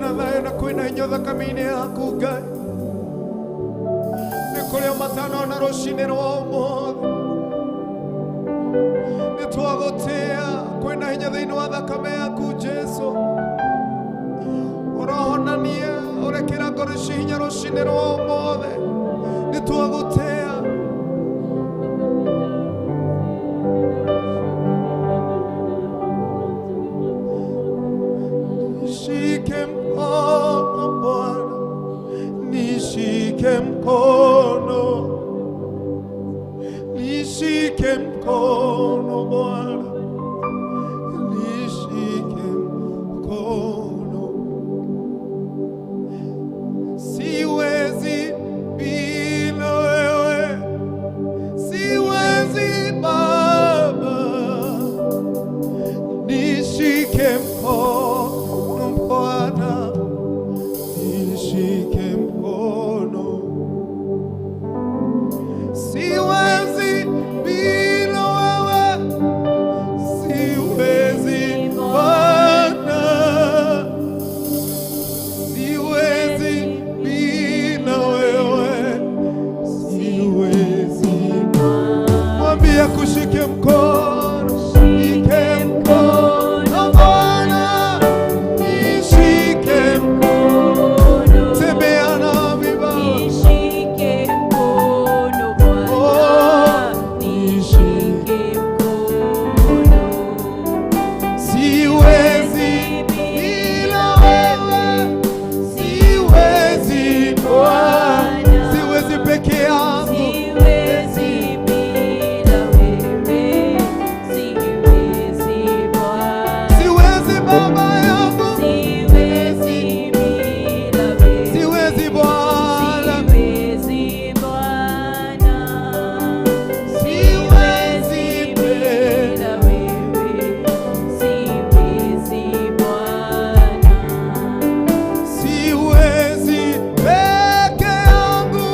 Kwĩna thayũ na kwĩna hinya thakame-inĩ yaku Ngai. Nĩ kũrĩ o matanona rũcinĩ rwa ũmũthĩ. Nĩ twagũtĩa kwĩna hinya thĩinĩ wa thakame yaku Jesu. Ũrohonania ũrekĩra ngoro ici hinya rũcinĩ rwa ũmũthĩ. Nĩ twagũtĩa. Nishike mkono Bwana, nishike mkono, nishike mkono Bwana, nishike mkono. Siwezi bila wewe, siwezi Baba, nishike mkono Bwana, nishike mkono. Siwezi bila wewe, siwezi Bwana, siwezi bila wewe, siwezi. Mwambie kushike mkono, shike mkono Bwana, nishike mkono, tembea nami Baba. Nishike mkono Bwana, nishike mkono. Siwezi bila wewe, siwezi Bwana, siwezi peke yangu, Siwezi bila wewe, siwezi Bwana. Siwezi Baba yangu, Siwezi bila wewe, siwezi Bwana, siwezi Bwana. Siwezi bila wewe, siwezi Bwana. Siwezi peke yangu,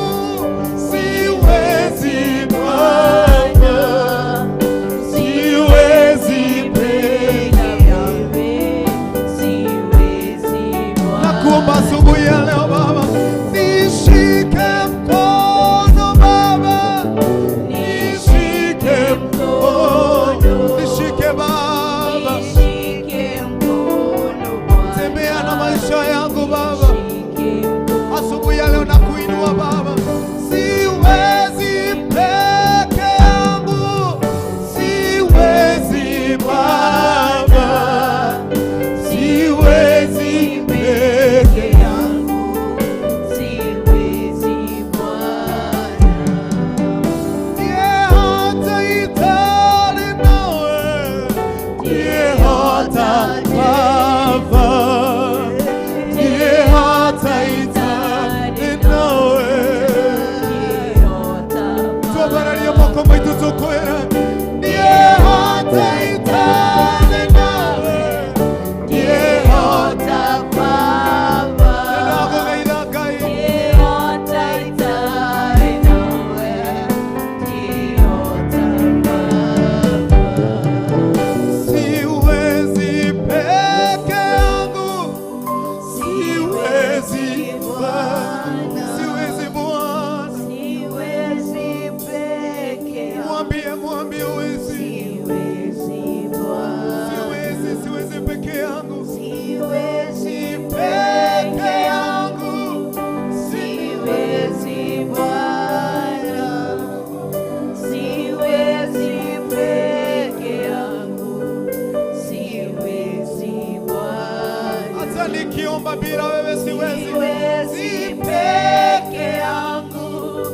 siwezi Bwana, siwezi peke yangu. Wewe, siwezi Bwana. Nakuomba asubuhi ya leo Baba, nishike mkono Baba, nishike mkono, nishike Baba, Nishike mkono Bwana. Tembea na maisha yangu Baba, Nishike mkono. Asubuhi ya leo nakuinua Baba, siwezi peke yangu, siwezi Baba, siwezi peke yangu. Siwezi Bwana. Ndiye hata itali nawe, ndiye hata Baba, ndiye hata itali nawe. Twabararia moko maitu tukwira, ndiye hata itali nawe, ndiye hata ndagũthaitha Ngai. Siwezi peke yangu, siwezi Bwana, siwezi Bwana. Mwambie, mwambie huwezi, siwezi, siwezi peke yangu, peke yangu, Siwezi Bwana, siwezi peke yangu, siwezi Bwana. Hata nikiomba bila wewe siwezi, Siwezi peke yangu,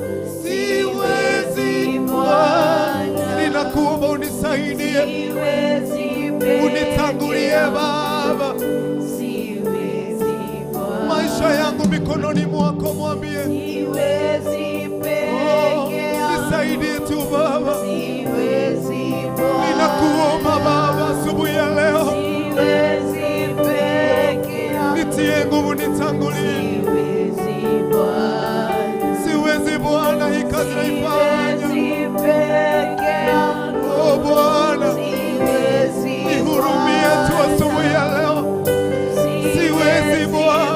siwezi Bwana. Ninakuomba unisaidie, siwezi peke unitangulie yangu, Baba, siwezi Bwana. Maisha yangu mikononi mwako, mwambie Siwezi oh, peke yangu, nisaidie tu Baba, siwezi Bwana. Ninakuomba Baba asubuhi ya leo, Siwezi peke yangu, nitie nguvu, nitangulie. siwezi Bwana. Siwezi Bwana, hii kazi naifanya. Siwezi peke yangu, Oh Bwana, siwezi nihurumie tu asubuhi ya leo. Siwezi Bwana.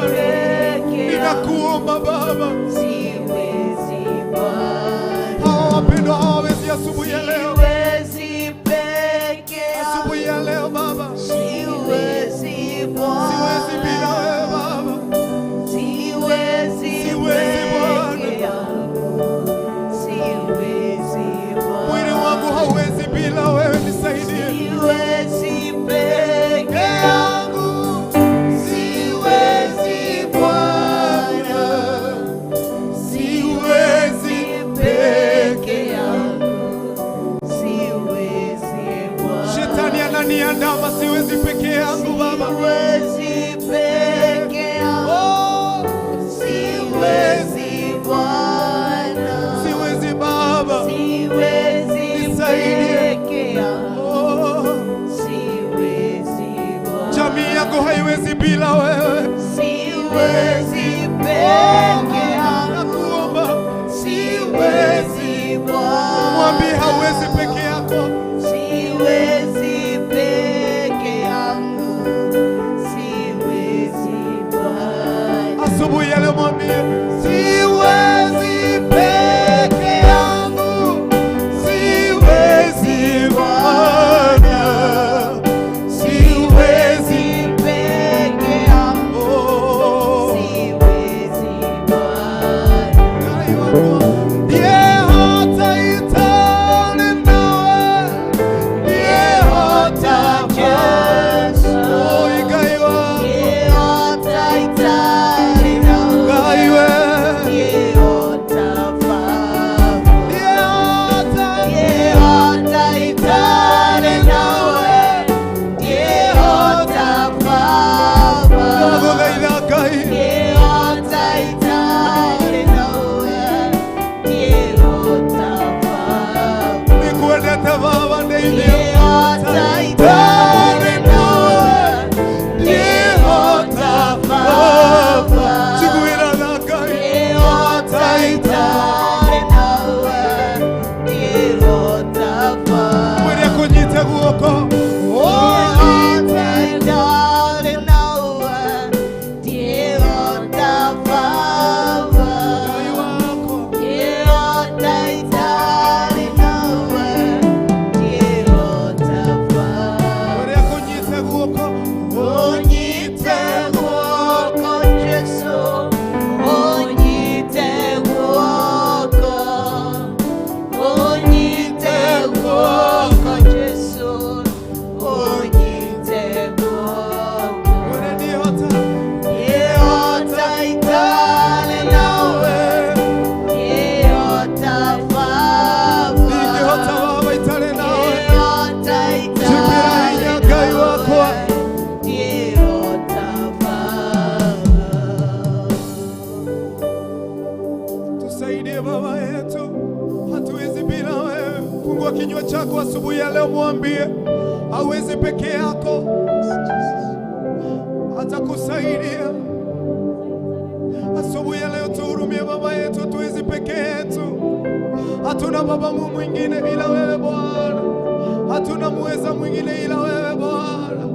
Baba. Siwezi Bwana. Hawa wapendwa hawawezi asubuhi ya leo. Siwezi peke yangu. Asubuhi ya leo Baba. Siwezi Bwana. Siwezi bila wewe Baba. Siwezi Siwezi Bwana. peke yangu. Siwezi Bwana. Mwili wangu hauwezi bila wewe, nisaidie. Siwezi peke yangu. Siwezi Bwana. Siwezi peke yangu. Siwezi Bwana. Shetani ananiandama, siwezi peke yangu Baba. Siwezi peke yangu. Oh, Siwezi Bwana. siwezi Baba. Siwezi Nisaidie. peke yangu. Oh, Siwezi Bwana. jamii yangu haiwezi bila wewe. Siwezi peke yangu. Nakuomba, Siwezi Bwana. mwambie hauwezi peke yako. Siwezi peke yangu. Siwezi Bwana. Asubuhi ya leo mwambie, siwezi peke yangu, siwezi Bwana, siwezi peke yangu. oh. Siwezi Bwana. Ndiye hata itane nawe, ndiye hata Yesu. Oh, igaiwa, Yeota gaiwe, ndiye hata Ndagũthaitha Ngai, nĩngwendete Baba ndeithia. Njiguĩra tha Ngai, mwĩre akũnyite guoko. Ngai wakwa, mwĩre akũnyite guoko. Onyite guoko Jesu, onyite guoko, onyite guoko Jesu, onyite guoko. Mwĩre ndihota, Yeota itale nawe, yeota baba, ndingĩhota Baba itarĩ nawe. yeota Njĩkĩra hinya itale Ngai wakwa. nawe, yeota baba. Tusaidie Baba yetu, hatuwezi bila wewe. Fungua kinywa chako asubuhi ya leo, mwambie hauwezi peke yako, atakusaidia. Asubuhi ya leo tuhurumie Baba yetu, hatuwezi peke yetu, hatuna baba mwingine ila wewe Bwana, hatuna muweza mwingine ila wewe Bwana,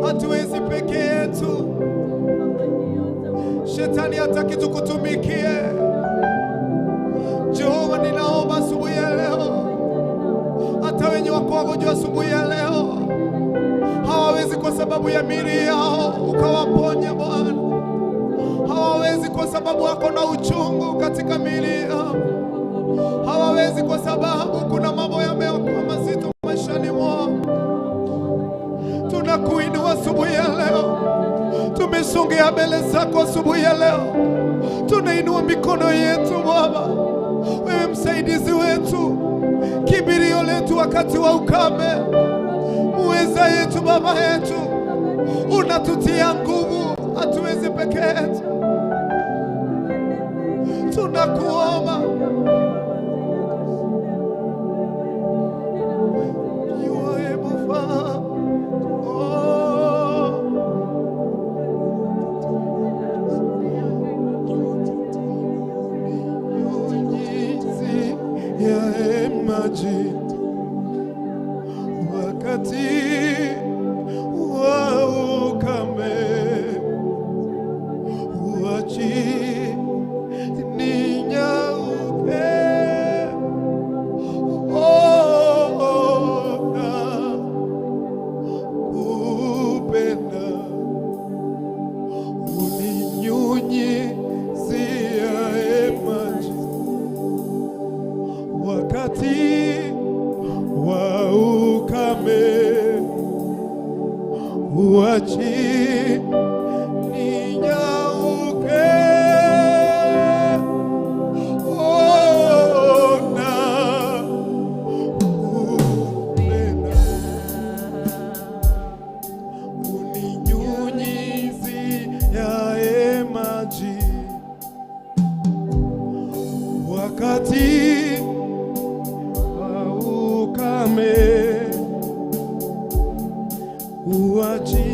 hatuwezi peke yetu. Shetani hataki tukutumikie. Jehova, ninaomba asubuhi ya leo, hata wenye wako wagonjwa asubuhi ya leo hawawezi kwa sababu ya miili yao, ukawaponye Bwana. Hawawezi kwa sababu wako na uchungu katika miili yao, hawawezi kwa sababu kuna mambo yamekuwa mazito maishani mwao. Tunakuinua asubuhi ya leo, tumesongea mbele zako asubuhi ya leo, tunainua mikono yetu Baba, wewe msaidizi wetu, kimbilio letu wakati wa ukame, muweza yetu, Baba yetu, unatutia nguvu, hatuwezi peke yetu. Tunakuomba You are able, Father. Oh. Nyunyizi ya maji wakati wa ukame, uachi Uachi ninyauke, ona upenda uninyunyiziaye maji wakati wa ukame, uachi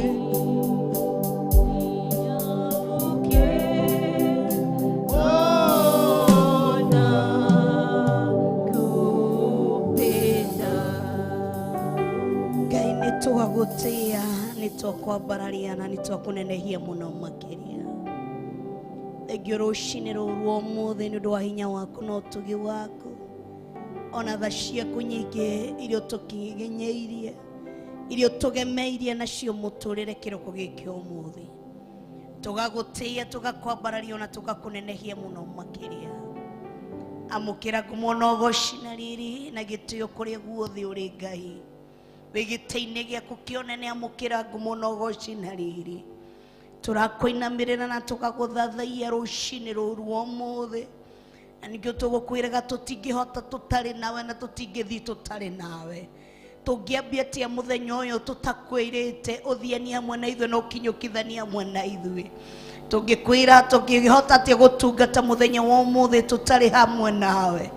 Ngai nĩ twagũtĩa, nĩ twakwambararia na nĩ twakũnenehia mũno makĩria. Thengiũ rũcinĩ rũrũ rwa ũmũthĩ nĩ ũndũ wa hinya waku na ũtugi waku, ona tha ciaku nyingĩ iria ũtũkinyĩirie, iria ũtũgemeirie nacio mũtũrĩre kĩroko gĩkĩ ũmũthĩ. Tũgagũtĩa, tũgakwambararia ona tũgakũnenehia mũno makĩria. Amũkĩra ngumo na ũgoci na riri na gĩtĩo kũrĩa guothe ũrĩ Ngai. Wĩ gĩtĩ-inĩ gĩaku kĩonene, amũkĩra ngumo na ũgoci na riri. Tũrakũinamĩrĩra na tũgagũthathaiya rũcinĩ rũrũ rwa ũmũthĩ, na ningĩ tũgũkwĩraga tũtingĩhota tũtarĩ nawe na tũtingĩthiĩ tũtarĩ nawe. Tũngĩambia atĩa mũthenya ũyũ tũtakwĩrĩte ũthiani hamwe na ithuĩ na ũkinyũkithania hamwe na ithuĩ? Tũngĩkwĩra tũngĩhota atĩa gũtungata mũthenya wa ũmũthĩ tũtarĩ hamwe nawe?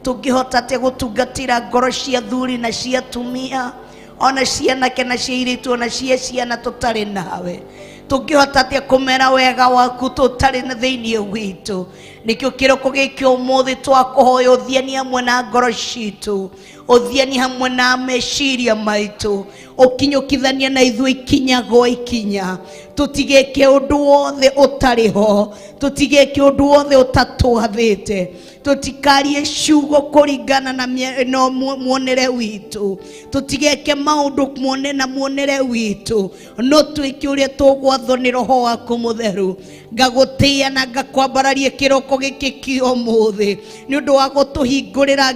Tũngĩhota atĩa gũtungatĩra ngoro cia athuri na cia atumia, ona cia anake na cia airĩtu, ona cia ciana tũtarĩ nawe? Tũngĩhota atĩa kũmera wega waku tũtarĩ na thĩinĩ witũ? Nĩkĩo kĩroko gĩkĩ ũmũthĩ twakũhoya ũthiani hamwe na ngoro citũ, ũthiani hamwe na meciria maitũ, ũkinyũkithania na ithuĩ ikinya gwa ikinya. Tũtigeke ũndũ wothe ũtarĩ ho, tũtigeke ũndũ wothe ũtatwathĩte, tũtikarie ciugo kũringana na na muonere witũ, tũtigeke maũndũ muone na muonere witũ, no twĩke ũrĩa tũgwathwo nĩ Roho waku Mũtheru. Ngagũtĩĩa na ngakwambararia kĩroko gĩkĩ kĩa ũmũthĩ nĩ ũndũ wa gũtũhingũrĩra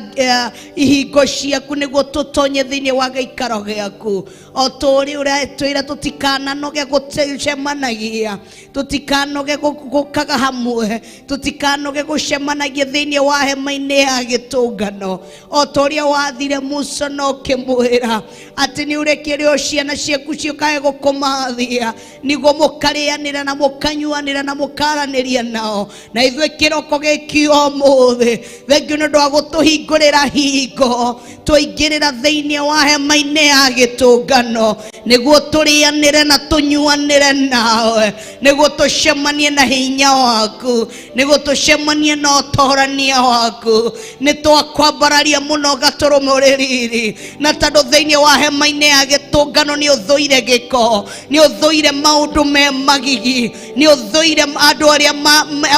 ihingo ciaku nĩguo tũtonye thĩinĩ wa gĩikaro gĩaku. O ta ũrĩa ũratwĩra tũtikananoge gũcemanagia, tũtikanoge gũkaga hamwe, tũtikanoge gũcemanagia thĩinĩ wa hema-inĩ ya gĩtũngano, o ta ũrĩa wathire Musa na ũkĩmwĩra atĩ nĩ ũrekere o ciana ciaku ciũkage gũkũmathia nĩguo mũkarĩanĩra na mũkanyuanĩra na mũkaranĩria nao. Na ithuĩ kĩroko gĩkĩ ũmũthĩ, thengiũ nĩ ũndũ wa gũtũhingũrĩra hingo twaingĩrĩra thĩinĩ wa hema-inĩ ya gĩtũngano nĩguo tũrĩanĩre na tũnyuanĩre nawe, nĩguo tũcemanie na hinya waku, nĩguo tũcemanie na ũtorania waku. Nĩ twakwambararia mũno gatũrũme ũrĩ riri, na tondũ thĩinĩ wa hema-inĩ ya gĩtũngano nĩ ũthũire gĩko, nĩ ũthũire maũndũ me magigi, nĩ ũthũire andũ arĩa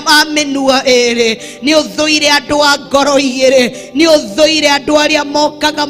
a mĩnua ĩrĩ, nĩ ũthũire andũ a ngoro igĩrĩ, nĩ ũthũire andũ arĩa mokaga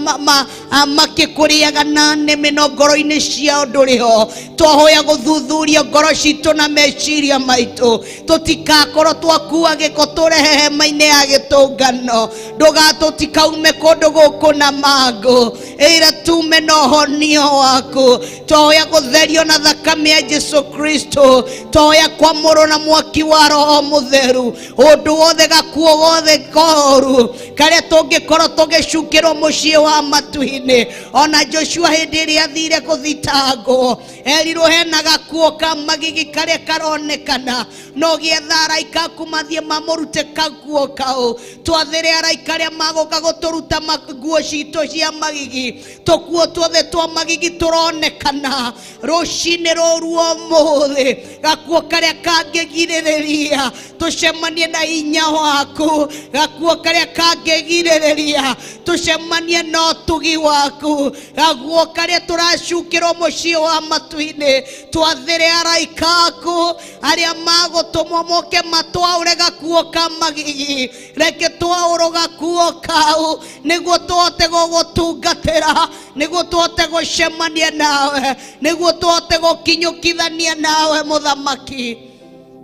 makĩkũrĩaga na nĩmĩ no ngoro-inĩ ciao ndũrĩ ho. Twahoya gũthuthuria ngoro citũ na meciria maitũ, tũtikakorwo twakua gĩko tũrehe hema-inĩ ya gĩtũngano, ndũgatũtikaume kũndũ gũkũ na mangũ, ĩra tume na ũhonio waku. Twahoya gũtherio na thakame ya Jesu Kristo, twahoya kwamũrwo na mwaki wa Roho Mũtheru, ũndũ wothe gakuo gothe koru karĩa tũngĩkorwo tũgĩcukĩrwo mũciĩ wa matu-inĩ. Ona Joshua hĩndĩ ĩrĩa athire gũthitangwo erirwo hena gakuo ka magigi karĩa karonekana, no gĩetha araika aku mathiĩ mamũrute gakuo kau. Twathĩre araika arĩa magũka gũtũruta nguo citũ cia magigi, tũkuo tuothe twa magigi tũronekana rũcinĩ rũru ũmũthĩ, gakuo karĩa kangĩgirĩrĩria tũcemanie na hinya waku, gakuo karĩa kangĩgirĩrĩria tũcemanie na ũtugi waku, gakuo karĩa tũracukĩrwo mũciĩ wa matu-inĩ. Twathĩre araika aku arĩa magũtũmwo moke matwaũre gakuo ka magigi, reke twaũrwo gakuo kau nĩguo tũhote gũgũtungatĩra, nĩguo tũhote gũcemania nawe, nĩguo tũhote gũkinyũkithania nawe mũthamaki.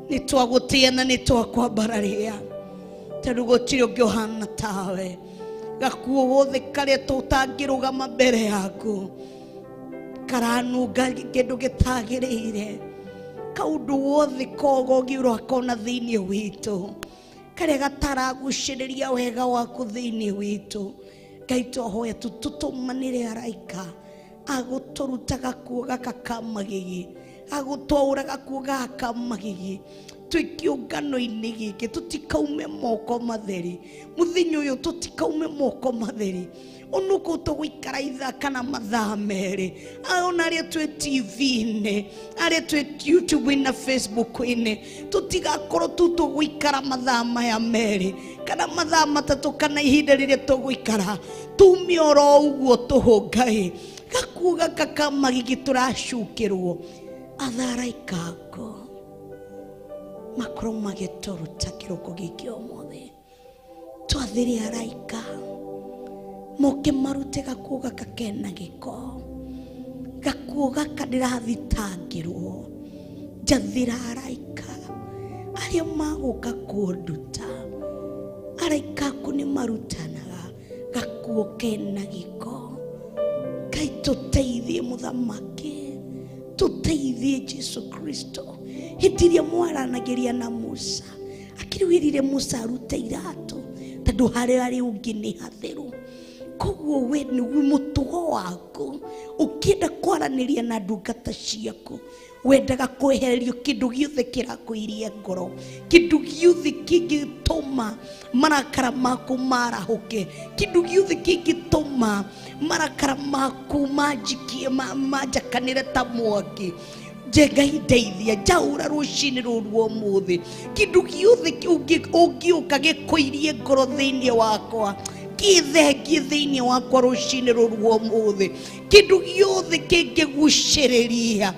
Nĩ twagũtĩa na nĩ twakwambararia tondũ gũtirĩ ũngĩ ũhana tawe. Gakuo gothe karĩa tũtangĩrũgama mbere yaku, Karanunga kĩndũ gĩtagĩrĩire kaũndũ wothe kogogi ũrakona thĩinĩ witũ karĩa gataragucĩrĩria wega waku thĩinĩ witũ. Ngai twahoya tũtũmanĩre araika agũtũruta gakuo gaka ka magigi, agũtwaũra gakuo gaka ka magigi twĩ kĩũngano-inĩ gĩkĩ, tũtikaume moko matheri mũthenya ũyũ, tũtikaume moko matheri onuko tũgũikara ithaa kana mathaa merĩ, ona arĩa twĩ TV-inĩ, arĩa twĩ YouTube-inĩ na Facebook-inĩ, tũtigakorwo tu tũgũikara mathaa maya merĩ kana mathaa matatũ kana ihinda rĩrĩa tũgũikara tume oro ũguo tũhũ. Ngai gakuo gaka ka magigi tũracukĩrwo, atharaika ako makorwo magĩtũruta kĩroko gĩkĩ ũmũthĩ. Twathĩre araika moke marute gakuo gaka kena gĩko, gakuo gaka ndĩrathitangĩrwo. Njathĩra araika arĩa magũka kũnduta, araika aku nĩ marutanaga gakuo kena gĩko. Ngai tũteithie mũthamaki, tũteithie Jesu Kristo. Hĩndĩ ĩrĩa mwaranagĩria na Musa, akĩrwĩrire Musa arute iratũ tondũ harĩa arĩ ũngĩ nĩ hatheru. Koguo we nĩguo mũtugo waku ũkĩenda kwaranĩria na ndungata ciaku, wendaga kwehererio kĩndũ gĩothe kĩrakũiria ngoro, kĩndũ gĩothe kĩngĩtũma marakara maku marahũke, kĩndũ gĩothe kĩngĩtũma marakara maku manjikie manjakanĩre ta mwaki. Ngai ndeithia, njaũra rũcinĩ rũrũ ũmũthĩ, kĩndũ gĩothe ũngĩũka gĩkũirie ngoro thĩinĩ wakwa, kĩthengie thĩinĩ wakwa rũcinĩ rũrũ ũmũthĩ, kĩndũ gĩothe kĩngĩgucĩrĩria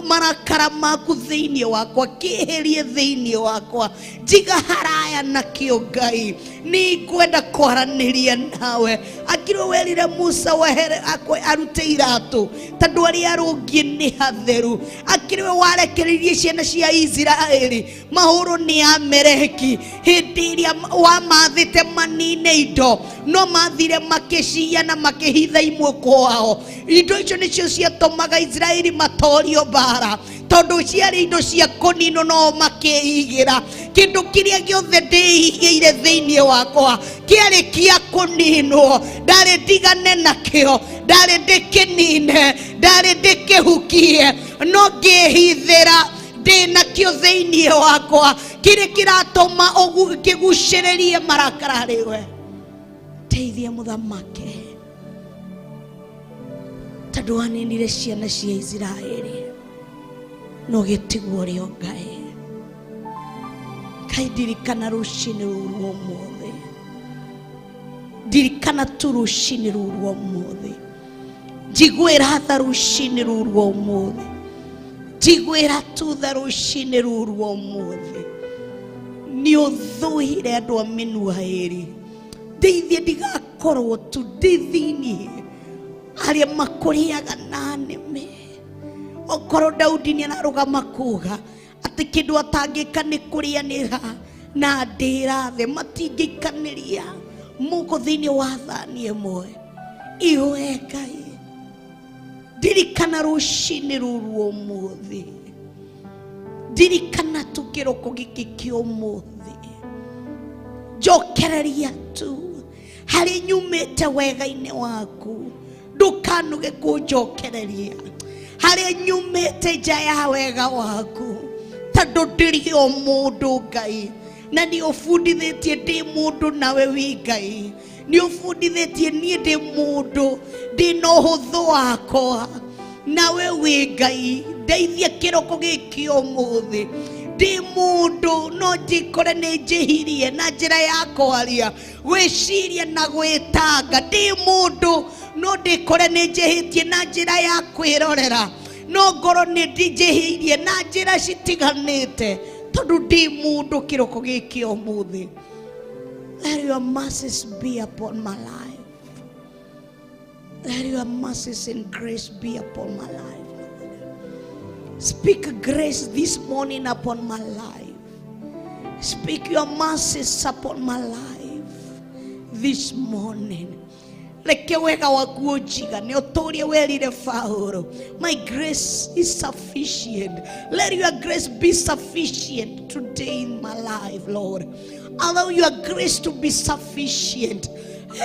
marakara maku thĩinĩ wakwa, kĩeherie thĩinĩ wakwa, njiga haraya nakĩo. Ngai nĩngwenda kwaranĩria nawe. Akĩrwo werire Musa wehere arute iratũ tondũ arĩa arũngiĩ nĩ hatheru. Akĩrwo warekereirie ciana cia Isiraeli mahũrwo nĩ Ameleki hĩndĩ ĩrĩa wamathĩte manine indo, no mathire makĩciya na makĩhitha imwe kwao. Indo icio nĩcio ciatũmaga Isiraeli matorio mbara, tondũ ciarĩ indo cia kũninwo no makĩigĩra. Kĩndũ kĩrĩa gĩothe ndĩigĩire thĩinĩ wakwa kĩarĩ kĩa kũninwo, ndarĩ ndigane nakĩo, ndarĩ ndĩkĩnine, ndarĩ ndĩkĩhukie, no ngĩhithĩra ndĩ nakĩo thĩinĩ wakwa kĩrĩa kĩratũma kĩgucĩrĩrie marakara harĩ we. Teithia mũthamaki tondũ waninire ciana cia Isiraeli no gĩtigwo rĩo. Ngai Ngai ndirikana rũcinĩ rũrũ ũmũthĩ, ndirikana tu rũcinĩ rũrũ ũmũthĩ, njiguĩra tha rũcinĩ rũrũ ũmũthĩ, njiguĩra tu tha rũcinĩ rũrũ ũmũthĩ. Nĩ ũthũire andũ a mĩnua ĩrĩ, ndeithie ndigakorwo tu ndĩ thĩinĩ arĩa makũrĩaga na nĩme. Okorwo Daudi nĩ ararũgama kuga atĩ kĩndũ atangĩka nĩ kũrĩanĩra na ndĩra thĩ, matingĩikanĩria mũko thĩinĩ wa thani ĩmwe. Iwe Ngai ndirikana rũcinĩ rũrũ ũmũthĩ, ndirikana tu kĩroko gĩkĩ kĩa ũmũthĩ, njokereria tu harĩ nyumĩte wega-inĩ waku, ndũkanuge kũnjokereria harĩa nyumĩte nja ya wega waku, tondũ ndĩrĩ o mũndũ Ngai, na nĩ ũbundithĩtie ndĩ mũndũ nawe wĩ Ngai, nĩ ũbundithĩtie niĩ ndĩ mũndũ ndĩ na ũhũthũ wakwa nawe wĩ Ngai. Ndeithia kĩroko gĩkĩ ũmũthĩ, ndĩ mũndũ no njikore nĩ njĩhirie na njĩra ya kwaria, gwĩciria na gwĩtanga. Ndĩ mũndũ no ndĩkore nĩ njĩhĩtie na njĩra ya kwĩrorera, no ngorwo nĩ njĩhĩirie na njĩra citiganĩte, tondũ ndĩ mũndũ kĩroko gĩkĩ ũmũthĩ. Let your mercies be upon my life. Let your mercies and grace be upon my life, Lord. Speak grace this morning upon my life. Speak your mercies upon my life this morning. Reke wega waku ũnjigane o ta ũrĩa werire Paũlũ. My grace is sufficient. Let your grace be sufficient today in my life, Lord. Allow your grace to be sufficient.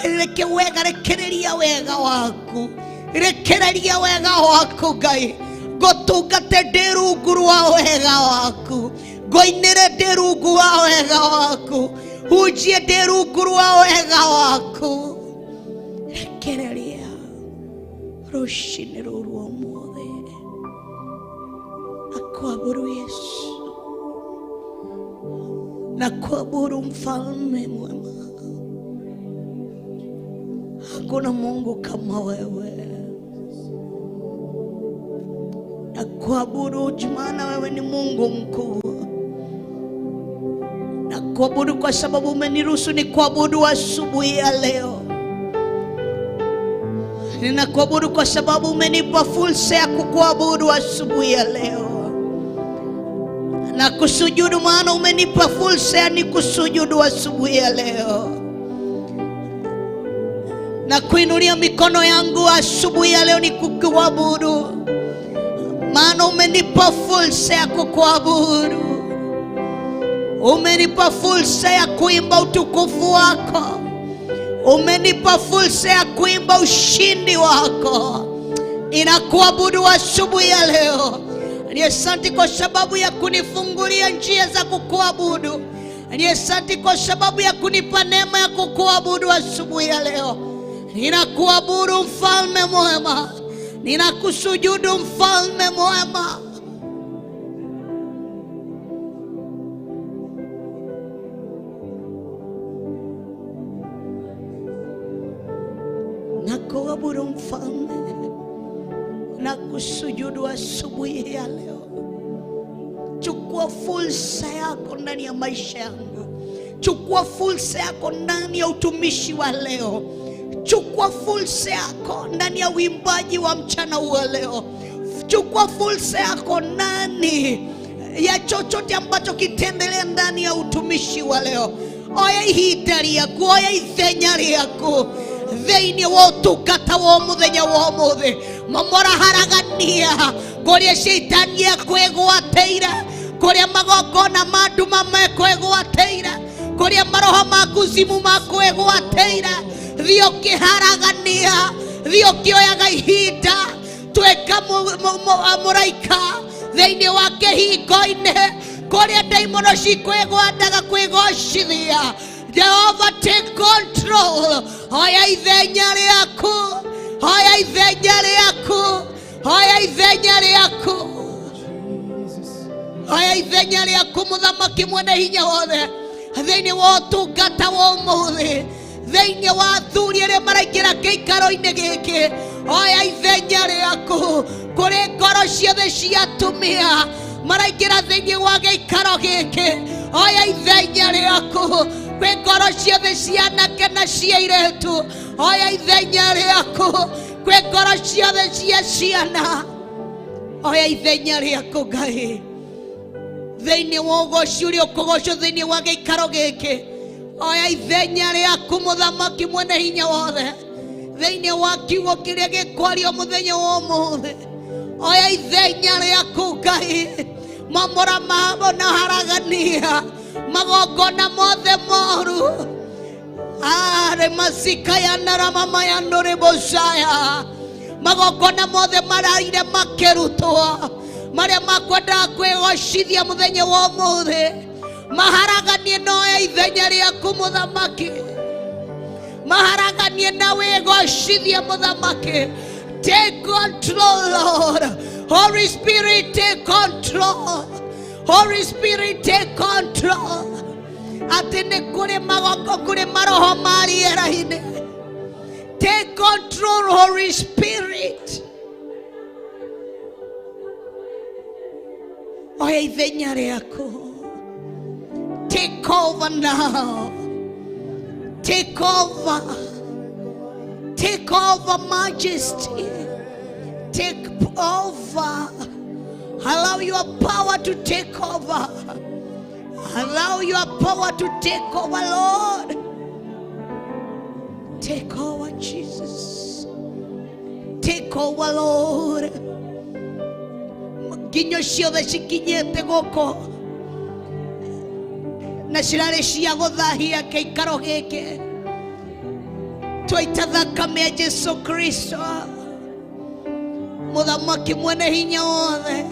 Reke wega, rekereria wega waku, rekereria wega waku Ngai. Ngũtungate ndĩ rungu rwa wega waku, ngũinĩre ndĩ rungu wa wega waku, hunjie ndĩ rungu rwa wega waku. Rekereria rũcinĩ rũrũ rwa ũmũthĩ. Nakuabudu Yesu, nakuabudu mfalme mwema. Hakuna Mungu kama wewe. Nakuabudu maana wewe ni Mungu mkuu. Nakuabudu kwa sababu umeniruhusu nikuabudu asubuhi ya leo. Ninakuabudu kwa sababu umenipa fursa ya kukuabudu asubuhi ya leo. Nakusujudu maana umenipa fursa ya nikusujudu asubuhi ya leo. Nakuinulia mikono yangu asubuhi ya leo nikukuabudu, maana umenipa fursa ya kukuabudu. Umenipa fursa ya kuimba utukufu wako. Umenipa fursa ya kuimba ushindi wako. Ninakuabudu asubuhi ya leo. Ni asante kwa sababu ya kunifungulia njia za kukuabudu. Ni asante kwa sababu ya kunipa neema ya kukuabudu asubuhi ya leo. Ninakuabudu mfalme mwema. Ninakusujudu mfalme mwema. Nakuabudu mfalme. Nakusujudu asubuhi ya leo. Chukua fursa yako ndani ya maisha yangu. Chukua fursa yako ndani ya utumishi wa leo. Chukua fursa yako ndani ya uimbaji wa mchana wa leo. Chukua fursa yako ndani ya chochote ambacho kitendelea ndani ya utumishi wa leo. Oya ihinda rĩaku, oya ithenya rĩaku thĩinĩ wa ũtungata wa mũthenya wa ũmũthĩ. Momora haragania kũrĩa caitani ekwĩgwatĩire, kũrĩa magongona ma nduma mekwĩgwatĩire, kũrĩa maroho ma kuzimu makwĩgwatĩire. Thiĩ ũkĩharagania, thiĩ ũkĩoyaga ihinda. Tuĩka mũraika thĩinĩ wa kĩhingo-inĩ kũrĩa ndaimono cikwĩgwataga kwĩgocithia. Jehova, take control. Oya ithenya rĩaku, oya ithenya rĩaku, oya ithenya rĩaku, oya ithenya rĩaku mũthamaki mwene hinya wothe thĩinĩ wa ũtungata wa ũmũthĩ, thĩinĩ wa athuri arĩa maraingĩra gĩikaro-inĩ gĩkĩ. Oya ithenya rĩaku kũrĩ ngoro ciothe cia atumia maraingĩra thĩinĩ wa gĩikaro gĩkĩ. Oya ithenya rĩaku kwĩ ngoro ciothe cia anake na cia airĩtu. Oya ithenya rĩaku kwĩ ngoro ciothe cia ciana. Oya ithenya rĩaku Ngai thĩinĩ wa ũgoci ũrĩa ũkũgocwo thĩinĩ wa gĩikaro gĩkĩ. Oya ithenya rĩaku mũthamaki mwene hinya wothe thĩinĩ wa kiugo kĩrĩa gĩkwario mũthenya wa ũmũthĩ. Oya ithenya rĩaku Ngai. Momora mabo na haragania magongona mothe moru are masika ya narama ya norebosaya magongona mothe maraire makĩrutwo marĩa makwendaga kwĩgocithia mũthenya wa ũmũthĩ maharaganie noya ithenya rĩaku mũthamaki, maharaganie na wĩgocithie mũthamaki. Take control, Lord. Holy Spirit, take control. Holy Spirit, take control. Atĩ nĩ kũrĩ magongo, kũrĩ maroho ma rĩera-inĩ. Take control, Holy Spirit. Oya ithenya rĩaku. Take over now. Take over. Take over, Majesty. Take over. Allow your power to take over. Allow your power to take over, Lord. Take over, Jesus. Take over, Lord. Nginyo ciothe cikinyĩte gũkũ na cirarĩ cia gũthahia kĩikaro gĩkĩ, twaita thakame ya Jesu Kristo, mũthamaki mwene hinya wothe.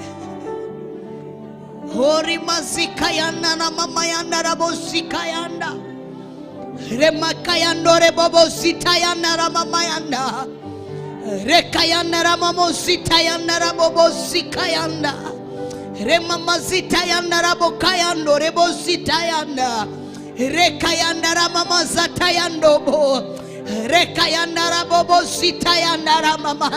Hori mazikayanda na mamayanda rabosikayanda remakayando rebobositayanda ramamayanda rekayanda ramamositayanda rabobosikayanda remamazitayanda rabokayando rebositayanda rekayanda ramamazatayandobo rekayanda rabobositayanda ramama.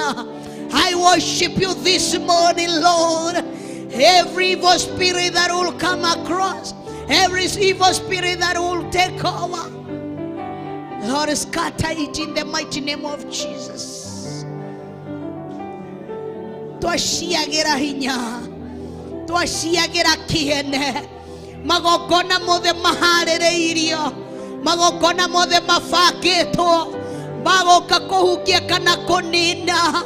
I worship you this morning, Lord. Every evil spirit that will come across, every evil spirit that will take over, Lord, scatter it in the mighty name of Jesus. Twashiagira hinya, twashiagira kiene, magongona mothe maharĩrĩirio, magongona mothe mabangĩtwo magoka kũhukia kana kũnina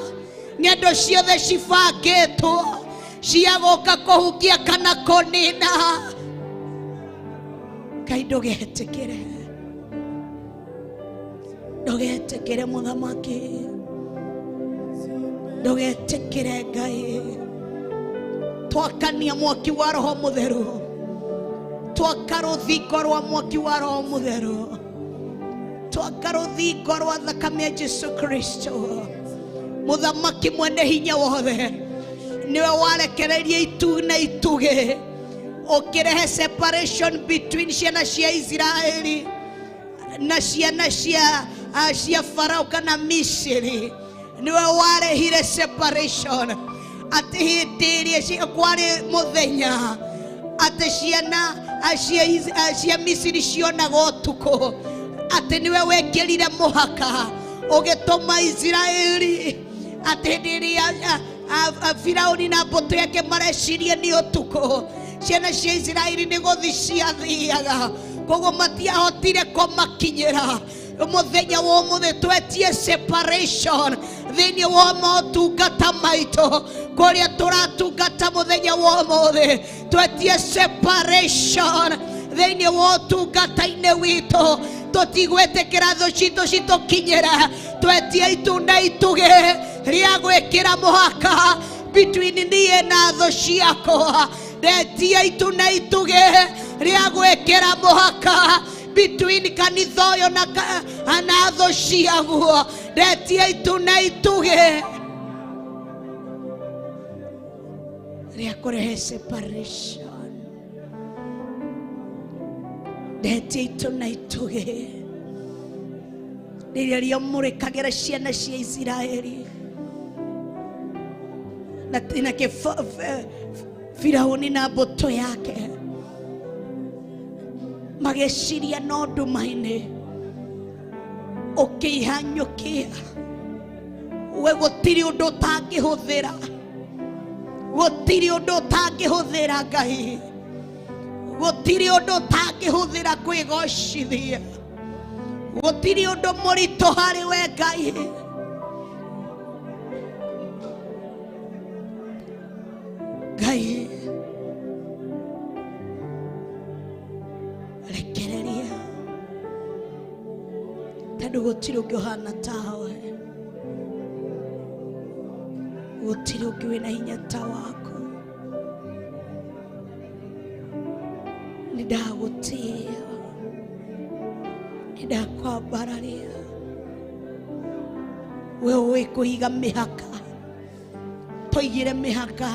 ng'endo ciothe cibangĩtwo cia gũka kũhukia kana kũnina. Ngai ndũgetĩkĩre, ndũgetĩkĩre mũthamaki, ndũgetĩkĩre Ngai. Twakania mwaki wa Roho Mũtheru, twaka rũthingo rwa mwaki wa Roho Mũtheru, twaka rũthingo rwa thakame ya Jesu Kristo, mũthamaki mwene hinya wothe. Niwe warekereria itu na itugĩ, ũkĩrehe separation between ciana cia Isiraeli na ciana cia Farao kana Misiri. Niwe warehire separation atĩ hĩndĩ ĩrĩa kwarĩ mũthenya, atĩ ciana cia Misiri cionaga ũtukũ, atĩ niwe wekĩrire mũhaka ũgĩtũma Isiraeli atĩ hĩndĩ ĩrĩa Firauni na mbũtũ yake mareciria nĩ ũtukũ, ciana cia Isiraeli nĩ gũthiĩ ciathiaga, koguo matiahotire kũmakinyĩra. Mũthenya wa ũmũthĩ twetie separation thĩinĩ wa motungata maitũ, kũrĩa tũratungata mũthenya wa ũmũthĩ twetie separation thĩinĩ wa ũtungata-inĩ witũ. Tũtigwĩtĩkĩra thũ citũ citũkinyĩre, twetie itunda itugĩ rĩa gwĩkĩra mũhaka between niĩ na thũ ciakwa. Ndetie itunda itugĩ rĩa gwĩkĩra mũhaka between kanitha ũyũ na thũ ciaguo. Ndetie itunda itugĩ rĩa kũrehe separation. Ndetie itunda itugĩ rĩrĩa rĩamũrĩkagĩra ciana cia Isiraeli na Firauni na mbũtũ yake mageciria no nduma-inĩ, ũkĩihanyũkia. We gũtirĩ ũndũ ũtangĩhũthĩra, gũtirĩ ũndũ ũtangĩhũthĩra Ngai, gũtirĩ ũndũ ũtangĩhũthĩra kwĩgocithia, gũtirĩ ũndũ mũritũ harĩ we Ngai. Ngai rekereria, tondũ gũtirĩ ũngĩ ũhana tawe, gũtirĩ ũngĩ wĩna hinya ta waku. Nĩ ndagũtĩĩa, nĩ ndakwambararia. We ũĩ kũiga mĩhaka, tũigire mĩhaka,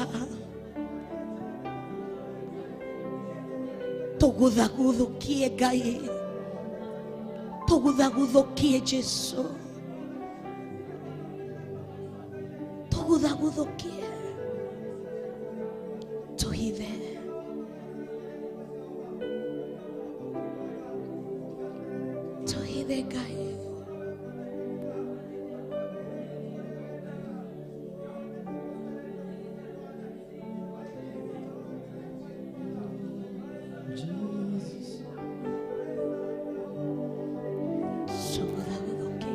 tũgũthaguthũkie Ngai, tũgũthaguthũkie Jesu, tũgũthaguthũkie, tũhithe. Tũhithe Ngai. Jesus. Tũgũthaguthũkie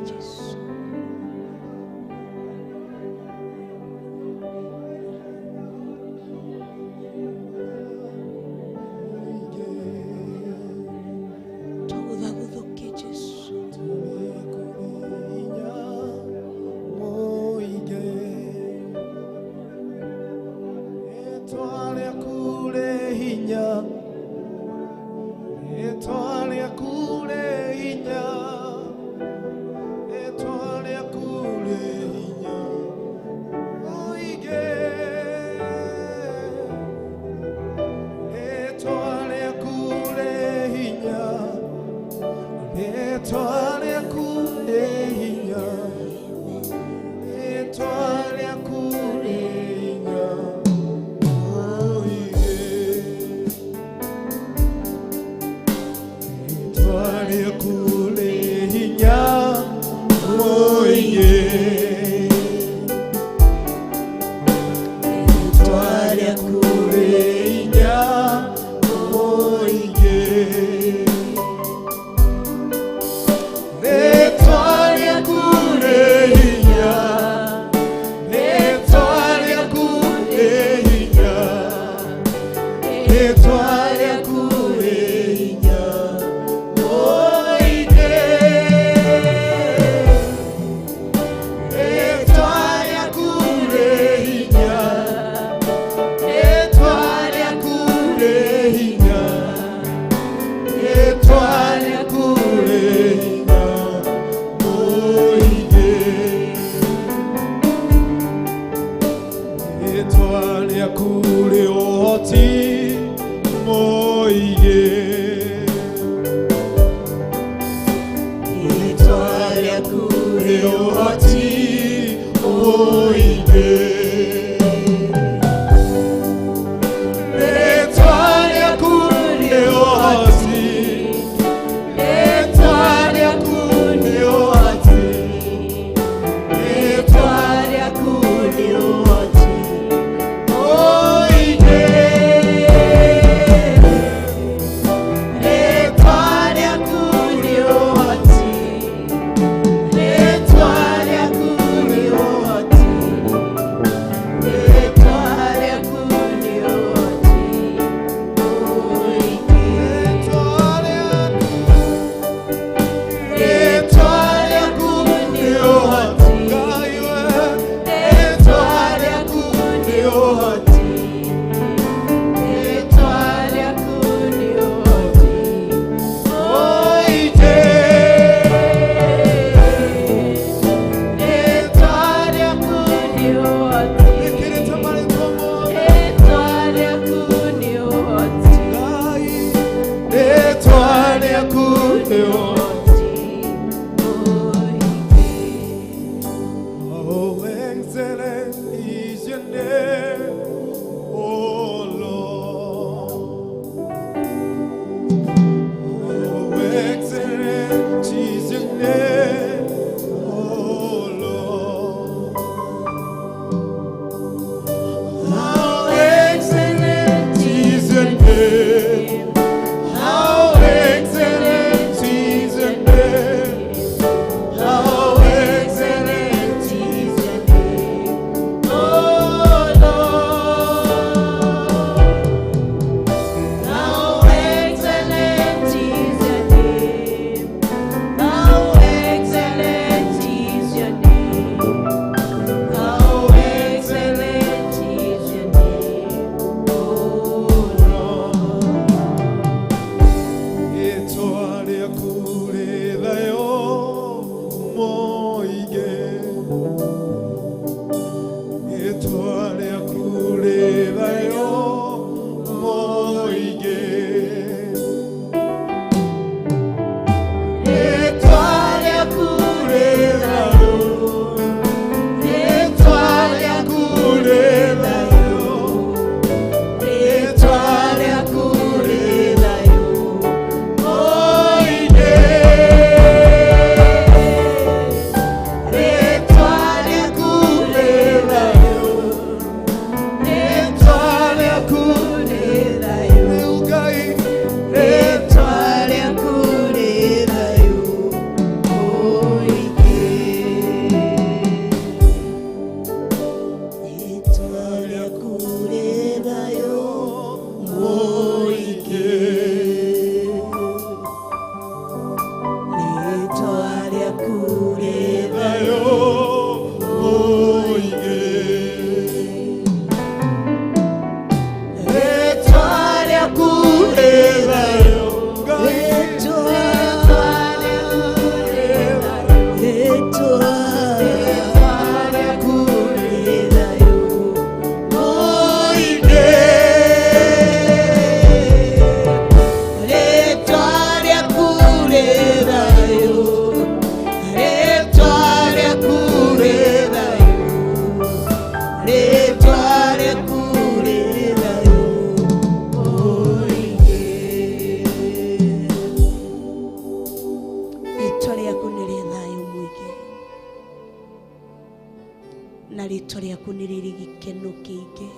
hinya, rĩtwa rĩaku rĩ hinya, rĩtwa rĩaku rĩ hinya, oige. Rĩtwa rĩaku rĩ hinya, rĩtwa rĩaku rĩ hinya, rĩtwa rĩaku rĩ hinya, oige. Rĩtwa rĩaku rĩ hinya, oige. Rĩtwa rĩaku rĩ hinya, oige. Rĩtwa rĩaku rĩ hinya, rĩtwa rĩaku rĩ hinya, rĩtwa rĩaku rĩ hinya, oige. Rĩtwa rĩaku rĩ hinya, rĩtwa rĩaku rĩ hinya, rĩtwa rĩaku rĩ hinya, oige. Rĩtwa rĩaku rĩ ũhoti, moige. Rĩtwa rĩaku Rĩ ũhoti, moige. Rĩtwa rĩaku rĩ ũhoti, rĩtwa rĩaku rĩ ũhoti, rĩtwa rĩaku rĩ ũhoti, oige. Rĩtwa rĩaku rĩ ũhoti, rĩtwa rĩaku rĩ ũhoti. thayũ Ngai. Rĩtwa rĩaku nĩ rĩ thayũ mũingĩ na rĩtwa rĩaku nĩ rĩrĩ gĩkeno kĩingĩ,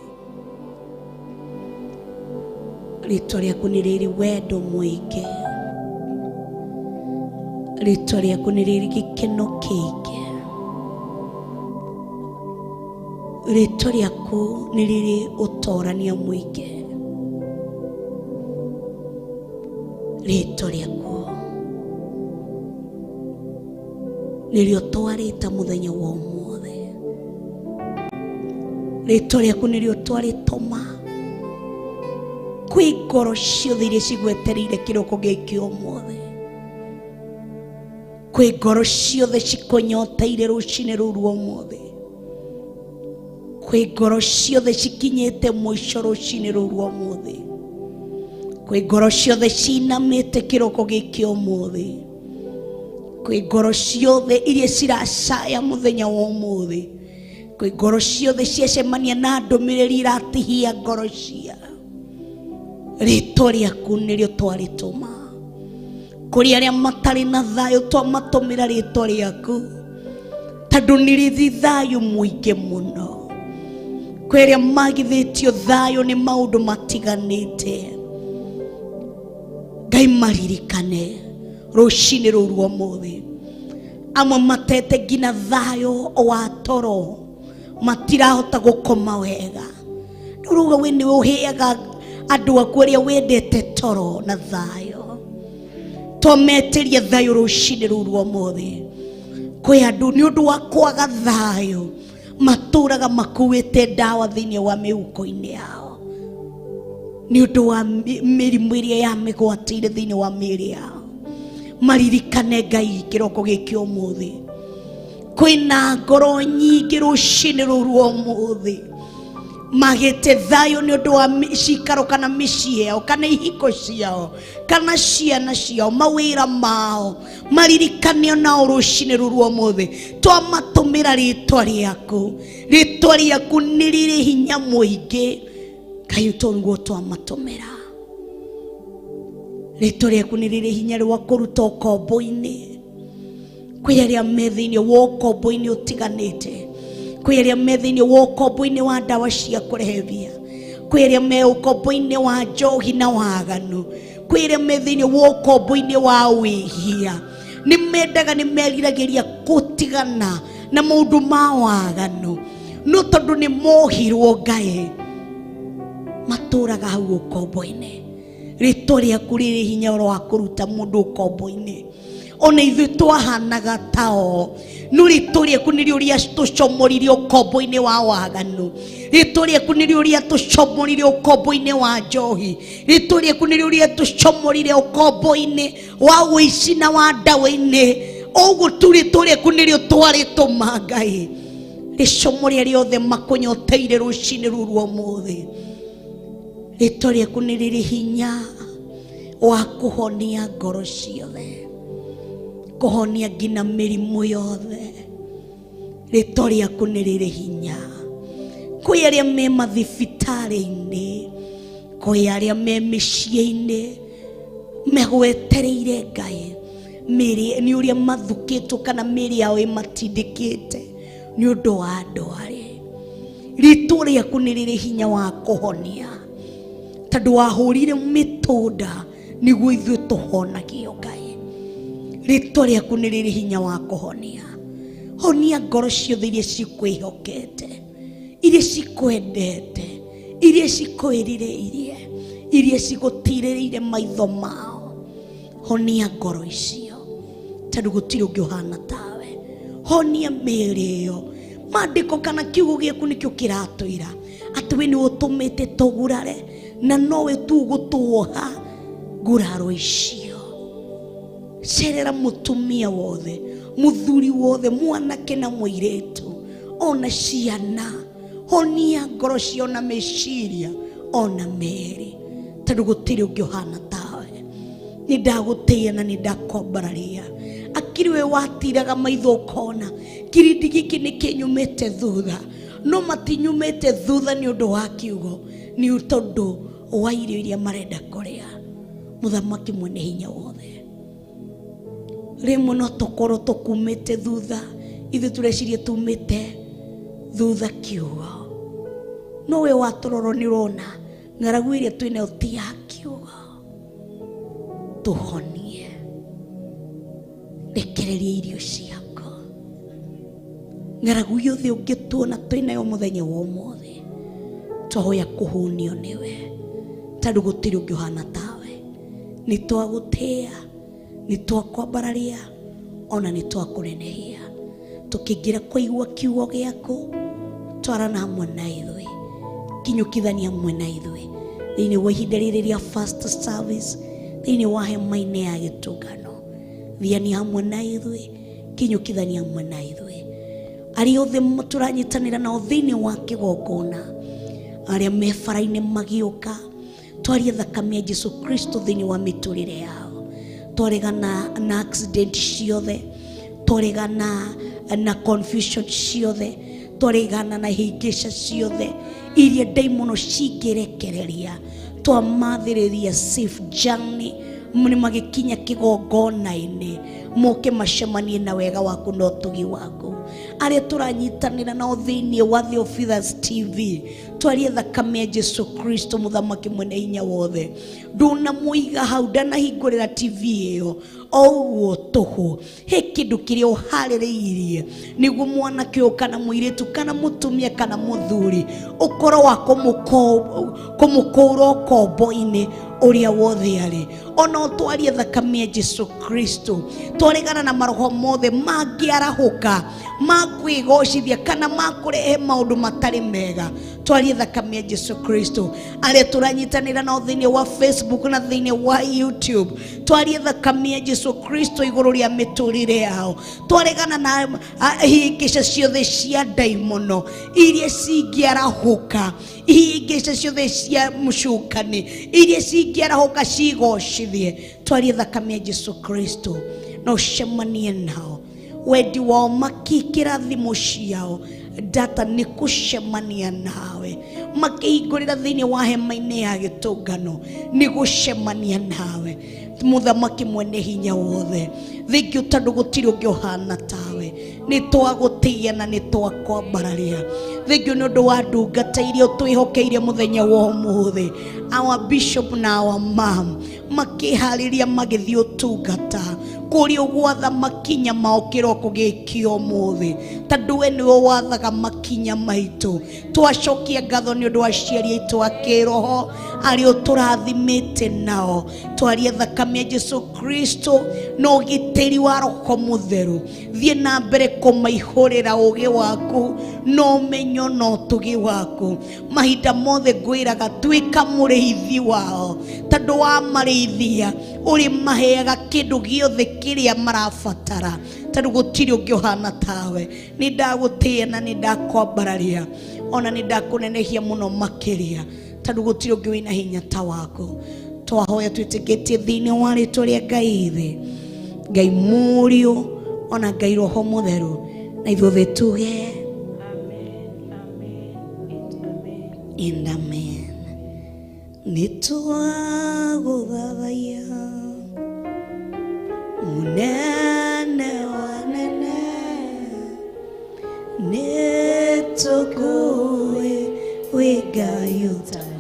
rĩtwa rĩaku nĩ rĩrĩ wendo mũingĩ, rĩtwa rĩaku nĩ rĩrĩ gĩkeno kĩingĩ, rĩtwa rĩaku nĩ rĩrĩ ũtorania mũingĩ, rĩtwa rĩaku nĩrĩo twarĩta mũthenya wa ũmũthĩ, rĩtwa rĩaku nĩrĩo twarĩtũma kwĩ ngoro ciothe iria cigwetereire kĩroko gĩkĩ ũmũthĩ, kwĩ ngoro ciothe cikũnyoteire rũcinĩ rũu rwa ũmũthĩ, kwĩ ngoro ciothe cikinyĩte mũico rũcinĩ rũu rwa ũmũthĩ, kwĩ ngoro ciothe cinamĩte kĩroko gĩkĩ ũmũthĩ, kwĩ ngoro ciothe iria ciracaya mũthenya wa ũmũthĩ, kwĩ ngoro ciothe ciacemania na ndũmĩrĩri iratihia ngoro cia rĩtwa rĩaku nĩrĩo twarĩtũma kũrĩ arĩa matarĩ na thayũ twamatũmĩra rĩtwa rĩaku tondũ nĩ rĩthi thayũ mũingĩ mũno, kwĩ arĩa magithĩtio thayũ nĩ maũndũ matiganĩte, Ngai maririkane rũcinĩ rũu rwa ũmũthĩ, amwe matete nginya thayũ wa toro matirahota gũkoma wega, rĩu we nĩwe ũheaga andũ aku arĩa wendete toro na thayũ, twametĩria thayũ rũcinĩ rũu rwa ũmũthĩ, kwĩ andũ nĩ ũndũ wa kwaga thayũ matũraga makuĩte ndawa thĩinĩ wa mĩhuko-inĩ yao nĩ ũndũ wa mĩrimũ ĩrĩa yamĩgwatĩire thĩinĩ wa mĩĩrĩ yao, maririkane Ngai kĩroko gĩkĩ ũmũthĩ, kwĩna ngoro nyingĩ rũcinĩ rũu rwa ũmũthĩ magĩte thayũ nĩ ũndũ wa cikaro kana mĩciĩ yao kana ihiko ciao kana ciana ciao mawĩra mao, maririkane onao rũcinĩ rũu rwa ũmũthĩ, twamatũmĩra rĩtwa rĩaku, rĩtwa rĩaku nĩ rĩrĩ hinya mũingĩ, Ngai tondũ twamatũmĩra rĩtwa rĩaku nĩ rĩrĩ hinya rwa kũruta ũkombo-inĩ, kwĩ arĩa me thĩinĩ wa ũkombo-inĩ ũtiganĩte, kwĩ arĩa me thĩinĩ wa ũkombo-inĩ wa ndawa cia kũrebia, kwĩ arĩa me ũkombo-inĩ wa njohi na waganu, kwĩ arĩa me thĩinĩ wa ũkombo-inĩ wa wĩhia, nĩ mendaga nĩ meriragĩria gũtigana na maũndũ ma waganu, no tondũ nĩ mohirwo Ngai matũraga hau ũkombo-inĩ. Rĩtwa rĩaku rĩrĩ hinya wa kũruta mũndũ ũkombo-inĩ, ona ithuĩ twahanaga tao, no rĩtwa rĩaku nĩrĩo rĩatũcomorire ũkombo-inĩ wa waganu, rĩtwa rĩaku nĩrĩo rĩatũcomorire ũkombo-inĩ wa njohi, rĩtwa rĩaku nĩrĩo rĩatũcomorire ũkombo-inĩ wa ũici na wa ndawa-inĩ, ũguo tu rĩtwa rĩaku nĩrĩo twarĩtũma Ngai rĩcomore arĩa othe makũnyoteire rũcinĩ rũu rwa ũmũthĩ, rĩtwa rĩaku nĩ rĩrĩ hinya wa kũhonia ngoro ciothe, kũhonia nginya mĩrimũ yothe, rĩtwa rĩaku nĩ rĩrĩ hinya, kwĩ arĩa me mathibitarĩ-inĩ, kwĩ arĩa me mĩciĩ-inĩ megwetereire Ngai, mĩĩrĩ nĩ ũrĩa mathukĩtwo kana mĩĩrĩ yao ĩmatindĩkĩte nĩ ũndũ wa ndwari, rĩtwa rĩaku nĩ rĩrĩ hinya wa kũhonia tondũ wahũrire mĩtũnda nĩguo ithuĩ tũhonagio Ngai, rĩtwa rĩaku nĩ rĩrĩ hinya wa kũhonia, honia ngoro ciothe iria cikwĩhokete, iria cikwendete, iria cikwĩrirĩirie, iria cigũtirĩrĩire maitho mao, honia ngoro icio tondũ gũtirĩ ũngĩ ũhana tawe, honia mĩĩrĩ ĩyo, maandĩko kana kiugo gĩaku nĩkĩo kĩratwĩra atĩ we nĩwe ũtũmĩte tũgurare na nowe tu ũgũtuoha Nguraro icio cerera mutumia wothe, muthuri wothe, mwanake na muiretu, ona ciana, honia ngoro ciao na meciria ona meri, tondu gutiri ungi uhana tawe. Ni ndagutia na ni ndakwambararia. Akiri we watiraga maitho ukona kirindi giki ni kinyumite thutha, no matinyumite thutha ni undu wa kiugo, ni tondu wa irio iria marenda kuria. Muthamaki mwene hinya wothe, rimwe no tukorwo tukumite thutha, ithuĩ tureciria tumite thutha kiugo, no we waturorwo ni urona ng'aragu iria twinayo ti ya kiugo. Tuhonie, rekereria irio ciaku. Ng'aragu yothe ũngĩtuona twinayo mũthenya wa ũmũthĩ, twahoya kũhũnio nĩwe, tondũ gũtirĩ ũngĩ ũhana tawe. Nĩ twagũtĩa, nĩ twakwambararia, ona nĩ twakũnenehia. Tũkĩingĩra kũigua kiugo gĩaku, twarana hamwe na ithuĩ, kinyũkithania hamwe na ithuĩ thĩinĩ wa ihinda rĩrĩ rĩa first service, thĩinĩ wa hema-inĩ ya gĩtũngano. Thiania hamwe na ithuĩ, kinyũkithania hamwe na ithuĩ. Arĩa othe tũranyitanĩra nao thĩinĩ wa kĩgongona, arĩa me bara-inĩ magĩũka, twarie thakame ya Jesu Kristo thĩinĩ wa mĩtũrĩre yao. Twaregana na accident ciothe, twaregana na confusion ciothe, twaregana na hĩngĩca ciothe iria ndaimono cingĩrekereria. Twamathĩrĩria safe journey, nĩ magĩkinya kĩgongona-inĩ, moke macemanie na wega waku na ũtugi waku. Arĩa tũranyitanĩra nao thĩinĩ wa Theophilus TV, twarie thakame ya Jesu Kristo mũthamaki mwene hinya wothe. Ndũnamũiga hau, ndanahingũrĩra TV ĩyo o ũguo tũhũ. He kĩndũ kĩrĩa ũharĩrĩirie nĩguo mwanake ũyũ kana mũirĩtu kana mũtumia kana mũthuri ũkorwo wa kũmũkũra ũkombo-inĩ ũrĩa wothe arĩ. Ona ũtwarie thakame ya Jesu Kristo, twaregana na maroho mothe mangĩarahũka makwĩgocithia kana makũrehe maũndũ matarĩ mega. Twarie thakame ya Jesu Kristo. Arĩa tũranyitanĩra nao thĩinĩ wa Facebook na thĩinĩ wa YouTube, twarie thakame ya Jesu Kristo igũrũ rĩa mĩtũrĩre yao. Twaregana na hĩngĩca ciothe cia ndaimono iria cingĩarahũka, ihĩngĩca ciothe cia mũcukani iria cingĩarahũka cigocithie. Twarie thakame ya Jesu Kristo na ũcemanie nao. Wendi wao makĩkĩra thimũ ciao data nĩ gũcemania nawe, makĩhingũrĩra thĩinĩ wa hema-inĩ ya gĩtũngano nĩ gũcemania nawe. Mũthamaki mwene hinya wothe, thengiũ tondũ gũtirĩ ũngĩ ũhana tawe. Nĩ twagũtĩia na nĩ twakwambararia. Thengiũ nĩ ũndũ wa ndungata iria ũtwĩhokeire mũthenya wa ũmũthĩ, our bishop na our mom makĩharĩria magĩthiĩ ũtungata kũrĩa ũgwatha makinya mao kĩroko gĩkĩ ũmũthĩ, tondũ we nĩwe wathaga makinya maitũ. Twacokia ngatho nĩ ũndũ wa aciari aitũ a kĩroho arĩa ũtũrathimĩte nao. Twarie thakame ya Jesu Kristo na ũgitĩri wa Roho Mũtheru. Thiĩ na mbere kũmaihũrĩra ũũgĩ waku na ũmenyo na ũtugi waku. Mahinda mothe ngwĩraga tuĩka mũrĩithi wao, tondũ wamarĩithia ũrĩmaheaga kĩndũ gĩothe kĩrĩa marabatara, tondũ gũtirĩ ũngĩ ũhana tawe. Nĩ ndagũtĩĩa na nĩ ndakwambararia, ona nĩ ndakũnenehia mũno makĩria, tondũ gũtirĩ ũngĩ wĩna hinya ta waku. Twahoya twĩtĩkĩtie thĩinĩ wa rĩtwa rĩa Ngai Ithe, Ngai Mũriũ, ona Ngai Roho Mũtheru, na ithuothe tuge Amen, amen, and amen. And amen. Nĩ twagũthathaiya mũnene wa nene, nĩ tũkũĩ wĩ Ngai ũtarĩ.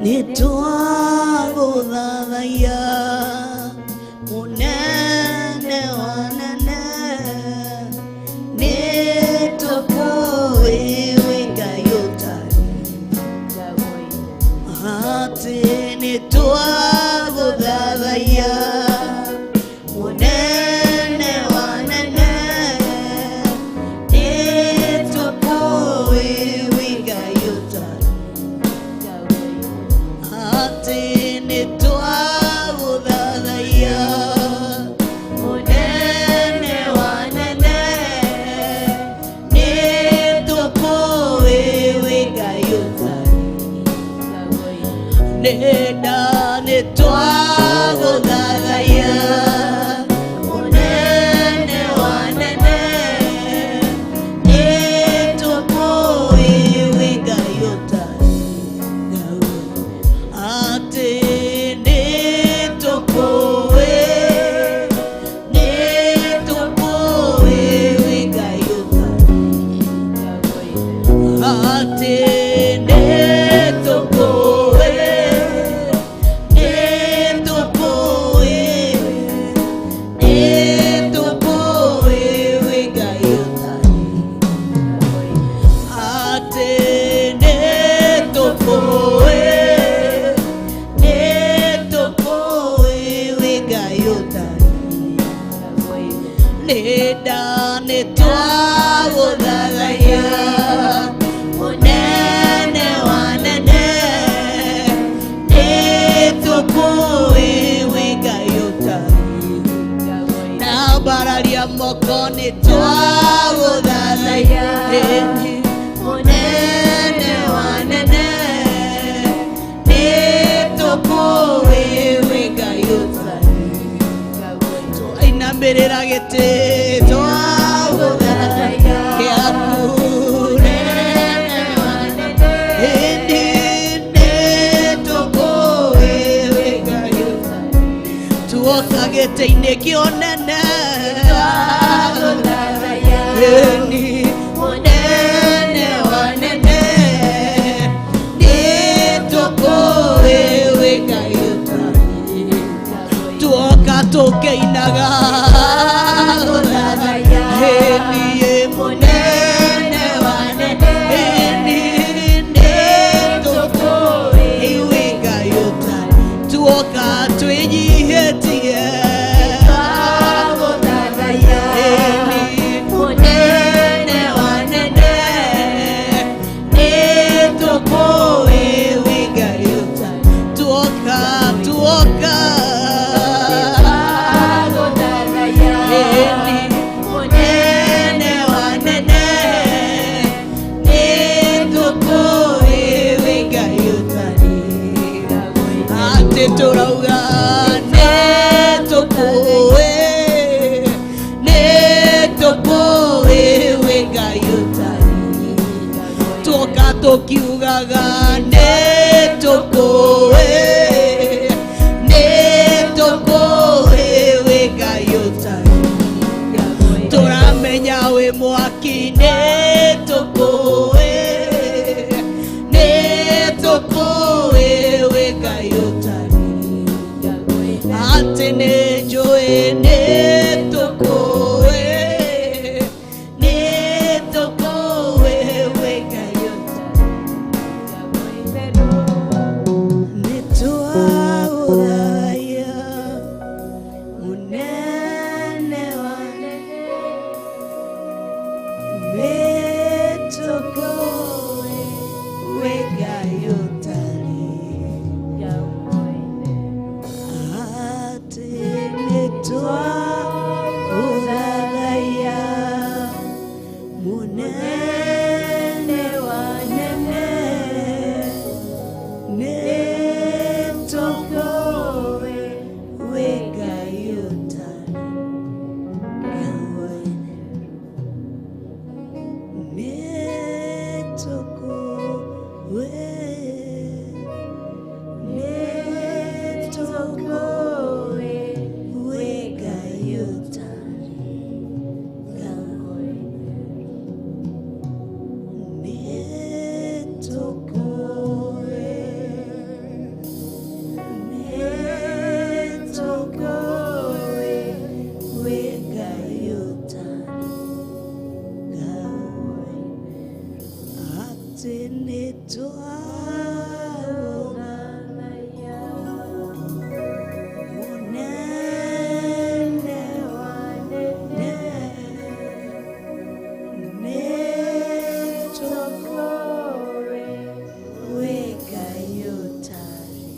Nĩ twagũthathaiya mũnene wa nene, nĩ tũkũĩ wĩ Ngai ũtarĩ. Atĩ nĩ twagũthathaiya mũnene wa nene, nĩ tũkũĩ wĩ Ngai ũtarĩ. Nenda nĩtwagũthathaiya mũnene wa nene nĩtũkũĩ wĩ Ngai ũtarĩ atĩ nĩtũkũĩ nĩtũkũĩ wĩ Ngai ũtarĩ atĩ nĩtũkũĩ nĩtũkũĩ nĩtũkũĩ wĩ Ngai ũtarĩ atĩ nĩtũkũĩ nĩtũkũĩ wĩ Ngai ũtarĩ nenda nĩtwagũthathaiya mũnene wa nene nĩtũkũĩ wĩ Ngai ũtarĩ na mbararia moko nĩtwagũthathaiya mũnene wa nene nĩtũkũĩ wĩ Ngai ũtarĩ twainamĩrĩra gĩtĩ twagũthathaiya gĩaku nene wa nene ĩndĩ nĩtũkũĩ wĩ Ngai ũtarĩ tuoka gĩtĩ-inĩ kĩonene ĩni mũnene wa nene nĩtũkũĩ wĩ Ngai ũtarĩ tuoka tũkĩinaga ĩni mũnene wa nene ĩni nĩtũkũĩ wĩ Ngai ũtarĩ tuoka twĩnyihĩtie ĩni mũnene wa nene nĩtũkũĩ wĩ Ngai ũtarĩ tuoka tuoka ĩni mũnene wa nene nĩtũkũĩ wĩ Ngai ũtarĩ atĩ tũrauga nĩtũkũĩ nĩtũkũĩ wĩ Ngai ũtarĩ tuoka tũkiugaga nĩtũkũĩ nĩtũkũĩ wĩ Ngai ũtarĩ tũramenya wĩ mwaki nĩtũkũĩ nĩtũkũĩ wĩ Ngai ũtarĩ atĩ nĩnjũĩ nĩtũkũĩ nĩtũkũĩ wĩ Ngai ũtarĩ nĩtwagũthathaiya mũnene wa nene nĩtũkũĩ wĩ Ngai ũtarĩ atĩ nĩtwagũthathaiya mũnene wa nene nĩtũkũĩ wĩ Ngai ũtarĩ nĩtũkũĩ nĩtũkũĩ wĩ Ngai ũtarĩ nĩtũkũĩ nĩtũkũĩ wĩ Ngai ũtarĩ atĩ nĩtwagũthathaiya mũnene wa nene nĩtũkũĩ wĩ Ngai ũtarĩ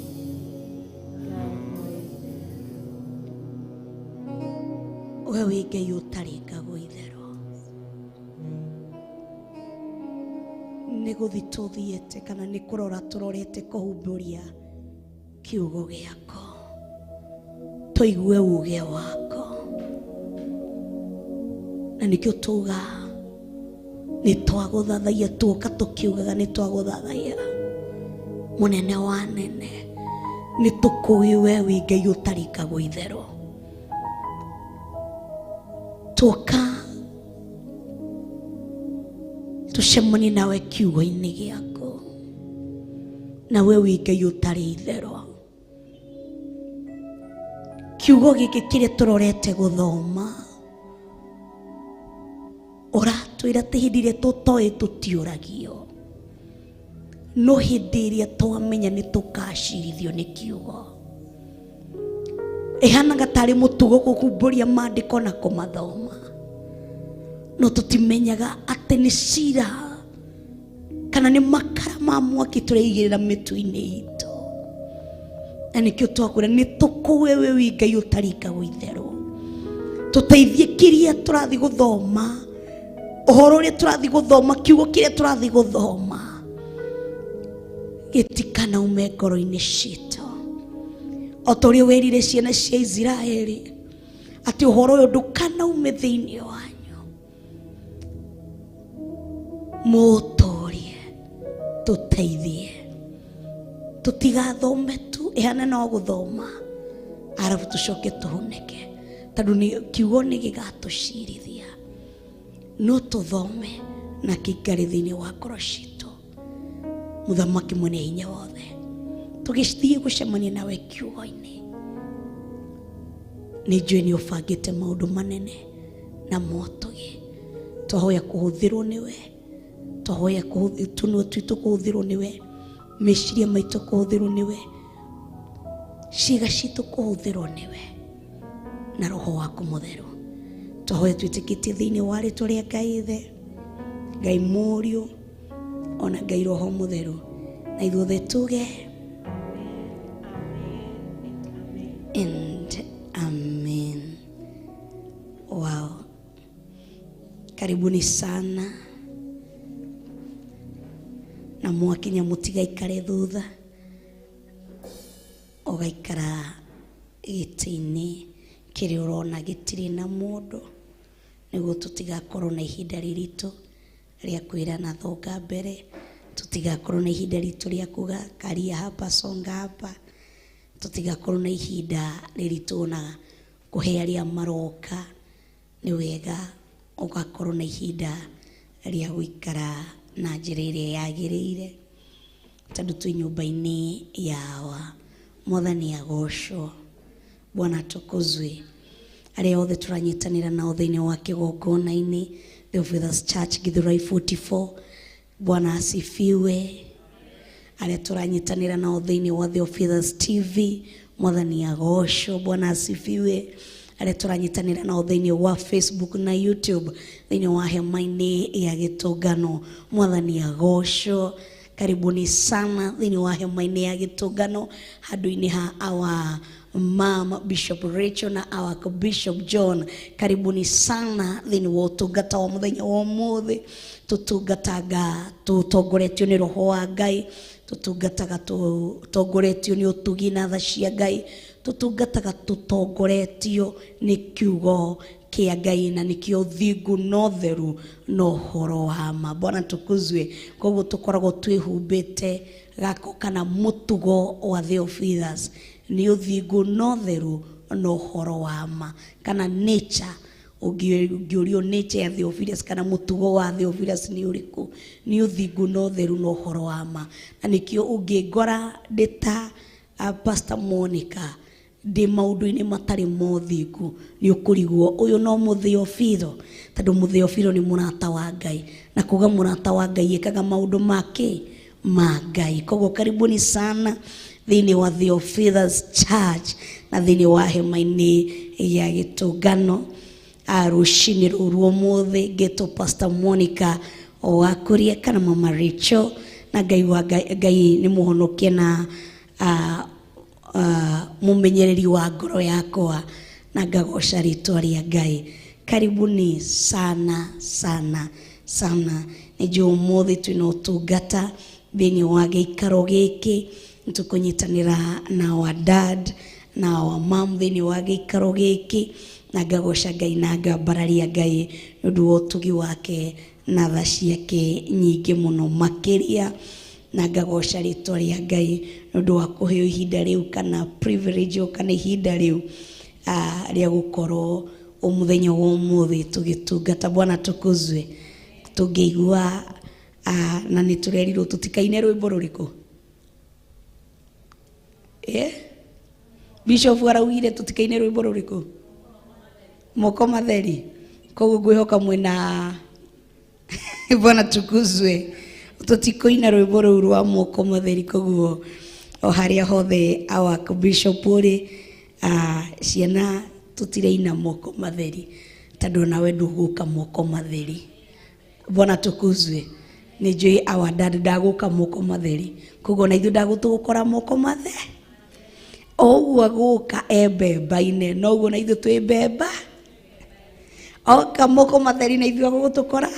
we wĩ Ngai ũtarĩ ngagwo itherũ nĩ gũthi tũthiĩte kana nĩ kũrora tũrorete kũhumbũria Kiugo gĩako tũigue uge wako na nĩkĩo tuga nĩ twagũthathaiya tuoka tũkiugaga nĩ twagũthathaiya mũnene wa nene nĩ tũkũĩ we wĩ Ngai ũtarikagwo itherũ tuoka tũcemanie nawe kiugo-inĩ gĩaku na we wĩ Ngai ũtarĩ itherũ kiugo gĩkĩ kĩrĩa tũrorete gũthoma ũratwĩra atĩ hĩndĩ ĩrĩa tũtoĩ tũtiũragio no hĩndĩ ĩrĩa twamenya nĩ tũkacirithio nĩ kiugo ĩhanaga tarĩ mũtugo gũkumbũria maandĩko na kũmathoma no tũtimenyaga atĩ nĩ cira kana nĩ makara ma mwaki tũraigĩrĩra mĩtwe-inĩ itũ na nĩkĩo twakwĩra nĩ tũkũĩ we wĩ Ngai ũtarikagwo itherũ tũteithie kĩrĩa tũrathiĩ gũthoma ũhoro ũrĩa tũrathiĩ gũthoma kiugo kĩrĩa tũrathiĩ gũthoma gĩtikanaume ngoro-inĩ citũ o ta ũrĩa werire ciana cia Isiraeli atĩ ũhoro ũyũ ndũkanaume thĩinĩ wanyu mũũtũrie tũteithie tũtigathome tu ĩhane no gũthoma arabu tũcoke tũhunĩke tondũ kiugo nĩ gĩgatũcirithia no tũthome na kĩikare thĩinĩ wa ngoro citũ mũthamaki mwene hinya wothe tũgĩthiĩ gũcemania nawe kiugo-inĩ nĩ njũĩ nĩ ũbangĩte maũndũ manene na motũgĩ twahoya kũhũthĩrwo nĩwe twahoya tũnua twitũ kũhũthĩrwo nĩwe meciria maitũ kũhũthĩrwo nĩwe ciĩga citũ kũhũthĩrwo nĩwe na roho waku mũtheru twahoya twĩtĩkĩtie thĩinĩ wa rĩtwa rĩa Ngai Ithe Ngai Mũriũ ona Ngai Roho Mũtheru na ithuothe tuge and amen. Wow, karibuni sana na mwakinya mũtigaikare thutha ũgaikara gĩtĩ-inĩ kĩrĩa ũrona gĩtirĩ na mũndũ nĩguo tũtigakorwo na ihinda rĩritũ rĩa kwĩrana thonga mbere tũtigakorwo na ihinda ritũ rĩa kuga karia hapa songa hapa tũtigakorwo na ihinda rĩritũ na kũhe arĩa maroka nĩ wega ũgakorwo na ihinda rĩa gũikara na njĩra ĩrĩa yagĩrĩire tondũ twĩ nyũmba-inĩ yawa mwathani agocwo Bwana atukuzwe arĩa othe tũranyitanĩra nao thĩinĩ wa kĩgongona-inĩ The Fathers Church Githurai 44 Bwana asifiwe arĩa tũranyitanĩra nao thĩinĩ wa The Fathers TV mwathani agocwo Bwana asifiwe arĩa tũranyitanĩra nao thĩinĩ wa Facebook na YouTube thĩinĩ wa hema-inĩ ya gĩtũngano mwathani agocwo karibuni sana thĩinĩ wa hema-inĩ ya gĩtũngano handũ-inĩ ha our mama Bishop Rachel na our Bishop John karibuni sana thĩinĩ wa ũtungata wa mũthenya wa ũmũthĩ tũtungataga tũtongoretio nĩ roho wa Ngai tũtungataga tũtongoretio nĩ ũtugi na tha cia Ngai tũtungataga tũtongoretio nĩ kiugo kĩa Ngai na nĩkĩo thingu na ũtheru na ũhoro wa ma Bwana tukuzwe koguo tũkoragwo twĩhumbĩte gako kana mũtugo wa Theophilus nĩ ũthingu na ũtheru na ũhoro wa ma kana nature ũngĩũrio nature ya Theophilus kana mũtugo wa Theophilus nĩ ũrĩkũ nĩ ũthingu na ũtheru na ũhoro wa ma na nĩkĩo ũngĩngora ndĩ ta Pastor Monica ndĩ maũndũ-inĩ matarĩ ma ũthingu nĩ ũkũrigwo ũyũ no mũtheofilo tondũ mũtheofilo nĩ mũrata wa Ngai na kuga mũrata wa Ngai ĩkaga maũndũ make ma Ngai koguo karibuni sana thĩinĩ wa Theophilus Church na thĩinĩ wa hema-inĩ ya gĩtũngano rũcinĩ rũrũ ũmũthĩ ngĩtwo Pastor Monica Wakũria kana Mama Rachel na Ngai wa Ngai nĩ mũhonokie na mũmenyereri wa ngoro yakwa na ngagoca rĩtwa rĩa Ngai karibuni sana sana sana nĩ njũĩ ũmũthĩ twĩna ũtungata thĩinĩ wa gĩikaro gĩkĩ Nĩtũkũnyitanĩra na our dad na our mom thĩinĩ wa gĩikaro gĩkĩ, na ngagoca Ngai na ngambararia Ngai nĩ ũndũ wa ũtugi wake na tha ciake nyingĩ mũno makĩria, na ngagoca rĩtwa rĩa Ngai nĩ ũndũ wa kũheo ihinda rĩu kana privilege ĩyo kana ihinda rĩu rĩa gũkorwo mũthenya wa ũmũthĩ tũgĩtungata. Bwana tukuzwe. Tũngĩigua na nĩ tũrerirwo tũtikaine rwĩmbo rũrĩkũ? Bishop araugire tũtikaine rwĩmbo rũrĩkũ? Moko matheri. Koguo ngwĩhoka mwĩna Bwana tukuzwe. Tũtikũina rwĩmbo rũu rwa moko matheri, koguo o harĩa hothe our bishop ũrĩ, ciana tũtiraina moko matheri tondũ nawe ndũgũka moko matheri. Bwana tukuzwe. Nĩ njũĩ our dad ndagũka moko matheri, koguo na ithuĩ ndagũtũgũkora moko matheri. O ũguo agũka e mbemba-inĩ, noguo na ithuĩ twĩ mbemba. Oka moko matheri na ithuĩ agũgũtũkora.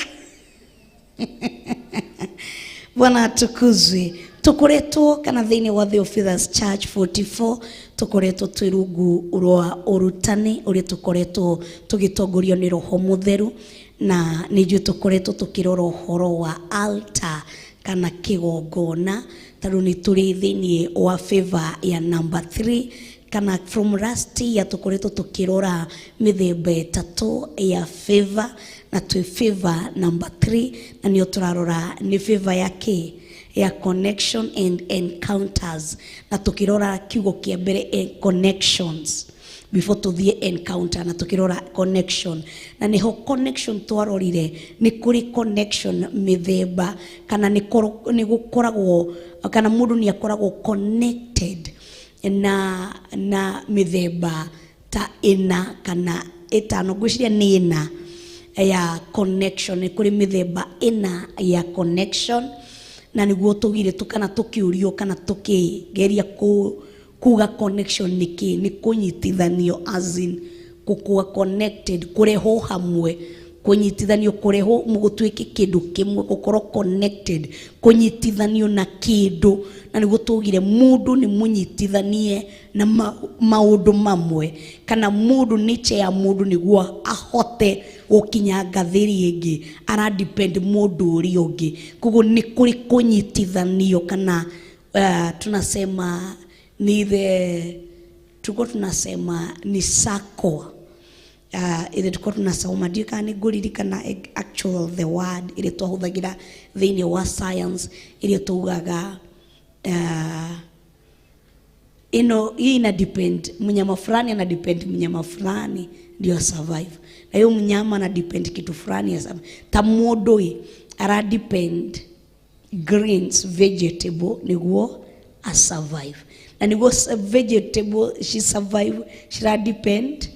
Bwana tukuzwe. Tukoretwo kana thĩinĩ wa Theophilus Church 44 tukoretwo twĩ rungu rwa ũrutani ũrĩa tũkoretwo tũgĩtongorio nĩ Roho Mũtheru, na nĩ njũĩ tũkoretwo tũkĩrora ũhoro wa altar kana kĩgongona, tondũ nĩ tũrĩ thĩinĩ wa favor ya number 3 kana from last year tũkoretwo tũkĩrora mĩthemba ĩtatũ ya favor, na twĩ favor number 3 na nĩyo tũrarora nĩ favor ya kĩ? Ya connection and encounters, na tukirora kiugo kia mbere connections before tuthiĩ encounter, na tukirora connection, na niho connection twarorire ni kuri connection mithemba kana ni gukoragwo kana mundu ni akoragwo connected na mithemba ta ĩna kana ĩtano, ngwĩciria nĩ ĩna ya connection. Ni kuri mithemba ĩna ya connection, na niguo tugire tukana tukiurio kana tukigeria kuga connection ni ki? Ni kunyitithanio, as in kukuwa connected, kurehwo hamwe, kunyitithanio, kurehwo mugutuike kindu kimwe, gukorwo connected, kunyitithanio na kindu. Na niguo tugire mundu ni munyitithanie na maundu mamwe, kana mundu nature ya mundu niguo ahote gukinya ngathĩri ĩngĩ, ara depend mundu ũrĩa ũngĩ. Koguo nĩ kũrĩ kũnyitithanio kana tunasema ni the tuko tunasema ni sako ile tuko tunasoma ndio kana ngũririkana actual the word ile twahũthagĩra thĩinĩ wa science ile tugaga ino hii ina depend mnyama fulani ana depend mnyama fulani ndio survive, na hiyo mnyama ana depend kitu fulani ya survive. Ta mũndũ ara depend greens vegetable niguo a survive, na niguo vegetable she survive she ra depend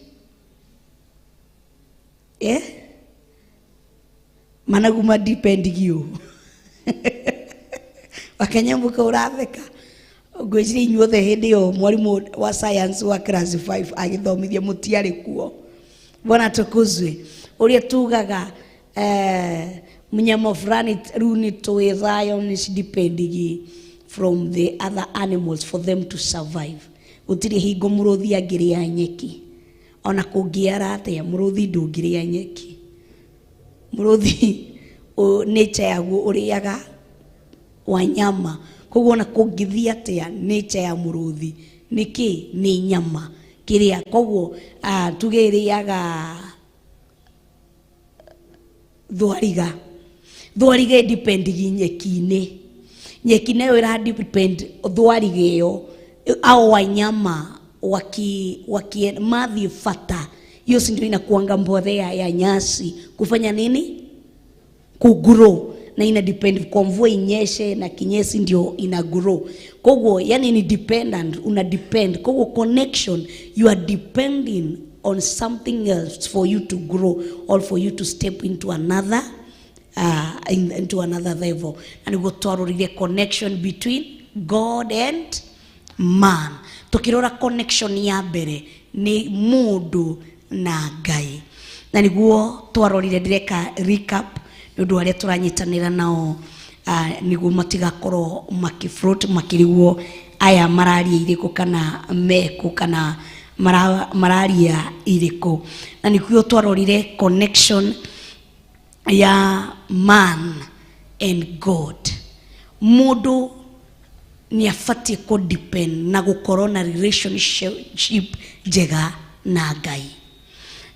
managu ma depend gio wakanyambuka uratheka ngwĩciria inyuothe hĩndĩ ĩyo mwarimũ wa science wa class 5 agĩthomithia mũtiarĩ kuo. Bwana tukuzwe. Ũrĩa tugaga mnyama fulani rĩu nĩ tũĩ lion is depending from the other animals for them to survive. Gũtirĩ hingo mũrũthi angĩrĩa nyeki, ona kũngĩara atĩa mũrũthi ndũngĩrĩa nyeki. Mũrũthi nature yaguo ũrĩaga wanyama, koguo ona kũngĩthiĩ atĩa nature ya mũrũthi nĩkĩ? Nĩ nyama kĩrĩa. Koguo tuge ĩrĩaga thwariga, thwariga depend nyeki-inĩ, nyeki nayo ĩra depend thwariga ĩyo au wanyama waki mathiĩ bata, hiyo si ndio inakuanga mbolea ya nyasi kufanya nini? Kugrow, na ina depend kwa mvua inyeshe na kinyesi ndio ina grow. Koguo yani ni dependent, una depend. Koguo connection, you are depending on something else for you to grow or for you to step into another into another level. Na niguo twarorire connection between God and man. Tukirora connection ya mbere ni mundu na Ngai, na niguo twarorire ndireka recap nĩ ũndũ arĩa tũranyitanĩra nao niguo matigakorwo makĩfloat makĩrigwo Aya mararia irĩkũ kana meku kana mararia irĩkũ. Na nĩkuo twarorire connection ya man and God. Mũndũ nĩ abatiĩ kũ depend na gũkorwo na relationship njega na Ngai.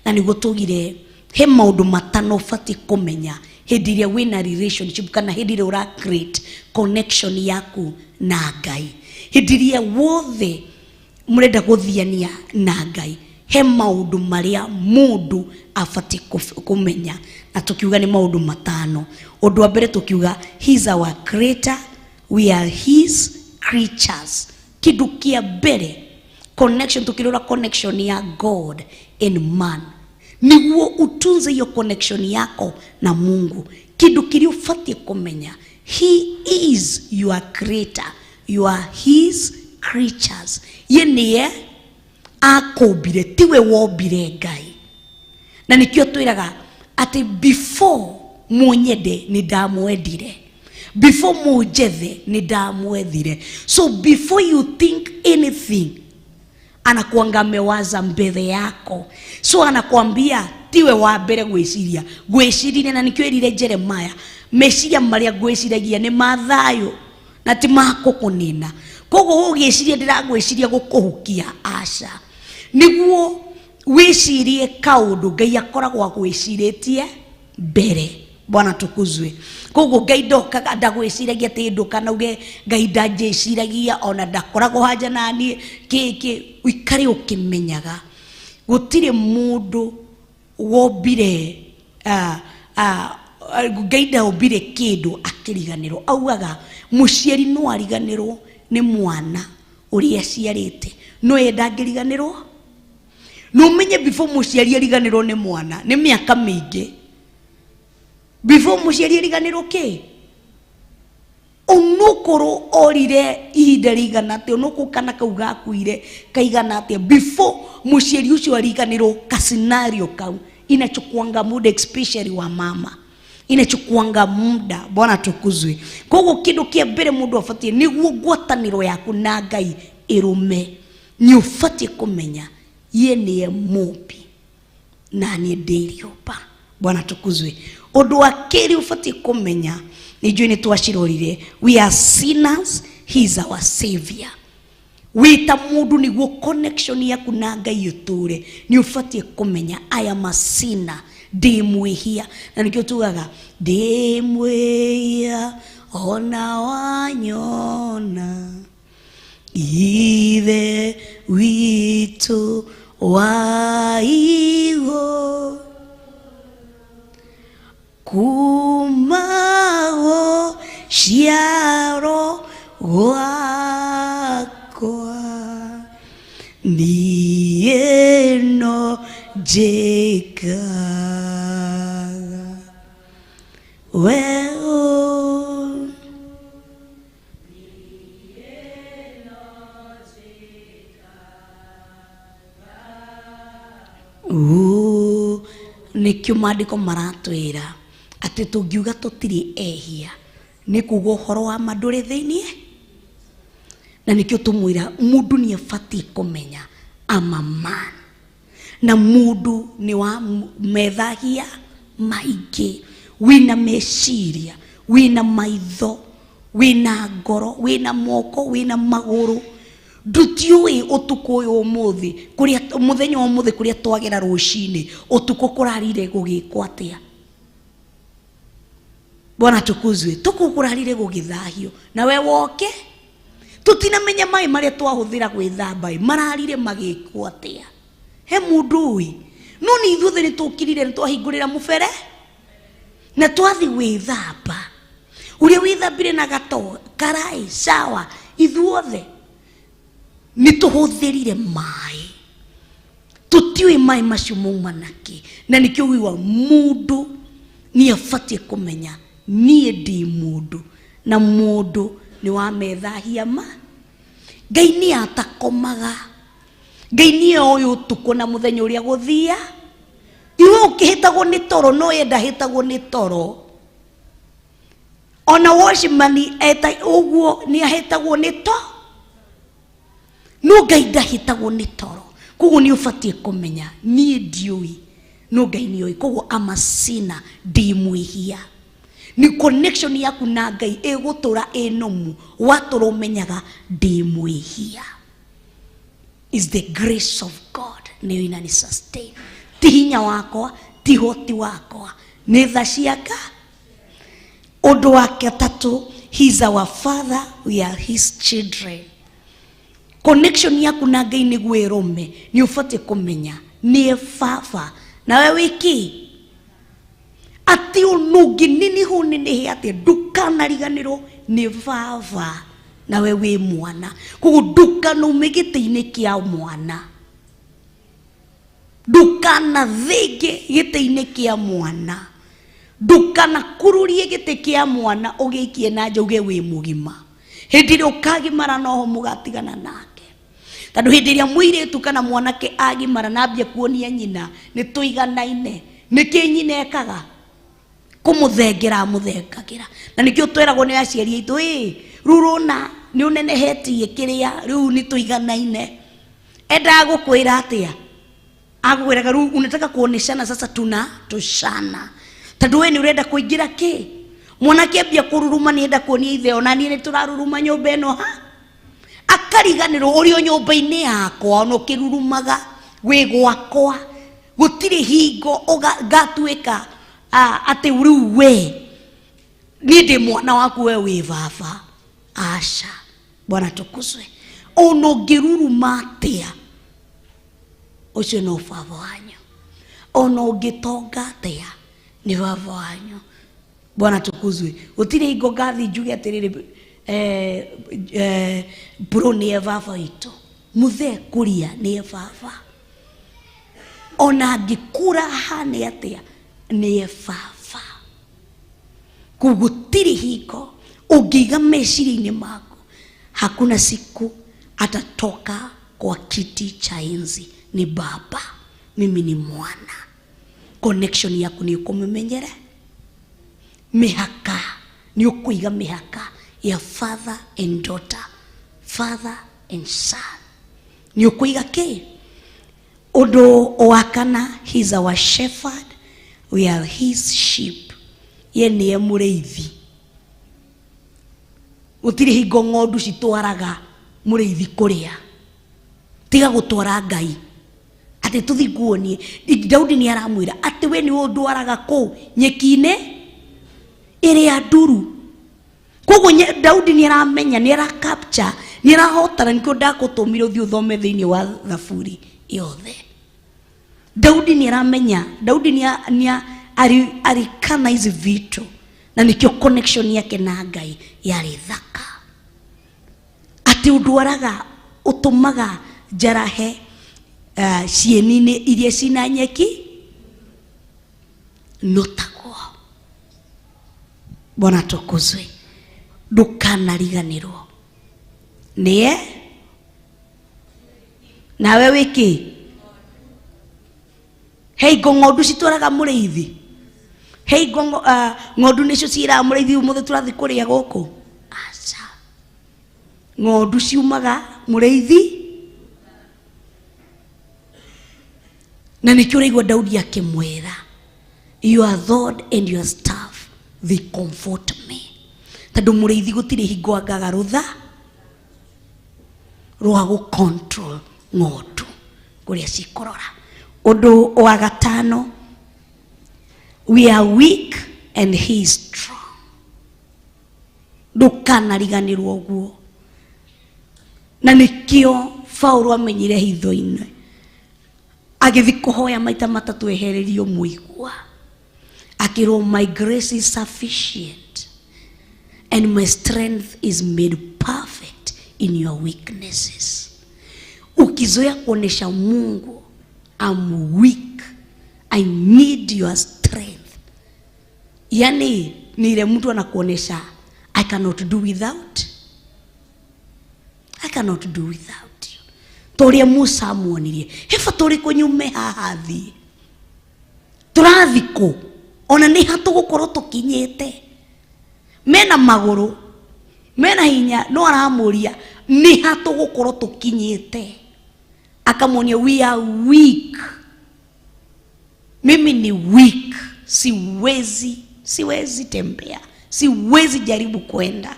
Na nĩguo tugire he maũndũ matano ũbatiĩ kũmenya hĩndĩ ĩrĩa wĩna relationship kana hĩndĩ ĩrĩa ũra create connection yaku na Ngai. Hĩndĩ ĩrĩa wothe mũrenda gũthiania na Ngai, he maũndũ marĩa mũndũ abatiĩ kũmenya, na tukiuga nĩ maũndũ matano. Ũndũ wa mbere tukiuga he is our creator, we are his creatures. Kĩndũ kĩa mbere connection, tukirora connection ya God and man, niguo utunze hiyo connection yako na Mungu. Kindu kĩrĩa ũbatiĩ kũmenya, he is your creator, you are his creatures. Ye nĩye akũmbire, tiwe wombire Ngai. Na nĩkĩo twĩraga atĩ before munyende nĩ ndamwendire, before munjethe nĩ ndamwethire. So before you think anything, anakuanga amewaza mbele yako. So anakuambia tiwe wa mbere gwĩciria, gwĩcirire. Na nĩkĩo erire Jeremiah, meciria marĩa ngwĩciragia nĩ ma thayũ na ti ma gũkũnina. Koguo ũgĩciria ndĩragwĩciria gũkũhukia, aca. Nĩguo wĩcirie kaũndũ Ngai akoragwo agwĩcirĩtie mbere. Bwana tukuzwe. Koguo Ngai ndokaga ndagwĩciragia atĩ ndũ kana uge Ngai ndanjĩciragia ona ndakoragwo hanja naniĩ kĩ ũikare ũkĩmenyaga gũtirĩ mũndũ wombire, Ngai ndaombire kĩndũ akĩriganĩrwo. Augaga mũciari no ariganĩrwo nĩ mwana ũrĩa aciarĩte, no ye ndangĩriganĩrwo. No ũmenye before mũciari ariganĩrwo nĩ mwana nĩ mĩaka mĩingĩ. Before mũciari ariganĩrwo kĩ, onokorwo orire ihinda rĩigana atĩa, onokorwo kana kau gakuire kaigana atĩa, before mũciari ũcio ariganĩrwo ka scenario kau inachukuanga muda, especially wa mama inachukuanga muda. Bwana tukuzwe. Koguo kindu kia mbere mundu abatie niguo ngwataniro yaku na Ngai irume, ni ubatie kumenya ye niye mũmbi na niĩ ndĩ rĩũmba. Bwana tukuzwe. Ũndũ wa kerĩ ũbatiĩ kũmenya, nĩ njũĩ nĩ twacirorire, we are sinners, he is our savior. Wĩ ta mũndũ nĩguo connection yaku na Ngai ĩtũre, nĩ ũbatiĩ kũmenya I am a sinner, ndĩ mwĩhia. Na nĩkĩo tugaga ndĩ mwĩhia ona wanyona, Ithe witũ wa igũrũ, kuma gũciarwo gwakwa niĩ no njĩkaga we. Nĩkĩo maandĩko maratwĩra atĩ tũngiuga tũtirĩ ehia nĩ kuga ũhoro wa ma ndũrĩ thĩiniĩ. Na nĩkĩo tũmwĩra mũndũ nĩ abatiĩ kũmenya I'm a man, na mũndũ nĩ wa methahia maingĩ, wĩna meciria, wĩna maitho, wĩna ngoro, wĩna moko, wĩna magũrũ. Ndutiũĩ ũtukũ ũyũ ũmũthĩ, kũrĩa mũthenya wa ũmũthĩ kũrĩa twagera rũcinĩ, ũtukũ kũrarire gũgĩkwo atĩa. Bwana tukuzwe. Tuku kũrarire gũgĩthahio na we woke tũtinamenya maĩ marĩa twahũthĩra gwĩthamba mararire magĩkwo atĩa. He mũndũ ũĩ? No nĩ ithuothe nĩ tũkirire nĩ twahingũrĩra mũbere na twathi gwĩthamba. Ũrĩa wĩthambire na gato karai sawa, ithuothe nĩ tũhũthĩrire maĩ, tũtiũĩ maĩ macio mauma nakĩ. Na nĩkĩo wiwa mũndũ nĩ abatiĩ kũmenya niĩ ndĩ mũndũ, na mũndũ nĩ wa methahia ma. Ngai nĩ atakomaga, Ngai nĩ oĩ ũtukũ na mũthenya ũrĩa gũthia. Iwe ũkĩhĩtagwo nĩ toro, no ye ndahĩtagwo nĩ toro. Ona watchman eta ũguo nĩ ahĩtagwo nĩ to. No Ngai ndahĩtagwo nĩ toro. Koguo nĩ ũbatiĩ kũmenya niĩ ndiũĩ, no Ngai nĩ oĩ. Koguo amasina ndĩ mwĩhia. Nĩ connection yaku na Ngai ĩgũtũra ĩ nũmu, watũra ũmenyaga ndĩ mwĩhia. Is the grace of God nĩyo inani sustain. Ti hinya wakwa, ti hoti wakwa, nĩ tha ciaka. Ũndũ wa gatatũ, he is our father, we are his children. Connection yaku na Ngai nĩguo ĩrũme, nĩ ũbatiĩ kũmenya nĩe baba nawe wĩkĩ atĩ ũndũ ũngĩniniha ũnenehe atĩa ndũkanariganĩrwo nĩ baba nawe wĩ mwana. Koguo ndũkanaume gĩtĩ-inĩ kĩa mwana, ndũkanathĩnge gĩtĩ-inĩ kĩa mwana, ndũkanakururie gĩtĩ kĩa mwana ũgĩikie na nja uge wĩ mũgima. Hĩndĩ ĩrĩa ũkagimara noho mũgatigana nake. Tondũ hĩndĩ ĩrĩa mũirĩtu kana mwanake agimara na ambia kuonia nyina nĩ tũiganaine, nĩkĩ nyina ekaga? Kũmũthengera amũthengagĩra. Na nĩkĩo tweragwo nĩ aciari aitũ, ĩ rĩu ũrona nĩ ũnenehetie kĩrĩa, rĩu nĩ tũiganaine. Endaga gũkwĩra atĩa? Agũkwĩraga rĩu unataka kuoneshana sasa tuna toshana. Tondũ we nĩ ũrenda kũingĩra kĩ? Mwanake ambia kũruruma nĩ enda kuonia ithe ona niĩ nĩ tũraruruma nyũmba ĩno ha? Akariganĩrwo ũrĩ o nyũmba-inĩ yakwa ona ũkĩrurumaga wĩ gwakwa, gũtirĩ hingo ngatuĩka atĩ rĩu we niĩ ndĩ mwana waku we wĩ baba. Aca, Bwana tukuzwe. Ona ũngĩruruma atĩa, ũcio no baba wanyu. Ona ũngĩtonga atĩa, nĩ baba wanyu. Bwana tukuzwe. Gũtirĩ hingo ngathi njuge atĩrĩrĩ, bro nĩe baba witũ, mũthee kũria nĩe baba. Ona angĩkũra ahane atĩa, nĩe baba. Koguo gũtirĩ hingo ũngĩiga meciria-inĩ maku, hakuna siku atatoka kwa kiti cha enzi. Ni baba, mimi ni mwana. Connection yaku nĩ ũkũmĩmenyere. Mĩhaka nĩ ũkũiga mĩhaka ya father and daughter, father and son. Nĩ ũkũiga kĩ? Ũndũ wa kana, he is our shepherd, we are his sheep. Ye nĩye mũrĩithi. Gũtirĩ hingo ng'ondu citwaraga mũrĩithi kũrĩa. Tiga gũtwara Ngai atĩ tũthi nguonie. Daudi nĩ aramwĩra atĩ we nĩwe ũndwaraga kũu nyeki-inĩ ĩrĩa nduru. Koguo Daudi nĩ aramenya, nĩ ara capture, nĩ arahotana. Nĩkĩo ndakũtũmire ũthiĩ ũthome thĩinĩ wa Thaburi yothe. Daudi nĩ aramenya, Daudi nĩ arikana hizi vitu, na nĩkĩo connection yake na Ngai yarĩ thaka. Atĩ ũndwaraga, ũtũmaga njarahe cieni-inĩ iria cina nyeki no taguo. Bwana tukuzwe. Ndũkanariganĩrwo nĩye nawe wĩkĩ. Hei ngo ng'ondu citwaraga mũrĩithi. Hei ngo ng'ondu nĩcio ciĩraga mũrĩithi ũmũthĩ tũrathiĩ kũrĩa gũkũ. Aca, ng'ondu ciumaga mũrĩithi. Na nĩkĩo ũraigua Daudi akĩmwĩra, your rod and your staff they comfort me. Tondũ mũrĩithi gũtirĩ hingo angaga rũtha rwa gũ control ng'ondu kũrĩa cikũrora. Ũndũ wa gatano, we are weak and he is strong. Ndũkanariganĩrwo ũguo. Na nĩkĩo Paũlũ amenyire hitho-inĩ, agĩthiĩ kũhoya maita matatũ ehererio mũigua, akĩrwo my grace is sufficient and my strength is made perfect in your weaknesses. Ukizoea kuonesha Mungu I'm weak, I need your strength, yani ni ile mtu anakuonesha I cannot do without, I cannot do without you. Toria Musa amuonirie, he bata ũrĩkũ nyume haha thiĩ, tũrathiĩ kũ, ona nĩ ha tũgũkorwo tũkinyĩte. Mena magũrũ, mena hinya, no aramũria Nĩ ha tũgũkorwo tũkinyĩte. Akamwonia we are weak. Mimi ni weak, siwezi tembea, siwezi jaribu kwenda.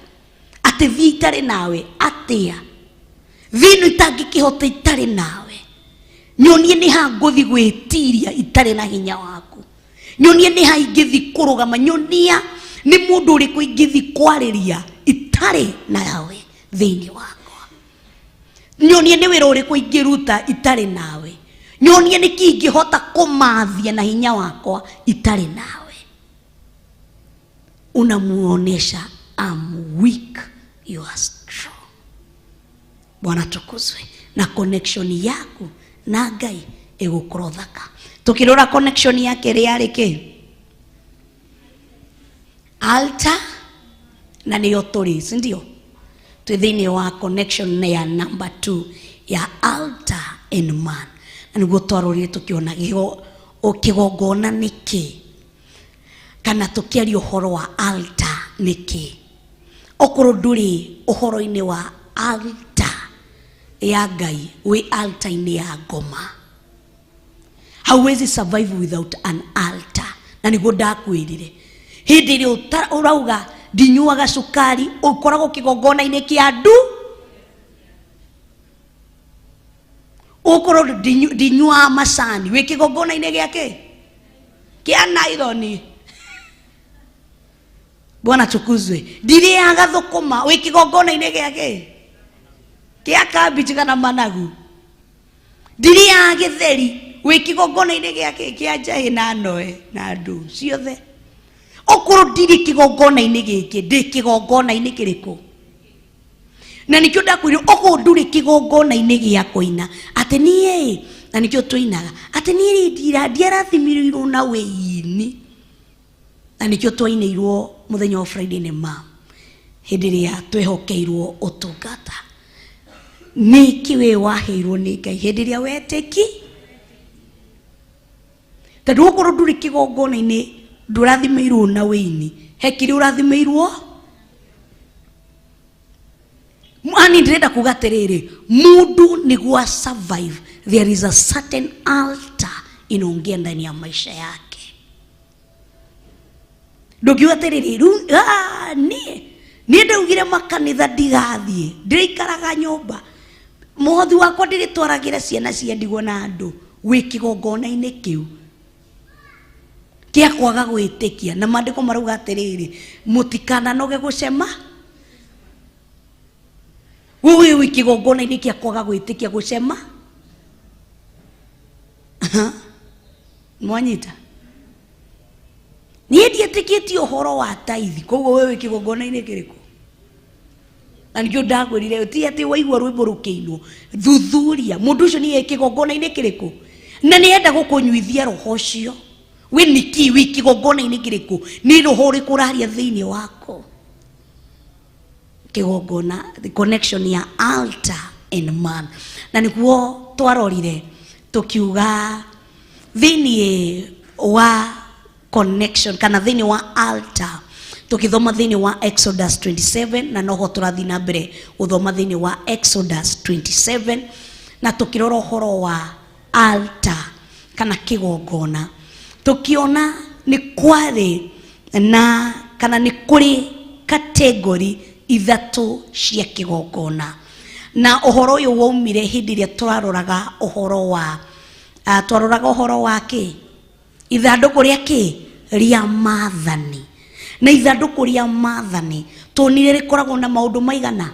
Atĩ thiĩ itarĩ nawe atĩa? Thiĩ ĩno itangĩkĩhota itarĩ nawe. Nyonie nĩ ha ngũthiĩ gwĩtiria itarĩ na hinya waku. Nyonie nĩ ha ingĩthiĩ kũrũgama, nyonia nĩ mũndũ ũrĩkũ ingĩthiĩ kwarĩria itarĩ nawe thĩinĩ wakwa. Nyonie nĩ wĩra ũrĩkũ ingĩruta itarĩ nawe. Nyonie nĩ kĩ ingĩhota kũmathia na hinya wakwa itarĩ nawe. Unamuonesha I'm weak, you are strong. Bwana tukuzwe. Na connection yaku na Ngai ĩgũkorwo thaka. Tukirora connection yake ĩrĩa yarĩ kĩ? Altar, na nĩyo tũrĩ, si ndio? Twĩ thĩinĩ wa connection ya number 2 ya altar and man. Na nĩguo twarorire tũkĩona kĩgongona nĩ kĩ, kana tũkĩaria ũhoro wa altar nĩ kĩ. Okorwo ndũrĩ ũhoro-inĩ wa altar ya Ngai, wĩ altar-inĩ ya ngoma. Hauwezi survive without an altar. Na nĩguo ndakwĩrire hĩndĩ ĩrĩa ũrauga ndinyuaga cukari, ũkoragwo kĩgongona-inĩ kĩa andũ. Ũkorwo ndinyuaga macani, wĩ kĩgongona-inĩ gĩa kĩ? Kĩa naironi. Bwana tukuzwe. Ndirĩaga thũkũma, wĩ kĩgongona-inĩ gĩa kĩ? Kĩa cabbage kana managu. Ndirĩaga gĩtheri, wĩ kĩgongona-inĩ gĩa kĩ? Kĩa njahĩ na noe na ndũ ciothe. Okorwo ndirĩ kĩgongona-inĩ gĩkĩ, ndĩ kĩgongona-inĩ kĩrĩkũ? Na nĩkĩo ndakwĩrire okorwo ndũrĩ kĩgongona-inĩ gĩa kũina, atĩ niĩ, na nĩkĩo tũinaga, atĩ niĩ rĩ ndiarathimirwo na wĩini. Na nĩkĩo twainĩirwo mũthenya wa Friday nĩ ma hĩndĩ ĩrĩa twehokeirwo ũtungata. Nĩkĩ we waheirwo nĩ Ngai hĩndĩ ĩrĩa wetĩki? Tondũ okorwo ndũrĩ kĩgongona-inĩ, ndũrathimĩirwo na wĩini, he kĩrĩa ũrathimĩirwo? Ani ndĩrenda kuga atĩrĩrĩ, mũndũ nĩguo a survive, there is a certain altar inaongea ndani ya maisha yake. Ndũngiuga atĩrĩrĩ, rĩu, niĩ ndaugire makanitha ndigathiĩ, ndĩrĩikaraga nyũmba, mũhothi wakwa ndĩrĩtwaragĩra ciana cia ndigwa na andũ. Wĩ kĩgongona-inĩ kĩu kĩa kwaga gwĩtĩkia. Na maandĩko marauga atĩrĩrĩ, mũtikananoge gũcema. Wewe wĩ kĩgongona-inĩ kĩa kwaga gwĩtĩkia gũcema. Mwanyita? Niĩ ndiĩtĩkĩtie ũhoro wa taithi, koguo wewe wĩ kĩgongona-inĩ kĩrĩkũ? Na nĩkĩo ndakwĩrire, ti atĩ waigua rwĩmbo rũkĩinwo, thuthuria mũndũ ũcio nĩ kĩgongona-inĩ kĩrĩkũ, na nĩ enda gũkũnyuithia roho ũcio. We nĩkĩ wĩ kĩgongona-inĩ kĩrĩkũ? Nĩ roho ũrĩkũ ũraria thĩinĩ wako? Kĩgongona, the connection ya altar and man. Na nĩguo twarorire tũkiuga thĩinĩ wa connection kana thĩinĩ wa altar, tũkĩthoma thĩinĩ wa Exodus 27, na noho tũrathiĩ na mbere gũthoma thĩinĩ wa Exodus 27, na tũkĩrora ũhoro wa altar kana kĩgongona, tũkĩona nĩ kwarĩ na kana nĩ kũrĩ category ithatũ cia kĩgongona. Na ũhoro ũyũ waumire hĩndĩ ĩrĩa tũraroraga ũhoro wa, twaroraga ũhoro wa kĩ? Ithandũkũ rĩa kĩ? Rĩa maathani. Na ithandũkũ rĩa maathani tuonire rĩkoragwo na maũndũ maigana?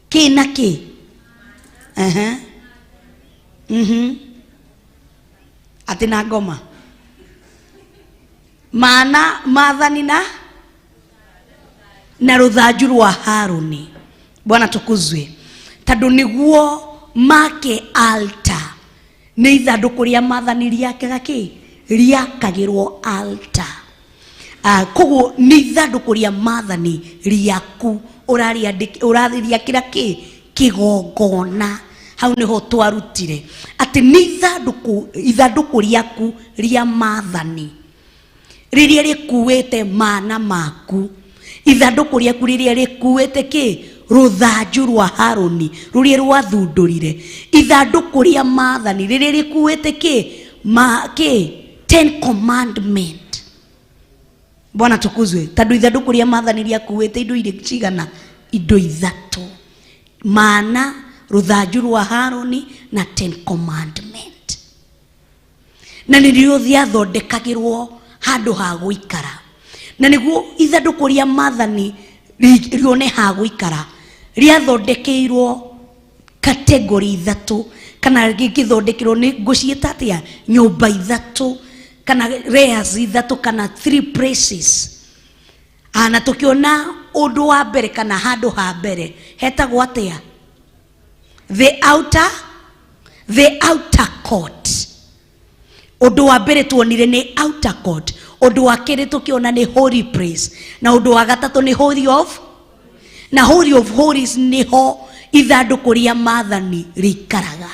Kĩ na kĩ? Atĩ na ngoma. Maana maathani na rũthanju rwa Harũni. Bwana tukuzwe. Tondũ nĩguo make altar, nĩ ithandũkũ rĩa maathani rĩakaga kĩ? Rĩakagĩrwo altar. Koguo nĩ ithandũkũ rĩa maathani rĩaku ũrarĩakĩra kĩ? Kĩgongona. Hau nĩho twarutire atĩ nĩ ithandũkũ rĩaku rĩa maathani rĩrĩa rĩkuĩte mana maku, ithandũkũ rĩaku rĩrĩa rĩkuĩte kĩ? Rũthanju rwa Harũni rũrĩa rwathundũrire ithandũkũ rĩa maathani rĩrĩa rĩkuĩte kĩ ma kĩ ten commandment. Bwana tukuzwe. Tondũ ithandũkũ rĩa maathani rĩakuĩte indo irĩ cigana? Indo ithatũ: mana, rũthanju rwa Harũni na ten commandment. Na nĩrĩo rĩathondekagĩrwo handũ ha gũikara, na nĩguo ithandũkũ rĩa maathani rĩone ha gũikara, rĩathondekeirwo category ithatũ, kana gĩgĩthondekerwo nĩ ngũciĩta atĩa, nyũmba ithatũ kana layers ithatũ kana three places. Na tũkĩona ũndũ wa mbere kana handũ ha mbere hetagwo atĩa? The outer court. Ũndũ wa mbere tuonire nĩ outer court, ũndũ wa kerĩ tũkĩona nĩ holy place, na ũndũ wa gatatũ nĩ holy of, na holy of holies nĩho ithandũkũ rĩa maathani rĩikaraga.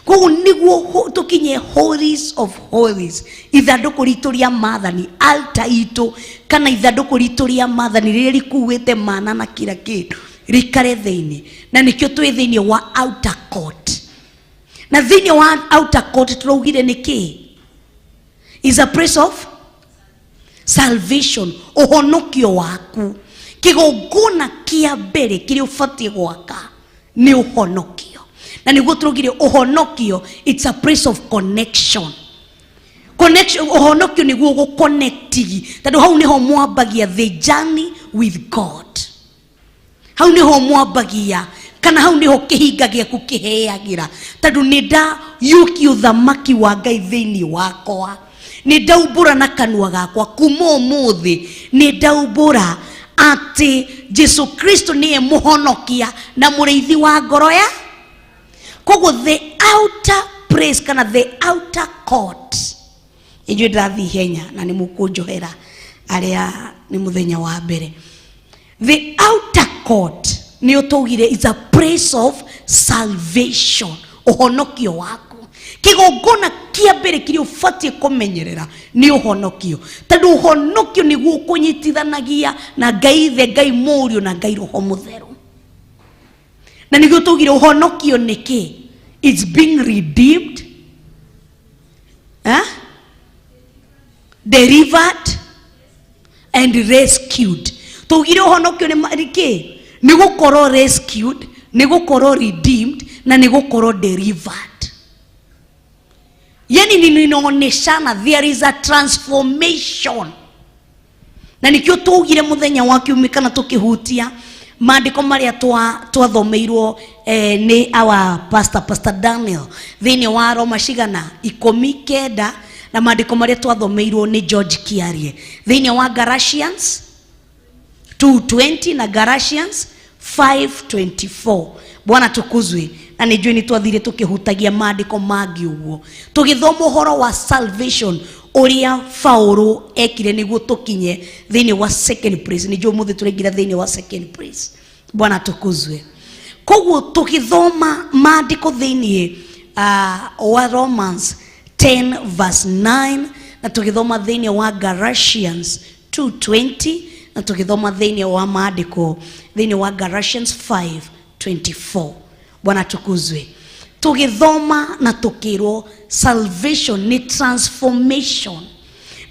Koguo nĩguo tũkinye holies of holies, ithandũkũ ritũ rĩa maathani, altar itũ kana ithandũkũ ritũ rĩa maathani rĩrĩa rĩkuĩte mana na kila kĩndũ rĩikare thĩinĩ, na nĩkĩo twĩ thĩinĩ wa outer court. Na thĩinĩ wa outer court tũraugire nĩ kĩĩ? Is a place of salvation, ũhonokio waku. Kĩgongona kĩa mbere kĩrĩa ũbatiĩ gwaka nĩ ũhonokio, na nĩguo tũraugire ũhonokio, it's a place of connection. Connection, ũhonokio nĩguo gũconnectigi, tondũ hau nĩho mwambagia the journey with God. Hau nĩho mwambagia kana hau nĩho kĩhinga gĩaku kĩheagĩra, tondũ nĩ ndayũkia ũthamaki wa Ngai thĩinĩ wakwa, nĩ ndaumbũra na kanua gakwa kuma ũmũthĩ, nĩ ndaumbũra atĩ Jesu Kristo nĩye mũhonokia na mũrĩithi wa ngoro ya. Koguo the outer place kana the outer court, inyuĩ ndĩrathiĩ ihenya na nĩ mũkũnjohera arĩa nĩ mũthenya wa mbere. The outer court nĩ ũtũgire is a place of salvation, ũhonokio waku. Kĩgongona kĩa mbere kĩrĩa ũbatiĩ kũmenyerera nĩ ũhonokio, tondũ ũhonokio nĩguo ũkũnyitithanagia na Ngai Ithe, Ngai Mũriũ na Ngai Roho Mũtheru. Na nĩguo tũgire ũhonokio nĩ kĩ? It's being redeemed, eh? Delivered and rescued. Tũgire ũhonokio nĩ kĩ? Nĩ gũkorwo rescued, nĩ gũkorwo redeemed na nĩ gũkorwo delivered. Yani ninaoneshana there is a transformation. Na nikio tugire muthenya wa kiumia kana tukihutia maandĩko marĩa twathomeirwo nĩ our pastor, Pastor Daniel, thĩinĩ wa Roma cigana 19, na maandĩko marĩa twathomeirwo nĩ George Kiarie thĩinĩ wa Galatians 2:20 na Galatians 5:24. Bwana tukuzwe. Na nĩ njũĩ nĩ twathire tũkĩhutagia maandĩko mangĩ ũguo tũgĩthoma ũhoro wa salvation ũrĩa Paulo ekire nĩguo tũkinye thĩinĩ wa second place. Nĩ njũĩ ũmũthĩ tũraingĩra thĩinĩ wa second place. Bwana tukuzwe. Koguo tũgĩthoma maandĩko thĩinĩ wa Romans 10 verse 9, na tũgĩthoma thĩinĩ wa Galatians 2:20, na tũgĩthoma thĩinĩ wa maandĩko thĩinĩ wa Galatians 5:24. Bwana tukuzwe. Tũgĩthoma na tũkĩrwo salvation nĩ transformation,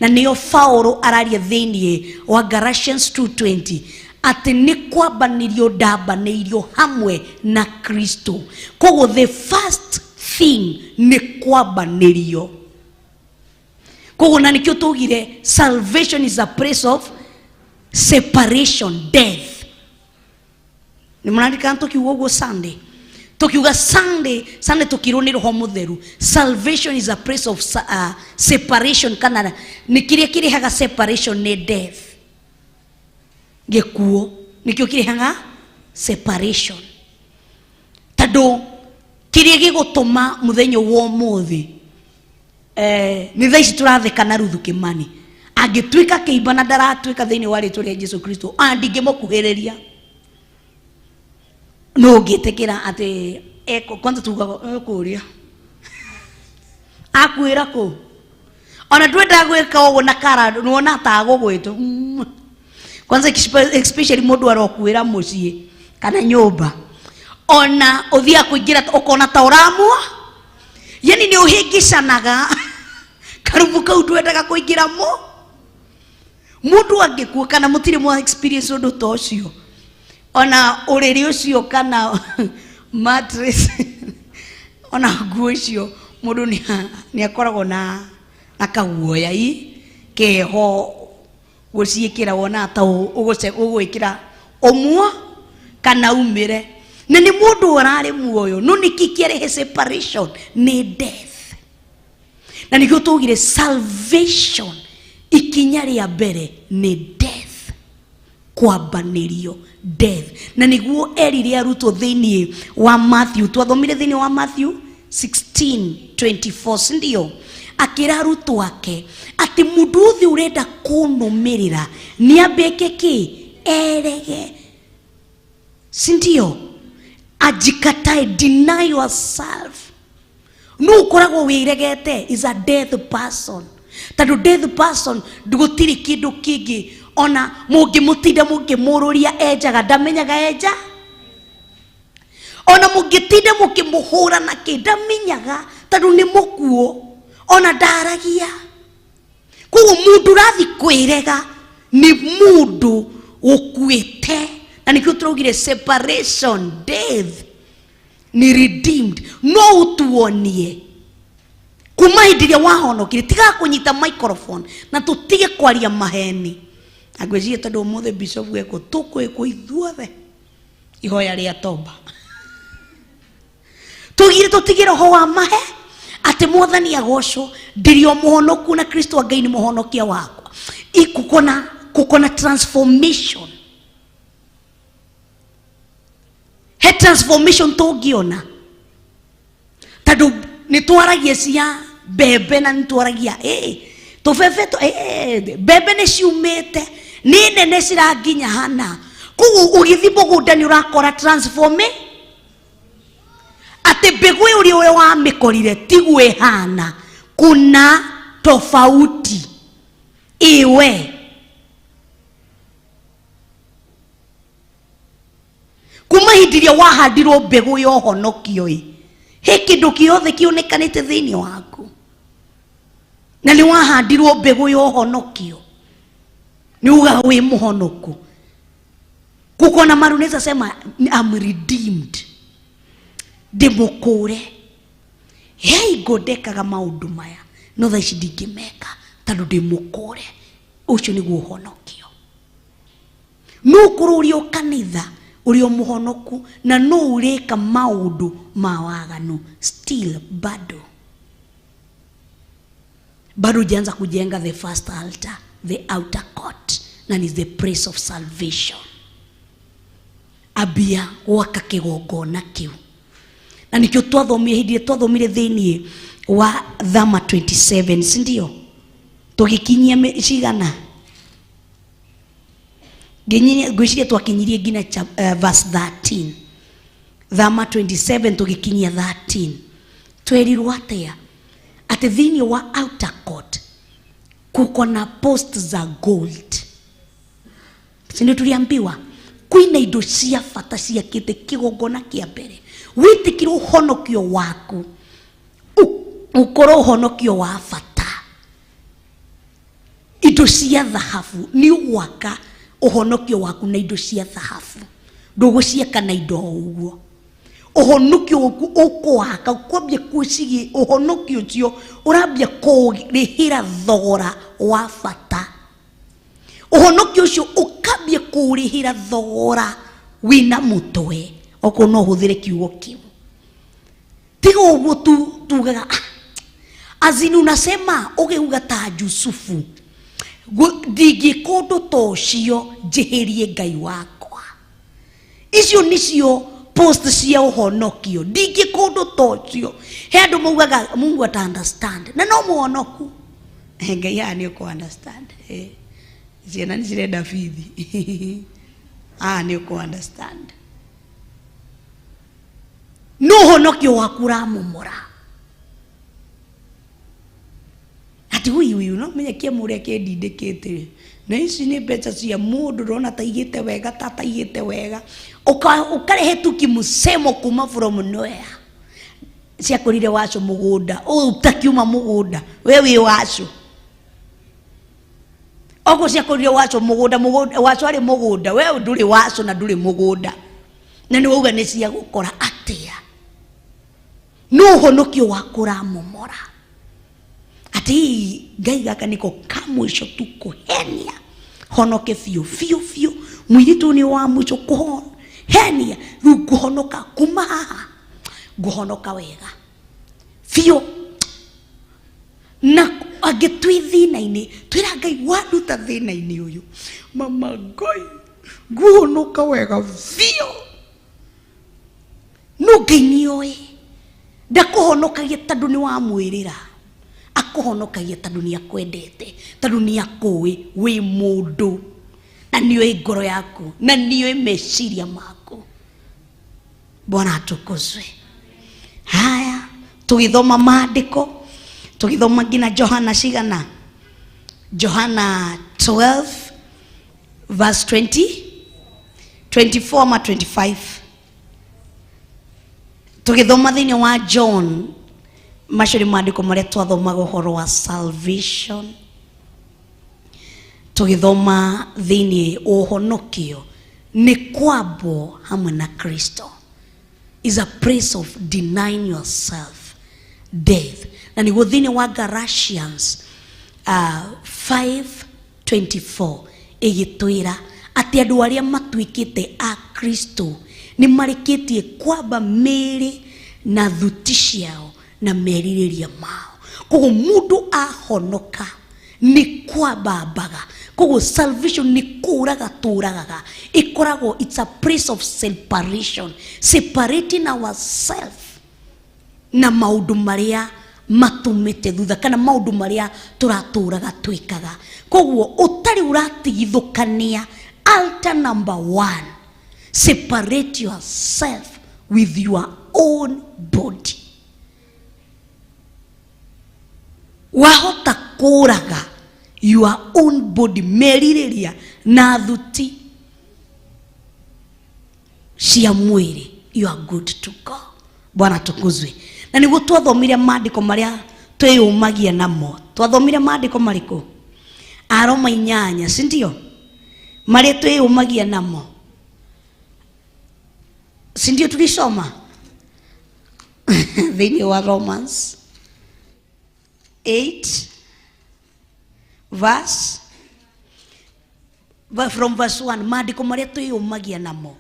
na nĩyo Paulo araria thĩinĩ wa Galatians 2:20 atĩ nĩ kwambanĩrio ndambanĩirio hamwe na Kristo. Koguo the first thing nĩ kwambanĩrio. Koguo na nĩkĩo tugire salvation is a place of separation, death. Nĩ mũrarikana tũkiuga ũguo Sunday? Tukiuga Sunday tukirwo nĩ Roho Mũtheru salvation is a place of separation, kana nĩ kĩrĩa kĩrehaga separation nĩ death, gĩkuũ nĩkĩo kĩrehaga separation. Tondũ kĩrĩa gĩgũtũma mũthenya wa ũmũthĩ, nĩ thaa ici tũratheka na Ruthu Kimani angĩtuĩka kĩimba na ndaratuĩka thĩinĩ wa rĩtwa rĩa Jesu Kristo, ona ndingĩmũkuhĩrĩria. No ũngĩtĩkĩra atĩ kwanza tugaga ekũria akuĩra kũ, ona ndwendaga gwĩka ũguo na kara nĩwona tagũgwĩtwo. Kwanza especially mũndũ arokuĩra mũciĩ. Kana nyũmba. Ona ũthiaga kũingĩra ũkona ta ũramua. Yani nĩ ũhĩngĩcanaga. Karubu kau ndwendaga kũingĩra mo. Mũndũ angĩkua kana mũtirĩ mwa experience ũndũ ta ũcio. Ona ũrĩrĩ ũcio kana mattress ona nguo icio mũndũ nĩ akoragwo na kaguoya i keho gũciĩkĩra wonaga ta ũgwĩkĩra ũmwe kana umĩre. Na nĩ mũndũ ũrarĩ muoyo no nĩkĩ kĩarehe separation? Nĩ death. Na nĩkĩo twaugire salvation ikinya rĩa mbere nĩ death, kwambanĩrio death. Na nĩguo erire arutwo thĩinĩ wa Matthew, twathomire thĩinĩ wa Matthew 16:24, si ndio? Akĩra arutwo ake atĩ mũndũ wothe ũrenda kũnũmĩrĩra nĩ ambĩke kĩ? Erege, si ndio? Ajikatae, deny yourself. No ũkoragwo wĩregete is a death person. Tondũ death person gũtirĩ kĩndũ kĩngĩ ona mũngĩmũtinda mũkĩmũrũria enjaga ndamenyaga enja. Ona mũngĩtinda mũkĩmũhũra na kĩ ndamenyaga tondũ nĩ mũkuũ ona ndaragia. Koguo mũndũ ũrathiĩ kwĩrega nĩ mũndũ ũkuĩte. Na nĩkĩo tũraugire separation, death ni redeemed. No ũtuonie kuma hĩndĩ ĩrĩa wahonokire, tiga kũnyita microphone na tũtige kwaria maheni. Na ngwĩciria tondũ ũmũthĩ bishop ekũ tũkwĩkwo ithuothe ihoya rĩa toba. Tugire tũtige roho wa mahe atĩ mwathani agocwo, ndĩrĩ o mũhonoku na Kristo wa Ngai nĩ mũhonokia wakwa. Kukona transformation. He transformation tũngĩona tondũ nĩ twaragia cia mbembe na nĩ twaragia tũbebe mbembe nĩ ciumĩte nĩ nene ciranginya hana. Koguo ũgĩthiĩ mũgũnda nĩ ũrakora transform atĩ mbegũ ĩyo ũrĩa wamĩkorire tiguo ĩhana, kuna tofauti iwe. Kuma hĩndĩ ĩrĩa wahandirwo mbegũ ya ũhonokio ĩ, he kĩndũ kĩothe kĩonekanĩte thĩinĩ waku. Na nĩ wahandirwo mbegũ ya ũhonokio, nĩ ugaga wĩ mũhonoku. Kuko na maru unaweza sema I'm redeemed, ndĩmũkũre. Hei ngondekaga maũndũ maya no thaa ici ndingĩmeka tondũ ndĩmũkũre. Ũcio nĩguo ũhonokio. No ũkorwo ũrĩ o kanitha ũrĩ o mũhonoku na no ũrĩka maũndũ ma waganu still bado. Bado hujaanza kujenga the first altar, the outer court, na ni the place of salvation. Ambia gwaka kĩgongona kĩu. Na nikĩo twathomire hĩndĩ ĩrĩa twathomire thĩinĩ wa Thama 27, si ndio? Tũgĩkinyia cigana? Ngwĩciria twakinyirie nginya verse 13. Thama 27 tũgĩkinyia 13. Twerirwo atĩa? Atĩ thĩinĩ wa outer court kuko na post za gold. Si ndio tuliambiwa kwĩna indo cia bata ciakĩte kĩgongona kĩa mbere. Wĩtĩkĩre ũhonokio waku ũkorwo ũhonokio wa bata. Indo cia thahabu nĩ ũgwaka ũhonokio waku na indo cia thahabu, ndũgũciaka na indo o ũguo. Ũhonokio waku ũkũwaka ũkwambia kwĩciria ũhonokio ũcio ũrambia kũrĩhĩra thogora wa bata. Ũhonokio ũcio ũkambia kũrĩhĩra thogora wĩna mũtwe, okorwo no ũhũthĩre kiugo kĩu. Tiga ũguo tu tugaga, azini unasema ũgĩuga ta Yusufu, ndingĩka ũndũ ta ũcio njĩhĩrie Ngai wakwa. Icio nĩcio post cia ũhonokio, ndingĩka ũndũ ta ũcio. He andũ maugaga Mungu ata understand, na no mũhonoku. Ngai haha nĩ ũkũ understand. Ciana nĩ cirenda bithi. Haha nĩ ũkũ understand. No ũhonokio waku ũramomora. Ati huyu huyu no menye kĩamũ ũrĩa kĩndindĩkĩte Na ici nĩ mbeca cia mũndũ ndona taigĩte wega tataigĩte wega. Ũkarehe tu kĩmũcemo kuma from nowhere. Ciakũrire wacu mũgũnda, ũtakiuma mũgũnda, we wĩ wacu. Okorwo ciakũrire wacu mũgũnda, wacu arĩ mũgũnda, we ndũrĩ wacu na ndũrĩ mũgũnda. Na nĩ wauga nĩ cia gũkora atĩa? No ũhonokio waku ũramomora. Ati Ngai gaka niko ka mũico tu kũhenia. Honoke biũ biũ biũ. Mũirĩtu nĩ wa mũico kũhenia. Rĩu ngũhonoka kuma haha. Ngũhonoka wega. Biũ. Na angĩ twĩ thĩna-inĩ, twĩra Ngai wanduta thĩna-inĩ ũyũ. Mama Ngai, ngũhonoka wega biũ. No Ngai nĩoĩ. Ndakũhonokagia tondũ nĩ wamwĩrĩra. Akũhonokagia tondũ nĩ akwendete, tondũ nĩ akũĩ wĩ mũndũ. Na nĩoĩ ngoro yaku, na nĩoĩ meciria maku. Bwana atukuzwe. Haya, tugithoma maandĩko, tugithoma nginya Johana cigana? Johana 12 verse 20, 24 ama 25. Tugithoma thĩinĩ wa John, macio nĩ maandĩko marĩa twathomaga ũhoro wa salvation. Tugithoma thĩinĩ ũhonokio nĩ kwambwo hamwe na Kristo. Is a place of denying yourself death. Na nĩguo thĩinĩ wa Galatians 5:24 ĩgĩtwĩra atĩ andũ arĩa matuĩkĩte a Kristo nĩ marĩkĩtie kwamba mĩĩrĩ na thuti ciao na merirĩria mao. Koguo mũndũ ahonoka nĩ kwambambaga. Koguo salvation nĩ kũraga tũragaga. Ĩkoragwo it's a place of separation, separating ourselves na maũndũ marĩa matũmĩte thutha kana maũndũ marĩa tũratũraga twĩkaga. Koguo ũtarĩ ũratigithũkania, altar number 1, separate yourself with your own body. Wahota kũraga your own body, merirĩria na thuti cia mwĩrĩ, you are good to go. Bwana tukuzwe. Na nĩguo twathomire maandĩko marĩa twĩyũmagia namo. Twathomire maandĩko marĩkũ? Aroma 8, si ndio? Marĩa twĩyũmagia namo, si ndio tulisoma? Thĩinĩ wa Romans 8 verse from verse 1, maandĩko marĩa twĩyũmagia namo.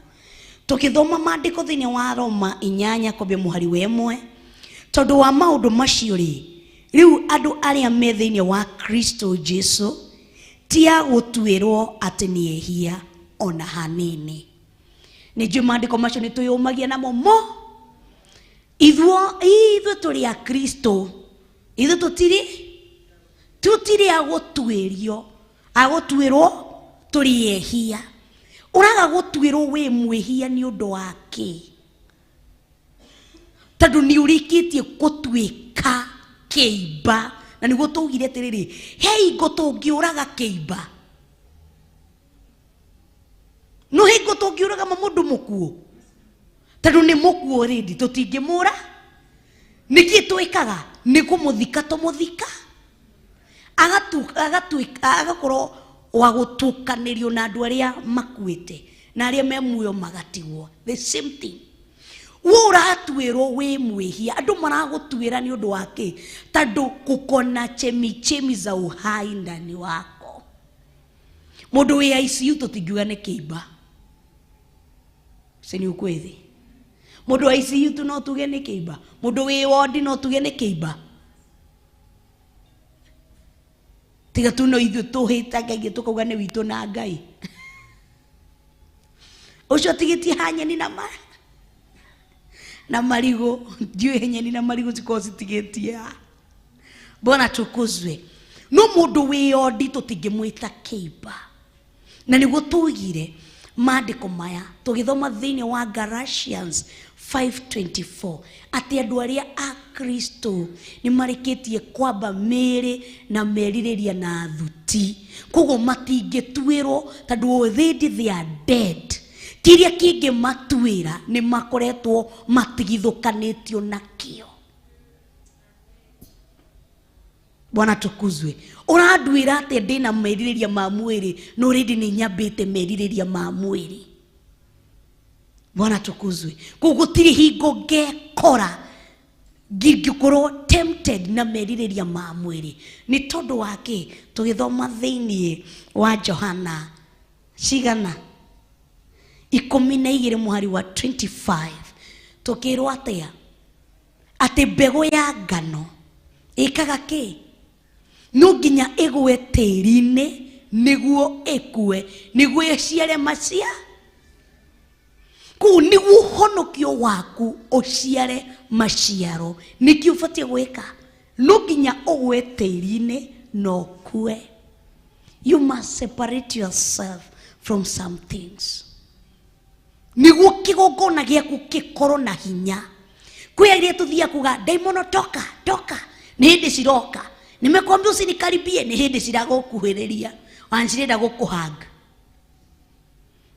Tũkĩthoma maandĩko thĩinĩ wa Roma 8 kwambia mũhari wa 1, tondũ wa maũndũ macio rĩ, rĩu andũ arĩa me thĩinĩ wa Kristo Jesu ti a gũtuĩrwo atĩ nĩ ehia ona hanini. Nĩ njũĩ maandĩko macio nĩ twĩyũmagia namo mo. Ithuĩ tũrĩ a Kristo, ithuĩ tũtirĩ a gũtuĩrio, a gũtuĩrwo tũrĩ ehia. Ũraga gũtuĩrwo wĩ mwĩhia nĩ ũndũ wa kĩ? Tondũ nĩ ũrĩkĩtie gũtuĩka kĩimba. Na nĩguo twaugire atĩrĩrĩ, he hingo tũngĩũraga kĩimba. No hingo tũngĩũraga mũndũ mũkuũ, tondũ nĩ mũkuũ already, tũtingĩmũra. Nĩkĩ twĩkaga? Nĩ kũmũthika tũmũthika, agakorwo wa gũtukanĩrio na andũ arĩa makuĩte na arĩa me muoyo magatigwo. The same thing. We ũratuĩrwo wĩ mwĩhia, andũ maragũtuĩra nĩ ũndũ wa kĩ? Tondũ kuko na chemichemi za uhai ndani wako. Mũndũ wĩ ICU tũtingiuga nĩ kĩimba, si ni ukweli? Mũndũ wa ICU tu no tuge nĩ kĩimba, mũndũ wĩ wodi no tuge nĩ kĩimba. Tiga tu no ithuĩ tũhĩtangagia tũkauga nĩ witũ na Ngai. Ũcio atigĩtie ha nyeni na na marigũ, ndiũĩ nyeni na marigũ cikoragwo citigĩtie ha. Bwana tukuzwe. No mũndũ wĩ wondi tũtingĩmwĩta kĩimba. Na nĩguo tugire maandĩko maya tũgĩthoma thĩinĩ wa Galatians 5:24 atĩ andũ arĩa a Kristo nĩ marĩkĩtie kwamba mĩĩrĩ na merirĩria na thuti. Koguo matingĩtuĩrwo tondũ already they are dead. Kĩrĩa kĩngĩmatuĩra nĩ makoretwo matigithũkanĩtio nakĩo. Bwana tukuzwe. Ũranduĩra atĩa ndĩna merirĩria ma mwĩrĩ no already nĩ nyambĩte merirĩria ma mwĩrĩ. Bwana tukuzwe. Koguo gũtirĩ hingo ngekora ngĩkorwo tempted na merirĩria ma mwĩrĩ. Nĩ tondũ wa kĩ? Tũgĩthoma thĩinĩ wa Johana cigana 12 mũhari wa 25 tũkĩrwo atĩa? Atĩ mbegũ ya ngano ĩkaga kĩ? No nginya ĩgwe tĩri-inĩ nĩguo ĩkue, nĩguo ĩciare macia. Kũu nĩguo ũhonokio waku ũciare maciaro. Nĩkĩ ũbatiĩ gwĩka? No nginya ũgwe tĩri-inĩ na ũkue. You must separate yourself from some things. Nĩguo kĩgongona gĩaku gĩkorwo na hinya. Kwĩ arĩa tũthiaga kuga ndaimono toka toka, nĩ hĩndĩ ciroka. Nimekwambia usinikaribie, nĩ hĩndĩ ciragũkuhĩrĩria. Ona cirenda gũkũhanga.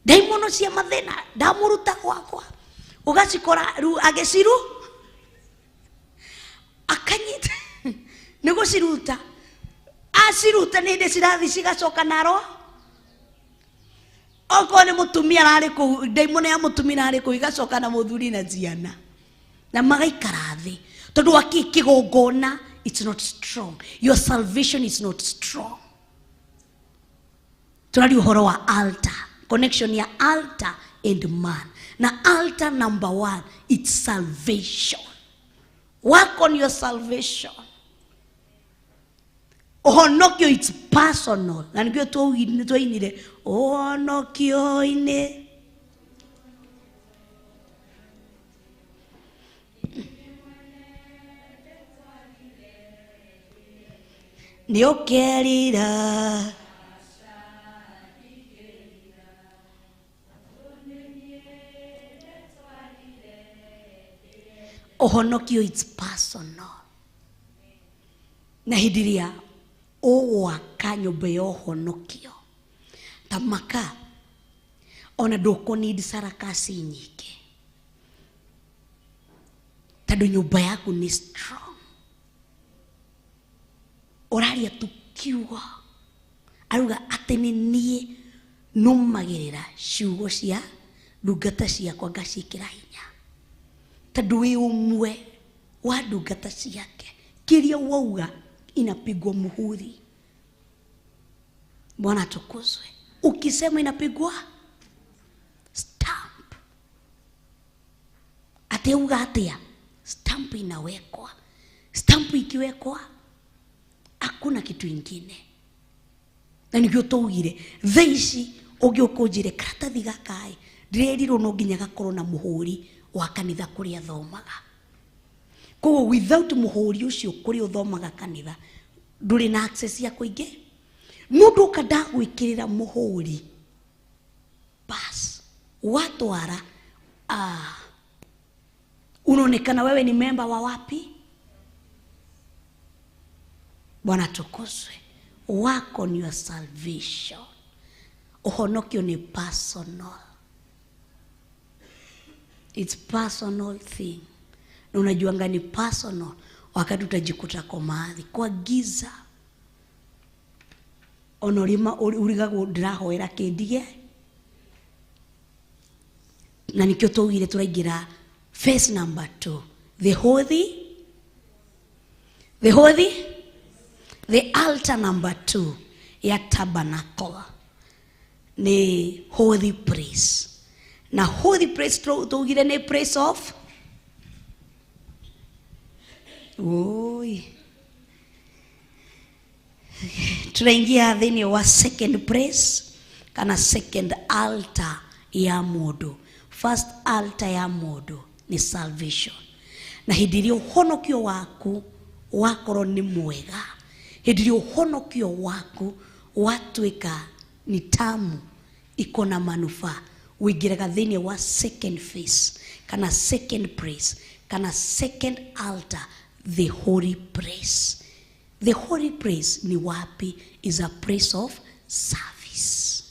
Ndaimono cia mathĩna ndamũruta gwakwa. Ũgacikora rĩu agĩciru akanyita nĩ gũciruta. Aciruta nĩ hĩndĩ cirathiĩ cigacoka naro. Okorwo nĩ mũtumia ararĩ kũu, ndaimono ya mũtumia ararĩ kũu igacoka na mũthuri na ciana. Na magaikara thĩ. Tondũ wa kĩ? Kĩgongona it's not strong. Your salvation is not strong. Tũraria ũhoro wa altar, connection ya altar and man. Na altar number 1, it's salvation. Work on your salvation. Ũhonokio it's personal. Na nĩkĩo twainire ũhonokio-inĩ. Nĩ ũkerira. Ũhonokio it's personal. Na hĩndĩ ĩrĩa ũgwaka nyũmba ya ũhonokio ta maka, ona ndũkũnidi sarakasi nyingĩ tondũ nyũmba yaku nĩ strong. Ũraria tu kiugo, arauga atĩ nĩ niĩ nũmagĩrĩra ciugo cia ndungata ciakwa ngaciĩkĩra hinya, tondũ wĩ ũmwe wa ndungata ciake. Kĩrĩa wauga inapigwa muhuri. Bwana atukuzwe. Ukisema inapigwa stamp. Ateuga atia? Stamp inawekwa. Stamp ikiwekwa hakuna kitu ingine. Na nĩkĩo twaugire thaa ici ũngĩũka ũnjĩre karatathi gaka ĩ, ndĩrerirwo no nginya gakorwo na mũhũri wa kanitha kũrĩa thomaga. Koguo without mũhũri ũcio kũrĩa ũthomaga kanitha ndũrĩ na access ya kũingĩ. No ndũka ndagwĩkĩrĩra mũhũri, bas watwara, unaonekana wewe ni member wa wapi? Bwana tukuzwe. Work on your salvation. Ũhonokio nĩ personal. It's personal thing. Na unajuanga ni personal wakati utajikuta kwa maadhi, kwa giza. Ona ũrima urigagwo ndĩrahoera kĩndige. Na nikĩo twaugire tũraingĩra phase number 2. The holy, the holy, the altar number 2 ya tabernacle ni holy place. Na holy place twaugire ni place of oi. Tunaingia thĩinĩ wa second place kana second altar ya mũndũ. First altar ya mũndũ ni salvation. Na hĩndĩ ĩrĩa ũhonokio waku wakorwo nĩ mwega, hĩndĩ ĩrĩa ũhonokio waku watuĩka ni tamu, iko na manufaa, ũingĩraga thĩinĩ wa second phase kana second place kana second altar The holy place. The holy place ni wapi? Is a place of service.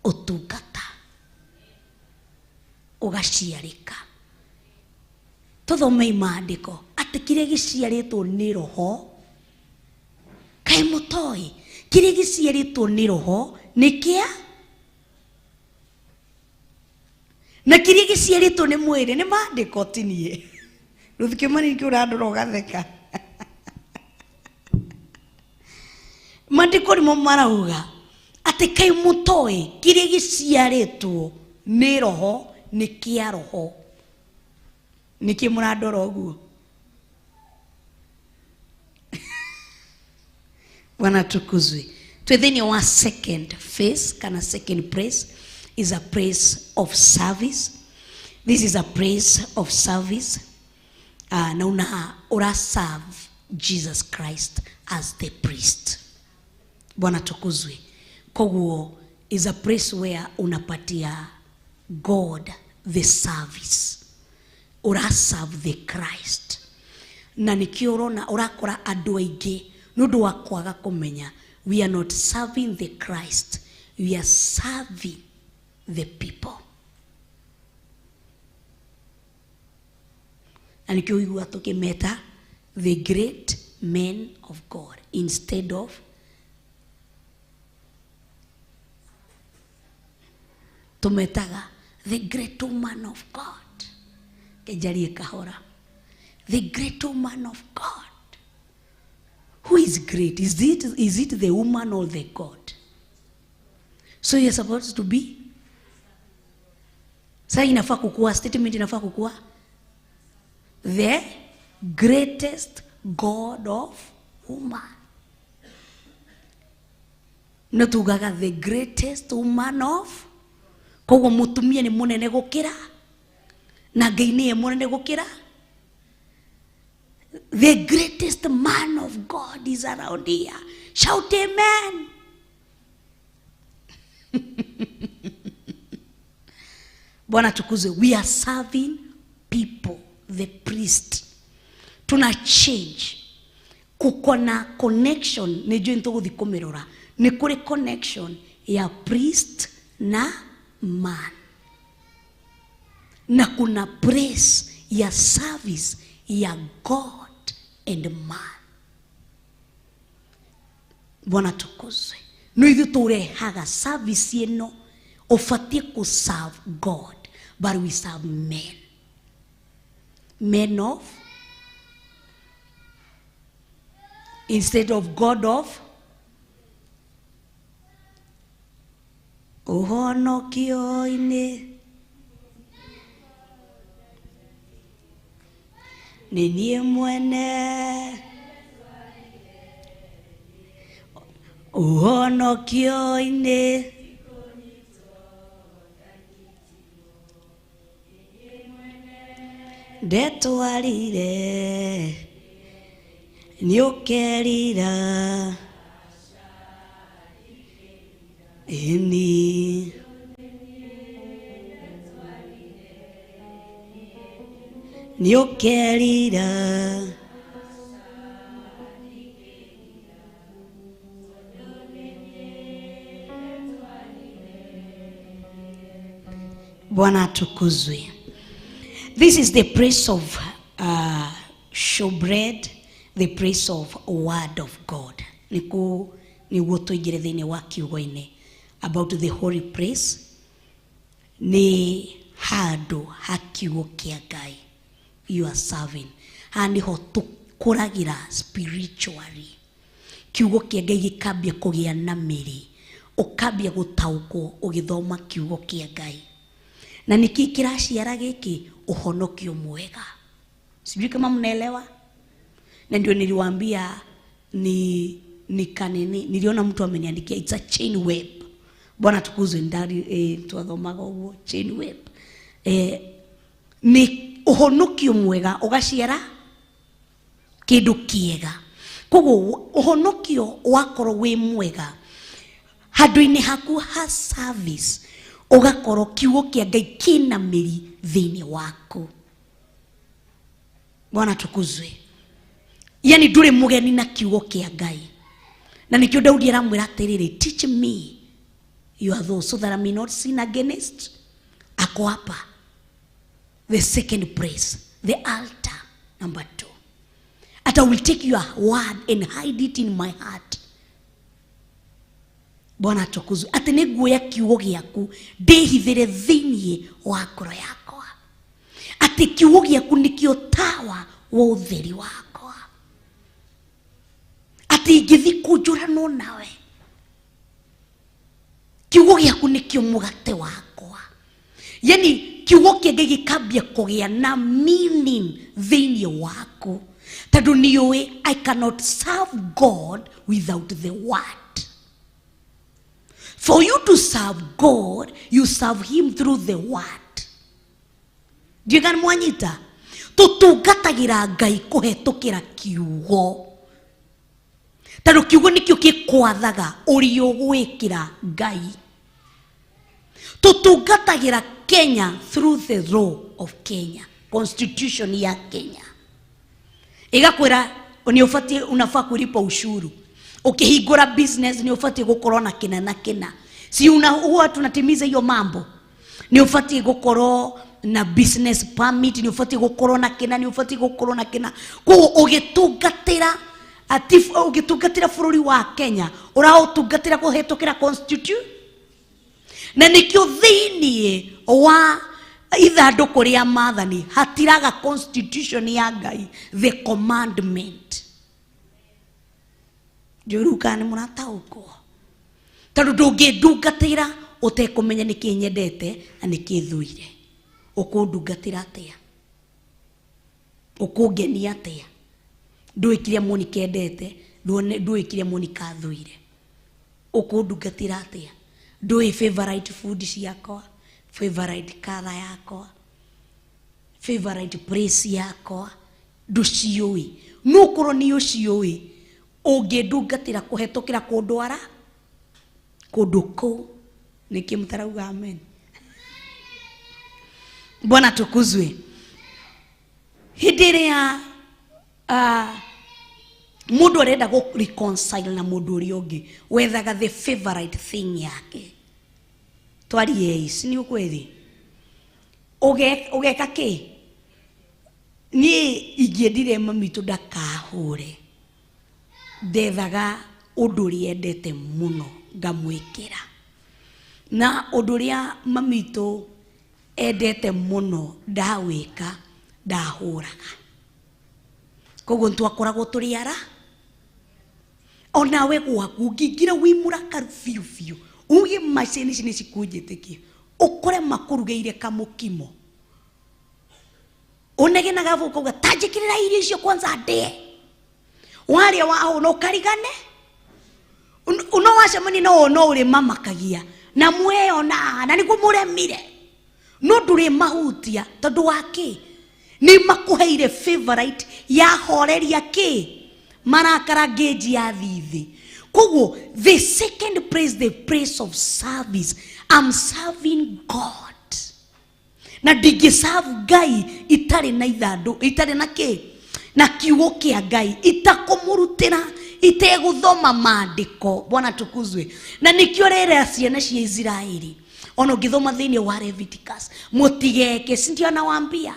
Utungata. Ugaciarĩka. Tuthomei maandĩko atĩ kĩrĩa gĩciarĩtwo nĩ roho, kaĩ mũtoĩ kĩrĩa gĩciarĩtwo nĩ roho nĩ kĩa, na kĩrĩa gĩciarĩtwo nĩ mwĩrĩ nĩ maandĩko ti niĩ. Ruth Kĩmani nĩkĩo ũrandora ũgatheka. Maandĩko nĩmo marauga atĩ kaĩ mũtoĩ kĩrĩa gĩciarĩtwo nĩ roho nĩ kĩa roho. Nĩkĩ mũrandora ũguo? Bwana tukuzwe. Twĩ thĩinĩ wa second phase kana second place is a place of service. This is a place of service. Na una ura serve Jesus Christ as the priest. Bwana tukuzwe. Koguo is a place where unapatia God the service. Ura serve the Christ. Na nikio urona urakora andu aingi nundu wa kwaga kumenya we are not serving the Christ, we are serving the people. Na nikio igua tukimeta the great men of God instead of tumetaga the great woman of God. Kejarie kahora. The great woman of God. Who is great? Is it the woman or the God? So you're supposed to be. Sasa inafaa kukua statement, inafaa kukua the greatest God of woman. Natugaga the greatest woman of. Koguo mutumia ni munene gukira na Ngai ni munene gukira. The greatest man of God is around here. Shout amen. Bwana tukuzwe. We are serving people, the priest. Tuna change. Kuko na connection, nijue nituguthi kumirora. Ni kuri connection ya priest na man. Na kuna place ya service ya God and man. Bwana tukuzwe. No ithu turehaga service ino ubatie ku serve God, but we serve men. Men of instead of God of. Uhonokio-inĩ nĩ niĩ mwene, uhonokio-inĩ ndetwarire nĩũkerira ĩni nĩũkerira. Bwana atukuzwe. This is the place of showbread, the place of word of God. Nĩguo tũingĩre thĩinĩ wa kiugo-inĩ about the holy place. Nĩ handũ ha kiugo kĩa Ngai. You are serving. Haha nĩho tũkũragĩra spiritually. Kiugo kĩa Ngai gĩkambia kũgĩa na mĩri. Ũkambia gũtaũkwo ũgĩthoma kiugo kĩa Ngai. Na nĩkĩ kĩraciara gĩkĩ? Ũhonokio mwega. Sijui kama mnaelewa. Na ndio niliwaambia ni kanini, niliona mtu ameniandikia it's a chain web. Bwana tukuzwe ndari twathomaga ũguo chain web. Ni ũhonokio mwega ũgaciara kĩndũ kĩega. Koguo ũhonokio wakorwo wĩ mwega handũ-inĩ haku ha service ũgakorwo kiugo kĩa Ngai kĩna mĩri thĩinĩ waku. Bwana tukuzwe. Yani ndũrĩ mũgeni na kiugo kĩa Ngai. Na nĩkĩo Daudi aramwĩra atĩrĩrĩ, teach me your thoughts so that I may not sin against. Ako hapa the second place, the altar number 2. At I will take your word and hide it in my heart. Bwana atukuzwe. Ati nĩnguoya kiugo gĩaku ndĩhithĩre thĩinĩ wa ngoro yakwa. Ati kiugo gĩaku nĩkĩo tawa wa ũtheri wakwa. Ati ingĩthiĩ kũnjũranwo nawe, kiugo gĩaku nĩkĩo mũgate wakwa. Yani kiugo kĩa Ngai gĩkambia kũgĩa na meaning thĩinĩ waku. Tondũ nĩũĩ I cannot serve God without the word. For you to serve God, you serve him through the word. Ndiũĩ kana mwanyita? Tũtungatagĩra Ngai kũhetũkĩra kiugo. Tondũ kiugo nĩkĩo gĩkwathaga ũrĩa ũgwĩkĩra Ngai. Tũtungatagĩra Kenya through the law of Kenya, constitution ya Kenya. Ĩgakwĩra nĩ ũbatiĩ, unafaa kulipa ushuru. Ukihingũra business nĩ ũbatiĩ gũkorwo na kĩna na kĩna. Si una huwa tunatimiza hiyo mambo. Nĩ ũbatiĩ gũkorwo na business permit, nĩ ũbatiĩ gũkorwo na kĩna, nĩ ũbatiĩ gũkorwo na kĩna. Koguo ũgĩtungatĩra ati ũgĩtungatĩra bũrũri wa Kenya, ũraũtungatĩra kũhetũkĩra constitution. Na nĩkĩo thĩinĩ wa ithandũkũ rĩa maathani hatiraga constitution ya Ngai, the commandment. Ndiũĩ kana nĩ mũrataũkwo. Tondũ ndũngĩndungatĩra ũtekũmenya nĩkĩ nyendete na nĩkĩ thũire. Ũkũndungatĩra atĩa? Ũkũngenia atĩa? Ndũĩ kĩrĩa Monica endete, ndũĩ kĩrĩa Monica athũire. Ũkũndungatĩra atĩa? Ndũĩ favorite food ciakwa, favorite color yakwa, favorite place yakwa, ndũciũĩ. No ũkorwo nĩ ũciũĩ, ũngĩndungatĩra kũhetũkĩra kũndwara kũndũ kũu. Nĩkĩ mũtarauga amen? Bwana tukuzwe. Hĩndĩ ĩrĩa mũndũ arenda gũ reconcile na mũndũ ũrĩa ũngĩ, wethaga the favorite thing yake. Twarie si nĩ ũkwĩthi? Ũgeka kĩ? Niĩ ingĩendire mami witũ ndakahũre, ndethaga ũndũ ũrĩa endete mũno ngamwĩkĩra. Na ũndũ ũrĩa mami witũ endete mũno ndawĩka, ndahũraga. Koguo nĩtwakoragwo tũrĩ ara. Onawe gwaku ũngĩingĩra wĩ mũrakaru biũ biũ, uge macini ici nĩcikũnjĩtĩkia, ũkore makũrugĩire kamũkimo. Ũnegenaga bau ũkauga ta njĩkĩrĩra irio icio kwanza ndĩe. Warĩa wahũna ũkarigane. No wacemania na ũyũ no ũrĩmamakagia na mweyona na nĩguo mũremire. No ndũrĩmahutia tondũ wa kĩ? Nĩ makũheire favorite ya horeria kĩ? Marakara ngĩnji ya thithi. Koguo the second place, the place of service. I'm serving God. Na ndingĩ-serve Ngai itarĩ na ithandũ, itarĩ na kĩ? Na kiugo kĩa Ngai, itakũmũrutĩra, itegũthoma maandĩko. Bwana tukuzwe. Na nĩkĩo rĩrĩa ciana cia Isiraeli, ona ũngĩthoma thĩinĩ wa Leviticus, mũtigeke, si ndio anawaambia?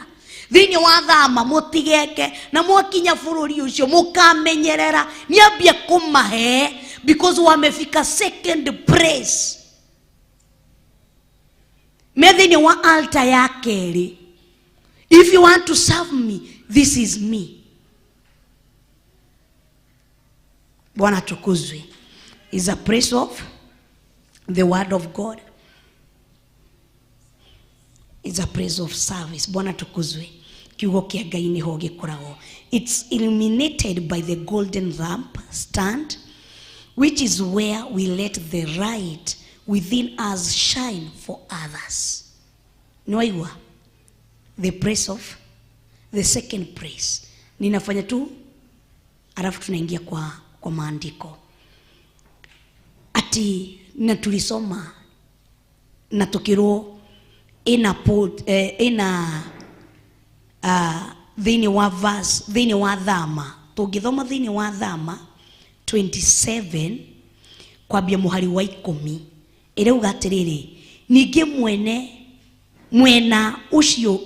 Thĩinĩ wa Thama mũtigeke, na mwakinya bũrũri ũcio mũkamenyerera. Nĩambia kũmahe because wamefika second place. Me thĩinĩ wa altar ya kerĩ. If you want to serve me, this is me. Bwana tukuzwe. Is a place of the word of God. It's a place of service. Bwana tukuzwe. Kiugo kĩa Ngai nĩho gĩkoragwo. It's illuminated by the golden lamp stand, which is where we let the light within us shine for others. Nĩwaigua? The place of the second place. Ninafanya tu alafu tunaingia kwa maandiko. Ati na tulisoma na tukirwo ina put, ina thĩinĩ wa verse, thĩinĩ wa Thama Tũngĩthoma thĩinĩ wa Thama 27 kwambia mũhari wa 10, ĩrauga atĩrĩrĩ, ningĩ mwene mwena ũcio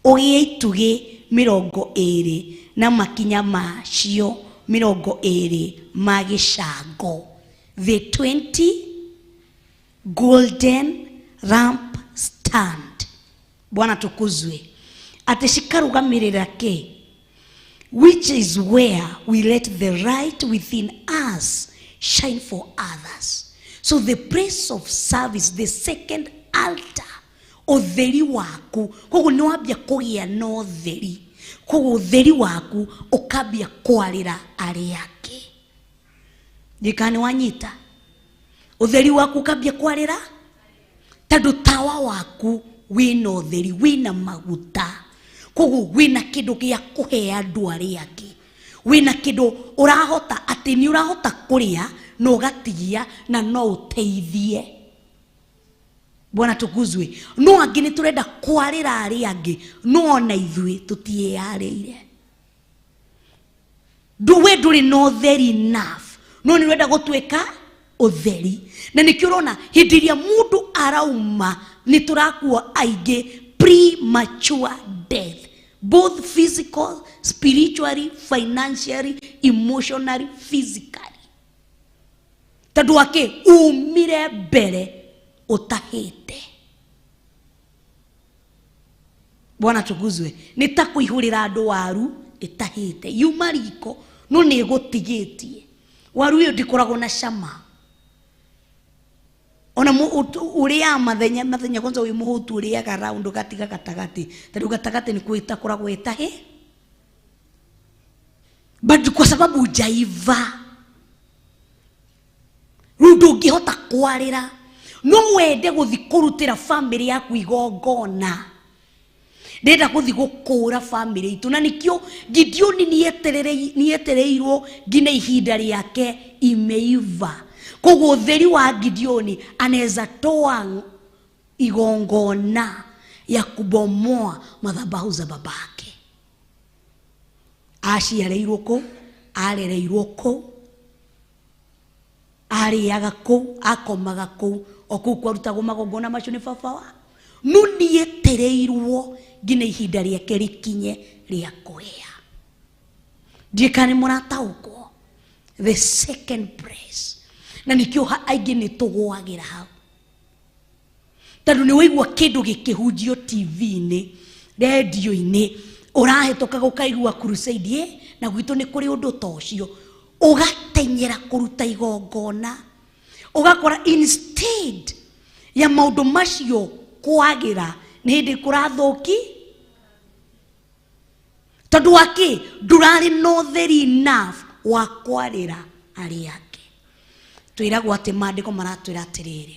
ũgĩe itugĩ 20 na makinya macio 20 ma gĩcango. The 20 golden lamp stand. Bwana tukuzwe. Atĩ cikarũgamĩrĩra kĩ? Which is where we let the light within us shine for others. So the place of service, the second altar, ũtheri waku, koguo nĩ wambia kũgĩa na ũtheri, koguo ũtheri waku ũkambia kwarĩra arĩa angĩ. Ndikana nĩ wanyita? Ũtheri waku ũkambia kwarĩra, tondũ tawa waku wĩna ũtheri, wĩna maguta, koguo wĩna kĩndũ gĩa kũhe andũ arĩa angĩ, wĩna kĩndũ ũrahota atĩ nĩ ũrahota kũrĩa na ũgatigia na no ũteithie. Bwana tukuzwe. No angĩ nĩ tũrenda kwarĩra arĩa angĩ, no ona ithuĩ tũtiĩyarĩire. We ndũrĩ na ũtheri enough, no nĩ ũrenda gũtuĩka ũtheri. Na nĩkĩo ũrona hĩndĩ ĩrĩa mũndũ arauma nĩ tũrakua aingĩ premature death, both physical, spiritually, financially, emotionally, physically. Tondũ wa kĩ? Umire mbere ũtahĩte. Bwana tukuzwe. Nĩ ta kũihũrĩra andũ waru ĩtahĩte, yuma riko no nĩ ĩgũtigĩtie. Waru ĩyo ndĩkoragwo na cama. Ona ũrĩaga mathenya, mathenya kwanza wĩ mũhũtu ũrĩaga round ũgatiga gatagatĩ, tondũ gatagatĩ nĩ kwĩtakoragwo ĩtahĩ, but kwa sababu hujaiva rĩu ndũngĩhota kwarĩra. No wende gũthiĩ kũrutĩra family yaku igongona, ndĩrenda gũthiĩ gũkũra family itũ, na nĩkĩo Gideoni nĩetereirwo nginya ihinda rĩake imeiva. Koguo ũtheri wa Gideoni anaweza toa igongona ya kubomoa madhabahu za babake. Aciarĩirwo kũ, arereirwo kũ, arĩaga kũ, akomaga kũ, o kũu kwarutagwo magongona macio nĩ baba wa. No nĩetereirwo nginya ihinda rĩake rĩkinye rĩa kũhĩa. Ndiũĩ kana nĩ mũrataũkwo. The second place. Na nĩkĩo aingĩ nĩ tũgũagĩra hau, tondũ nĩ waigua kĩndũ gĩkĩhunjio TV-inĩ, rendio-inĩ, ũrahĩtũka gũkaigua crusade, na gwitũ nĩ kũrĩ ũndũ ta ũcio, ũgatenyera kũruta igongona, ũgakora instead ya maũndũ macio kwagĩra nĩ hĩndĩ kũrathũki. Tondũ wa kĩ? Ndũrarĩ na ũtheri enough wa kwarĩra arĩa angĩ. Twĩragwo atĩ maandĩko maratwĩra atĩrĩrĩ,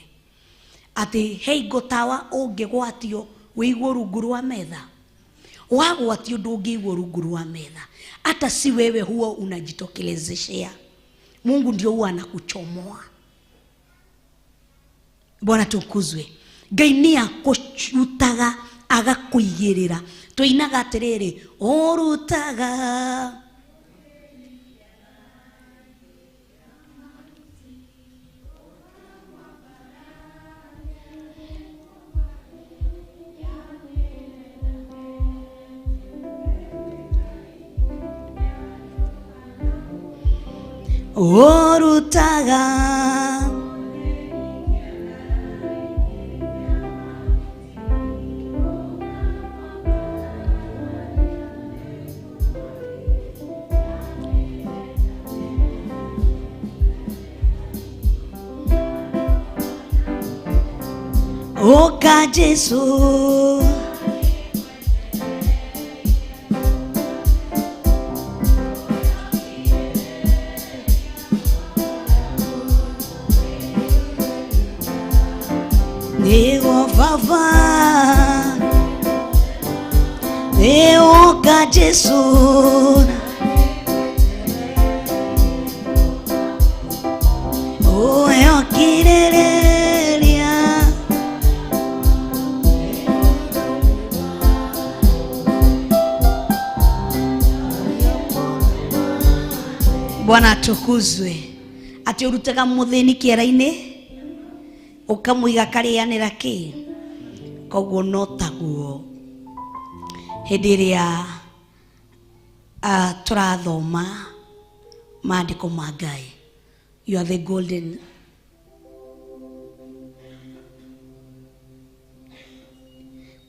atĩ he tawa ũngĩgwatio wĩigwo rungu rwa metha, wagwatio ndũngĩigwo rungu rwa metha. Hata si wewe huwa unajitokelezeshea, Mungu ndio huwa anakuchomoa. Bwana tukuzwe. Ngai nĩ akũrutaga agakũigĩrĩra. Tũinaga atĩrĩrĩ, ũrutaga ũrutaga Oka Jesu. Nĩguo baba nĩũka Jesu ũyokirĩrĩria. Bwana atukuzwe. Ati urutaga muthini kiera-ini ukamuiga karianira ki koguo no taguo hindi iria turathoma maandiko ma Ngai. You are the golden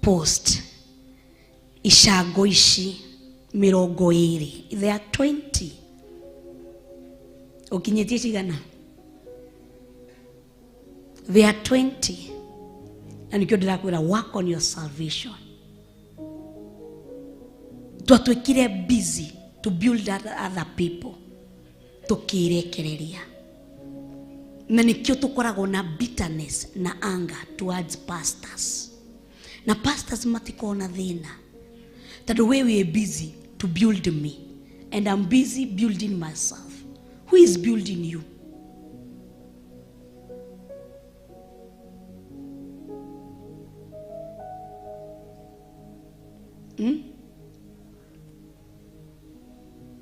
post. Icango ici 20, they are 20. Ukinyitie cigana? They are 20. Na nikio ndirakwira, work on your salvation. Twatuikire busy to build other people, tukirekereria. Na nikio tukoragwo na bitterness na anger towards pastors. Na pastors matikona thina tondu we were busy to build me and I'm busy building myself. Who is building you?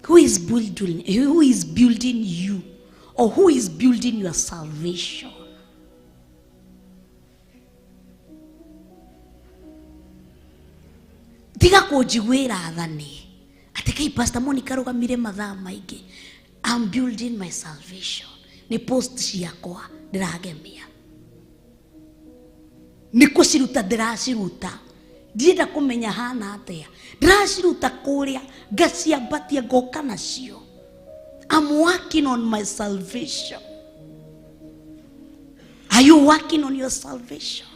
Who is building? Who is building you? Or who is building your salvation? Tiga kujigwira athani ati kai Pastor Monica rugamire mathaa maingi. I'm building my salvation. Ni post ciakwa ndiragemia, ni kuciruta ndiraciruta, ndirenda kumenya hana atia, ndiraciruta kuria ngaciambatia ngoka nacio. I'm working on my salvation. Are you working on your salvation?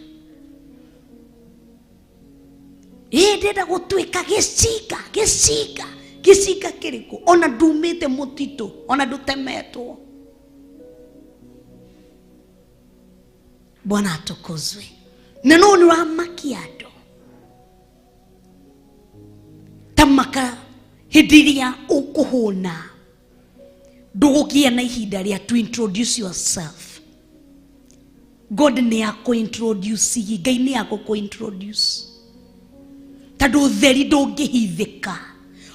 Ndĩrenda gũtuĩka gĩcinga gĩcinga gĩcinga kĩrĩkũ? Ona ndumĩte mũtitũ, ona ndũtemetwo. Bwana atukuzwe. Na no nĩ ũramakia andũ ta maka hĩndĩ ĩrĩa ũkũhũna, ndũgũkĩa na ihinda rĩa to introduce yourself. God nĩ akũ-introduce, Ngai nĩ akũkũ-introduce. Tondũ ũtheri ndũngĩhithĩka,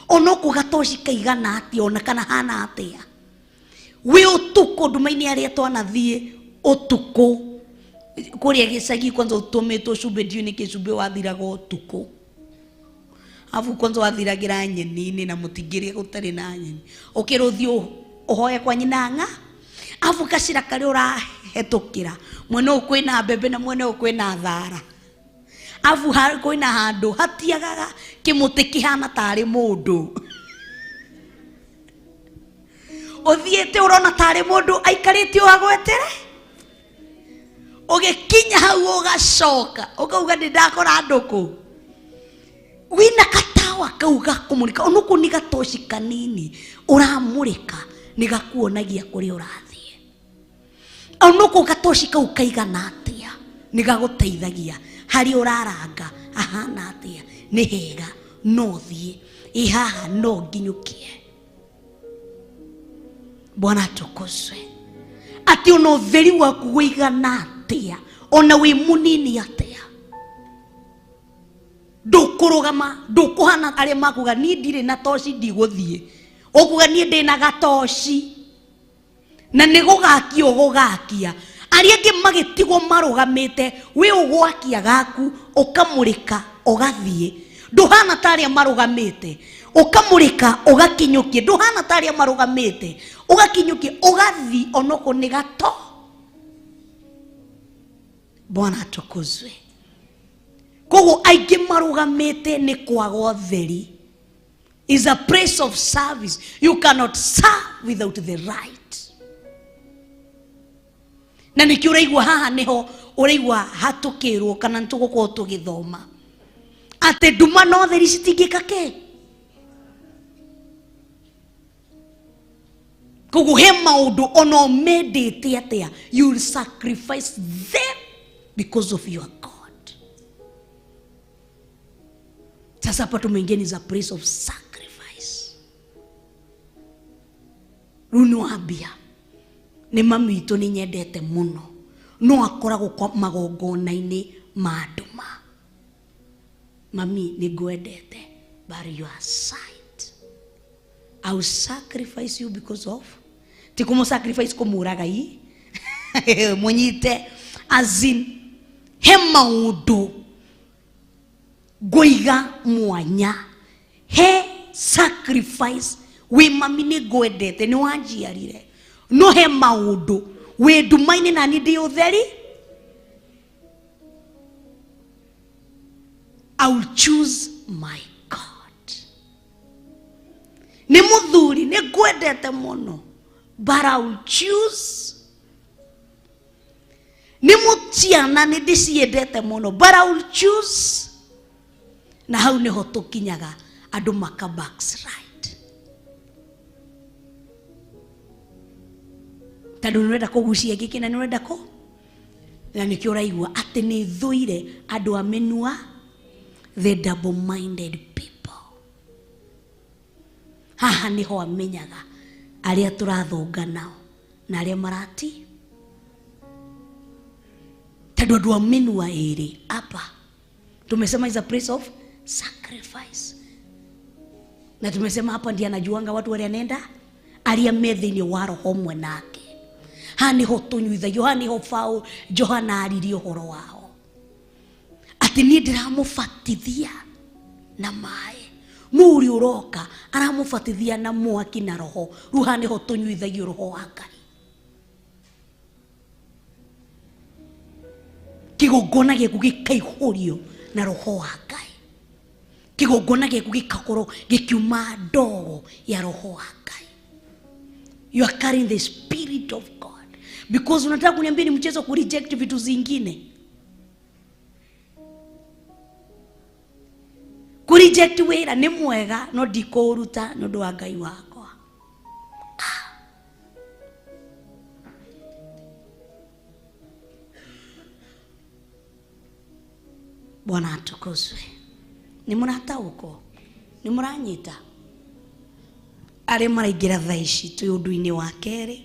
ona ũkũ gatoci kaigana atĩa, ona kana hana atĩa. Wĩ ũtukũ nduma-inĩ arĩa twanathiĩ ũtukũ kũrĩa gĩcagi, kwanza ũtũmĩtwo cumbĩ, ndiũĩ nĩkĩ cumbĩ wathiraga ũtukũ. Afu kwanza wathiragĩra nyeni-inĩ na mũtingĩrĩa gũtarĩ na nyeni. Ũkĩrwo ũthiĩ ũhoe kwa nyina ng'a, afu gacĩra karĩa ũrahetũkĩra mwena ũyũ kwĩna mbembe na mwena ũyũ kwĩna thara. Afu kwĩna handũ hatiagaga kĩmũtĩ kĩhana tarĩ mũndũ. Ũthiĩte ũrona tarĩ mũndũ aikarĩte ũhagwetere, ũgĩkinya hau ũgacoka ũkauga nĩ ndakora ndũkũ. Wĩna gatawa kau gakũmũrĩka, onoko nĩ gatoci kanini ũramũrĩka, nĩ gakuonagia kũrĩa ũrathiĩ. Onoko gatoci kau kaigana atĩa, nĩ gagũteithagia harĩa ũraranga ahana atĩa, nĩ hega no thiĩ, ĩ haha no nginyũkie. Bwana atukuzwe. Atĩ ona ũtheri waku wĩigana atĩa, ona wĩ mũnini atĩa, ndũkũrũgama, ndũkũhana arĩa makuga niĩ ndirĩ na toci ndigũthiĩ. Ũkuga niĩ ndĩna gatoci na nĩ gũgakia ũgũgakia. Arĩa angĩ magĩtigwo marũgamĩte, wĩ ũgwakia gaku ũkamũrĩka ũgathiĩ. Ndũhana ta arĩa marũgamĩte, ũkamũrĩka ũgakinyũkia. Ndũhana ta arĩa marũgamĩte, ũgakinyũkia ũgathiĩ, onoko nĩ gato. Bwana atukuzwe. Koguo aingĩ marũgamĩte nĩ kwaga ũtheri. Is a place of service. You cannot serve without the right. Na nĩkĩo ũraigua haha nĩho ũraigua hatũkĩrwo kana nĩtũgũkorwo tũgĩthoma atĩ nduma na ũtheri citingĩka kĩ. Koguo he maũndũ ona ũmendete atĩa, you will sacrifice them because of your God. Sasa hapa tumeingia ni za place of sacrifice. Rĩu nĩ wambia nĩ mami witũ nĩ nyendete mũno, no akoragwo kwa magongona-inĩ ma nduma. Mami nĩ ngwendete, but you are sight. I will sacrifice you because of Ti kũmũ sacrifice kũmũraga i mũnyite, as in he maũndũ ngũiga mwanya, he sacrifice. Wĩ mami, nĩ ngwendete, nĩ wanjiarire, no he maũndũ wĩ nduma-inĩ na niĩ ndĩ ũtheri. I will choose my God. Nĩ mũthuri, nĩ ngwendete mũno, but I will choose. Nĩ mũciana, nĩ ndĩciendete mũno, but I will choose. Na hau nĩho tũkinyaga andũ maka backslide, tondũ nĩ ũrenda kũgucia gĩkĩ na nĩ ũrenda kũ na nĩkĩo ũraigua atĩ nĩ thũire andũ a mĩnua, the double minded people. Haha nĩho amenyaga arĩa tũrathũnga nao na arĩa marati, tondũ andũ a mĩnua ĩrĩ hapa tumesema is a place of sacrifice, na tumesema hapa ndiye anajuanga watu wale anaenda arĩa me thĩinĩ wa roho ũmwe nake. Haha nĩho tũnyuithagio, haha nĩho Paul Johana aririe ũhoro wao atĩ niĩ ndĩramũbatithia na maĩ, no ũrĩa ũroka aramũbatithia na mwaki na roho. Rĩu haha nĩho tũnyuithagio roho wa Ngai, kĩgongona gĩaku gĩkaihũrio na roho wa Ngai, kĩgongona gĩaku gĩkakorwo gĩkiuma ndogo ya roho wa Ngai. You are carrying the spirit of God, because unataka kuniambia ni mchezo ku reject vitu zingine? Ku reject wĩra nĩ mwega, no ndikũũruta nĩ ũndũ wa Ngai wakwa. Ah. Bwana atukuzwe. Nĩ mũrataũkwo? Nĩ mũranyita? Arĩa maraingĩra thaa ici, twĩ ũndũ-inĩ wa kerĩ,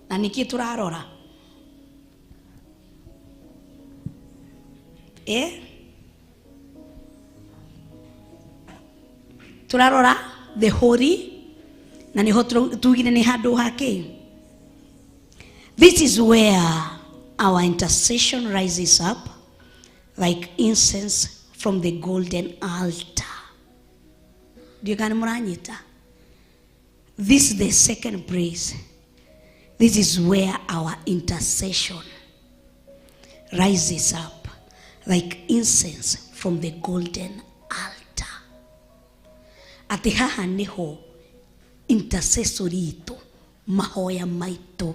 na nĩkĩ tũrarora? Eh? Tũrarora the holy, na nĩho tugire nĩ handũ ha kĩ. This is where our intercession rises up like incense from the golden altar. Ndiũ kana nĩ mũranyita. This is the second place. This is where our intercession rises up like incense from the golden altar. Atĩ haha nĩho intercessory itũ, mahoya maitũ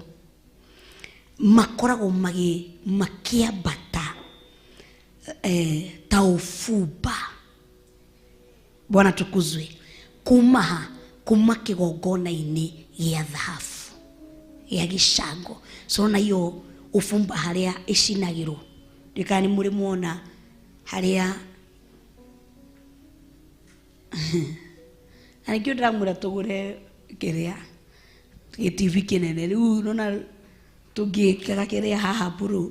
makoragwo makĩambata ta ũbumba. Bwana tukuzwe. Kuma ha? Kuma kĩgongona-inĩ gĩa thahabu, gĩa gĩcango. So na hiyo ũbumba harĩa ĩcinagĩrwo, ndikana nĩ mũrĩ muona harĩa, na nĩkĩo ndĩramwĩra tũgũre kĩrĩa gĩ TV kĩnene. Rĩu nona tũngĩkĩra kĩrĩa haha mbũrũ,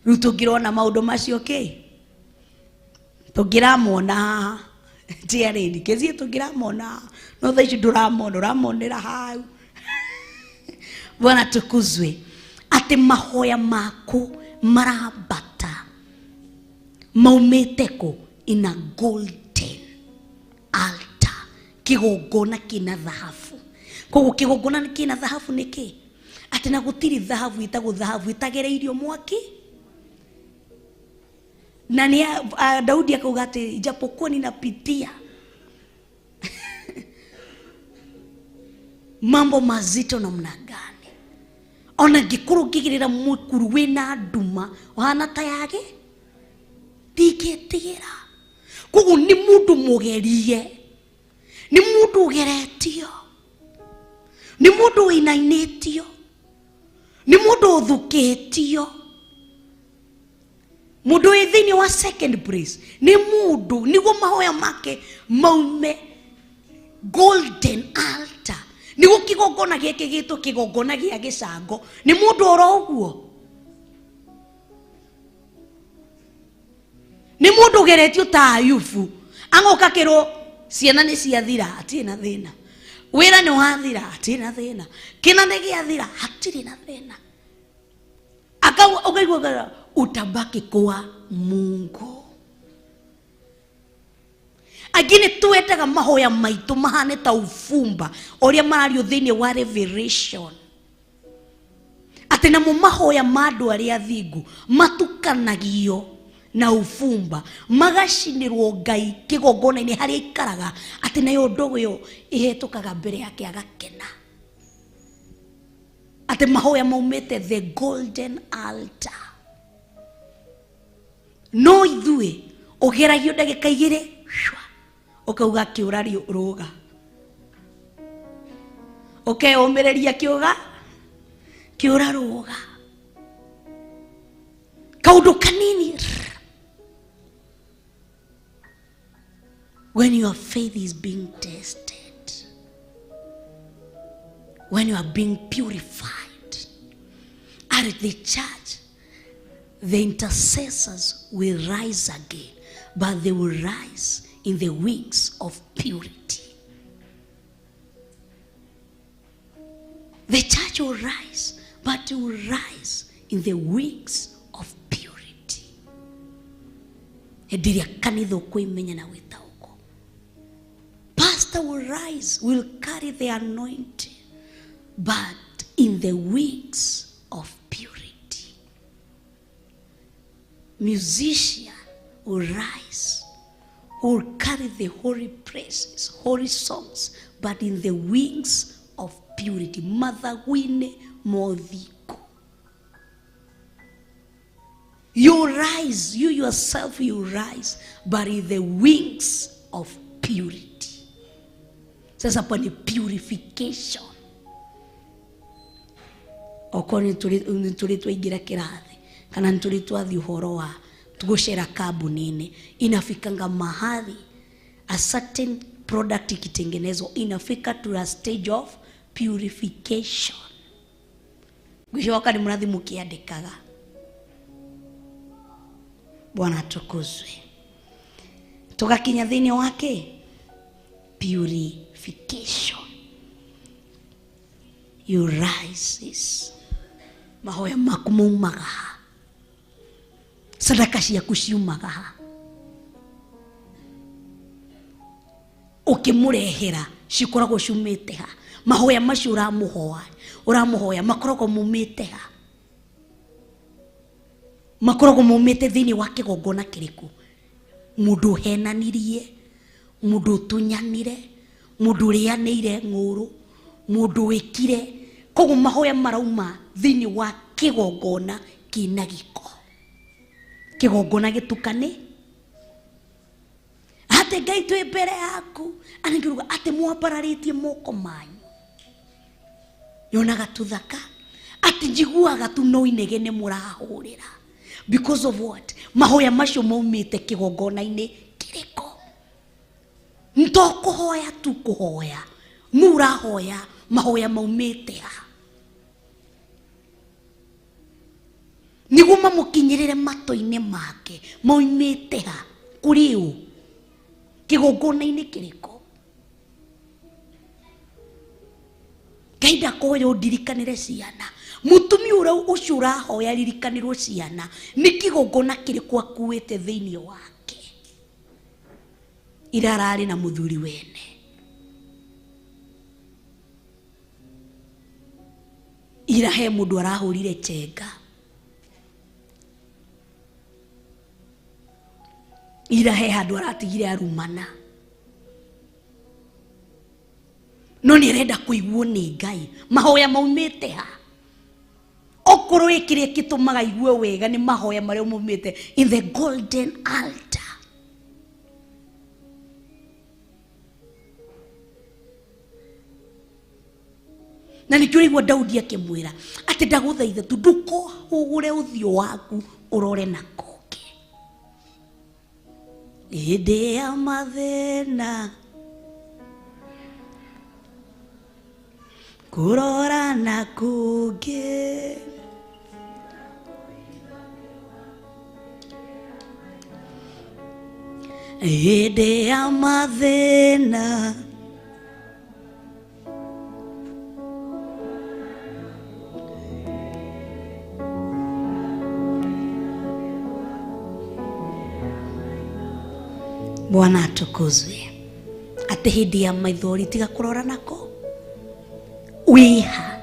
rĩu tũngĩrona maũndũ macio kĩ tũngĩramona haha tiarĩni kĩcie tũngĩramona haha, no thaa ici ndũramona, ũramonera hau. Bwana tukuzwe. Atĩ mahoya maku marambata maumĩte kũ? In a golden altar, kĩgongona kĩna thahabu. Koguo kĩgongona kĩna thahabu nĩ kĩ? Atĩ na gũtirĩ thahabu ĩtagwo thahabu ĩtagereirio mwaki. Na nĩ Daudi akauga atĩ ijapokuwa ninapitia mambo mazito namna gani, ona ngĩkorwo ngĩgerera mũkuru wĩna nduma ũhana ta yage, ndingĩtigĩra. Koguo nĩ mũndũ mũgerie, nĩ mũndũ ũgeretio, nĩ mũndũ wĩinainĩtio, nĩ mũndũ ũthukĩtio. Mũndũ wĩ thĩinĩ wa second place nĩ mũndũ nĩguo mahoya make maume golden altar, nĩguo kĩgongona gĩake gĩtwo kĩgongona gĩa gĩcango, nĩ mũndũ oro ũguo, nĩ mũndũ ũgeretio ta Ayubu, agoka kĩrwo ciana nĩ ciathira, atirĩ na thĩna. Wĩra nĩ wathira, hatirĩ na thĩna. Kĩna nĩ gĩathira, hatirĩ na thĩna. Ukaigua utabaki kwa Mungu. Angĩ twendaga mahoya maitũ mahane ta ufumba ũrĩa marario thĩinĩ wa Revelation. Atĩ namo mahoya ma andũ arĩa athingu matukanagio na ufumba, magacinĩrwo Ngai kĩgongona-inĩ harĩa aikaraga, atĩ nayo ndogo ĩyo ĩhetũkaga mbere yake agakena. Atĩ mahoya maumĩte the golden altar. No ithuĩ ũgeragio ndagĩka igĩrĩ ũkauga kĩũra rũga, ũkeyũmĩrĩria kĩũga kĩũra rũga, kaũndũ kanini. When your faith is being tested, when you are being purified, at the church, the intercessors will rise again, but they will rise in the wings of purity. The church will rise, but it will rise in the wings of purity. Hĩndĩ ĩrĩa kanitha ũkwĩmenya na gwĩtaũkwo. Pastor will rise, will carry the anointing, but in the wings of purity. Musician will rise, will carry the holy praises, holy songs, but in the wings of purity. Mathagwine mothiku. You rise, you yourself, you rise, but in the wings of purity. Sasa hapa ni purification. Okorwo nĩ tũrĩ twaingĩra kĩrathi kana nĩ tũrĩ twathiĩ ũhoro wa tũgũcera kambuni-inĩ, inafikanga mahali a certain product ikitengenezwa inafika to a stage of purification. Ngwĩcoka nĩ mũrathi mũkĩandĩkaga. Bwana atukuzwe. Tugakinya thĩinĩ wake purification. You rise. Mahoya maku maumaga ha, sadaka ciaku ciumaga ha, ũkĩmũrehera cikoragwo ciumĩte ha, mahoya macio ũramũhoya makoragwo maumĩte ha, makoragwo maumĩte thĩinĩ wa kĩgongona kĩrĩkũ? Mũndũ ũhenanirie, mũndũ ũtunyanire, mũndũ ũrĩanĩire ng'ũrũ, mũndũ wĩkire. Koguo mahoya marauma thĩinĩ wa kĩgongona kĩna gĩko, kĩgongona gĩtukane. Atĩ Ngai twĩ mbere yaku, anĩngĩruga atĩ mwambararĩtie moko manyu, nyonaga tuthaka, atĩ njiguaga tu no inegene mũrahũrĩra. Because of what? Mahoya macio maumĩte kĩgongona-inĩ kĩrĩkũ? Nto kũhoya tu kũhoya, nũ ũrahoya mahoya maumĩte ha? Nĩguo mamũkinyĩrĩre matũ-inĩ make, maumĩte ha? Kũrĩ ũ? Kĩgongona-inĩ kĩrĩkũ? Ngai ndakoya ũndirikanĩre ciana. Mũtumia ũrĩa ũcio ũrahoya ririkanĩrwo ciana, nĩ kĩgongona kĩrĩkũ akuĩte thĩinĩ wake? Ira ararĩ na mũthuri wene. Ira he mũndũ arahũrire chenga. Ira he handũ aratigire arumana. No nĩ arenda kũiguo nĩ Ngai. Mahoya maumĩte ha? Okorwo ĩ kĩrĩa gĩtũmaga igue wega nĩ mahoya marĩa maumĩte in the golden altar. Na nĩkĩo ũraigua Daudi akĩmwĩra atĩ ndagũthaitha tu ndũkohũgũre ũthiũ waku ũrore na kũngĩ. Hĩndĩ ya mathĩna kũrora na kũngĩ, hĩndĩ ya mathĩna Bwana atukuzwe. Atĩ hĩndĩ ya maithori tiga kũrora nako wĩha.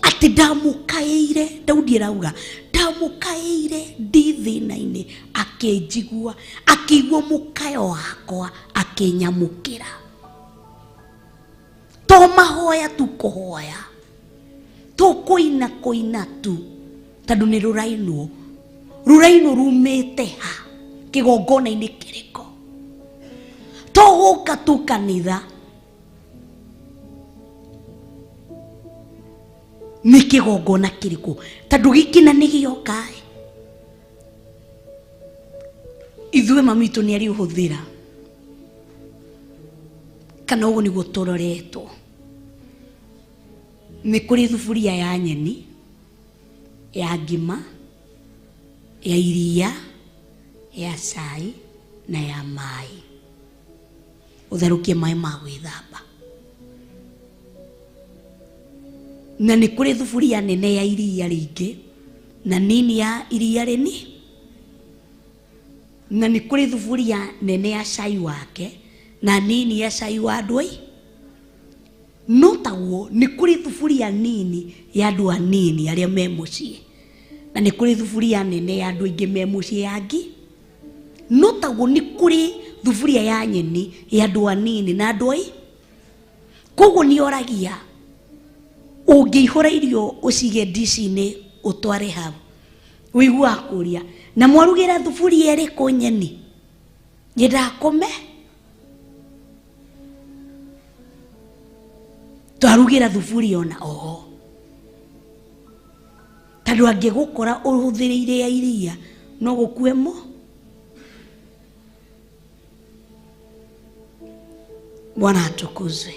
Atĩ ndamũkaĩire, Daudi arauga ndamũkaĩire ndĩ thĩna-inĩ, akĩnjigua, akĩigua mũkayo wakwa, akĩnyamũkĩra. To mahoya tu kũhoya, to kũina kũina tu, tondũ nĩ rũrainwo, rũrainwo rumĩte ha kĩgongona-inĩ kĩrĩkũ? To gũka tu kanitha, nĩ kĩgongona kĩrĩkũ? Tondũ gĩkina nĩ gĩoka ĩ. Ithuĩ mami witũ nĩ arĩ ũhũthĩra, kana ũguo nĩguo tũroretwo. Nĩ kũrĩ thuburia ya nyeni, ya ngima, ya iria, ya cai na ya maĩ. Ũtherũkie maĩ ma gwĩthamba. Na nĩ kũrĩ thuburia nene ya iria rĩingĩ na nini ya iria rĩni, na nĩ kũrĩ thuburia nene ya cai wake na nini ya cai wa andũ ai. No taguo nĩ kũrĩ thuburia nini ya andũ anini arĩa me mũciĩ, na nĩ kũrĩ thuburia nene ya andũ aingĩ me mũciĩ ya ngi. No taguo nĩ kũrĩ thuburia ya nyeni ya andũ anini na andũ ai. Koguo nĩ oragia ũngĩihũra irio ũcige ndici-inĩ ũtware hau, ũiguaga kũria na mwarugĩra thuburia ĩrĩkũ nyeni, nyendaga kũme twarugĩra thuburia ona oho, tondũ angĩgũkora ũhũthĩrĩire ya iria no gũkue mo. Bwana atukuzwe.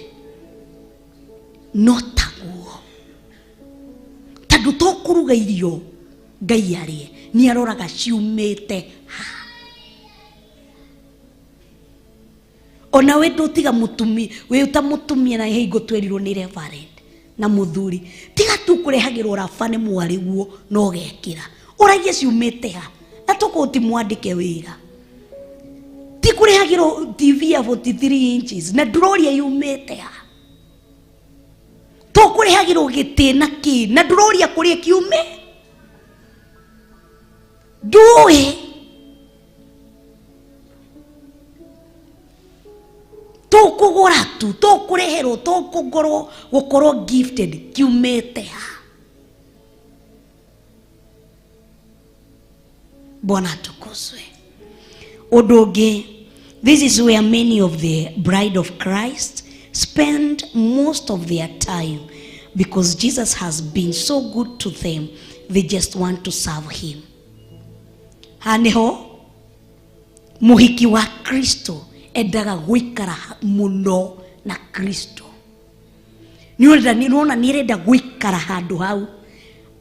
No taguo tondũ to kũruga irio Ngai arĩe, nĩ aroraga ciumĩte ha. Ona we ndũtiga mũtumi, wĩ ta mũtumia na hingo twerirwo nĩ reverend na mũthuri, tiga tu kũrehagĩrwo raba nĩ mwarĩguo na ũgekĩra, ũragia ciumĩte ha, na tũkũ ti mwandĩke wĩra, ti kũrehagĩrwo TV ya 43 inches na ndũroria yumĩte ha, tũkũrehagĩrwo gĩtĩ na kĩ na ndũroria kũrĩa kiume, ndũĩ. Tũkũgũra tu, tũkũreherwo, tũkũgũrwo, gũkorwo gifted kiumĩte ha. Bwana atukuzwe. Ũndũ ũngĩ, this is where many of the bride of Christ spend most of their time, because Jesus has been so good to them, they just want to serve him. Haha nĩho mũhiki wa Kristo endaga gũikara mũno na Kristo. Nĩ arenda gũikara handũ hau,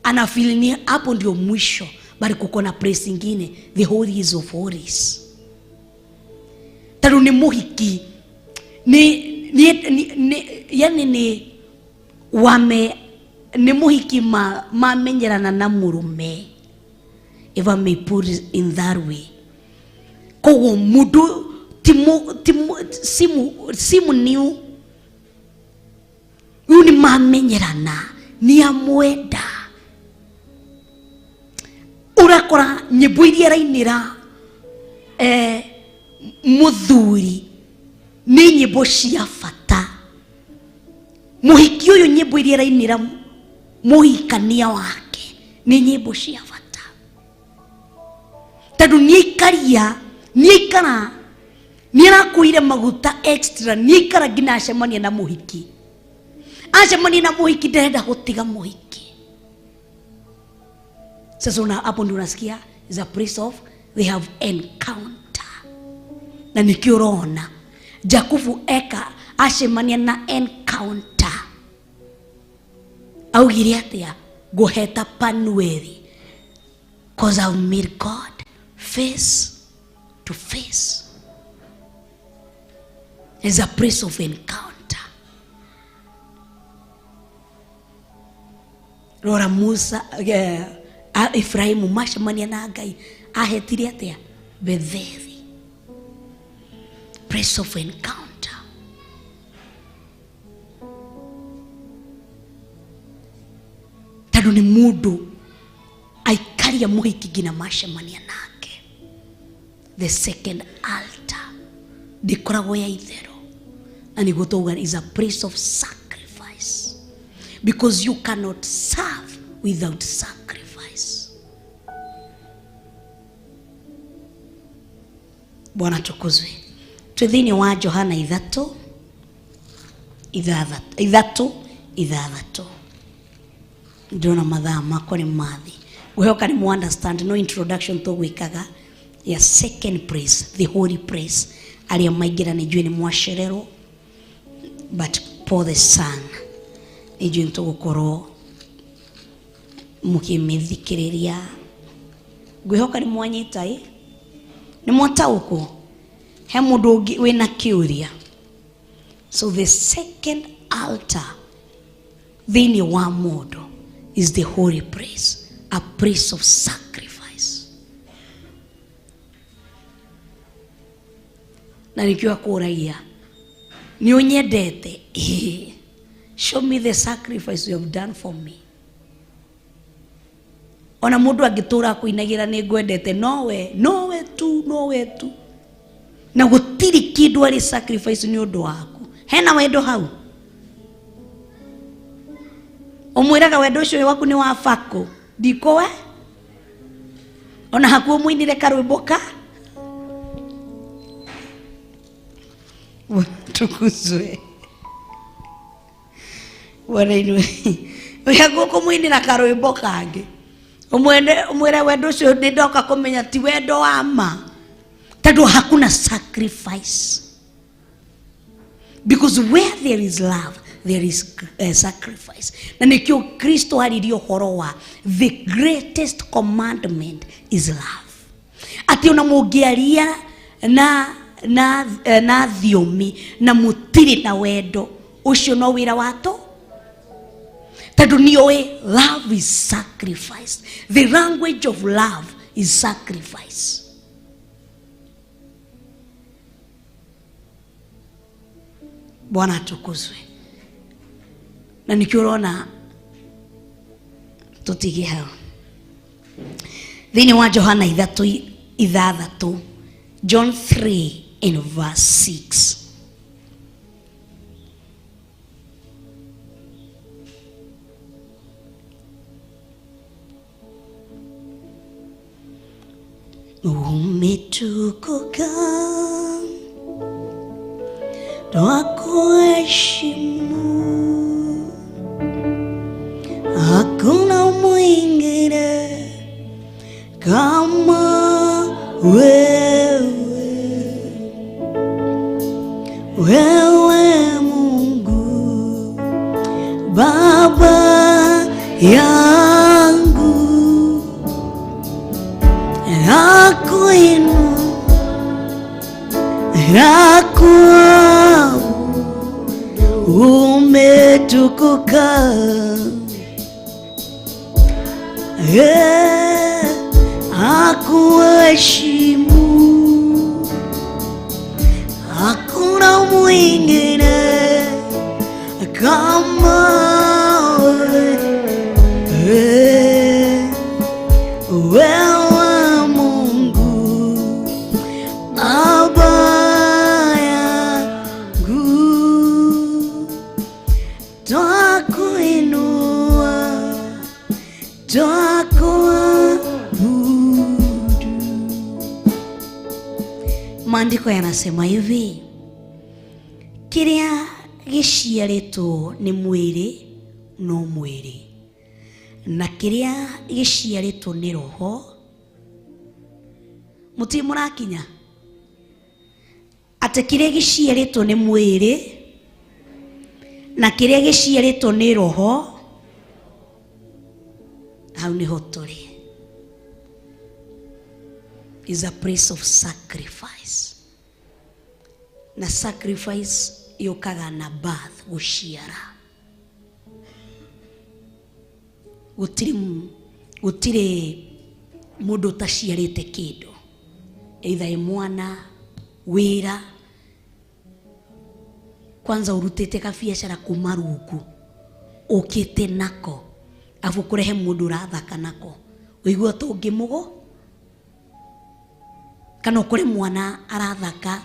ana feel ni hapo ndio mwisho, bali kuko na place ingine, the holies of holies. Tondũ nĩ mũhiki, yani nĩ wame, nĩ mũhiki mamenyerana na mũrũme, if I may put it in that way. Koguo mũndũ simu niu, rĩu nĩ mamenyerana, nĩ amwenda. Ũrakora nyĩmbo iria arainĩra, mũthuri nĩ nyĩmbo cia bata. Mũhiki ũyũ nyĩmbo iria arainĩra mũhikania wake nĩ nyĩmbo cia bata, tondũ nĩaikaria, nĩaikara, nĩarakuire maguta extra, nĩaikara nginya acemanie na mũhiki. Acemanie na mũhiki ndarenda gũtiga mũhiki. Sasa hapo ndio unasikia is a place of they have encounter. Na nikio ũrona Jakubu eka acemania na encounter, augire atĩa? Ngũheta Panueli, cause I'll meet God face to face. It's a place of encounter. Rora Musa, Ibrahimu macemania na Ngai ahetire atĩa? Betheli. place of encounter. Tondũ nĩ mũndũ aikaria mũhiki nginya macemania nake. The second altar ndĩkoragwo ya itherũ, na nĩguo twauga is a place of sacrifice, because you cannot serve without sacrifice. Bwana tukuzwe. Twĩ thĩinĩ wa Johana 3:6. Ndĩrona mathaa makwa nĩ mathi. Ngwĩhoka nĩ mu understand no introduction tũgwĩkaga ya second place, the holy place. Arĩa maingĩra nĩ njũĩ nĩ mwacererwo, but pole sana, nĩ njũĩ nĩ tũgũkorwo mũkĩmĩthikĩrĩria. Ngwĩhoka nĩ mwanyita ĩ, nĩ mwataũkwo. He mũndũ ũngĩ wĩna kĩũria? So the second altar thĩinĩ wa mũndũ is the holy place, a place of sacrifice. Na nĩkĩo akũragia, nĩ ũnyendete? Ĩĩ. Show me the sacrifice you have done for me. Ona mũndũ angĩtũra akũinagĩra nĩ ngwendete, nowe nowe tu, nowe tu, na gũtirĩ kĩndũ arĩ sacrifice nĩ ũndũ waku. Hena wendo hau? Ũmwĩraga wendo ũcio waku nĩ wa bako ndikowe, ona hakuo mũinĩre karwĩmbo ka tukuzwe. Bwana inwe hakuo kũmũinĩra karwĩmbo kangĩ, ũmwĩre wendo ũcio nĩ ndoka kũmenya ti wendo wa ma, tondũ hakuna sacrifice. Because where there is love, there is sacrifice. Na nĩkĩo Kristo aririe ũhoro wa the greatest commandment is love. Atĩ ona mũngĩaria na thiomi na mũtirĩ na wendo, ũcio no wĩra wa tũ, tondũ nĩũĩ love is sacrifice. The language of love is sacrifice. Bwana atukuzwe. Na nĩkĩo ũrona tũtige hau. Thĩinĩ wa Johana 3:6, John 3 and verse 6. Umetukuka, twakuheshimu, hakuna mwingine kama wewe. Wewe Mungu Baba yangu, nakuinua, nakuabudu, umetukuka. Akuheshimu, hakuna mwingine kama wewe. Wewe Mungu Baba yangu, twakuinua, twakuabudu. Maandiko yanasema hivi, kĩrĩa gĩciarĩtwo nĩ mwĩrĩ no mwĩrĩ, na kĩrĩa gĩciarĩtwo nĩ roho. Mũtirĩ mũrakinya atĩ kĩrĩa gĩciarĩtwo nĩ mwĩrĩ na kĩrĩa gĩciarĩtwo nĩ roho, hau nĩho tũrĩ. Is a place of sacrifice. Na sacrifice yũkaga na birth, gũciara. Gũtirĩ mũndũ ũtaciarĩte kĩndũ, either ĩ mwana, wĩra. Kwanza ũrutĩte kabiacara kuma rungu ũkĩte nako afu kũrehe mũndũ ũrathaka nako ũigua tũngĩmũgũ kana ũkore mwana arathaka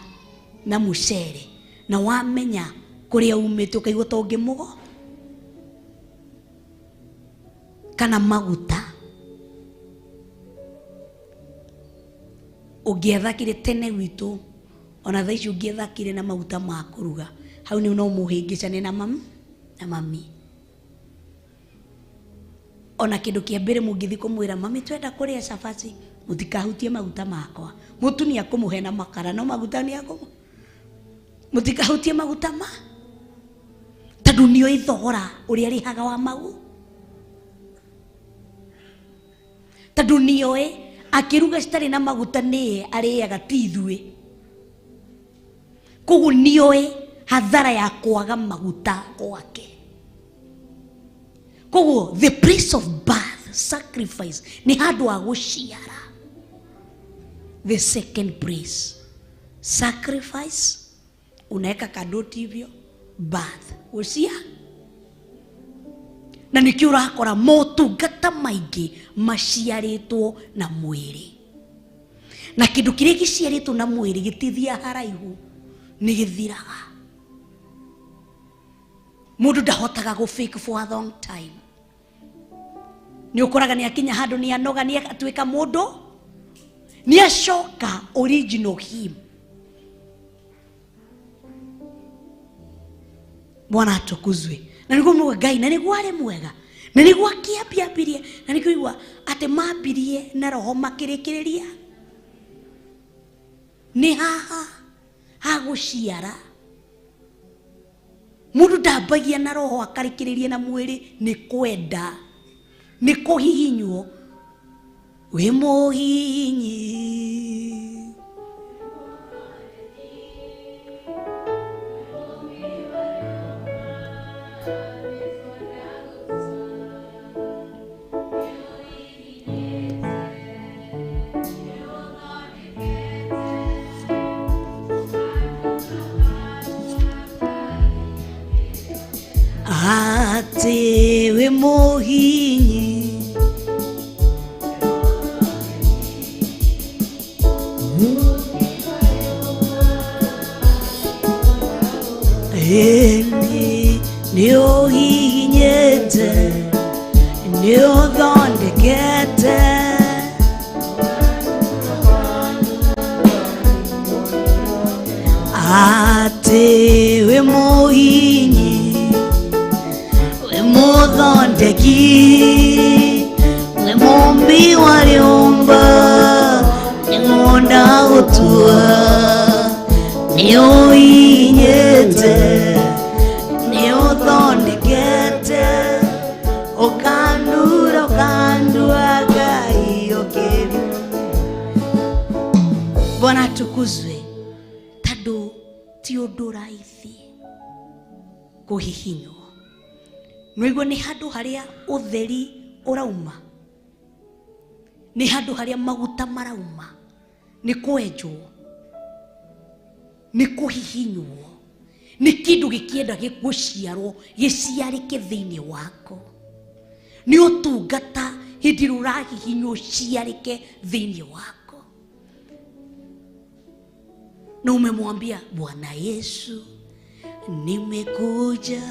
na mucere na wamenya kũrĩa umĩte ũkaigua tũngĩmũgũ kana maguta ũngĩathakire tene gwitũ ona thaa ici ũngĩathakire na maguta ma kũruga hau nĩ no mũhĩngĩcane na mami na mami ona kĩndũ kĩa mbere mũngĩthiĩ kũmwĩra mami twenda kũrĩa cabaci mũtikahutie maguta makwa mũtu nĩ akũmũhe na makara no maguta nĩ akũmũ mũtikahutie maguta ma tondũ nĩoĩ thogora ũrĩa arĩhaga wa mau tondũ nĩoĩ akĩruga citarĩ na maguta nĩye arĩaga ti ithuĩ koguo nĩoĩ hathara ya kwaga maguta gwake. Koguo the place of birth sacrifice ni handũ ha gũciara. The second place sacrifice unaweka kadoti hivyo birth gũcia na nikio ũrakora motungata maingĩ maciarĩtwo na mwĩrĩ na kĩndũ kĩrĩa gĩciarĩtwo na mwĩrĩ gĩtithiaga haraihu nĩ gĩthiraga. Mũndũ ndahotaga gũ fake for a long time. Nĩ ũkoraga nĩ akinya handũ nĩ anoga nĩ atuĩka mũndũ nĩ acoka original him. Bwana atukuzwe. Na nĩguo muga Ngai na nĩguo arĩ mwega na nĩguo akĩambiambirie na nĩkĩo igua atĩ mambirie na roho makĩrĩkĩrĩria nĩ haha hagũciara. Mũndũ ndambagia na roho akarĩkĩrĩria na mwĩrĩ nĩ kwenda nĩ kũhihinywo wĩ mũhihinyi. Atĩ wĩ mũhinyi ĩni nĩ ũhihinyĩte nĩ ũthondekete atĩ wĩ mũhinyi muthondeki wĩ mũmbi wa rĩũmba nĩng'onda gũtua nĩ ũhihinyĩte nĩ ũthondekete ũkandura ũkandua Ngai ũkĩri. Bwana atukuzwe tondũ ti ũndũ raithi kũhihinywo. Nĩguo nĩ handũ harĩa ũtheri ũrauma nĩ handũ harĩa maguta marauma nĩ kwenjwo nĩ kũhihinywo nĩ kĩndũ gĩkĩenda gĩgũciarwo gĩciarĩke thĩinĩ wako nĩ ũtungata hĩndĩ ĩrĩa ũrahihinywo ũciarĩke thĩinĩ wako. Na umemwambia Bwana Yesu nimekuja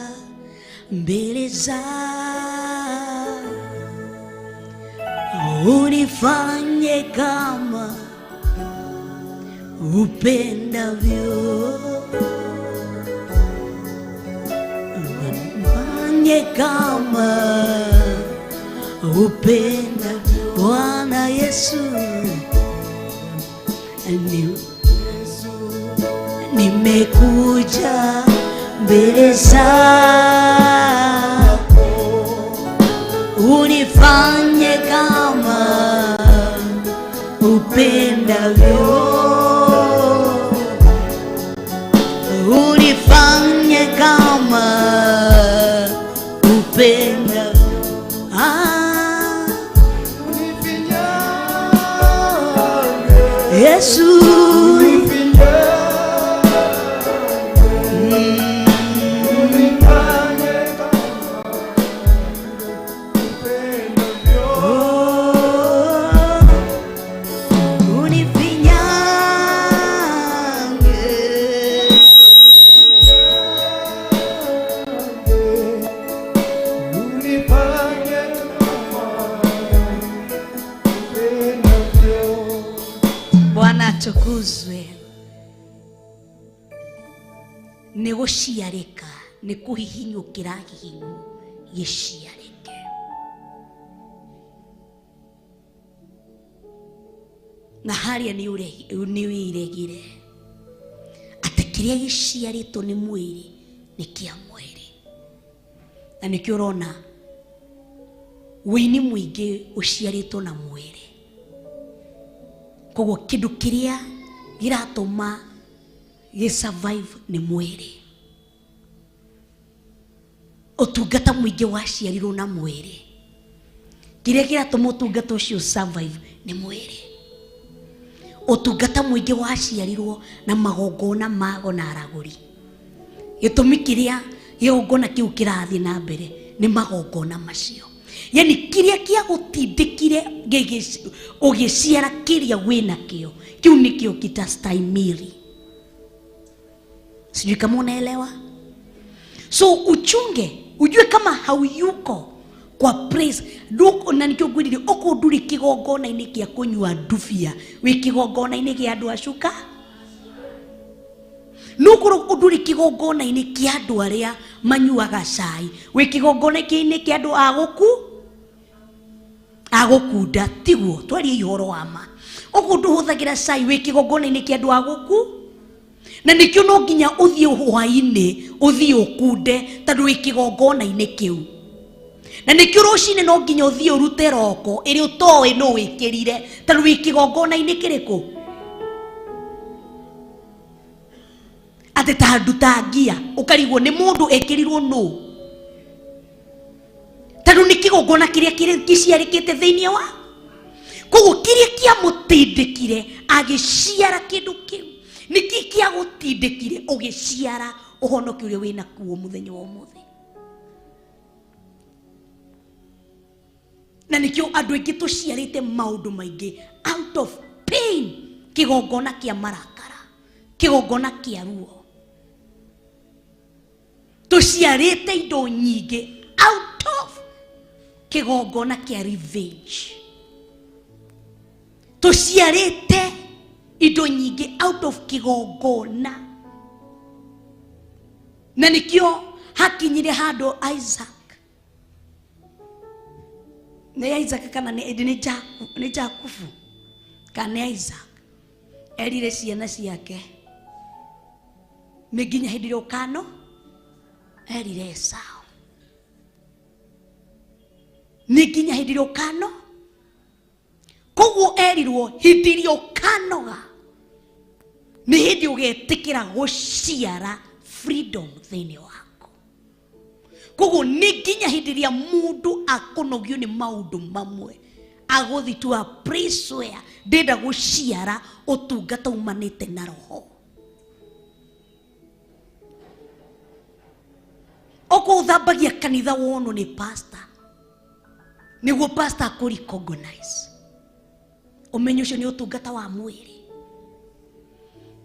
mbele zako unifanye kama upendavyo unifanye kama upendavyo Bwana Yesu nimekuja mbele zako unifanye kama upendavyo unifanye kama upendavyo. Yesu Nĩ gũciarĩka, nĩ kũhihinywo kĩrahihinywo gĩciarĩke. Na harĩa nĩ wĩregire atĩ kĩrĩa gĩciarĩtwo nĩ mwĩrĩ nĩ kĩa mwĩrĩ. Na nĩkĩo ũrona wĩini mũingĩ ũciarĩtwo na mwĩrĩ. Koguo kĩndũ kĩrĩa gĩratũma gĩ survive nĩ mwĩrĩ. Ũtungata mũingĩ waciarirwo na mwĩrĩ. Kĩrĩa kĩratũma ũtungata ũcio survive nĩ mwĩrĩ. Ũtungata mũingĩ waciarirwo na magongona mago na aragũri. Gĩtũmi kĩrĩa gĩgongona kĩu kĩrathiĩ na mbere nĩ magongona macio. Yani kĩrĩa kĩagũtindĩkire ũgĩciara kĩrĩa wĩnakĩo, kĩu nĩkĩo kitastahimili. Sijui kama unaelewa. So uchunge, ujue kama hauyuko kwa praise. Na nikio ngwirire oko nduri kigongona-inĩ kĩa kũnyua ndubia, wĩ kigongona-inĩ kĩa andũ acuka. Nukorwo nduri kigongona-inĩ kĩa andũ arĩa manyuaga cai, wĩ kigongona-inĩ kĩa andũ agũkunda. Tiguo twarie ũhoro wa ma. Ũguo ndũhũthagĩra cai, wĩ kigongona-inĩ kĩa andũ agũku. Na nikio no nginya ũthiĩ hwaĩ-inĩ ũthiĩ ũkunde tondũ wĩ kigongona-inĩ kĩu. Na nikio rũcinĩ no nginya ũthiĩ ũrute roko ĩrĩa ũtoĩ nũ wĩkĩrire tondũ wĩ kigongona-inĩ kĩrĩkũ. Atĩ ta ndutangia ũkarigwo nĩ mũndũ ekĩrirwo nũ, tondũ nĩ kigongona kĩrĩa gĩciarĩkĩte thĩinĩ wa. Koguo kĩrĩa kĩamũtindĩkire agĩciara kĩndũ kĩu nĩkĩ kĩagũtindĩkire ũgĩciara ũhonokio ũrĩa wĩna kuo mũthenya wa ũmũthĩ. Na nikio andũ aingĩ tũciarĩte maũndũ maingĩ out of pain, kĩgongona kĩa marakara, kĩgongona kĩa ruo. Tũciarĩte indo nyingĩ out of kĩgongona kĩa revenge. Tũciarĩte indo nyingĩ out of kĩgongona. Na nikio hakinyire handũ Isaac, nĩ Isaac kana nĩ Jakubu kana nĩ Isaac, erire ciana ciake nĩ nginya hĩndĩ ĩrĩa ũkano, erire Esau nĩ nginya hĩndĩ ĩrĩa ũkano. Koguo erirwo hĩndĩ ĩrĩa ũkanoga nĩ hĩndĩ ũgetĩkĩra gũciara freedom thĩinĩ waku. Koguo nĩ nginya hĩndĩ ĩrĩa mũndũ akũnogio nĩ maũndũ mamwe agũthiĩ to a place where ndĩrenda gũciara ũtungata umanĩte na roho. Okorwo ũthambagia kanitha wonwo nĩ pastor, nĩguo pastor akũ recognize, ũmenye ũcio nĩ ũtungata wa mwĩrĩ.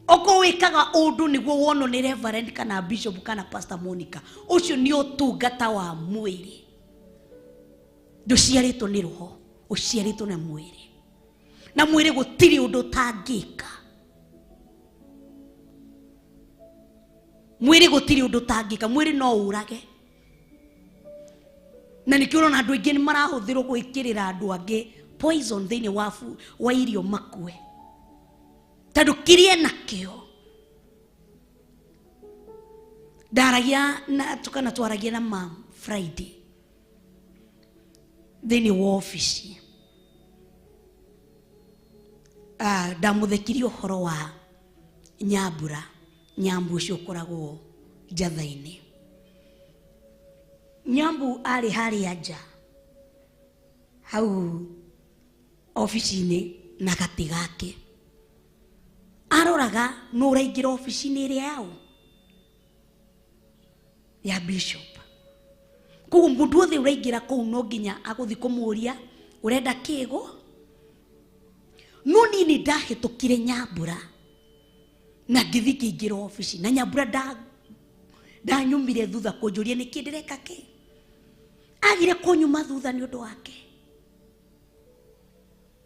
Okorwo wĩkaga ũndũ nĩguo wonwo nĩ reverend kana bishop kana pastor Monica, ũcio nĩ ũtungata wa mwĩrĩ. Ndũciarĩtwo nĩ roho, ũciarĩtwo na mwĩrĩ. Na mwĩrĩ gũtirĩ ũndũ ũtangĩka. Mwĩrĩ gũtirĩ ũndũ ũtangĩka, mwĩrĩ no ũrage. Na nĩkĩo ũrona andũ aingĩ nĩ marahũthĩrwo gwĩkĩrĩra andũ angĩ poison thĩinĩ wa irio makue, tondũ kĩrĩa nakĩo. Ndaragia na tukana twaragia na mam Friday thĩinĩ wa ofici. Ndamũthekirie ũhoro wa nyambura, nyambu ũcio ũkoragwo njatha-inĩ. Nyambu arĩ harĩa nja hau ofici-inĩ na gatĩ gake, aroraga nũ ũraingĩra ofici-inĩ ĩrĩa yao ya bishop. Koguo mũndũ wothe ũraingĩra kũu no nginya agũthiĩ kũmũria ũrenda kĩgo. No niĩ nĩ ndahĩtũkire nyambura na ngĩthiĩ ngĩingĩra ofici, na nyambura ndanyumire thutha kũnjũria nĩkĩ ndĩreka kĩ. Agire kũnyuma thutha nĩ ũndũ wake.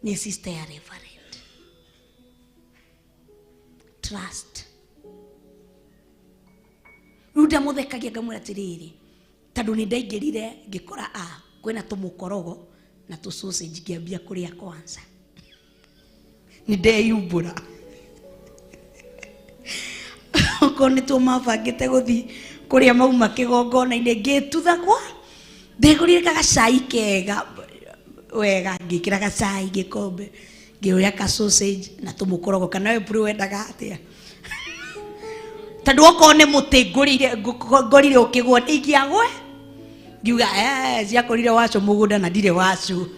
Nĩ sister ya reverend. Trust. Ndĩramũthekagia ngamwĩra atĩrĩrĩ, tondũ nĩ ndaingĩrire ngĩkora kwĩna tũmũkorogo na tũ sausage ngĩambia kũrĩa kwanza. Nĩ ndeyumbũra. Okorwo nĩ tuo mabangĩte gũthiĩ kũrĩa mauma kĩgongona-inĩ ngĩtutha kwa ndĩgũrire gacai kega wega, ngĩkĩra gacai gĩkombe, ngĩoya ka sausage na tũmũkorogo. Kana we bro wendaga atĩa? Tondũ okorwo nĩ mũtĩ ngorire ũkĩgwa nĩ ingĩagwe, ngiuga ciakorire wacu mũgũnda na ndirĩ wacu.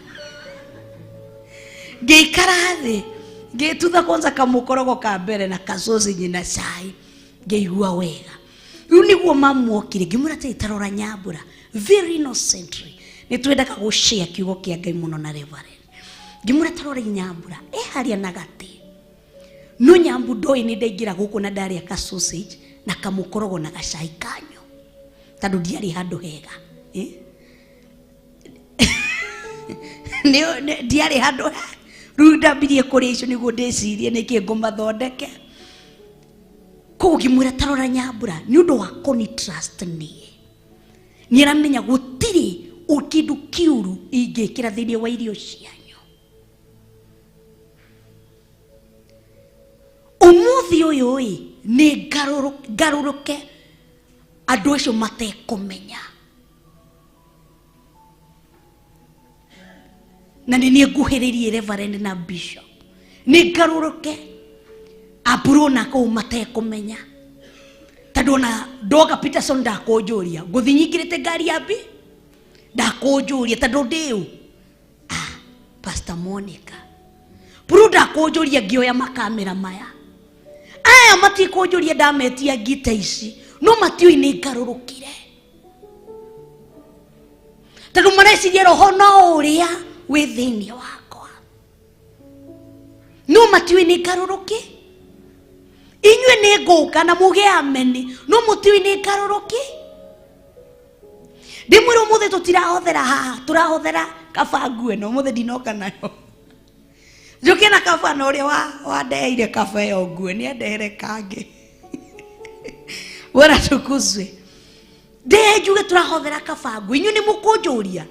Ngĩikara thĩ ngĩtutha kwanza kamũkorogo ka mbere na ka sausage na cai, ngĩigua wega. Rĩu nĩguo mamuokire ngĩmwĩra atĩrĩ, tarora Nyambura, very innocently nĩ twendaga gũshare kiugo kĩa Ngai mũno na Reverend. Ngĩmwĩra tarora Nyambura e harĩa na gatĩ, no Nyambu ndoĩ nĩ ndaingĩra gũkũ na ndarĩa ka sausage na kamũkorogo na gacai kanyu, tondũ ndiarĩ handũ hega. Ndiarĩ handũ hega. Rĩu ndambirie kũrĩa icio nĩguo ndĩcirie nĩkĩ ngũmathondeke. Koguo ngĩmwĩra tarora Nyambura, nĩ ũndũ wa kũni trust niĩ, nĩ aramenya gũtirĩ kĩndũ kĩũru ingĩkĩra thĩinĩ wa irio cianyu. Ũmũthĩ ũyũ ĩ nĩ ngarũrũke andũ acio matekũmenya, na nĩ niĩ nguhĩrĩrie Reverend na Bishop, nĩ ngarũrũke aburo na kũu matekũmenya, tondũ ona ndoga Peterson ndakũnjũria ngũthiĩ nyingĩrĩte ngari ya bi, ndakũnjũria tondũ ndĩũ Pastor Monica buru ndakũnjũria ngĩoya makamera maya aya matikũnjũria ndametia ngita ici, no matiũĩ nĩ ngarũrũkire, tondũ mareciria roho no ũrĩa wĩ thĩinĩ wakwa, no matiũĩ nĩ ngarũrũki. Inyuĩ nĩ ngũka na muge ameni, no mũtiũĩ nĩ ngarũrũki. Ndĩmwĩre ũmũthĩ tũtirahothera haha, tũrahothera kaba nguo ĩno, ũmũthĩ ndinoka nayo. Njũke na kaba na ũrĩa wandeheire kaba ĩyo nguo, nĩ andehere kangĩ. Bwana tukuzwe. Ndehe njuge tũrahothera kaba nguo, inyuĩ nĩ mũkũnjũria.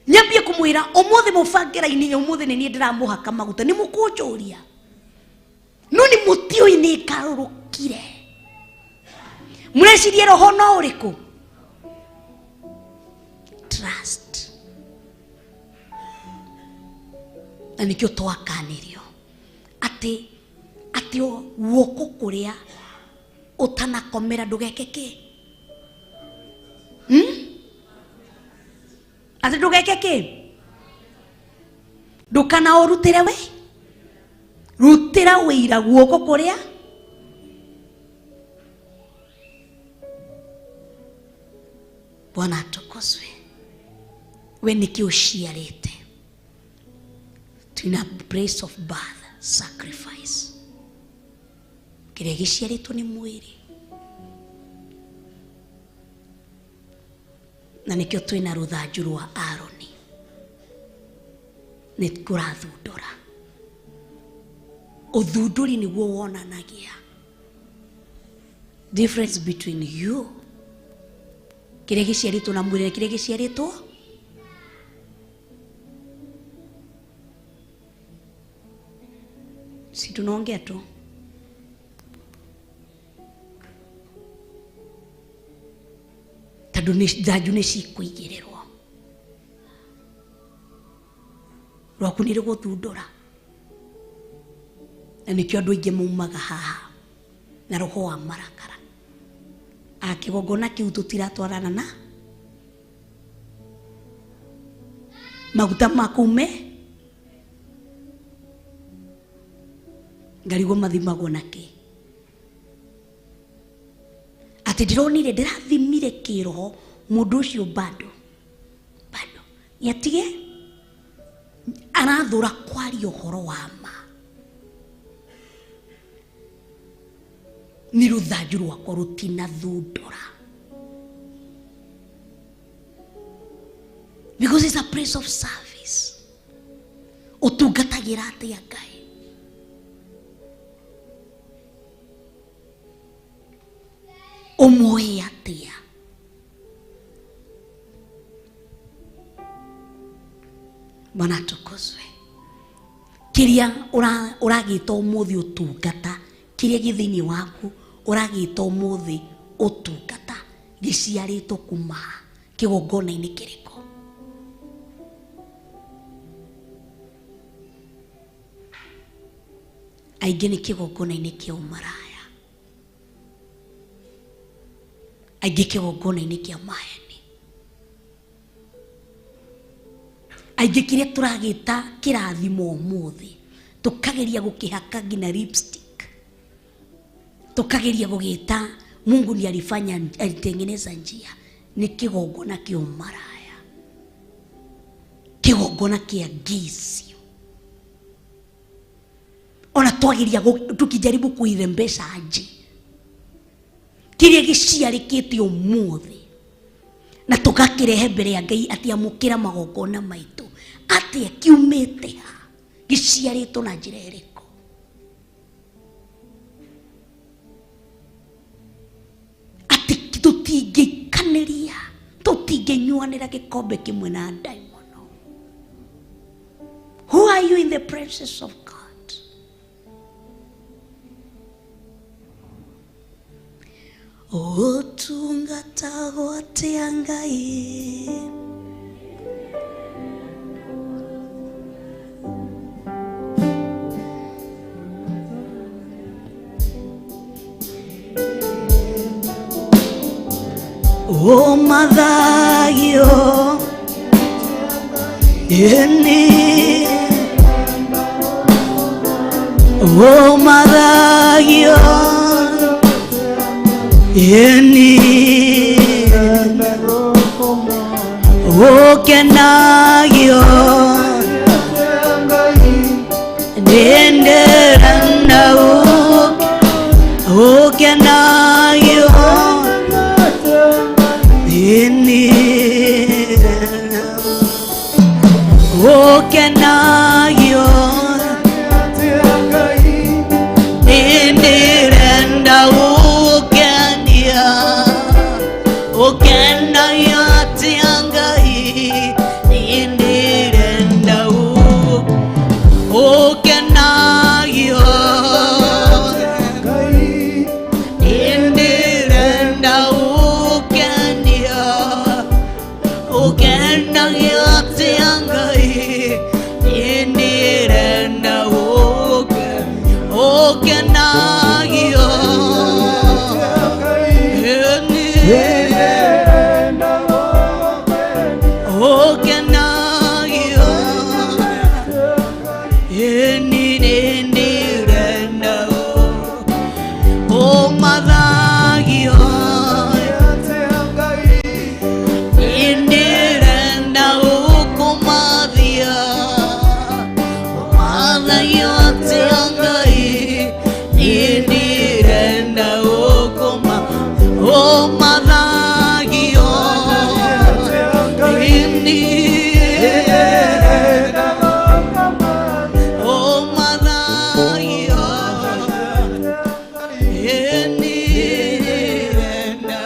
Nyambie kũmwĩra ũmũthĩ mũbangĩra-inĩ, ũmũthĩ nĩ niĩ ndĩramũhaka maguta, nĩ mũkũnjũria. No nĩ mũtiũĩ nĩ ngarũrũkire. Mũreciria roho no ũrĩkũ? Trust. Na nĩkĩo twakanĩrio atĩ guoko kũrĩa ũtanakomera ndũgeke kĩ? Atĩ ndũgeke kĩ? Ndũkanaũrutĩre we, rutĩra wĩira guoko kũrĩa. Bwana atukuzwe. We nĩkĩ ũciarĩte? Twina place of birth sacrifice, kĩrĩa gĩciarĩtwo nĩ mwĩrĩ, na nĩkĩo twĩna rũthanju rwa Aroni, nĩ kũrathundũra. Ũthundũri nĩguo wonanagia difference between you, kĩrĩa gĩciarĩtwo na mwĩrĩ na kĩrĩa gĩciarĩtwo. Si tunaongea tu. Tondũ thanju nĩ cikũigĩrĩrwo, rwaku nĩ rũgũthundũra. Na nĩkĩo andũ aingĩ maumaga haha na roho wa marakara. Kĩgongona kĩu tũtiratwarana na maguta ma kume ngarigwo mathimagwo na kĩ? Atĩ ndĩronire ndĩrathimire kĩroho mũndũ ũcio bado bado nĩatige arathũra kwaria ũhoro wa ma. Nĩ rũthanju rwakwa rũtinathundũra, because it's a place of service. Ũtungatagĩra atĩa Ngai? Ũmoĩ atĩa? Bwana atukuzwe. Kiria uragita umuthi utungata, kiria gi thiini waku uragita umuthi utungata giciaritwo kuma kigongona-ini kiriko? Aingĩ nĩ kĩgongona-inĩ kĩa ũmaraya, aingĩ kĩgongona-inĩ kĩa maheni, aingĩ kĩrĩa tũragĩta kĩrathimo ũmũthĩ tũkageria gũkĩhaka nginya lipstick, tũkageria gũgĩta Mungu ndiye alifanya, alitengeneza njia, nĩ kĩgongona kĩa ũmaraya, kĩgongona kĩa ngicio. Ona twageria tukijaribu kuirembesha aje, kiria gĩciarĩkĩte ũmũthĩ na tũgakĩrehe mbere ya Ngai atĩ amũkĩra magongona maitũ, atĩa kiumĩte ha, gĩciarĩtwo na njĩra ĩrĩkũ? Atĩ tũtingĩikanĩria, tũtingĩnyuanĩra gĩkombe kĩmwe na ndaimono. Who are you in the presence of God? Ũtungatagwo atĩa Ngai? Ũmathagio ĩni, ũmathagio ĩni, ũkenagio nĩndĩrenda ũkenagio ĩni, ũkenagio nĩndĩrenda ũkenia, ũkenagio atĩa Ngai, nĩndĩrenda ũkenagio, nĩndĩrenda ũkenia, ũkenagio atĩa Ngai, nĩndĩrenda ũkenagio, ũkenagio, nĩndĩrenda ũmathagio, nĩndĩrenda ũkũmathia, ũmathagio atĩa Ngai, nĩndĩrenda ũmathagio, ũmathagio, nĩndĩrenda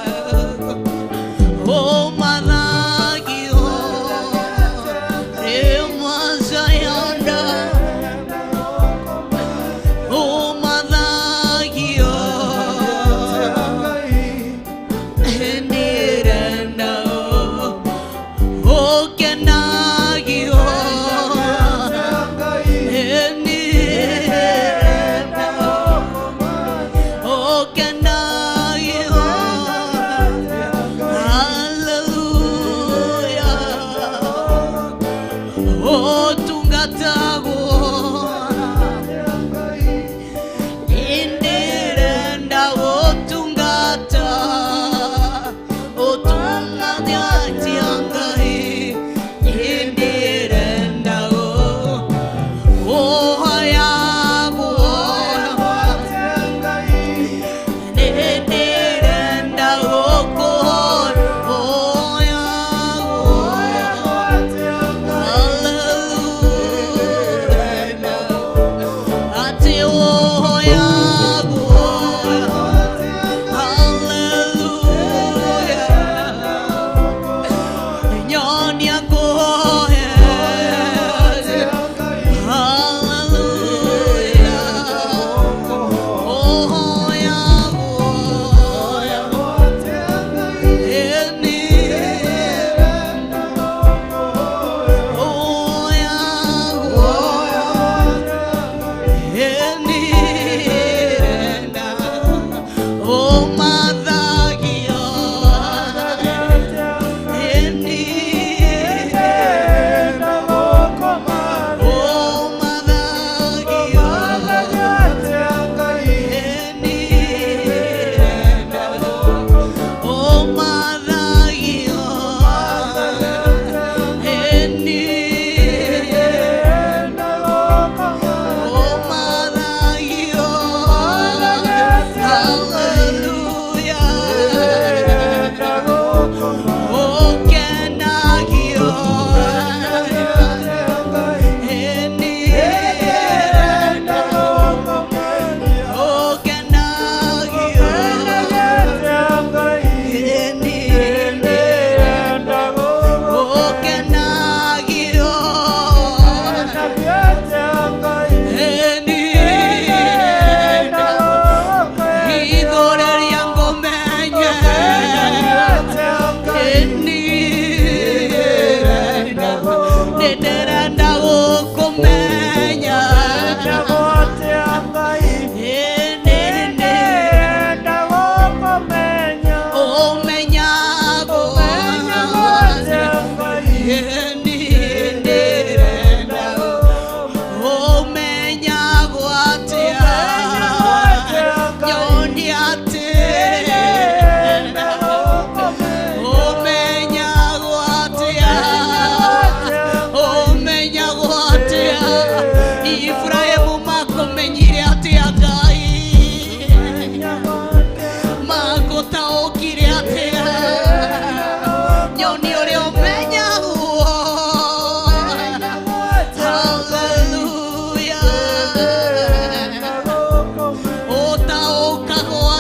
ũmathagio, rĩmwacayanda ũmathagio, nĩndĩrenda ũkenagio, nĩndĩrenda ũkenagio. Hallelujah. Ũtungatagwo nĩndĩrenda gũtungata, ũtungate atĩa Ngai, nĩndĩrenda ũhoyagwo,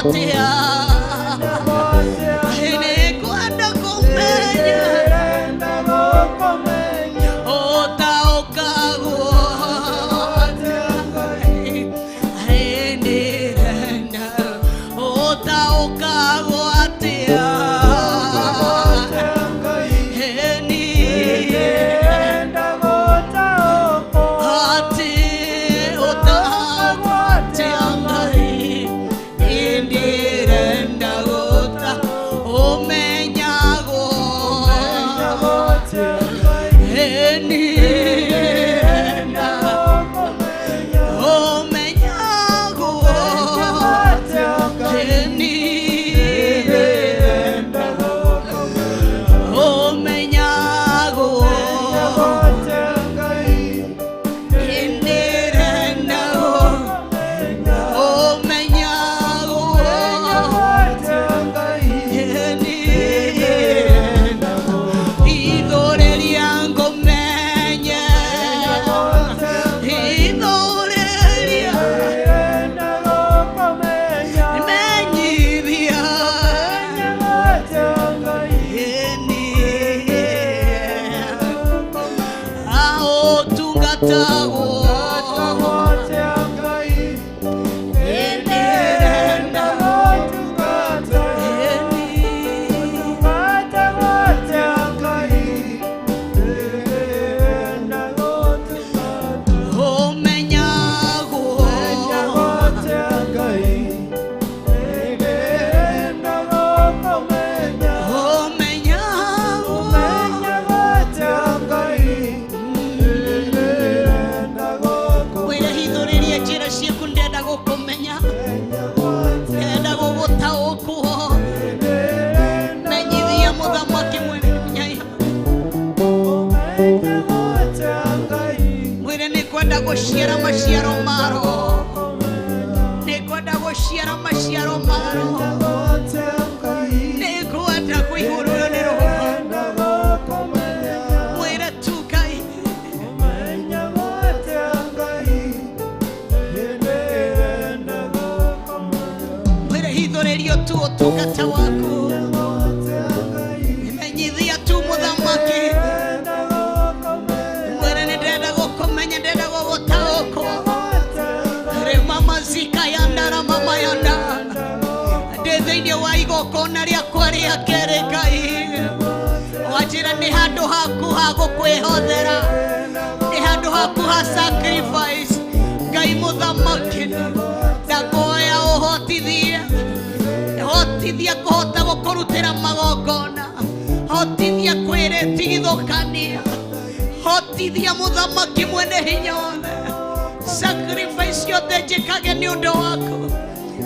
atĩa? Nĩngwenda kũmenya ũtaũkagwo atĩa. Nĩndĩrenda ũtaũkagwo atĩa. Atĩ ũtaũkagwo atĩa Ngai. Nĩndĩrenda gũta ũmenyagwo. Nĩndĩrenda ũmenyagwo. Nĩndĩrenda ũmenyagwo. Nĩndĩrenda ũmenyagwo. Nĩndĩrenda ithũrĩria ngũmenye. Ithũrĩria menyithia. Aũtungatagwo. Nĩndĩrenda. Ũmenyagwo. Ũmenyagwo. Wĩra hithũrĩria njĩra ciaku, ndenda gũkũmenya, ndenda gũgũtaũkwo. Menyithia mũthamaki mwene hinya. Mwĩre nĩ kwenda gũciara maciaro ma roho, nĩ kwenda gũciara maciaro ma roho, nĩ kwenda kũihũrwo nĩ roho. Mwĩre tu Ngai. Mwĩre hithũrĩrio tu ũtungata waku, menyithia tu mũthamaki. Mwĩre nĩ ndĩrenda gũkũmenya, ndĩrenda gũgũtaũkwo. Rĩma mazika ya ndarama yanda ndĩ thĩinĩ wa igongona rĩakwa rĩa kerĩ. Ngai wanjĩra nĩ handũ haku ha gũkwĩhothera, nĩ handũ haku ha sacrifice. Ngai mũthamaki, ndakoya ũhotithie, hotithia kũhota gũkũrutĩra magongona, hotithia kwĩrĩtigithũkania, hotithia mũthamaki mwene hinya wothe. Sacrifice yothe njĩkage nĩ ũndũ waku,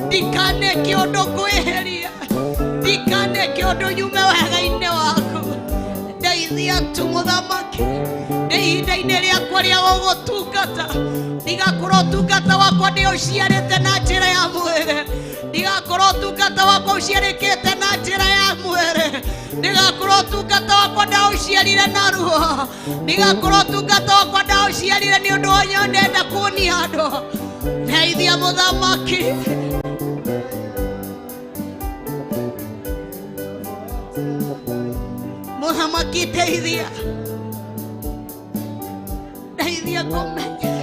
ndikaneke ũndũ ngwĩhĩria, ndikaneke ũndũ nyume wega-inĩ waku. Ndeithia tu mũthamaki, ndĩ ihinda-inĩ rĩakwa rĩa gũgũtungata, ndigakorwo ũtungata wakwa ndĩũciarĩte na njĩra ya mwĩrĩ, ndigakorwo ũtungata wakwa ũciarĩkĩte na njĩra ya mwĩrĩ, ndigakorwo ũtungata wakwa ndaũciarire na ruo, ndigakorwo ũtungata wakwa ndaũciarire nĩ ũndũ wa ndenda kuonia andũ. Ndeithia mũthamaki. Mũthamaki, ndeithia, ndeithia kũmenya,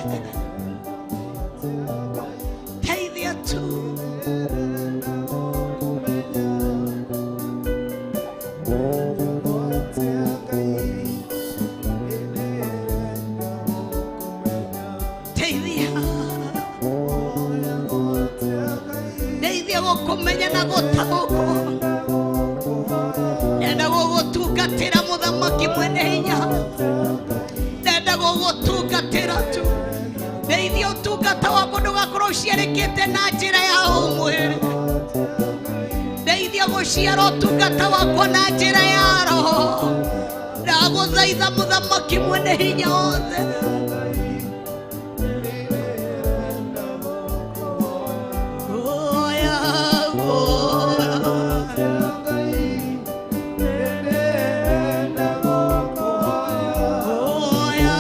ndeithia tu. Ndeithia, ndeithia gũkũmenya na gũtaũkwo. Ndenda gũgũtungatĩra mũthamaki mwene hinya, ndenda gũgũtungatĩra tu. Ndeithia ũtungata wakwa ndũgakorwo ũciarĩkĩte na njĩra ya ũmwĩrĩ. Ndeithia gũciara ũtungata wakwa na njĩra ya roho. Ndagũthaitha mũthamaki mwene hinya wothe. Oya, oya. Oya,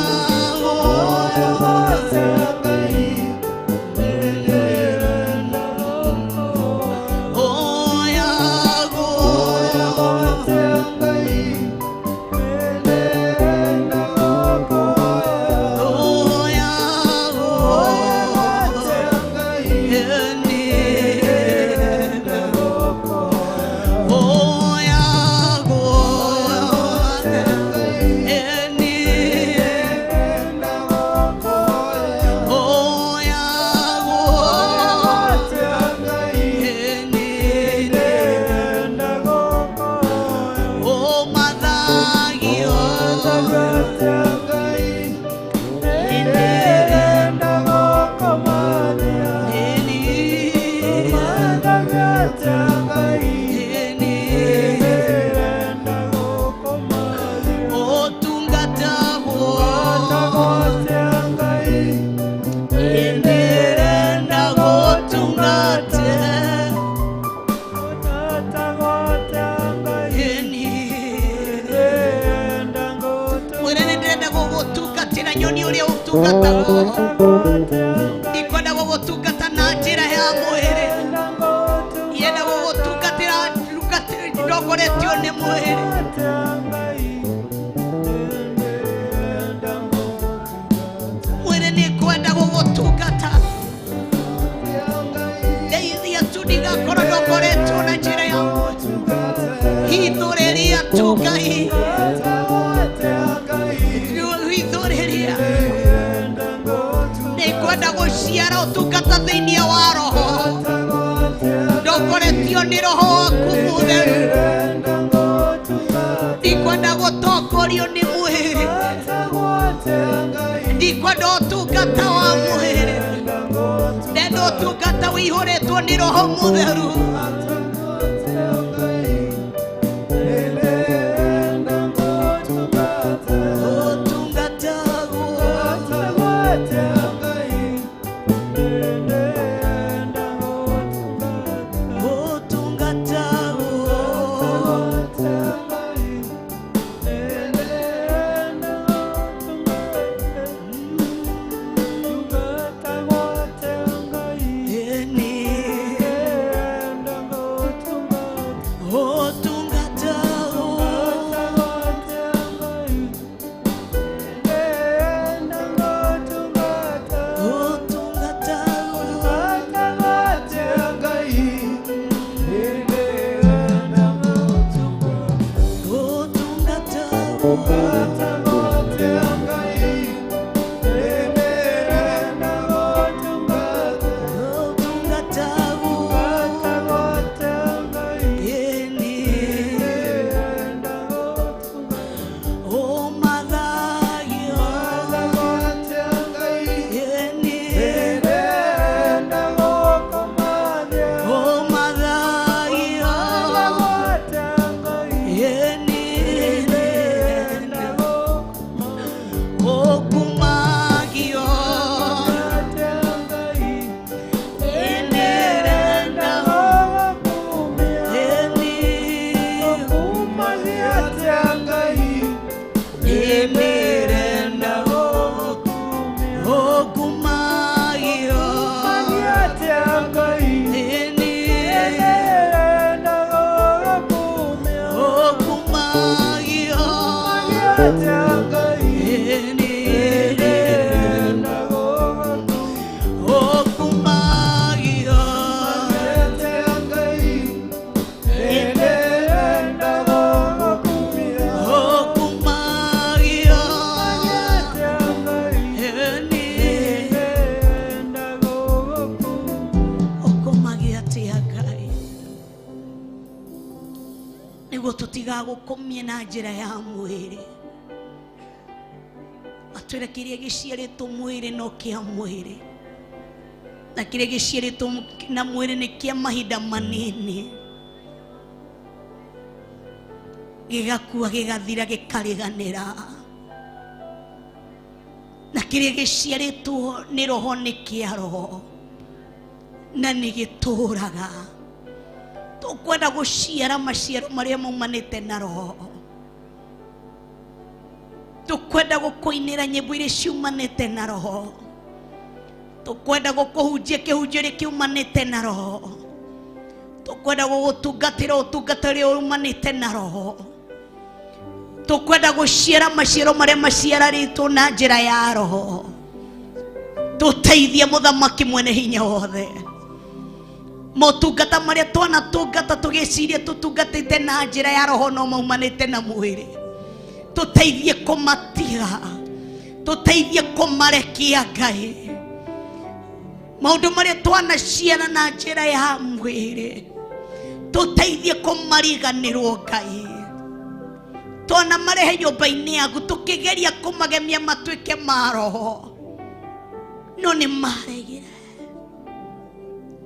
oya. Ndikwenda gũgũtungata na njĩra ya mwĩrĩ, yenda gũgũtungatĩra ndongoretio nĩ mwĩrĩ. Mwĩrĩ nĩngwenda gũgũtungata, ndeithia tu ndigakorwo ndongoretio na njĩra ya mwĩrĩ. Hithũrĩria tu Ngai, hithũrĩria. Nĩngwenda gũciara ũtungata thĩinĩ wa roho, ndongoretio nĩ roho waku mũtheru. Ndikwenda gũtongorio nĩ mwĩrĩ, ndikwenda ũtungata wa mwĩrĩ, ndenda ũtungata ũihũrĩtwo nĩ roho mũtheru. Tutigagukomie na njira ya mwĩrĩ, atwĩra kĩrĩa gĩciarĩtwo mwĩrĩ no kĩa mwĩrĩ, na kĩrĩa gĩciarĩtwo na mwĩrĩ nĩ kĩa mahinda manini, gĩgakua gĩgathira gĩkariganĩra, na kĩrĩa gĩciarĩtwo nĩ roho nĩ kĩa roho na nĩ gĩtũraga. Tukwenda guciara maciaro maria maumanĩte na roho, tukwenda gũkũinĩra nyĩmbo iria ciumanĩte na roho, tukwenda gũkũhunjia kĩhunjio kĩrĩa kiumanĩte na roho, tukwenda gũgũtungatĩra ũtungata ũrĩa umanĩte na roho, tukwenda guciara maciaro maria maciararĩtwo na njĩra ya roho. Tũteithie mũthamaki mwene hinya wothe, motungata maria twanatungata tũgĩciria tũtungatĩte na njĩra ya roho no maumanĩte na mwĩrĩ, tũteithie kũmatiga, tũteithie kũmarekia Ngai. Maũndũ marĩa twanaciara na njĩra ya mwĩrĩ tũteithie kũmariganĩrwo Ngai. Twanamarehe nyũmba-inĩ yaku tũkĩgeria kũmagemia matuĩke ma roho, no nĩ maregire.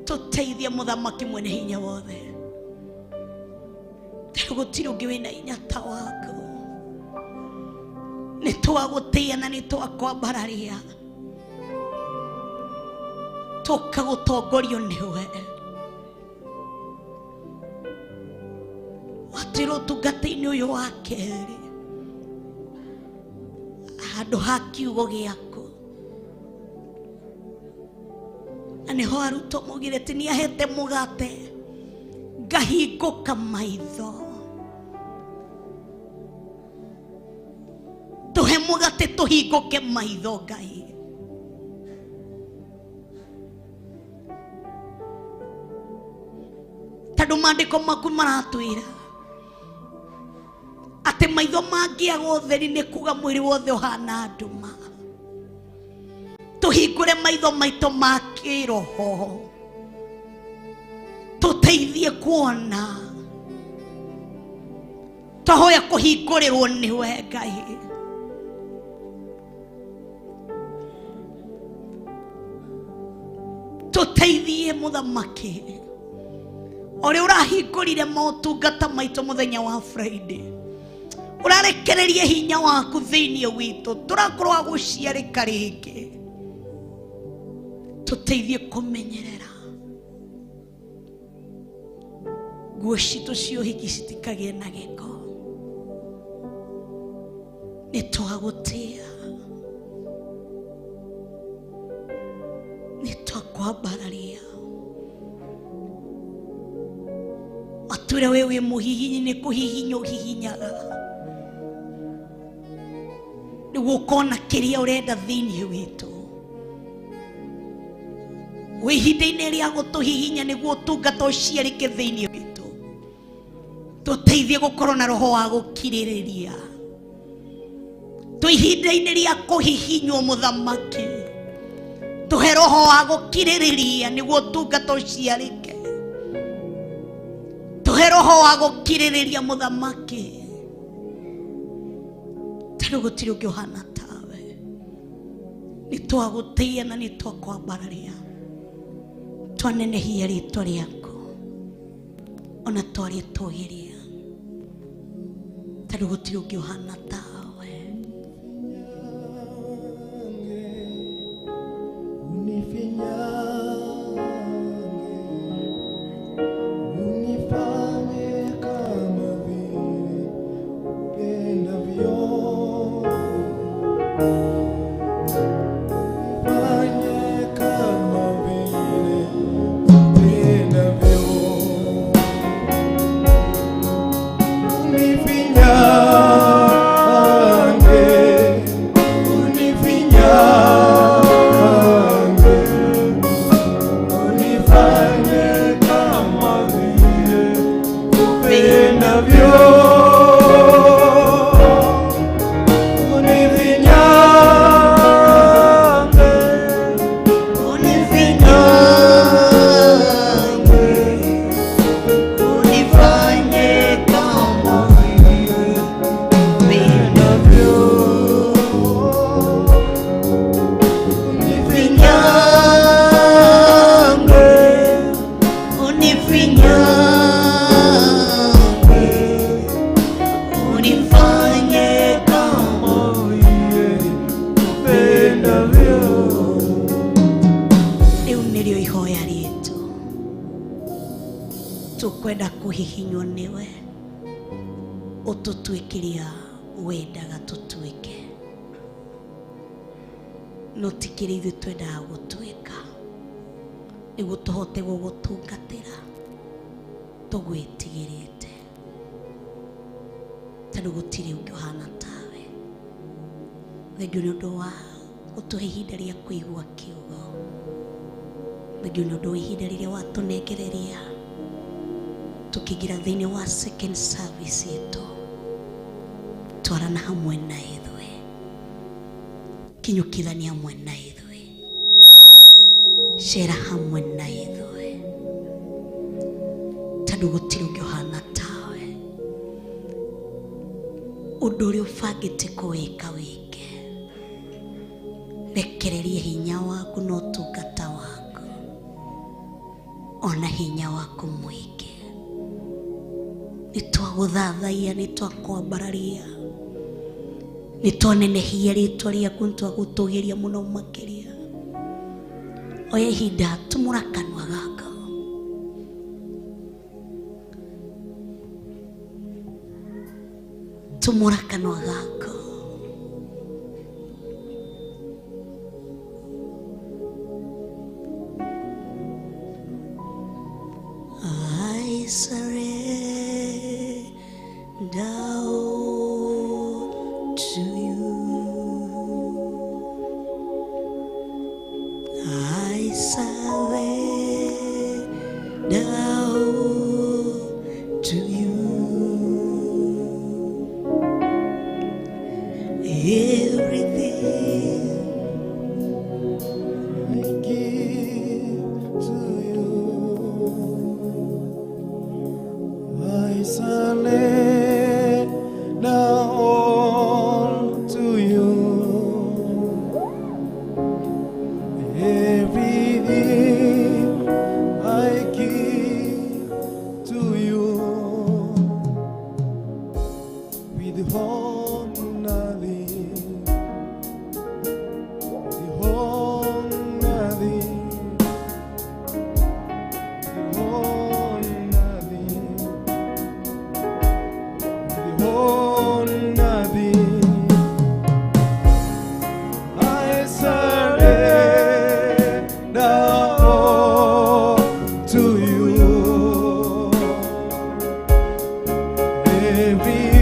Tũteithie mũthamaki mwene hinya wothe. Tondũ gũtirĩ ũngĩ wĩna hinya ta waku. Nĩ twagũtĩĩa na nĩ twakwambararia. Tũka gũtongorio nĩwe. Watwĩra ũtungata-inĩ ũyũ wa kerĩ handũ ha kiugo gĩaku. Na nĩho arutwo maugire atĩ nĩahete mũgate ngahingũka maitho. Tũhe mũgate tũhingũke maitho Ngai. Tondũ maandĩko maku maratwĩra atĩ maitho mangĩaga ũtheri nĩ kuga mwĩrĩ wothe ũhana nduma. Tũhingũre maitho maitũ ma kĩroho, tũteithie kuona. Twahoya kũhingũrĩrwo nĩwe Ngai. Tũteithie mũthamaki ũrĩa ũrahingũrire motungata maitũ mũthenya wa Friday, ũrarekereria hinya waku thĩinĩ witũ, tũrakorwo a gũciarĩka rĩngĩ. Tũteithie kũmenyerera nguo citũ cia ũhiki citikagĩe na gĩko. Nĩ twagũtĩĩa, nĩ twakwambararia. Watwĩra we wĩ mũhihinyi, nĩ kũhihinya ũhihinyaga nĩguo ũkona kĩrĩa ũrenda thĩinĩ witũ. Wĩ ihinda-inĩ rĩa gũtũhihinya nĩguo ũtungata ũciarĩke thĩinĩ witũ. Tũteithie gũkorwo na roho wa gũkirĩrĩria. Twĩ ihinda-inĩ rĩa kũhihinywo mũthamaki, tũhe roho wa gũkirĩrĩria nĩguo ũtungata ũciarĩke. Tũhe roho wa gũkirĩrĩria mũthamaki, tondũ gũtirĩ ũngĩ ũhana tawe. Nĩ twagũtĩĩa na nĩ twakwambararia. Twanenehia rĩtwa rĩaku ona twarĩtũgĩria, tondũ gũtirĩ ũngĩ ũhana tawe. Unifanye kama vile upendavyo. Unifanye kama vile upendavyo. Unifinyange, unifinyange, unifanye kama vile upendavyo. Unifinyange, unifinyange, Unifanye kama vile upendavyo. Unifinyange, unifinyange, unifanye kama vile upendavyo. Rĩu nĩrĩo ihoya rĩtũ. Tũkwenda kũhihinywo nĩwe, ũtũtuĩkĩria wendaga tũtuĩke, no ti kĩrĩa ithuĩ twendaga gũtuĩka, nĩguo tũhote gũgũtungatĩra tũgwĩtigĩrĩte, tondũ gũtirĩ ũngĩ ũhana tawe. Thengiũ nĩ ũndũ wa gũtũhe ihinda rĩa kũigua kiugo. Thengiũ nĩ ũndũ wa ihinda rĩrĩa watũnengereria tũkĩingĩra thĩinĩ wa second service itũ. Twarana hamwe na ithuĩ, kinyũkithania hamwe na ithuĩ, cera hamwe na ithuĩ, tondũ gũtirĩ ũngĩ ũhana tawe. Ũndũ ũrĩa ũbangĩte kũwĩka wĩke, rekereria hinya waku na ũtungata waku. Ona hinya waku mũingĩ. Nĩ twagũthathaiya, nĩ twakwambararia, nĩ twanenehia rĩtwa rĩaku, nĩ twagũtũgĩria mũno makĩria. Oya ihinda, tumũra kanua gaka. Tumũra kanua gaka. I surrender all to you. I surrender all to you. Everything I give to you. I surrender all to you. Everything I give to you. Withhold nothing. Withhold nothing. Withhold nothing. Withhold nothing. I surrender all to you.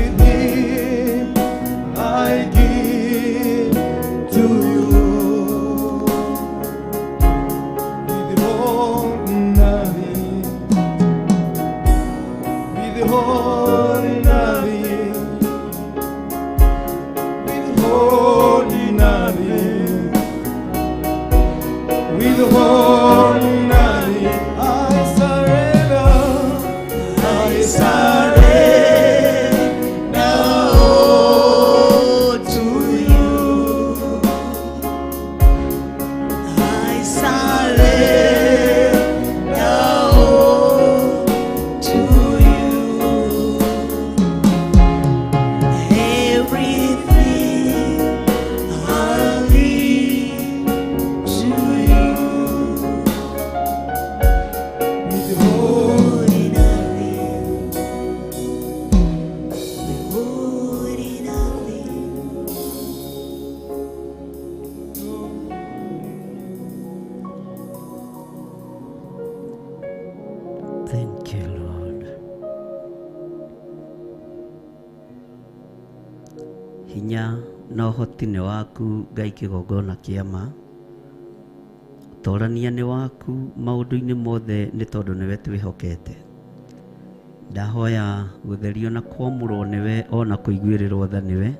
Everything I give to you. Withhold nothing. Withhold nothing. Withhold nothing. Withhold nothing. I surrender. I surrender all to you. I surrender all to you. Everything I leave to you. Withhold Holding nothing, withholding nothing. Thank you, Lord. Hinya na ũhoti nĩ waku Ngai, kĩgongona kĩa ma. Ũtorania nĩ waku maũndũ-inĩ mothe, nĩ tondũ nĩwe twĩhokete. Ndahoya gũtherio na kwamũrwo nĩwe, ona kũiguĩrĩrwo tha nĩwe.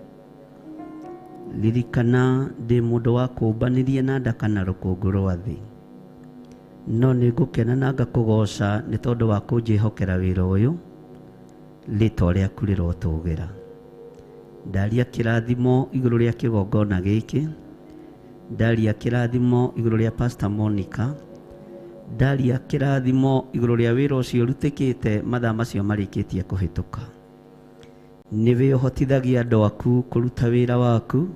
Ririkana ndĩ mũndũ wa kũmbanĩria na ndaka na rũkũngũ rwa thĩ, no nĩ ngũkena na ngakũgoca nĩ tondũ wa kũnjĩhokera wĩra ũyũ. Rĩtwa rĩaku rĩrotũgĩra. Ndaria kĩrathimo igũrũ rĩa kĩgongona gĩkĩ, ndaria kĩrathimo igũrũ rĩa Pastor Monica, ndaria kĩrathimo igũrũ rĩa wĩra ũcio ũrutĩkĩte mathaa macio marĩkĩtie kũhĩtũka. Nĩwe ũhotithagia andũ aku kũruta wĩra waku,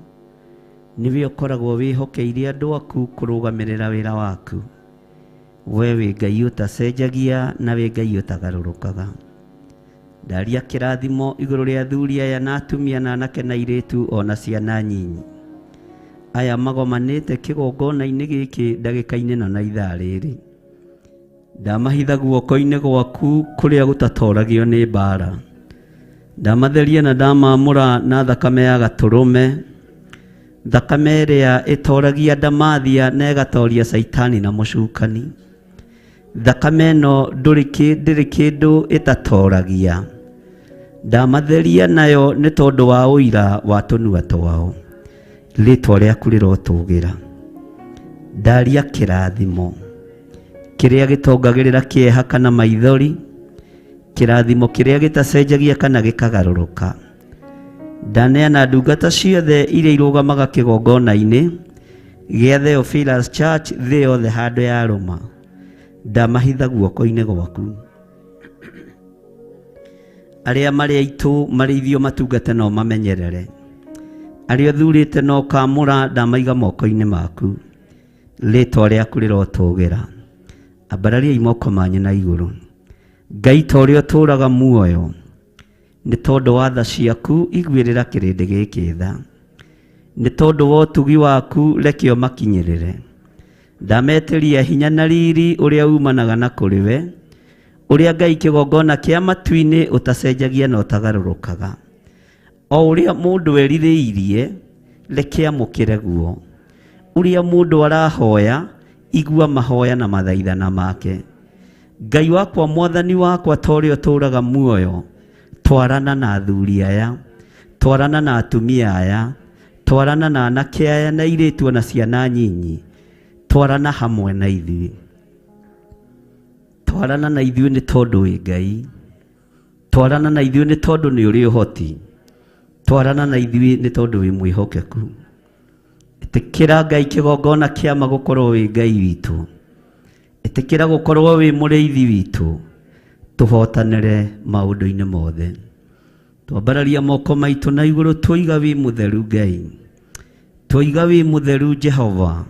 nĩwe ũkoragwo wĩhokeire andũ aku kũrũgamĩrĩra wĩra waku. We wĩ Ngai ũtacenjagia na wĩ Ngai ũtagarũrũkaga. Ndaria kĩrathimo igũrũ rĩa athuri aya na atumia na anake na airĩtu ona ciana nyinyi aya magomanĩte kĩgongona-inĩ gĩkĩ ndagĩka-inĩ ĩno na ithaa rĩrĩ. Ndamahitha guoko-inĩ gwaku kũrĩa gũtatoragio nĩ mbara. Ndamatheria na ndamamũra na thakame ya gatũrũme, thakame ĩrĩa ĩtoragia ndamathia na ĩgatoria caitani na mũcukani. Thakame ĩno ndĩrĩ kĩndũ ĩtatoragia. Ndamatheria nayo nĩ tondũ wa ũira wa tũnua twao. Rĩtwa rĩaku rĩrotũgĩra. Ndaria kĩrathimo kĩrĩa gĩtongagĩrĩra kĩeha kana maithori, kĩrathimo kĩrĩa gĩtacenjagia kana gĩkagarũrũka. Ndaneana ndungata ciothe iria irũgamaga kĩgongona-inĩ gĩa Theophilus Church thĩ yothe handũ yarũma. Ndamahitha guoko-inĩ gwaku. Arĩa marĩ aitũ marĩithio matungate no mamenyerere. Arĩa ũthurĩte na ũkaamũra ndamaiga moko-inĩ maku. Rĩtwa rĩaku rĩrotũgĩra. Ambarariai moko manyu na igũrũ. Ngai ta ũrĩa ũtũũraga muoyo, nĩ tondũ wa tha ciaku iguĩrĩra kĩrĩndĩ gĩkĩ tha. Nĩ tondũ wa ũtugi waku reke ũmakinyĩrĩre. Ndametĩria hinya na riri ũrĩa umanaga na kũrĩ we, ũrĩa Ngai kĩgongona kĩa matu-inĩ ũtacenjagia na ũtagarũrũkaga. O ũrĩa mũndũ erirĩirie, reke amũkĩre guo. Ũrĩa mũndũ arahoya, igua mahoya na mathaithana make. Ngai wakwa, mwathani wakwa, ta ũrĩa ũtũũraga muoyo, twarana na athuri aya, twarana na atumia aya, twarana na anake aya na airĩtu ona ciana nyinyi, twarana hamwe na ithuĩ. Twarana na ithuĩ nĩ tondũ wĩ Ngai. Twarana na ithuĩ nĩ tondũ nĩ ũrĩ ũhoti. Twarana na ithuĩ nĩ tondũ wĩ mwĩhokeku. Ĩtĩkĩra Ngai kĩgongona kĩama gũkorwo wĩ Ngai witũ. Ĩtĩkĩra gũkorwo wĩ mũrĩithi witũ. Tũhotanĩre maũndũ-inĩ mothe. Twambararia moko maitũ na igũrũ twoiga wĩ mũtheru Ngai. Twoiga wĩ mũtheru Jehova.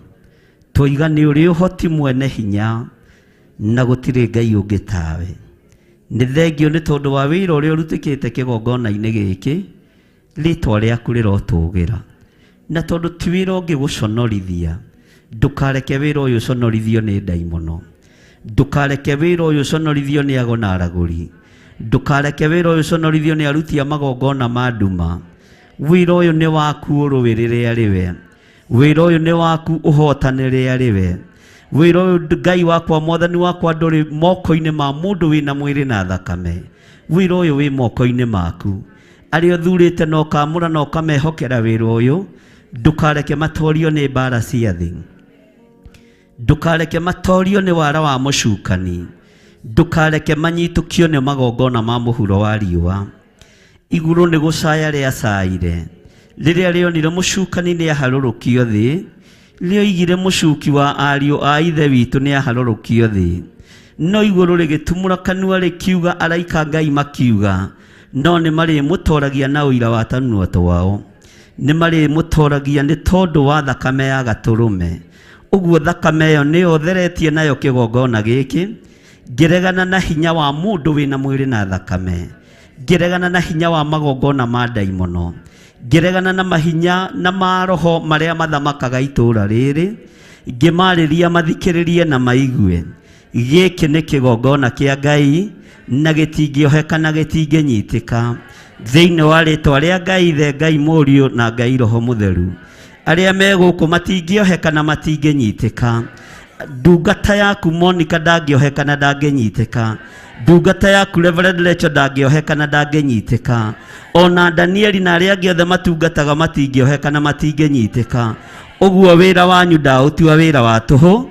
Twoiga nĩ ũrĩ ũhoti mwene hinya na gũtirĩ Ngai ũngĩ tawe. Nĩ thengio nĩ tondũ wa wĩra ũrĩa ũrutĩkĩte kĩgongona-inĩ gĩkĩ, rĩtwa rĩaku rĩrotũgĩra. Na tondũ ti wĩra ũngĩgũconorithia, ndũkareke wĩra ũyũ ũconorithio nĩ ndaimono. Ndũkareke wĩra ũyũ ũconorithio nĩ ago na aragũri. Ndũkareke wĩra ũyũ ũconorithio nĩ aruti a magongona ma nduma. Wĩra ũyũ nĩ waku ũrũĩrĩre arĩ we. Wĩra ũyũ nĩ waku ũhotanĩre arĩ we. Wĩra ũyũ Ngai wakwa mwathani wakwa ndũrĩ moko-inĩ ma mũndũ wĩna mwĩrĩ na thakame. Wĩra ũyũ wĩ moko-inĩ maku. Arĩa ũthurĩte na ũkaamũra na ũkamehokera wĩra ũyũ, ndũkareke matorio nĩ mbara cia thĩ. Ndũkareke matorio nĩ wara wa mũcukani. Ndũkareke manyitũkio nĩ magongona ma mũhuro wa riũa. Igũrũ nĩ gũcaya rĩacaire. Rĩrĩa rĩonire mũcukani nĩ aharũrũkio thĩ, rĩoigire mũcuki wa ariũ a ithe witũ nĩ aharũrũkio thĩ. No igũrũ rĩgĩtumũra kanua rĩkiuga araika Ngai makiuga, no nĩ marĩmũtoragia na ũira wa tanua twao. Nĩ marĩmũtoragia nĩ tondũ wa thakame ya gatũrũme. Ũguo thakame ĩyo nĩyo theretie nayo kĩgongona gĩkĩ, ngĩregana na hinya wa mũndũ wĩna mwĩrĩ na thakame, ngĩregana na hinya wa magongona ma ndaimono, ngĩregana na mahinya na maroho marĩa mathamakaga itũũra rĩrĩ, ngĩmarĩria mathikĩrĩrie na maigue. Gĩkĩ nĩ kĩgongona kĩa Ngai na gĩtingĩoheka na gĩtingĩnyitĩka. Thĩinĩ wa rĩtwa rĩa Ngai Ithe, Ngai Mũriũ na Ngai Roho Mũtheru. Arĩa me gũkũ matingĩoheka na matingĩnyitĩka. Ndungata yaku Monica ndangĩoheka na ndangĩnyitĩka. Ndungata yaku Reverend Rachel ndangĩoheka na ndangĩnyitĩka. Ona Danieli na arĩa angĩ othe matungataga matingĩoheka na matingĩnyitĩka. Ũguo wĩra wanyu ndaũtua wĩra wa tũhũ,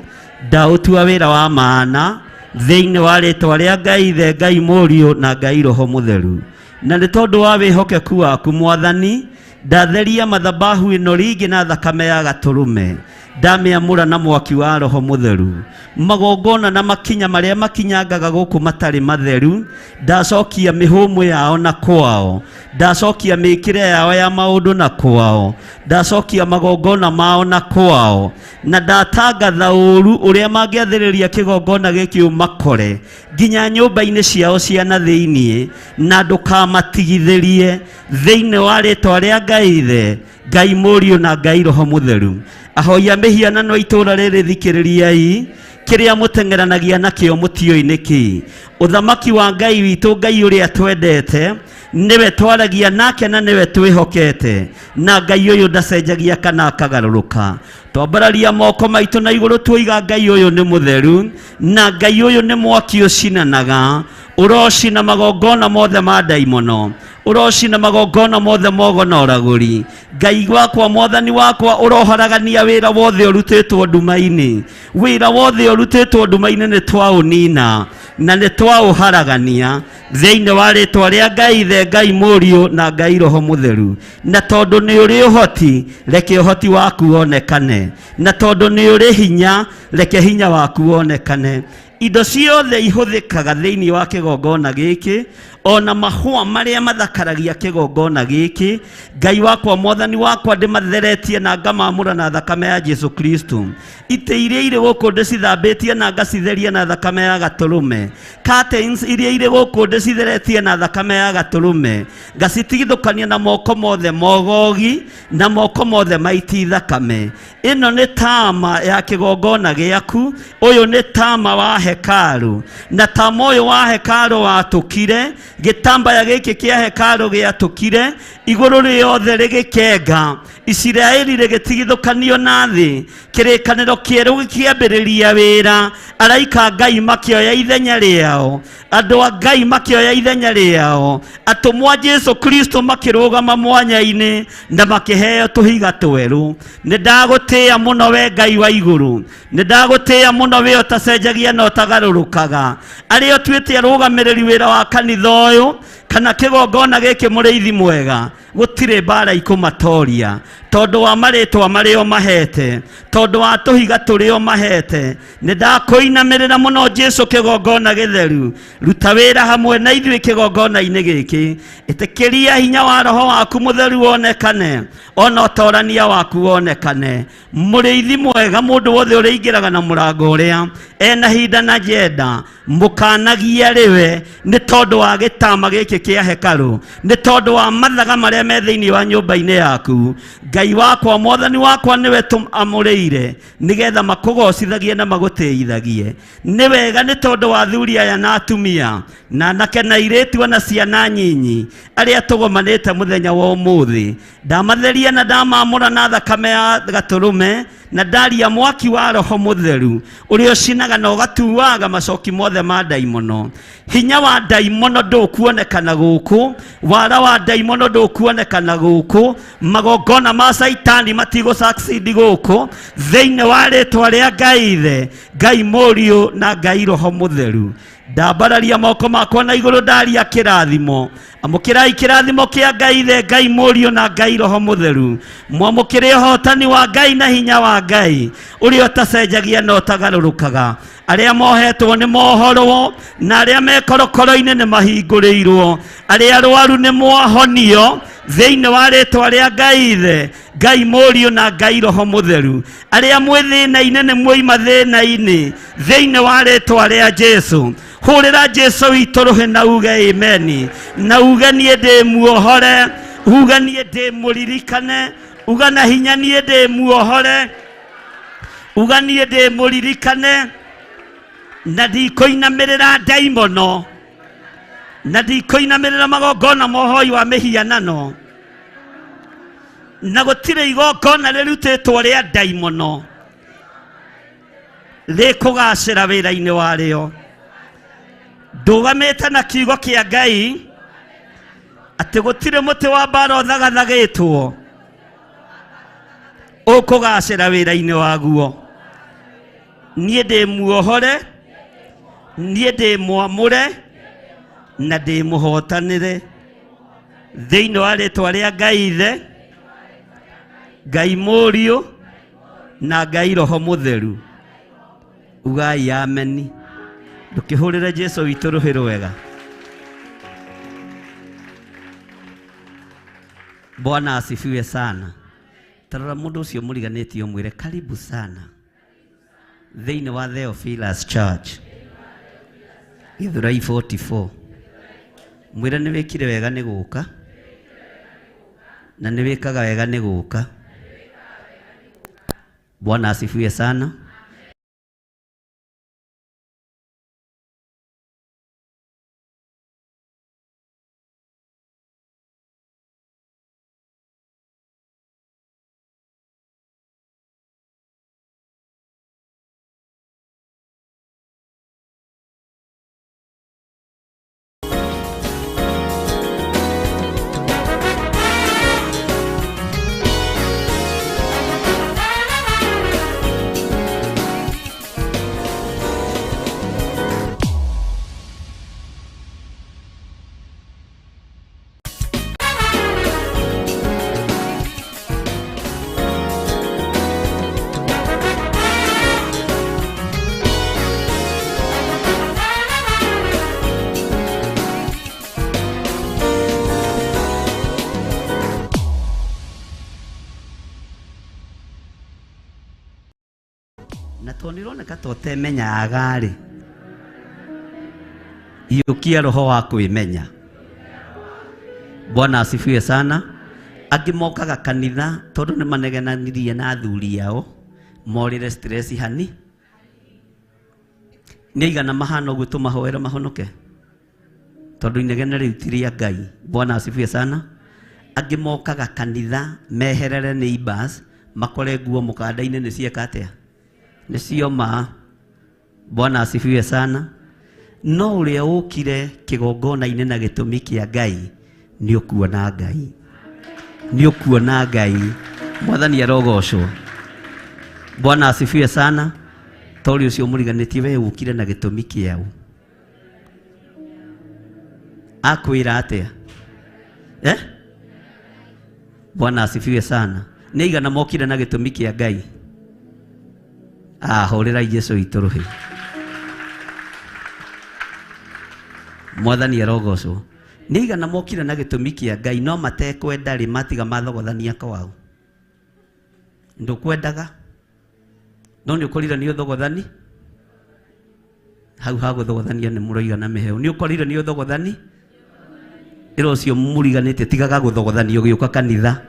ndaũtua wĩra wa maana thĩinĩ wa rĩtwa rĩa Ngai Ithe, Ngai Mũriũ na Ngai Roho Mũtheru. Na nĩ tondũ wa wĩhokeku waku Mwathani, ndatheria madhabahu ĩno rĩngĩ na thakame ya gatũrũme, ndamĩamũra na mwaki wa Roho Mũtheru. Magongona na makinya marĩa makinyangaga gũkũ matarĩ matheru, ndacokia mĩhũmũ yao na kwao, ndacokia mĩkĩre yao ya maũndũ na kwao, ndacokia magongona mao na kwao, na ndatangatha ũũru ũrĩa mangĩathĩrĩria kĩgongona gĩkĩ ũmakore nginya nyũmba-inĩ ciao cia na thĩinĩ, na ndũkamatigithĩrie thĩinĩ wa rĩtwa rĩa Ngai Ithe, Ngai Mũriũ na Ngai Roho Mũtheru. Ahoi a mĩhianano itũũra rĩrĩ thikĩrĩriai, kĩrĩa mũteng'eranagia nakĩo mũtiũĩ nĩ kĩĩ. Ũthamaki wa Ngai witũ, Ngai ũrĩa twendete, nĩwe twaragia nake na nĩwe twĩhokete, na Ngai ũyũ ndacenjagia kana akagarũrũka. Twambararia moko maitũ na igũrũ tuoiga Ngai ũyũ nĩ mũtheru, na Ngai ũyũ nĩ mwaki ũcinanaga, ũrocina magongona mothe ma ndaimono, ũrocina magongona mothe mogo na ũragũri. Ngai wakwa, mwathani wakwa, ũroharagania wĩra wothe ũrutĩtwo nduma-inĩ. Wĩra wothe ũrutĩtwo nduma-inĩ nĩ twaũnina na nĩ twaũharagania thĩinĩ wa rĩtwa rĩa Ngai Ithe, Ngai Mũriũ na Ngai Roho Mũtheru. Na tondũ nĩ ũrĩ ũhoti, reke ũhoti waku wonekane. Na tondũ nĩ ũrĩ hinya, reke hinya waku wonekane. Indo ciothe ihũthĩkaga thĩinĩ wa kĩgongona gĩkĩ, ona mahũa marĩa mathakaragia kĩgongona gĩkĩ, Ngai wakwa mwathani wakwa ndĩmatheretie na ngamamũra na thakame ya Jesu Kristo. Itĩ iria irĩ gũkũ ndĩcithambĩtie na ngacitheria na thakame ya gatũrũme. Curtains iria irĩ gũkũ ndĩcitheretie na thakame ya gatũrũme, ngacitigithũkania na moko mothe mogogi na moko mothe maiti thakame. Ĩno nĩ tama ya kĩgongona gĩaku, ũyũ nĩ tama wa hekaru, na tama ũyũ wa hekaru watũkire, gĩtambaya gĩkĩ kĩa hekaru gĩatũkire, igũrũ rĩothe rĩgĩkenga, Isiraeli rĩgĩtigithũkanio na thĩ, kĩrĩkanĩro kĩerũ gĩkĩambĩrĩria wĩra, araika a Ngai makĩoya ithenya rĩao, andũ a Ngai makĩoya ithenya rĩao, atũmwo a Jesu Kristo makĩrũgama mwanya-inĩ na makĩheo tũhiga twerũ. Nĩ ndagũtĩĩa mũno we Ngai wa igũrũ, nĩ ndagũtĩĩa mũno we ũtacenjagia na ũtagarũrũkaga. Arĩa ũtuĩte arũgamĩrĩri wĩra wa kanitha ũyũ kana kĩgongona gĩkĩ mũrĩithi mwega, gũtirĩ mbara ikũmatoria tondũ wa marĩtwa marĩa ũmahete, tondũ wa tũhiga tũrĩa ũmahete. Nĩ ndakũinamĩrĩra mũno Jesu kĩgongona gĩtheru, ruta wĩra hamwe na ithuĩ kĩgongona-inĩ gĩkĩ. Ĩtĩkĩria hinya wa roho waku mũtheru wonekane, ona ũtorania waku wonekane. Mũrĩithi mwega, mũndũ wothe ũrĩingĩraga na mũrango ũrĩa ena hinda na njenda, mũkanagia rĩwe nĩ tondũ wa gĩtama gĩkĩ kĩa hekarũ, nĩ tondũ wa mathaga marĩa me thĩinĩ wa nyũmba-inĩ yaku. Ngai wakwa mwathani wakwa nĩwe tũamũrĩire nĩgetha makũgocithagie na magũtĩithagie. Nĩ wega nĩ tondũ wa athuri aya na atumia na anake na airĩtu na ciana nyinyi arĩa tũgomanĩte mũthenya wa ũmũthĩ, ndamatheria na ndamamũra na thakame ya gatũrũme, na ndaria mwaki wa roho mũtheru ũrĩa ũcinaga na ũgatuaga macoki mothe ma ndaimono. Hinya wa ndaimono ndũkuonekana gũkũ, wara wa ndaimono ndũkuonekana gũkũ, magongona ma caitani matigũ succeed gũkũ, thĩinĩ wa rĩtwa rĩa Ngai Ithe, Ngai Mũriũ na Ngai Roho Mũtheru. Ndambararia moko makwa na igũrũ, ndaria kĩrathimo. Amũkĩrai kĩrathimo kĩa Ngai Ithe, Ngai Mũriũ na Ngai Roho Mũtheru. Mwamũkĩre ũhotani wa Ngai na hinya wa Ngai ũrĩa ũtacenjagia na ũtagarũrũkaga. Arĩa mohetwo nĩ mohorwo, na arĩa me korokoro-inĩ nĩ mahingũrĩirwo. Arĩa arwaru nĩ mwahonio thĩinĩ wa rĩtwa rĩa Ngai Ithe, Ngai Mũriũ na Ngai Roho Mũtheru. Arĩa mwĩ thĩna-inĩ nĩ mwoima thĩna-inĩ thĩinĩ wa rĩtwa rĩa Jesu. Hũrĩra Jesu witũ rũhĩ na uge ameni, na uge niĩ ndĩ muohore, uge niĩ ndĩ mũririkane, uga na hinya niĩ ndĩ muohore, uga niĩ ndĩ mũririkane, na ndikũinamĩrĩra ndaimono, na ndikũinamĩrĩra magongona ma ũhoi wa mĩhianano, na gũtirĩ igongona rĩrutĩtwo rĩa ndaimono rĩkũgacĩra wĩra-inĩ warĩo. Ndũgamĩte na kiugo kĩa Ngai atĩ gũtirĩ mũtĩ wa mbara ũthagathagĩtwo ũkũgacĩra wĩra-inĩ waguo. Niĩ ndĩ muohore, niĩ ndĩ mwamũre na ndĩ mũhotanĩre thĩinĩ wa rĩtwa rĩa Ngai Ithe, Ngai Mũriũ na Ngai Roho Mũtheru. Ugai ameni. Ndũkĩhũrĩre Jesu witũ rũhĩ rwega. Bwana asifiwe sana. Tarora mũndũ ũcio mũriganĩtie ũmwĩre karibu sana thĩinĩ wa Theophilus Church Githurai 44. Mwĩre nĩ wĩkire wega nĩ gũka, na nĩ wĩkaga wega nĩ gũka. Bwana asifiwe sana. Ũroneka ta ũtemenyaga rĩ, iyũkia roho wa kwĩmenya. Bwana asifiwe sana. Angĩ mokaga kanitha tondũ nĩ manegenanirie na athuri ao, morĩre stress hani. Nĩ aigana mahana ũguo tũmahoere mahonoke? Tondũ inegene rĩu ti rĩa Ngai. Bwana asifiwe sana. Angĩ mokaga kanitha meherere neighbors, makore nguo mũkanda-inĩ nĩ cieka atĩa? Nĩ cioma. Bwana asifiwe sana. No ũrĩa ũkire kĩgongona-inĩ na gĩtũmi kĩa Ngai nĩ ũkuona Ngai. Nĩ ũkuona Ngai. Mwathani arogocwo. Bwana asifiwe sana. Tori ũcio mũriganĩtie we ũkire na gĩtũmi kĩao. Akwĩra atĩa? Eh? Bwana asifiwe sana. Nĩ aigana mokire na gĩtũmi kĩa Ngai? Ah, hũrĩrai Jesũ witũ rũhĩ. Mwathani arogocwo. Nĩ aigana mokire na gĩtũmi kĩa Ngai no matekwenda rĩ matiga mathogothania kwao. Ndũkwendaga no nĩ ũkorire nĩ ũthogothani. Hau ha gũthogothania nĩ mũroiga na mĩheo. Nĩ ũkorire nĩ ũthogothani. Ĩra ũcio mũriganĩtie tigaga gũthogothania ũgĩũka kanitha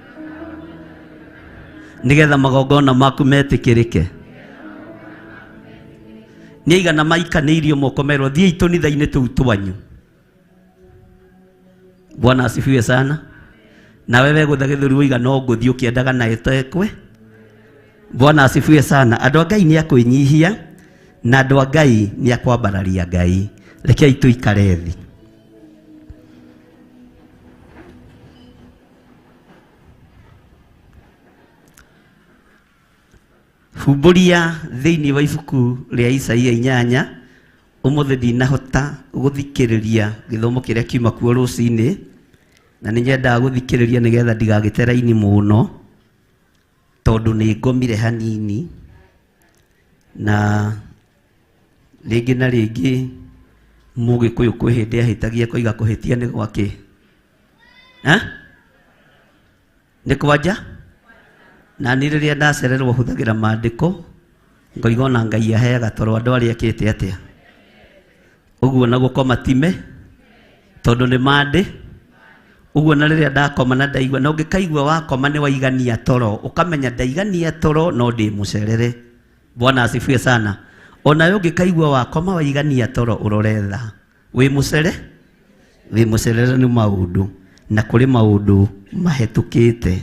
nĩgetha magongona maku metĩkĩrĩke. Nĩ aigana maikanĩirio moko merwo thiĩi tũnitha-inĩ tũu twanyu. Bwana asifiwe sana. Nawe wegũtha gĩthũri woiga no ngũthiĩ ũkĩendaga na ĩtekwe. Bwana asifiwe sana. Andũ a Ngai nĩ akwĩnyihia na andũ a Ngai nĩ akwambararia Ngai. Rekei tũikare thĩ. Humbũria thĩinĩ wa ibuku rĩa Isaia 8. Ũmũthĩ ndinahota gũthikĩrĩria gĩthomo kĩrĩa kiuma kuo rũcinĩ, na nĩ nyendaga gũthikĩrĩria nĩgetha ndigagĩte raini mũno, tondũ nĩ ngomire hanini, na rĩngĩ na rĩngĩ mũgĩkũyũ kwĩ hĩndĩ ahĩtagia koiga kũhĩtia nĩ gwakĩ? Eh? Nĩ kwanja? Na niĩ rĩrĩa ndacererwo hũthagĩra maandĩko ngoiga ona Ngai aheaga toro andũ arĩa ekĩte atĩa. Ũguo na gũkoma time tondũ nĩ mandĩ. Ũguo na rĩrĩa ndakoma na ndaigua, na ũngĩkaigua wakoma nĩ waigania toro, ũkamenya ndaigania toro no ndĩ mũcerere. Bwana asifiwe sana. Ona we ũngĩkaigua wakoma waigania toro ũrore thaa. Wĩ mũcere? Wĩ mũcerere nĩ maũndũ, na kũrĩ maũndũ mahĩtũkĩte.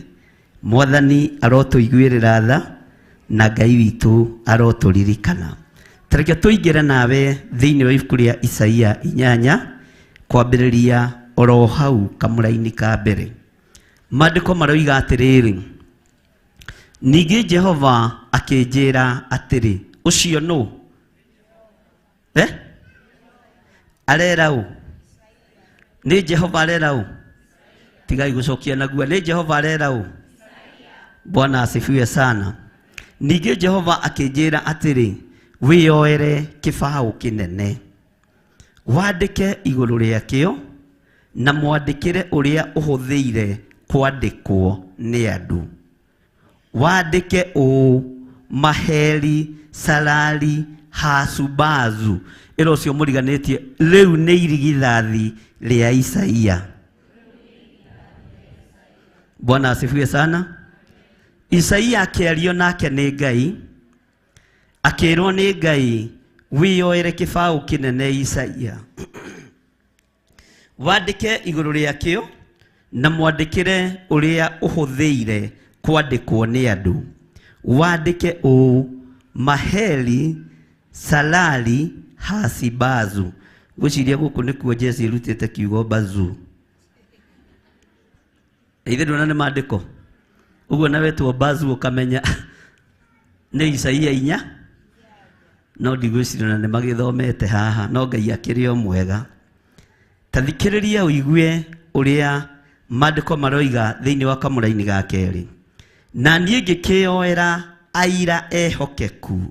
Mwathani arotũiguĩrĩra tha na Ngai witũ arotũririkana. Tareke tũingĩre nawe thĩinĩ wa ibuku rĩa Isaia 8 kwambĩrĩria oro hau kamũraini ka mbere. Maandĩko maroiga atĩrĩrĩ, ningĩ Jehova akĩnjĩra atĩrĩ, ũcio nũ? Eh? Arera ũ? Nĩ Jehova arera ũ? Tigai gũcokia naguo, nĩ Jehova arera ũ? Bwana asifiwe sana. Ningĩ Jehova akĩnjĩra atĩrĩ, wĩyoere kĩbaũ kĩnene, wandĩke igũrũ rĩakĩo, na mwandĩkĩre ũrĩa ũhũthĩire kwandĩkwo nĩ andũ. Wandĩke ũũ, Maheri Salali Hasubazu. Ĩra ũcio mũriganĩtie, rĩu nĩ irigithathi rĩa Isaia. Bwana asifiwe sana. Isaia akĩario nake nĩ Ngai, akĩrwo nĩ Ngai, wĩyoere kĩbaũ kĩnene Isaia, wandĩke igũrũ rĩakĩo na mwandĩkĩre ũrĩa ũhũthĩire kwandĩkwo nĩ andũ. Wandĩke ũũ, Maheri Salali Hasibazu. Ngwĩciria gũkũ nĩkuo Jesu ĩrutĩte kiugo bazu. Ithe ndũna nĩ maandĩko ũguo na wetwo bazu ũkamenya nĩ Isaia 4, no ndigwĩciria na nĩ magĩthomete haha, no Ngai akĩrĩ o mwega. Ta thikĩrĩria ũigue ũrĩa maandĩko maroiga thĩinĩ wa kamũraini ga kerĩ. Na niĩ ngĩkĩyoera aira ehokeku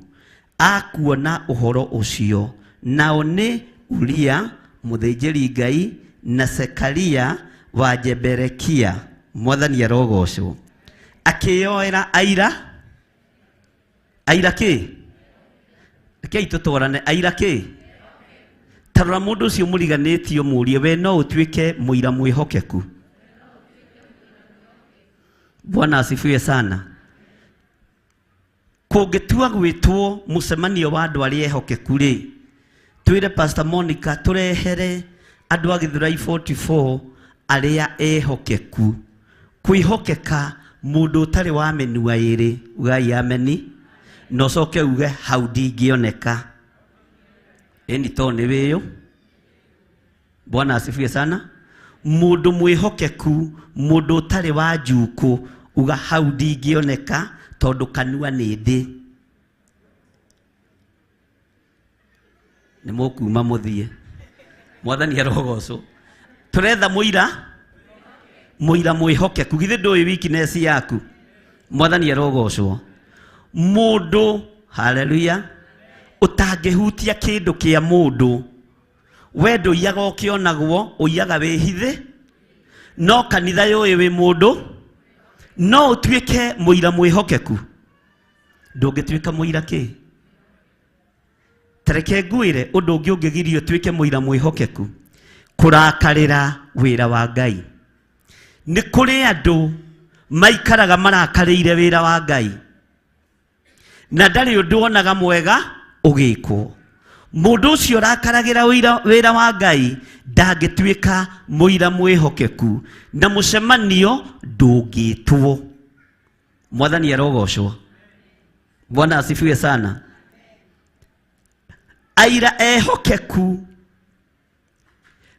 a kuona ũhoro ũcio, nao nĩ Uria mũthĩnjĩri Ngai na Sekaria wa Jeberekia. Mwathani arogocwo. Akĩyoera aira, aira kĩ? Rekei tũtwarane aira kĩ? Ta rora mũndũ ũcio mũriganĩtio mũrie we no ũtuĩke mũira mwĩhokeku. Bwana asifiwe sana. Kũngĩtua gwĩtwo mũcemanio wa andũ arĩa ehokeku rĩ, twĩre Pastor Monica tũrehere andũ a Githurai 44 arĩa ehokeku. Kwĩhokeka mũndũ ũtarĩ wa mĩnua ĩrĩ, ugai ameni, na ũcoke uge hau ndingĩoneka. Ĩni to nĩ wĩyũ. Bwana asifiwe sana. Mũndũ mwĩhokeku, mũndũ ũtarĩ wa njukũ, uga hau ndingĩoneka tondũ kanua nĩ ndĩ. Nĩ mũkuma mũthiĩ. Mwathani arogocwo. Tũretha mũira, mũira mwĩhokeku. Githĩ ndũĩ weakness yaku? Mwathani arogocwo. Mũndũ, haleluya, ũtangĩhutia kĩndũ kĩa mũndũ. We ndũiyaga ũkĩonagwo, ũiyaga wĩhithe. No kanitha yũĩ wĩ mũndũ, no ũtuĩke mũira mwĩhokeku. Ndũngĩtuĩka mũira kĩ? Tareke ngwĩre ũndũ ũngĩ ũngĩgiria ũtuĩke mũira mwĩhokeku, kũrakarĩra wĩra wa Ngai. Nĩ kũrĩ andũ maikaraga marakarĩire wĩra wa Ngai na ndarĩ ũndũ onaga mwega ũgĩkwo. Mũndũ ũcio ũrakaragĩra wĩra wa Ngai ndangĩtuĩka mũira mwĩhokeku na mũcemanio ndũngĩtwo. Mwathani arogocwo. Bwana asifiwe sana. Aira ehokeku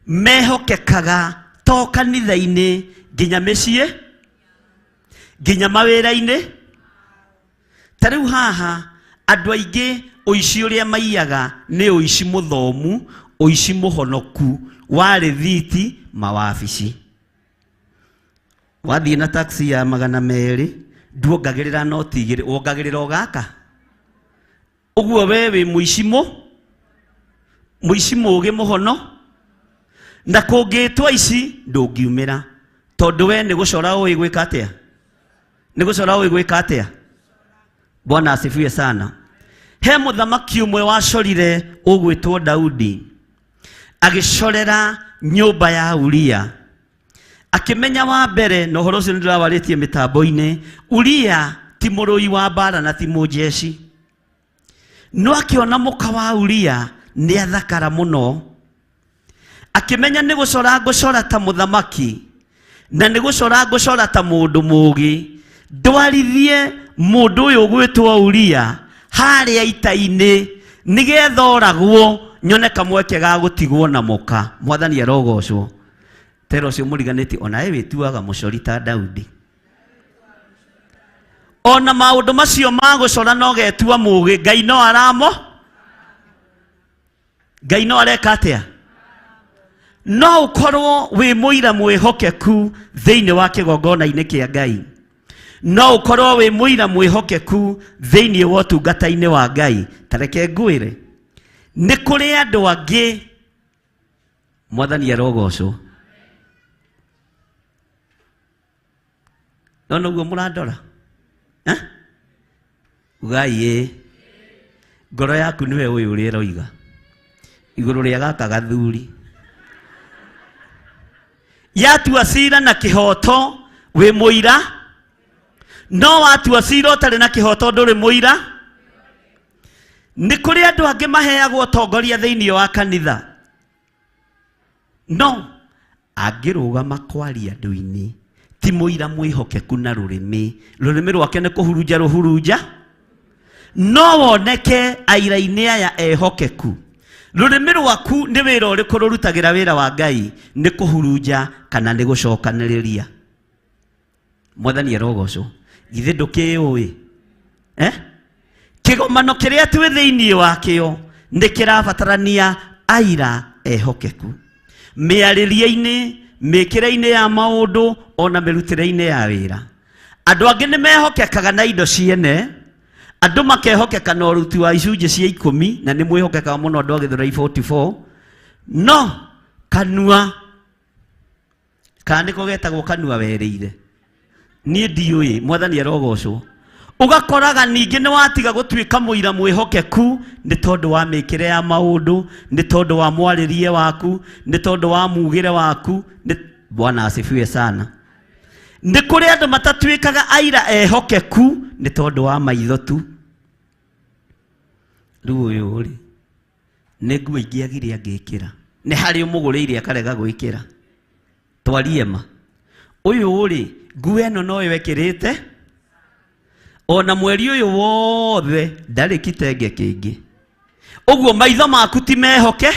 mehokekaga to kanitha-inĩ nginya mĩciĩ, nginya mawĩra-inĩ. Ta rĩu haha andũ aingĩ ũici ũrĩa maiyaga nĩ ũici mũthomu, ũici mũhonoku wa rĩthiti mawabici. Wathiĩ na taxi ya 200 nduongagĩrĩra noti igĩrĩ, wongagĩrĩra o gaka. Ũguo we wĩ mũici mũici mũũgĩ mũhono, na kũngĩtwo ici ndũngiumĩra tondũ we nĩ gũcora ũĩ gwĩka atĩa? Nĩ gũcora ũĩ gwĩka atĩa? Bwana asifiwe sana. He mũthamaki ũmwe wacorire ũgwĩtwo Daudi, agĩcorera nyũmba ya Uria. Akĩmenya wa mbere, na ũhoro ũcio nĩndĩrawarĩtie mĩtambo-inĩ, Uria ti mũrũi wa mbara na ti mũnjeci. No akĩona mũka wa Uria nĩ athakara mũno, akĩmenya nĩ gũcora ngũcora ta mũthamaki na nĩ gũcora ngũcora ta mũndũ mũũgĩ, ndwarithie mũndũ ũyũ ũgwĩtwo Uria harĩa ita-inĩ nĩgetha oragwo nyone kamweke ga gũtigwo na mũka. Mwathani arogocwo. Tera ũcio mũriganĩtie onawe wĩtuaga mũcori ta Daudi. Ona maũndũ macio ma gũcora no getua mũũgĩ, Ngai no aramo, Ngai no areka atĩa? No ũkorwo wĩ mũira mwĩhokeku thĩinĩ wa kĩgongona-inĩ kĩa Ngai, no ũkorwo wĩ mũira mwĩhokeku thĩinĩ wa ũtungata-inĩ wa Ngai. Ta reke ngwĩre, nĩ kũrĩ andũ angĩ. Mwathani arogocwo. No noguo mũrandora? Eh? Ugai ĩ. Ngoro yaku nĩwe ũyũ ũrĩa ĩroiga igũrũ rĩa gaka gathuri. Yatua cira na kĩhoto wĩ mũira, no watua cira ũtarĩ na kĩhoto ndũrĩ mũira. Nĩ kũrĩ andũ angĩ maheagwo ũtongoria thĩinĩ wa kanitha, no angĩrũgama kwaria andũ-inĩ ti mũira mwĩhokeku na rũrĩmĩ. Rũrĩmĩ rwake nĩ kũhurunja rũhurunja. No woneke aira-inĩ aya ehokeku. Rũrĩmĩ rwaku nĩ wĩra ũrĩkũ rũrutagĩra wĩra wa Ngai? Nĩ kũhurunja kana nĩ gũcokanĩrĩria? Mwathani arogocwo. Githĩ ndũkĩũĩ? Eh? Kĩgomano kĩrĩa twĩ thĩinĩ wakĩo nĩ kĩrabatarania aira ehokeku mĩarĩrie-inĩ, mĩkĩre-inĩ ya maũndũ, ona mĩrutĩre-inĩ ya wĩra. Andũ angĩ nĩ mehokekaga na indo ciene, andũ makehokeka na ũruti wa icunjĩ cia 10, na nĩ mwĩhokekaga mũno andũ a Githurai 44, no kanua kana nĩko getagwo kanua werĩire, niĩ ndiũĩ. Mwathani arogocwo. Ũgakoraga ningĩ nĩ watiga gũtuĩka mũira mwĩhokeku nĩ tondũ wa mĩkĩre ya maũndũ, nĩ tondũ wa mwarĩrie waku, nĩ tondũ wa mugĩre waku. Nĩ Bwana asifiwe sana. Nĩ kũrĩ andũ matatuĩkaga aira ehokeku nĩ tondũ wa maitho tu. Rĩu ũyũ rĩ, nĩ nguo ingĩagire angĩkĩra, nĩ harĩ ũmũgũrĩire akarega gwĩkĩra. Twarie ma, ũyũ rĩ, nguo ĩno noyo ĩkĩrĩte ona mweri ũyũ wothe, ndarĩ kitenge kĩngĩ. Ũguo maitho maku ti mehoke.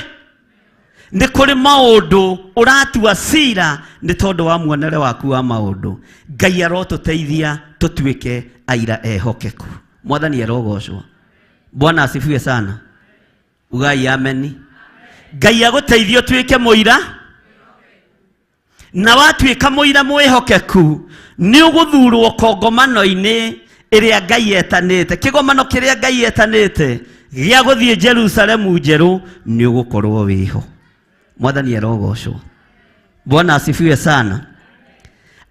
Nĩ kũrĩ maũndũ ũratua cira nĩ tondũ wa muonere waku wa maũndũ. Ngai arotũteithia tũtuĩke aira ehokeku. Mwathani arogocwo. Bwana asifiwe sana. Ugai ameni. Ngai agũteithie ũtuĩke mũira, na watuĩka mũira mwĩhokeku nĩ ũgũthurwo kongomano-inĩ ĩrĩa Ngai etanĩte, kĩgomano kĩrĩa Ngai etanĩte gĩa gũthiĩ Jerusalemu njerũ, nĩ ũgũkorwo wĩho. Mwathani arogocwo. Bwana asifiwe sana.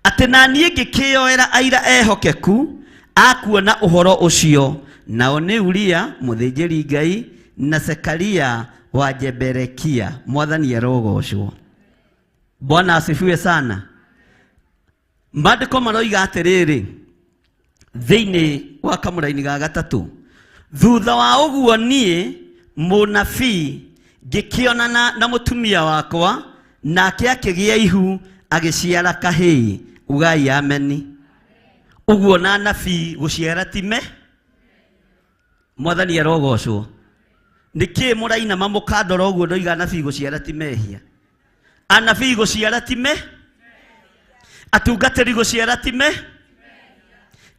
Atĩ na niĩ ngĩkĩyoera aira ehokeku akuona ũhoro ũcio, nao nĩ Uria mũthĩnjĩri Ngai na Sekaria wa Jeberekia. Mwathani arogocwo. Bwana asifiwe sana. Maandĩko maroiga atĩrĩrĩ thĩinĩ wa kamũraini ga gatatũ, thutha wa ũguo niĩ mũnabii ngĩkĩonana na mũtumia wakwa, nake akĩgĩa ihu agĩciara kahĩĩ. Ugai ameni. Ũguo na anabii gũciara time. Mwathani arogocwo. Nĩkĩĩ mũrainama mũkandora ũguo ndoiga anabii gũciara ti mehia? Anabii gũciara ti me, atungatĩri gũciara ti me.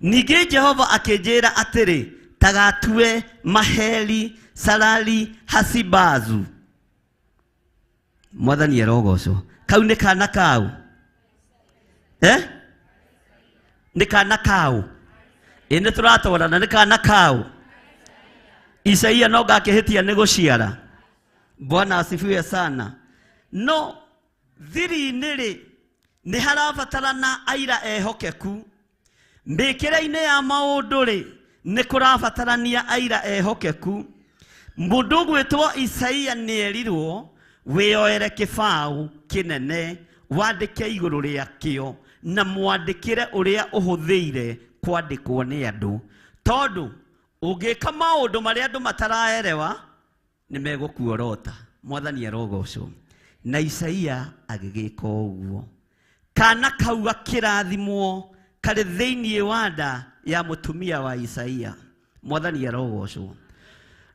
Ningĩ Jehova akĩnjĩra atĩrĩ, tagatue Maheri Salali Hasibazu. Mwathani arogocwo. Kau nĩ kana kau, eh? Nĩ kana kau, ĩ nĩ tũratwarana, nĩ kana kau. Isaia no ngakĩhĩtia nĩ gũciara. Bwana asifiwe sana. No thiri-inĩ rĩ, nĩ harabatarana aira ehokeku. Mĩkĩre-inĩ ya maũndũ rĩ, nĩ kũrabatarania aira ehokeku. Mũndũ ũgwĩtwo Isaia nĩ erirwo, wĩyoere kĩbaũ kĩnene wandĩke igũrũ rĩakĩo na mwandĩkĩre ũrĩa ũhũthĩire kwandĩkwo nĩ andũ, tondũ ũngĩka maũndũ marĩa andũ mataraerewa nĩ megũkuorota. Mwathani arogocwo. Na Isaia agĩgĩka ũguo. Kana kau gakĩrathimwo karĩ thĩinĩ wa nda ya mũtumia wa Isaia. Mwathani arogocwo.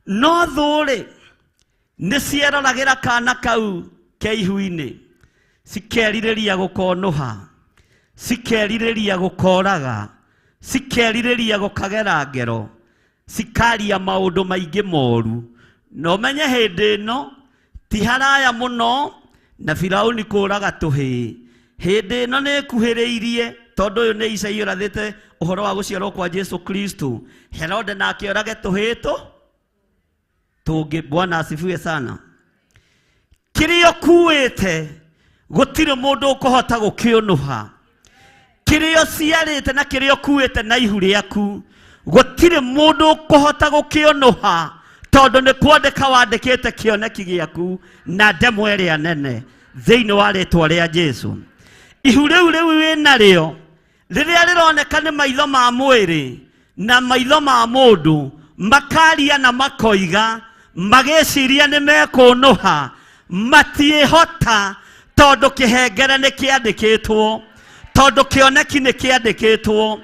No thũ-rĩ, nĩ cieroragĩra kana kau ke ihu-inĩ, cikerirĩria gũkonũha, cikerirĩria gũkoraga, cikerirĩria gũkagera ngero, cikaria maũndũ maingĩ moru. Na ũmenye hĩndĩ ĩno ti haraya mũno na Firauni kũraga tũhĩĩ. Hĩndĩ ĩno nĩ ĩkuhĩrĩirie, tondũ ũyũ nĩ Isaia ũrathĩte ũhoro wa gũciarwo kwa Jesu Kristo. Herode nake orage tũhĩĩ tũ tũngĩ. Bwana asifiwe sana. Kĩrĩa ũkuĩte gũtirĩ mũndũ ũkũhota gũkĩũnũha. Kĩrĩa ũciarĩte na kĩrĩa ũkuĩte na ihu rĩaku gũtirĩ mũndũ ũkũhota gũkĩũnũha, tondũ nĩ kwandĩka wandĩkĩte kĩoneki gĩaku na ndemwa ĩrĩa nene thĩinĩ wa rĩtwa rĩa Jesu. Ihu rĩu rĩu wĩnarĩo rĩrĩa rĩroneka nĩ maitho ma mwĩrĩ na maitho ma mũndũ, makaria na makoiga magĩciria nĩ mekũnũha, matiĩhota, tondũ kĩhengere nĩ kĩandĩkĩtwo, tondũ kĩoneki nĩ kĩandĩkĩtwo,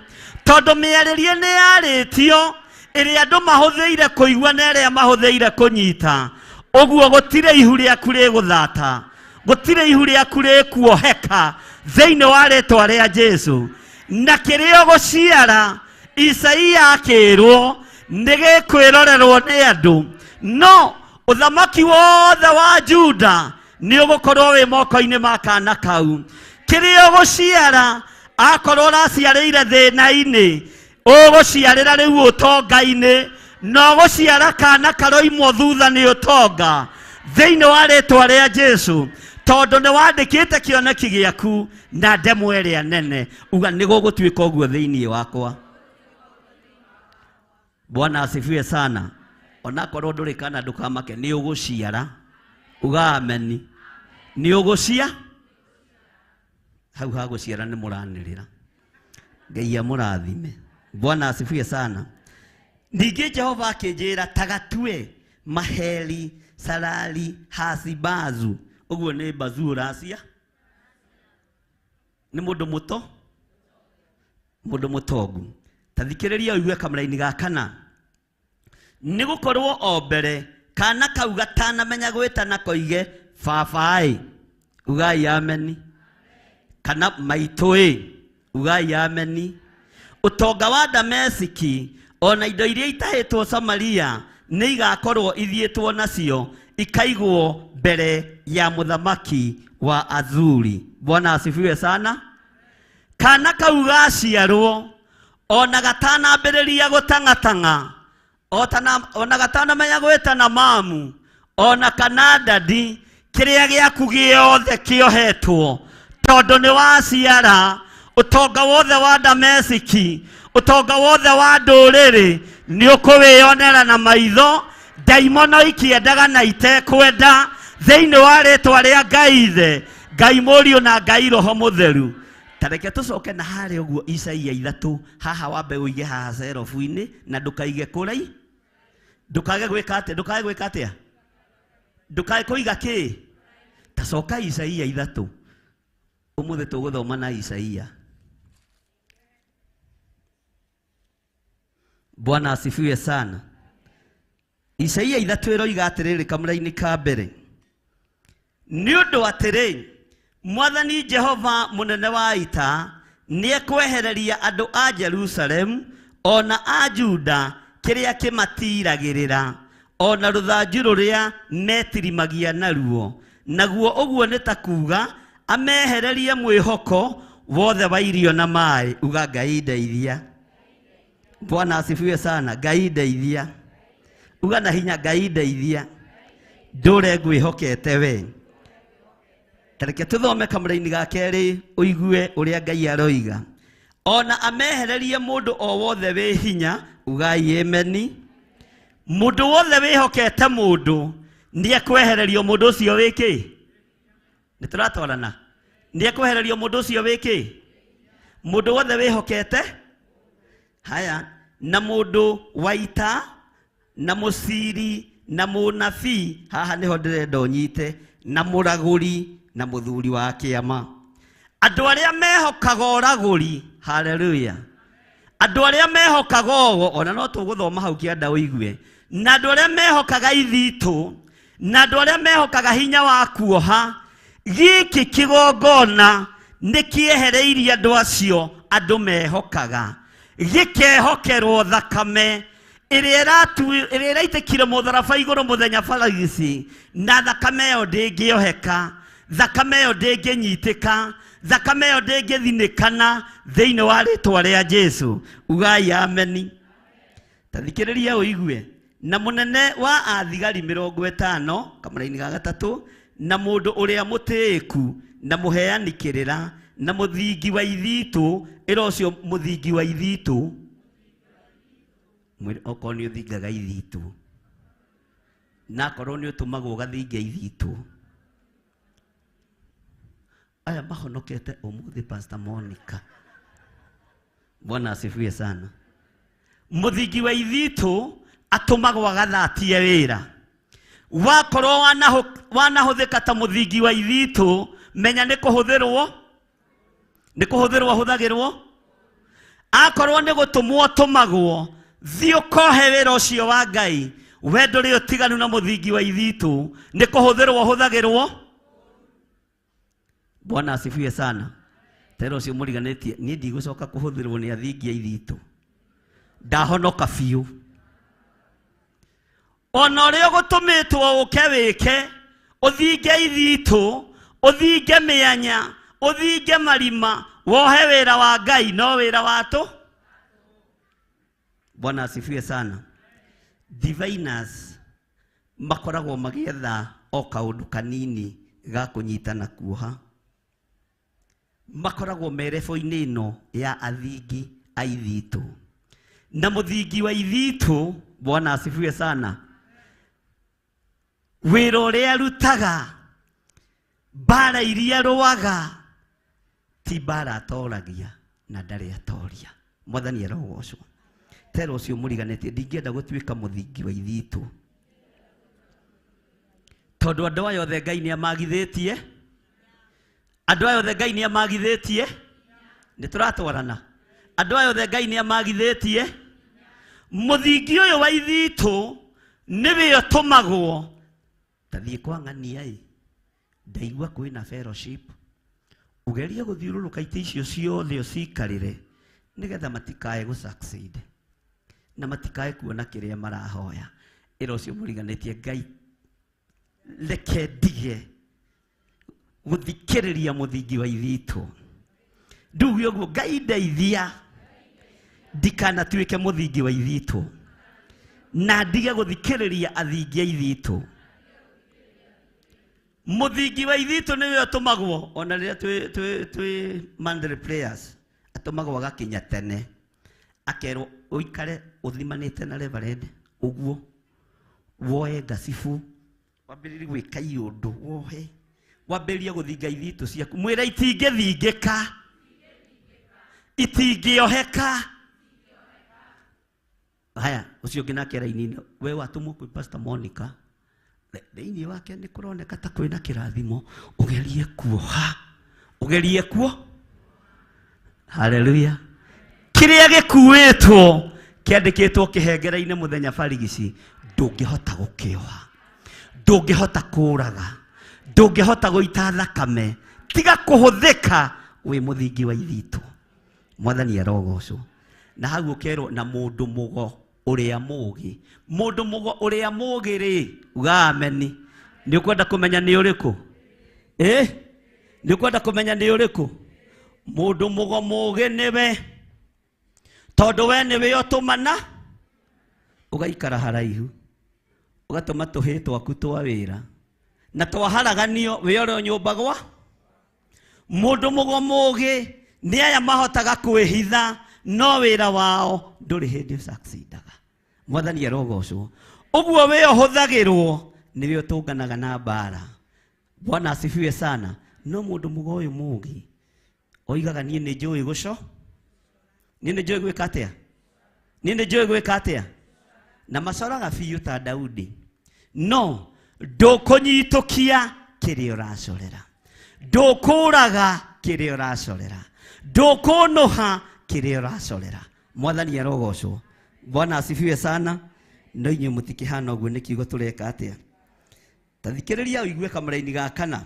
tondũ mĩarĩrie nĩ yarĩtio ĩrĩa andũ mahũthĩire kũigua na ĩrĩa mahũthĩire kũnyita. Ũguo gũtirĩ ihu rĩaku rĩgũthata, gũtirĩ ihu rĩaku rĩkuoheka thĩinĩ wa rĩtwa rĩa Jesu. Na kĩrĩa ũgũciara, Isaia akĩrwo nĩ gĩkwĩrorerwo nĩ andũ, no ũthamaki wothe wa Juda nĩ ũgũkorwo wĩ moko-inĩ ma kana kau. Kĩrĩa ũgũciara, akorwo ũraciarĩire thĩna-inĩ, ũgũciarĩra rĩu ũtonga-inĩ, na ũgũciara kana karoimwo thutha nĩ ũtonga thĩinĩ wa rĩtwa rĩa Jesu, tondũ nĩ wandĩkĩte kĩoneki gĩaku na ndemwa ĩrĩa nene. Uga nĩ gũgũtuĩka ũguo thĩinĩ wakwa. Bwana asifiwe sana. Onakorwo ndũrĩ kana ndũkamake nĩ ũgũciara. Uga ameni. Nĩ ũgũcia hau ha gũciara nĩ mũranĩrĩra. Ngai amũrathime. Bwana asifiwe sana. Ningĩ Jehova akĩnjĩra tagatue Maheli Salali Hasibazu. Ũguo nĩ bazu ũracia nĩ mũndũ mũto mũndũ mũtongu. Tathikĩrĩria ũigue kamũraini ga kana. Nĩ gũkorwo o mbere kana kau gatanamenya gwĩtana koige baba-ĩ, ugai ameni, kana maitũ-ĩ, ugai ameni. Ũtonga wa Damesiki ona indo iria itahĩtwo Samaria nĩ igakorwo ithiĩtwo nacio ikaigwo mbere ya mũthamaki wa Azuri. Bwana asifiwe sana. Kana kau gaciarwo ona gatanambĩrĩria gũtang'atang'a ona gatanamenya gwĩtana mamu ona kana dadi, kĩrĩa gĩaku gĩothe kĩohetwo tondũ nĩ waciara. Ũtonga wothe wa Damesiki, ũtonga wothe wa ndũrĩrĩ nĩ ũkũwĩonera na maitho. Ndaimono ikĩendaga na itekwenda thĩinĩ wa rĩtwa rĩa Ngai Ithe, Ngai Mũriũ na Ngai Roho Mũtheru. Tareke tũcoke na harĩa ũguo Isaia 3 haha wambe ũige haha cerobu-inĩ na ndũkaige kũrai. Ndũkage gwĩka atĩa? Ndũkage gwĩka atĩa? Ndũkage kũiga kĩ? Tacoka Isaia 3. Ũmũthĩ tũgũthoma na Isaia. Bwana asifiwe sana. Isaia 3 ĩroiga atĩrĩrĩ kamũra-inĩ ka mbere. Nĩ ũndũ atĩrĩ, Mwathani Jehova mũnene wa ita nĩekwehereria andũ a Jerusalemu ona a Juda kĩrĩa kĩmatiragĩrĩra ona rũthanju rũrĩa metirimagia naruo, naguo ũguo nĩ ta kuga amehererie mwĩhoko wothe wa irio na maĩ. Uga Ngai ndeithia. Bwana asifiwe sana. Ngai ndeithia. Uga na hinya Ngai ndeithia. Ndũre ngwĩhokete we. Tareke tuthome kamũra-inĩ ga kerĩ ũigue ũrĩa Ngai aroiga. Ona amehererie mũndũ o wothe wĩ hinya, ugai ameni. Mũndũ wothe wĩhokete mũndũ nĩekwehererio mũndũ ũcio wĩ kĩ? Nĩ tũratwarana? Nĩekwehererio mũndũ ũcio wĩ kĩ? Mũndũ wothe wĩhokete haya, na mũndũ wa ita na mũciri na mũnabii, haha nĩho ndĩrenda ũnyite, na mũragũri na mũthuri wa kĩama. Andũ arĩa mehokaga ũragũri, haleluya. Andũ arĩa mehokaga ũgo, ona no tũgũthoma hau kĩanda ũigue, na andũ arĩa mehokaga ithitũ, na andũ arĩa mehokaga hinya wa kuoha, gĩkĩ kĩgongona nĩ kĩehereirie andũ acio andũ mehokaga, gĩkehokerwo thakame ĩrĩa ĩraitĩkire mũtharaba igũrũ mũthenya baragici, na thakame ĩyo ndĩngĩoheka, thakame ĩyo ndĩngĩnyitĩka, thakame ĩyo ndĩngĩthinĩkana thĩinĩ wa rĩtwa rĩa Jesu. Ugai ameni. Tathikĩrĩria ũigue. Na mũnene wa athigari 50 kamũra-inĩ ga gatatũ, na mũndũ ũrĩa mũtĩĩku na mũheani kĩrĩra na mũthingi wa ithitũ, ĩra ũcio mũthingi wa ithitũ, okorwo nĩ ũthingaga ithitũ na akorwo nĩ ũtũmagwo ũgathinge ithitũ. Aya mahonokete ũmũthĩ, Pastor Monica. Bwana asifiwe sana. Mũthingi wa ithitũ atũmagwo agathatie wĩra. Wakorwo wanahũthĩka ta mũthingi wa ithitũ, menya nĩ kũhũthĩrwo, nĩ kũhũthĩrwo hũthagĩrwo. Akorwo nĩ gũtũmwo tũmagwo, thiĩ ũkohe wĩra ũcio wa Ngai. We ndũrĩ ũtiganu na mũthingi wa ithitũ, nĩ kũhũthĩrwo hũthagĩrwo. Bwana asifiwe sana. Tero ũcio mũriganĩtie, niĩ ndigũcoka kũhũthĩrwo nĩ athingi a ithitũ. Ndahonoka biũ. Ona ũrĩa ũgũtũmĩtwo ũke wĩke, ũthinge ithitũ, ũthinge mĩanya, ũthinge marima, wohe wĩra wa Ngai, no wĩra wa tũ. Bwana asifiwe sana. Diviners makoragwo magĩetha o kaũndũ kanini ga kũnyitana kuoha. Makoragwo merebo-inĩ ĩno ya athingi a ithitũ. Na mũthingi wa ithitũ, Bwana asifiwe sana, wĩra ũrĩa arutaga, mbara iria arũaga, ti mbara atoragia na ndarĩ atoria. Mwathani arogocwo. Tera ũcio mũriganĩtie, ndingĩenda gũtuĩka mũthingi wa ithitũ, tondũ andũ aya othe Ngai nĩ amagithĩtie, andũ aya othe Ngai nĩ amagithĩtie, nĩ tũratwarana, andũ aya othe Ngai nĩ amagithĩtie. Mũthingi ũyũ wa ithitũ nĩwe ũtũmagwo tathiĩ kwa ng'ania ĩ, ndaigua kwĩna fellowship, ũgerie gũthiũrũrũka itĩ icio ciothe ũcikarĩre nĩgetha matikae gũ succeed na matikae kuona kĩrĩa marahoya. Ĩra ũcio mũriganĩtie, Ngai reke ndige gũthikĩrĩria mũthingi wa ithitũ. Nduge ũguo, Ngai ndeithia ndikanatuĩke mũthingi wa ithitũ na ndige gũthikĩrĩria athingi a ithitũ. Mũthingi wa ithitũ nĩwe ũtũmagwo ona rĩrĩa twĩ monthly prayers, atũmagwo agakinya tene, akerwo ũikare ũthimanĩte na reverend ũguo, woe ngacibu wambĩrĩrie gwĩka iũndũ, wohe wambĩrĩrie gũthinga ithitũ ciaku, mwĩra itingĩthingĩka, itingĩoheka. Haya, ũcio ũngĩ nake raini-inĩ, we watũmwo kwĩ Pastor Monica, thĩinĩ wake nĩ kũroneka ta kwĩna kĩrathimo, ũgerie kuoha, ũgerie kuo. Haleluya. Kĩrĩa gĩkuĩtwo kĩandĩkĩtwo kĩhengere-inĩ mũthenya barigici, ndũngĩhota gũkĩoha, ndũngĩhota kũraga, ndũngĩhota gũita thakame, tiga kũhũthĩka wĩ mũthingi wa ithitũ. Mwathani arogocwo. Na hau ũkerwo na mũndũ mũgo ũrĩa mũũgĩ. Mũndũ mũgo ũrĩa mũũgĩ rĩ, uga ameni. Nĩ ũkwenda kũmenya nĩ ũrĩkũ? Nĩ ũkwenda kũmenya nĩ ũrĩkũ? Mũndũ mũgo mũũgĩ nĩwe, tondũ we nĩwe ũtũmana, ũgaikara haraihu, ũgatũma tũhĩĩ twaku twa wĩra, na twaharaganio wĩ ũrĩa nyũmba gwa. Mũndũ mũgo mũũgĩ nĩ aya mahotaga kwĩhitha, no wĩra wao ndũrĩ hĩndĩ ũsucceedaga. Mwathani arogocwo. Ũguo wĩ ũhũthagĩrwo nĩwe ũtũnganaga na mbara. Bwana asifiwe sana. No mũndũ mũgo ũyũ mũũgĩ oigaga niĩ nĩ njũĩ gũco, niĩ nĩ njũĩ gwĩka atĩa, niĩ nĩ njũĩ gwĩka atĩa, na macoraga biũ ta Daudi. No ndũkũnyitũkia kĩrĩa ũracorera, ndũkũraga kĩrĩa ũracorera, ndũkũnũha kĩrĩa ũracorera. Mwathani arogocwo. Bwana asifiwe sana. No inyuĩ mũtikĩhana ũguo, nĩ kiugo tũreka atĩa? Ta thikĩrĩria ũigue kamũraini ga kana,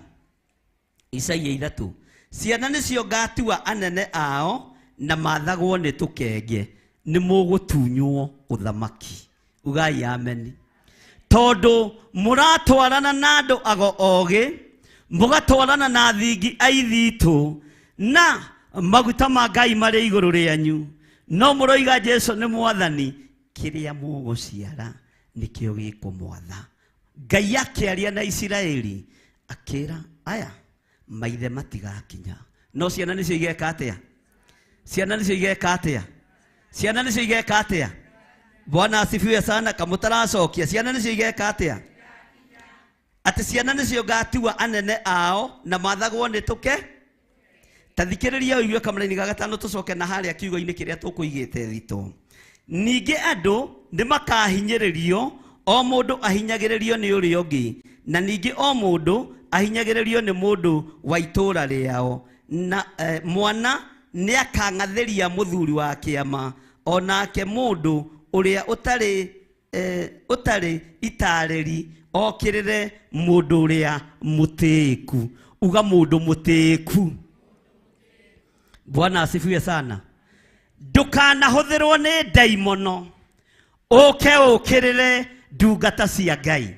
Isaia 3, ciana nĩcio ngatua anene ao na mathagwo nĩ tũkenge, nĩ mũgũtunywo ũthamaki. Ugai ameni. Tondũ mũratwarana na andũ ago ogĩ, mũgatwarana na thingi a ithitũ, na maguta ma Ngai marĩ igũrũ rĩanyu, no mũroiga Jesu nĩ mwathani, kĩrĩa mũgũciara nĩkĩo gĩkũmwatha. Ngai akĩaria na Isiraeli akĩra aya maithe matigakinya, no ciana nĩcio igeka atĩa? Ciana nĩcio igeka atĩa? Ciana nĩcio igeka atĩa? Bwana asifiwe sana. Kamũtaracokia, ciana nĩcio igeka atĩa? Atĩ ciana nĩcio ngatua anene ao na mathagwo nĩ tũke. Ta thikĩrĩria ũigue kamũraini ga gatano, tũcoke na harĩa kiugo-inĩ kĩrĩa tũkũigĩte thitũ. Ningĩ andũ nĩ makahinyĩrĩrio, o mũndũ ahinyagĩrĩrio nĩ ũrĩa ũngĩ, na ningĩ o mũndũ ahinyagĩrĩrio nĩ mũndũ wa itũũra rĩao, na mwana nĩ akang'athĩria mũthuri wa kĩama, o nake mũndũ ũrĩa ũtarĩ itarĩri okĩrĩre mũndũ ũrĩa mũtĩĩku. Uga mũndũ mũtĩĩku. Bwana asifiwe sana. Ndũkanahũthĩrwo nĩ ndaimono ũke ũkĩrĩre ndungata cia Ngai.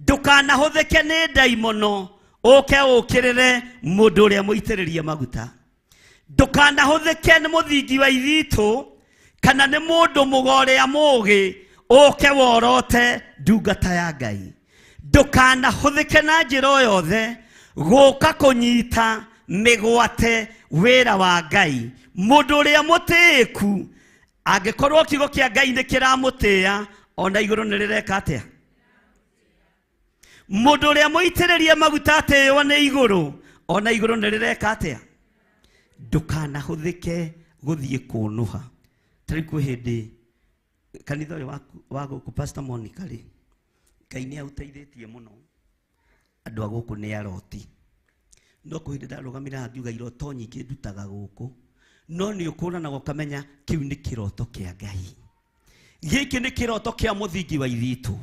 Ndũkanahũthĩke nĩ ndaimono ũke ũkĩrĩre mũndũ ũrĩa mũitĩrĩrie maguta. Ndũkanahũthĩke nĩ mũthingi wa ithitũ kana nĩ mũndũ mũgo ũrĩa mũũgĩ ũke worote ndungata ya Ngai. Ndũkanahũthĩke na njĩra o yothe gũka kũnyita mĩgwate wĩra wa Ngai. Mũndũ ũrĩa mũtĩĩku Angĩkorwo kiugo kĩa Ngai nĩ kĩramũtĩĩa, ona igũrũ nĩ rĩreka atĩa? Mũndũ ũrĩa mũitĩrĩrie maguta atĩĩo nĩ igũrũ, ona igũrũ nĩ rĩreka atĩa? Ndũkanahũthĩke gũthiĩ kũnũha. Ta rĩu kwĩ hĩndĩ kanitha ũyũ wa gũkũ Pastor Monica rĩ, Ngai nĩ aũteithĩtie mũno, andũ a gũkũ nĩ aroti. No kwĩ hĩndĩ ndarũgamire haha ngiuga iroto nyingĩ ndutaga gũkũ, no nĩ ũkũranaga ũkamenya kĩu nĩ kĩroto kĩa Ngai. Gĩkĩ nĩ kĩroto kĩa mũthingi wa ithitũ.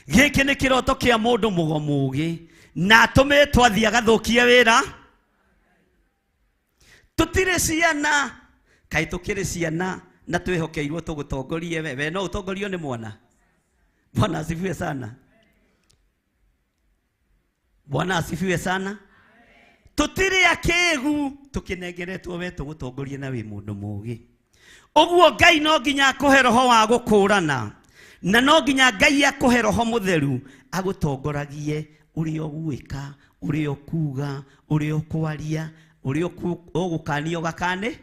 Gĩkĩ nĩ kĩroto kĩa mũndũ mũgo mũgĩ na atũmĩtwo athiĩ agathũkie wĩra. Tũtirĩ ciana, kaĩ tũkĩrĩ ciana na twĩhokeirwo tũgũtongorie we. We no ũtongorio nĩ mwana. Bwana asifiwe sana. Bwana asifiwe sana. Tũtirĩ akĩgu, tũkĩnengeretwo we tũgũtongorie na wĩ mũndũ mũgĩ. Ũguo Ngai no nginya akũhe roho wa gũkũrana, na no nginya Ngai akũhe roho mũtheru agũtongoragie ũrĩa ũgwĩka, ũrĩa ũkuga, ũrĩa ũkwaria, ũrĩa ũgũkania ũgakane.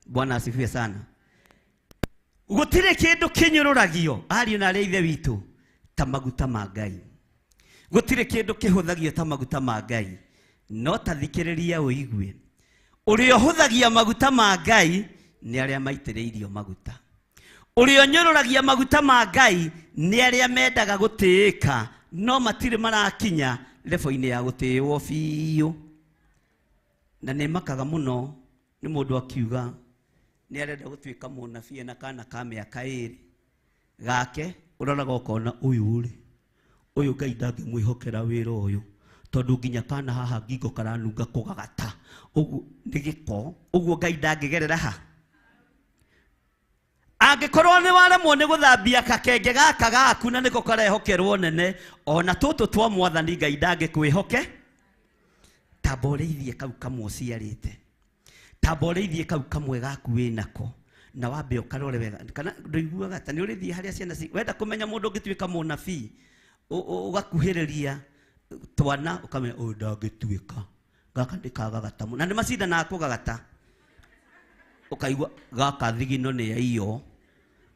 Bwana asifiwe sana. Gũtirĩ kĩndũ kĩnyũrũragio ariũ na arĩa ithe witũ ta maguta ma Ngai. Gũtirĩ kĩndũ kĩhũthagio ta maguta ma Ngai. No ta thikĩrĩria ũigue, ũrĩa ũhũthagia maguta ma Ngai nĩ arĩa maitĩrĩirio maguta. Ũrĩa ũnyũrũragia maguta ma Ngai nĩ arĩa mendaga gũtĩĩka no matirĩ marakinya level-inĩ ya gũtĩĩwo biũ. Na nĩ makaga mũno nĩ mũndũ akiuga nĩ arenda gũtuĩka mũnabii ena kana ka mĩaka ĩrĩ gake, ũroraga ũkona ũyũ rĩ, ũyũ Ngai ndangĩmwĩhokera wĩra ũyũ, tondũ nginya kana haha ngingo karanunga kũgagata ũguo nĩ gĩko, ũguo Ngai ndangĩgerera ha. Angĩkorwo nĩ waremwo nĩ gũthambia kakenge gaka gaku na nĩko karehokerwo nene, ona tũtũ twa mwathani Ngai ndangĩkwĩhoke. Tamba ũrĩithie kau kamwe ũciarĩte, tamba ũrĩithie kau kamwe gaku wĩnako, na wambe ũkarore wega kana ndũiguaga ta nĩ ũrĩthiĩ harĩa ciana ci. Wenda kũmenya mũndũ ũngĩtuĩka mũnabii, ũgakuhĩrĩria twana ũkamenya ũyũ ndangĩtuĩka, gaka nĩ kagagata mũno, na nĩ macindanaga kũgagata. Ũkaigua gaka thigino nĩ ya iyo,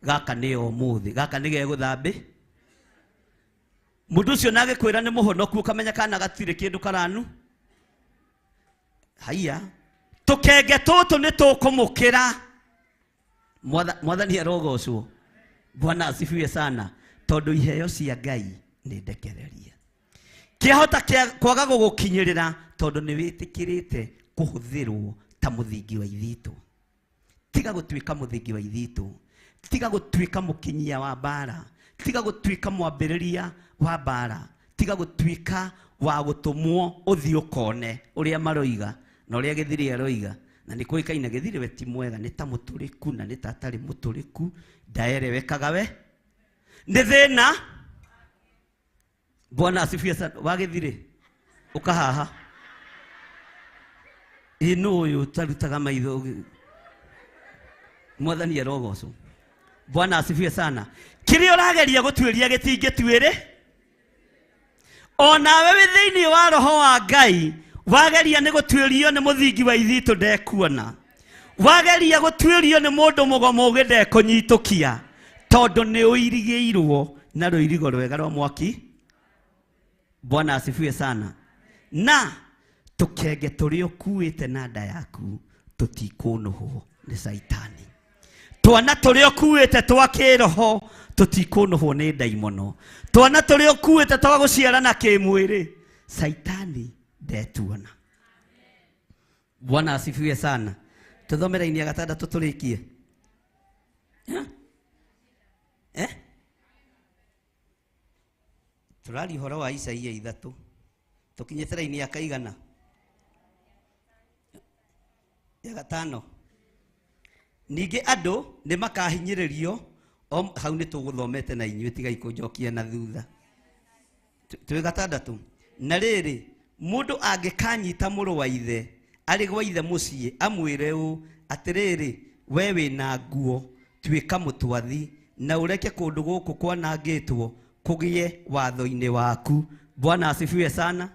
gaka nĩ ya ũmũthĩ, gaka nĩ gegũthambĩ. Mũndũ ũcio na agĩkwĩra nĩ mũhonoku, ũkamenya kana gatirĩ kĩndũ karanu. Haiya, tũkenge tũtũ nĩ tũkũmũkĩra. Mwathani arogocwo. Bwana asifiwe sana. Tondũ iheo cia Ngai nĩ ndekereria. Kĩahota kwaga gũgũkinyĩrĩra tondũ nĩ wĩtĩkĩrĩte kũhũthĩrwo ta mũthingi wa ithitũ. Tiga gũtuĩka mũthingi wa ithitũ, tiga gũtuĩka mũkinyia wa mbara, tiga gũtuĩka mwambĩrĩria wa mbara, tiga gũtuĩka wa gũtũmwo ũthiĩ ũkone ũrĩa maroiga na ũrĩa gĩthiri aroiga. Na nĩ kũĩkaine gĩthiri we ti mwega, nĩ ta mũtũrĩku na nĩ ta atarĩ mũtũrĩku, ndaerewekaga we nĩ thĩna. Bwana asifiwe sana. Wagĩthirĩ ũkahaha ĩ nũ ũyũ ũtarutaga maitho? Mwathani arogocwo. Bwana asifiwe sana. Kĩrĩa ũrageria gũtuĩria gĩtingĩtuĩrĩ, onawe wĩ thĩinĩ wa roho wa Ngai wageria nĩ gũtuĩrio nĩ mũthingi wa ithitũ ndekuona, wageria gũtuĩrio nĩ mũndũ mũgo mũgĩ ndekũnyitũkia, tondũ nĩ ũirigĩirwo na rũirigo rwega rwa mwaki. Bwana asifiwe sana. Na tũkenge tũrĩa ũkuĩte na nda yaku tũtikũnũhwo nĩ Caitani. Twana tũrĩa ũkuĩte twa kĩroho tũtikũnũhwo nĩ ndaimono. Twana tũrĩa ũkuĩte twa gũciarana kĩmwĩrĩ, Caitani ndetuona. Bwana asifiwe sana. Tũthome raini ya gatandatũ tũrĩkie. Eh? Tũraria ũhoro wa Isaia 3. Tũkinyĩte raini ya kaigana? Ya gatano. Ningĩ andũ nĩ makahinyĩrĩrio, hau nĩ tũgũthomete na inyuĩ, tigai kũnjokia na thutha. Twĩ gatandatũ. Na rĩrĩ, mũndũ angĩkanyita mũrũ wa ithe arĩ gwa ithe mũciĩ, amwĩre ũũ, atĩrĩrĩ, we wĩna nguo, tuĩka mũtwathi, na ũreke kũndũ gũkũ kwanangĩtwo kũgĩe watho-inĩ waku. Bwana asifiwe sana.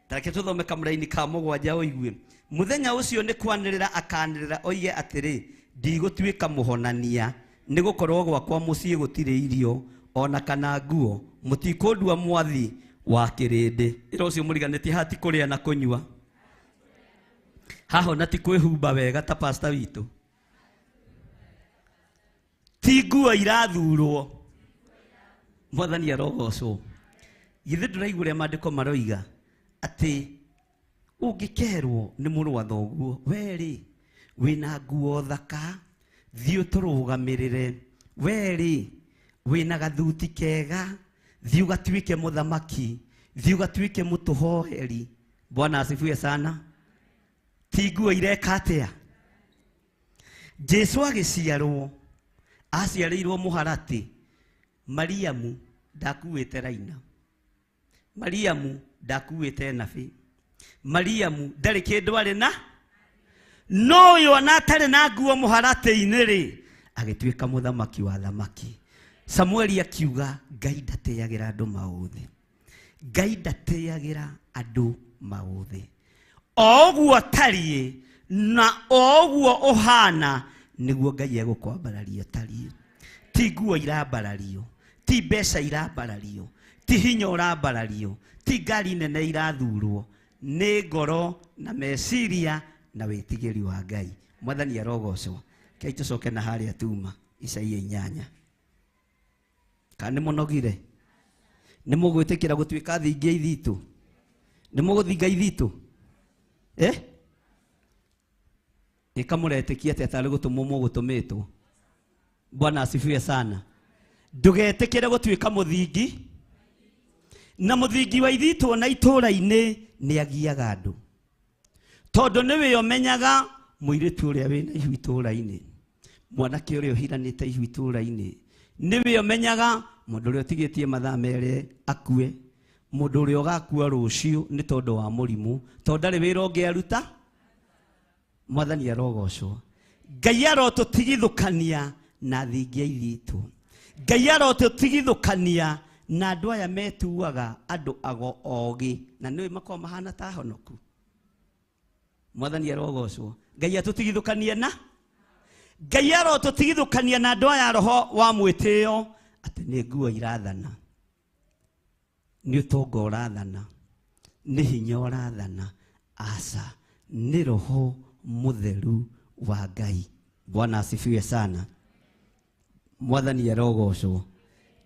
Tareke tũthome kamũraini ka mũgwanja ũigue. Mũthenya ũcio nĩ kwanĩrĩra akanĩrĩra oige atĩrĩ, Ndigũtuĩka mũhonania nĩ gũkorwo gwakwa mũciĩ gũtirĩ irio ona kana nguo, mũtikũndua mwathi wa kĩrĩndĩ. Ĩra ũcio mũriganĩtie haha ti kũrĩa na kũnyua, haha ona ti kwĩhumba wega ta pasta witũ, ti nguo irathurwo. Mwathani arogocwo. Githĩ ndũraigua ũrĩa maandĩko maroiga atĩ ũngĩkerwo nĩ mũrũ wa thoguo, we-rĩ wĩna nguo thaka, thiĩ ũtũrũgamĩrĩre, we-rĩ wĩna gathuti kega, thiĩ ũgatuĩke mũthamaki, thiĩ ũgatuĩke mũtũhoeri. Bwana asifiwe sana. Ti nguo ireka atĩa? Jesu agĩciarwo, aciarĩirwo mũharatĩ. Mariamu ndakuĩte raina, Mariamu ndakuĩte nabi, Mariamu ndarĩ kĩndũ arĩ na, no ũyũ ona atarĩ na nguo mũharatĩ-inĩ rĩ, agĩtuĩka mũthamaki wa thamaki. Samueli akiuga Ngai ndatĩagĩra andũ maũthĩ, Ngai ndatĩagĩra andũ maũthĩ. O ũguo ũtariĩ na o ũguo ũhana nĩguo Ngai egũkwambararia ũtariĩ. Ti nguo irambarario, ti mbeca irambarario, ti hinya ũrambarario, ti ngari nene irathurwo, nĩ ngoro na meciria na wĩtigĩri wa Ngai. Mwathani arogocwo. Kei tũcoke na harĩa tuma Isaia 8. Kana nĩ mũnogire? Nĩ mũgwĩtĩkĩra gũtuĩka thingi ya ithitũ? Nĩ mũgũthinga ithitũ? Eh? Ĩka mũretĩkia atĩa tarĩ gũtũmwo mũgũtũmĩtwo? Bwana asifiwe sana. Ndũgetĩkĩre gũtuĩka mũthingi, na mũthingi wa ithitũ na itũũra-inĩ nĩ agiaga andũ, tondũ nĩwe ũmenyaga mũirĩtu ũrĩa wĩna ihu itũũra-inĩ, mwanake ũrĩa ũhiranĩte ihu itũũra-inĩ, nĩwe ũmenyaga mũndũ ũrĩa ũtigĩtie mathaa merĩ akue, mũndũ ũrĩa ũgakua rũciũ nĩ tondũ wa mũrimũ, tondũ ndarĩ wĩra ũngĩ aruta. Mwathani arogocwo. Ngai arotũtigithũkania na thingi ya ithitũ. Ngai arotũtigithũkania na andũ aya metuaga andũ ago ogĩ na nĩwe makoragwo mahana ta honoku. Mwathani arogocwo. Ngai atũtigithũkanie na Ngai arotũtigithũkania na andũ aya roho wa mwĩtĩo atĩ nĩ nguo irathana, nĩ ũtonga ũrathana, nĩ hinya ũrathana, aca nĩ roho mũtheru wa Ngai. Bwana asifiwe sana. Mwathani arogocwo.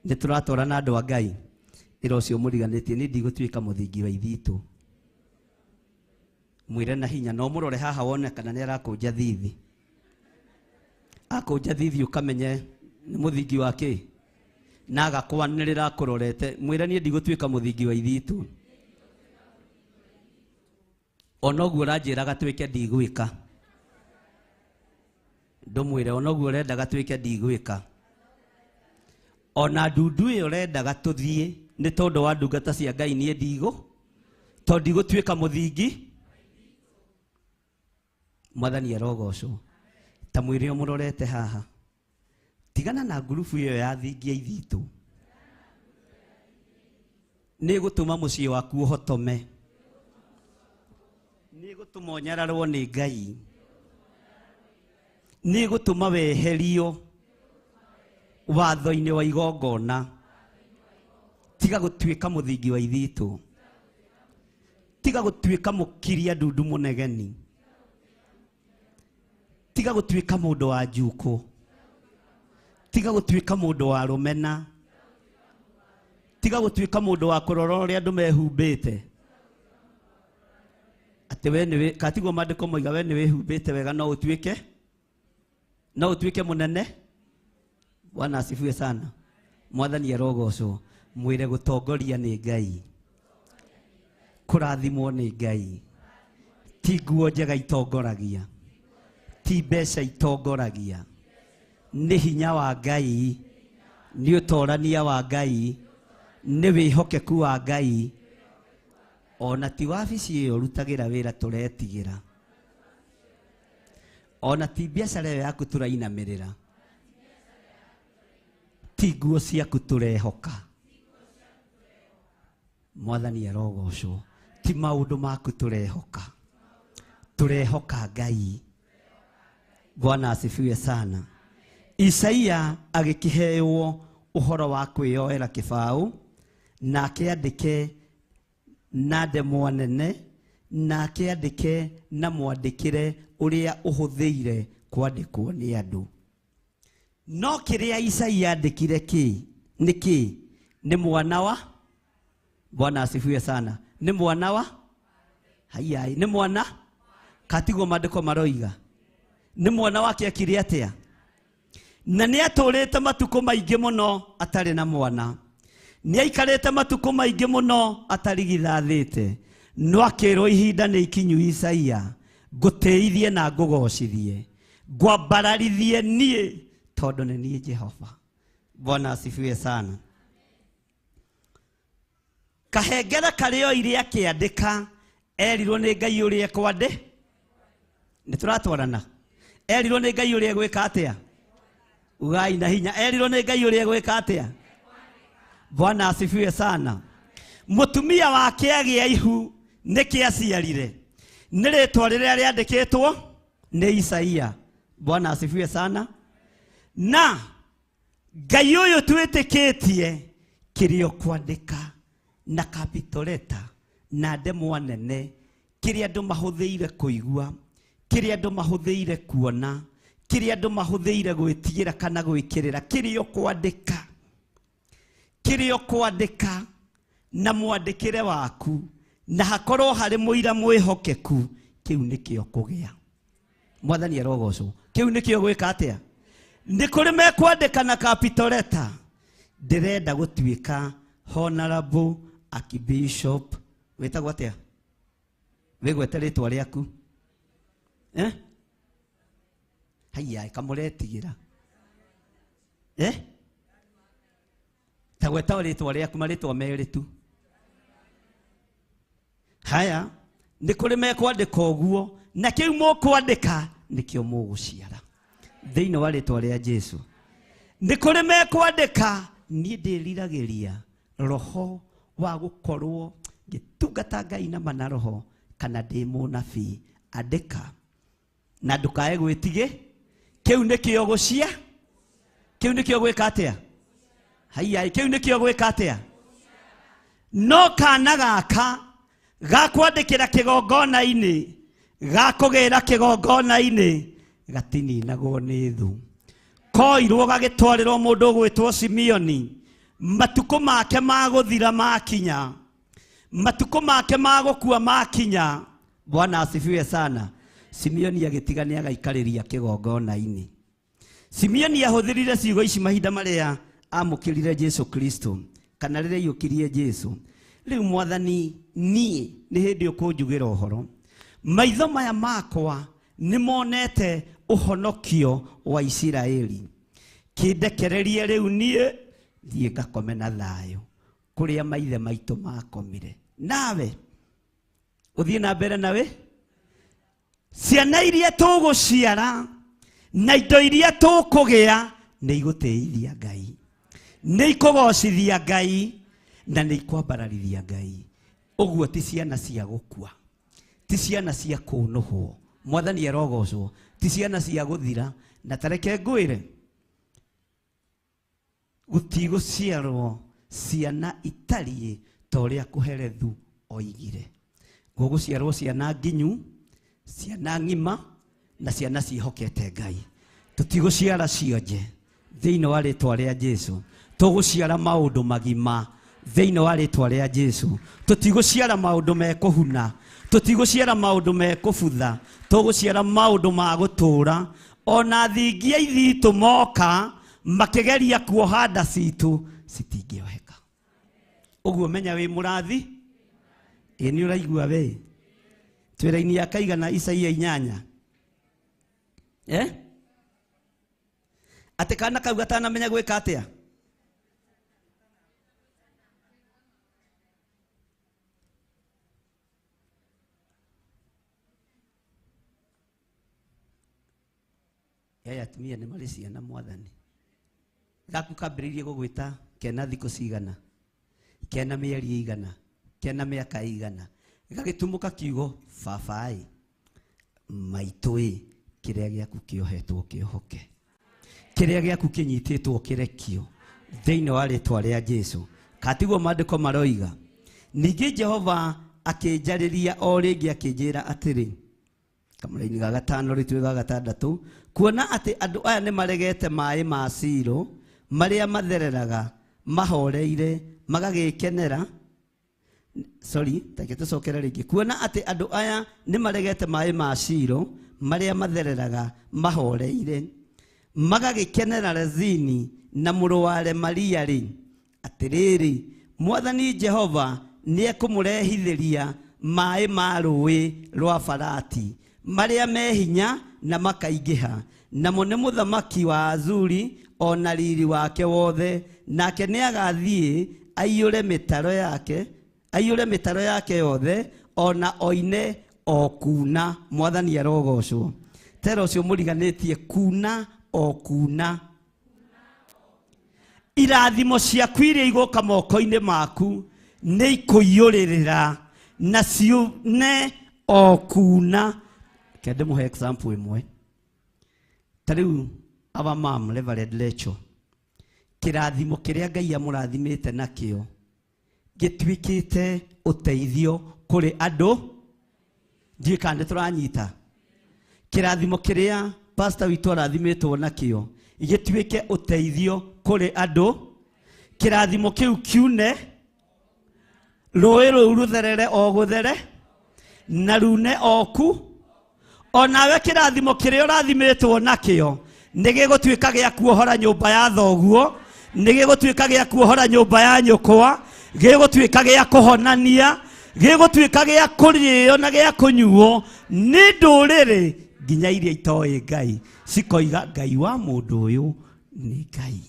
Nĩ tũratwarana na andũ a Ngai. Ĩra ũcio mũriganĩtie niĩ ndigũtuĩka mũthingi wa ithitũ. Mwĩre na hinya no mũrore haha wone kana nĩ arakũnja thithi. Akũnja thithi ũkamenye nĩ mũthingi wa kĩ, na agakwanĩrĩra akũrorete. Mwĩre niĩ ndigũtuĩka mũthingi wa ithitũ. Ona ũguo ũranjĩraga twĩke ndigwĩka. Ndũmwĩre ona ũguo ũrendaga twĩke ndigwĩka. Ona ndundu ĩyo ũrendaga tũthiĩ nĩ tondũ wa ndungata cia Ngai niĩ ndigũ, tondũ ndigũtuĩka mũthingi. Mwathani arogocwo. Ta mwĩre ũmũrorete haha, tigana na ngurubu ĩyo ya thingi ya ithitũ, nĩ ĩgũtũma mũciĩ waku ũhotome, nĩ ĩgũtũma ũnyararwo nĩ Ngai, nĩ ĩgũtũma weherio watho-inĩ wa igongona. Tiga gũtuĩka mũthingi wa ithitũ, tiga gũtuĩka mũkiria ndundu mũnegeni, tiga gũtuĩka mũndũ wa njukũ, tiga gũtuĩka mũndũ wa rũmena, tiga gũtuĩka mũndũ wa kũrora ũrĩa andũ mehumbĩte. Atĩ we nĩwe, katiguo maandĩko moiga we nĩ wĩhumbĩte wega no ũtuĩke, no ũtuĩke mũnene. Bwana asifiwe sana. Mwathani arogocwo. Mwĩre gũtongoria nĩ Ngai, kũrathimwo nĩ Ngai, ti nguo njega itongoragia, ti mbeca itongoragia, nĩ hinya wa Ngai, nĩ ũtorania wa Ngai, nĩ wĩhokeku wa Ngai. Ona ti wabici ĩyo ũrutagĩra wĩra tũretigĩra, ona ti biacara ĩyo yaku tũrainamĩrĩra, ti nguo ciaku tũrehoka. Mwathani arogocwo. Ti maũndũ maku tũrehoka, tũrehoka Ngai. Bwana asifiwe sana. Isaia agĩkĩheo ũhoro wa kwĩyoera kĩbaũ na akĩandĩke na ndemwa nene na akĩandĩke na mwandĩkĩre ũrĩa ũhũthĩire kwandĩkwo nĩ andũ. No kĩrĩa Isaia andĩkire kĩ nĩ kĩ? Nĩ mwana wa. Bwana asifiwe sana. Nĩ mwana wa haiai, nĩ mwana katiguo maandĩko maroiga nĩ mwana wake akire atĩa? Na nĩ atũrĩte matukũ maingĩ mũno atarĩ na mwana, nĩ aikarĩte matukũ maingĩ mũno atarigithathĩte, no akĩrwo ihinda nĩ ikinyu Isaia, ngũtĩithie na ngũgocithie, ngwambararithie niĩ tondũ nĩ niĩ Jehova. Bwana asifiwe sana. Kahengere karĩa oire akĩandĩka erirwo nĩ Ngai ũrĩa ekwandĩ. Nĩ tũratwarana. Erirwo nĩ Ngai ũrĩa egwĩka atĩa? Ugai na hinya. Erirwo nĩ Ngai ũrĩa egwĩka atĩa? Bwana asifiwe sana. Mũtumia wake agĩa ihu nĩkĩ aciarire? Nĩ rĩtwa rĩrĩa rĩandĩkĩtwo nĩ Isaia. Bwana asifiwe sana. Na Ngai ũyũ twĩtĩkĩtie kĩrĩa ũkwandĩka na capital letter na ndemwa nene, kĩrĩa andũ mahũthĩire kũigua, kĩrĩa andũ mahũthĩire kuona, kĩrĩa andũ mahũthĩire gwĩtigĩra kana gwĩkĩrĩra, kĩrĩa ũkwandĩka, kĩrĩa ũkwandĩka na mwandĩkĩre waku na hakorwo harĩ mũira mwĩhokeku, kĩu nĩkĩo kũgĩa. Mwathani arogocwo. Kĩu nĩkĩo gwĩka atĩa? Nĩ kũrĩ mekwandĩka na capital letter, ndĩrenda gũtuĩka Honorable Archbishop. Wĩtagwo atĩa? Wĩgwete rĩtwa rĩaku. Eh? Haiya, kamũretigĩra. Eh? Ta gweta rĩtwa rĩaku, marĩtwa merĩ tu. Haya, nĩ kũrĩ mekwandĩka ũguo, na kĩu mũkwandĩka nĩkĩo mũgũciara thĩinĩ wa rĩtwa rĩa Jesu. Nĩ kũrĩ mekwandĩka, niĩ ndĩriragĩria roho wa gũkorwo ngĩtungata Ngai na mana roho kana ndĩ mũnabii. Andĩka na ndũkae gwĩtigĩ. Kĩu nĩkĩo gũcia, kĩu nĩkĩo gwĩka atĩa? Haiya, kĩu nĩkĩo gwĩka atĩa? No kana gaka gakwandĩkĩra kĩgongona-inĩ, gakũgĩra kĩgongona-inĩ, gatininagwo nĩ thũ. Koirwo gagĩtwarĩrwo mũndũ ũgwĩtwo Simeoni, matukũ make ma gũthira makinya, matukũ make ma gũkua makinya. Bwana asifiwe sana. Simeoni agĩtiga nĩ agaikarĩria kĩgongona-inĩ. Simeoni ahũthĩrire ciugo ici mahinda marĩa amũkĩrire Jesu Kristo, kana rĩrĩa aiyũkirie Jesu. Rĩu Mwathani, niĩ nĩ hĩndĩ ũkũnjugĩra ũhoro. Maitho maya makwa nĩ monete ũhonokio wa Isiraeli. Kĩndekererie rĩu niĩ thiĩ ngakome na thayũ kũrĩa maithe maitũ makomire. Nawe ũthiĩ na mbere nawe. Ciana iria tũgũciara na indo iria tũkũgĩa nĩ igũtĩithia Ngai, nĩ ikũgocithia Ngai, na nĩ ikwambararithia Ngai. Ũguo ti ciana cia gũkua, ti ciana cia kũnũhwo. Mwathani arogocwo. Ti ciana cia gũthira. Na tareke ngwĩre, gũtigũciarwo ciana itariĩ ta ũrĩa Kũherethu oigire. Gũgũciarwo ciana nginyu, ciana ng'ima, na ciana ciĩhokete Ngai. Tũtigũciara cionje thĩinĩ wa rĩtwa rĩa Jesu. Tũgũciara maũndũ magima thĩinĩ wa rĩtwa rĩa Jesu. Tũtigũciara maũndũ mekũhuna, tũtigũciara maũndũ mekũbutha, tũgũciara maũndũ ma gũtũũra. Ona thingia ithitũ moka makĩgeria kuoha nda citũ citingĩoheka. Ũguo menya wĩ mũrathi. Ĩ nĩ ũraigua we? Twĩra-inĩ ya kaigana Isaia 8. Eh? Atĩ kana kau gatanamenya gwĩka atĩa? Aya atumia nĩ marĩ ciana Mwathani. Gaku kambĩrĩirie gũgwĩta kena thikũ cigana, kena mĩeri ĩigana, kena mĩaka ĩigana, gagĩtumũka kiugo babaĩ, maitũ ĩ, Kĩrĩa gĩaku kĩohetwo kĩohoke, kĩrĩa gĩaku kĩnyitĩtwo kĩrekio thĩinĩ wa rĩtwa rĩa Jesu. Katiguo maandĩko maroiga. Ningĩ Jehova akĩnjarĩria o rĩngĩ akĩnjĩra atĩrĩ, kamũraini ga gatano rĩtuĩ ga gatandatũ, kuona atĩ andũ aya nĩ maregete maĩ ma Silo marĩa mathereraga mahoreire magagĩkenera. Sorry, take tũcokere rĩngĩ. Kuona atĩ andũ aya nĩ maregete maĩ ma Shilo marĩa mathereraga mahoreire magagĩkenera Rezini na mũrũ wa Remalia rĩ, atĩrĩrĩ, Mwathani Jehova nĩekũmũrehithĩria maĩ ma rũĩ rwa Farati marĩa me hinya na makaingĩha, namo nĩ mũthamaki wa Azuri o na riri wake wothe, nake nĩagathiĩ aiyũre mĩtaro yake, aiyũre mĩtaro yake yothe, o na oine o kuna. Mwathani arogocwo. Tera ũcio mũriganĩtie kuna o kuna. Irathimo ciaku iria igũka moko-inĩ maku nĩ ikũiyũrĩrĩra na ciune o kuna. Reke ndĩmũhe example ĩmwe. Ta rĩu our mom Reverend Lecho, kĩrathimo kĩrĩa Ngai amũrathimĩte nakĩo gĩtuĩkĩte ũteithio kũrĩ andũ. Ndiũĩ kana nĩ tũranyita. Kĩrathimo kĩrĩa pastor witũ arathimĩtwo nakĩo gĩtuĩke ũteithio kũrĩ andũ. Kĩrathimo kĩu kiune, rũĩ rũu rũtherere o gũthere na rune o ku. Onawe kĩrathimo kĩrĩa ũrathimĩtwo nakĩo nĩ gĩgũtuĩka gĩa kuohora nyũmba ya thoguo, nĩ gĩgũtuĩka gĩa kuohora nyũmba ya nyũkwa, gĩgũtuĩka gĩa kũhonania, gĩgũtuĩka gĩa kũrĩo na gĩa kũnyuo nĩ ndũrĩrĩ nginya iria itoĩ Ngai cikoiga Ngai wa mũndũ ũyũ nĩ Ngai,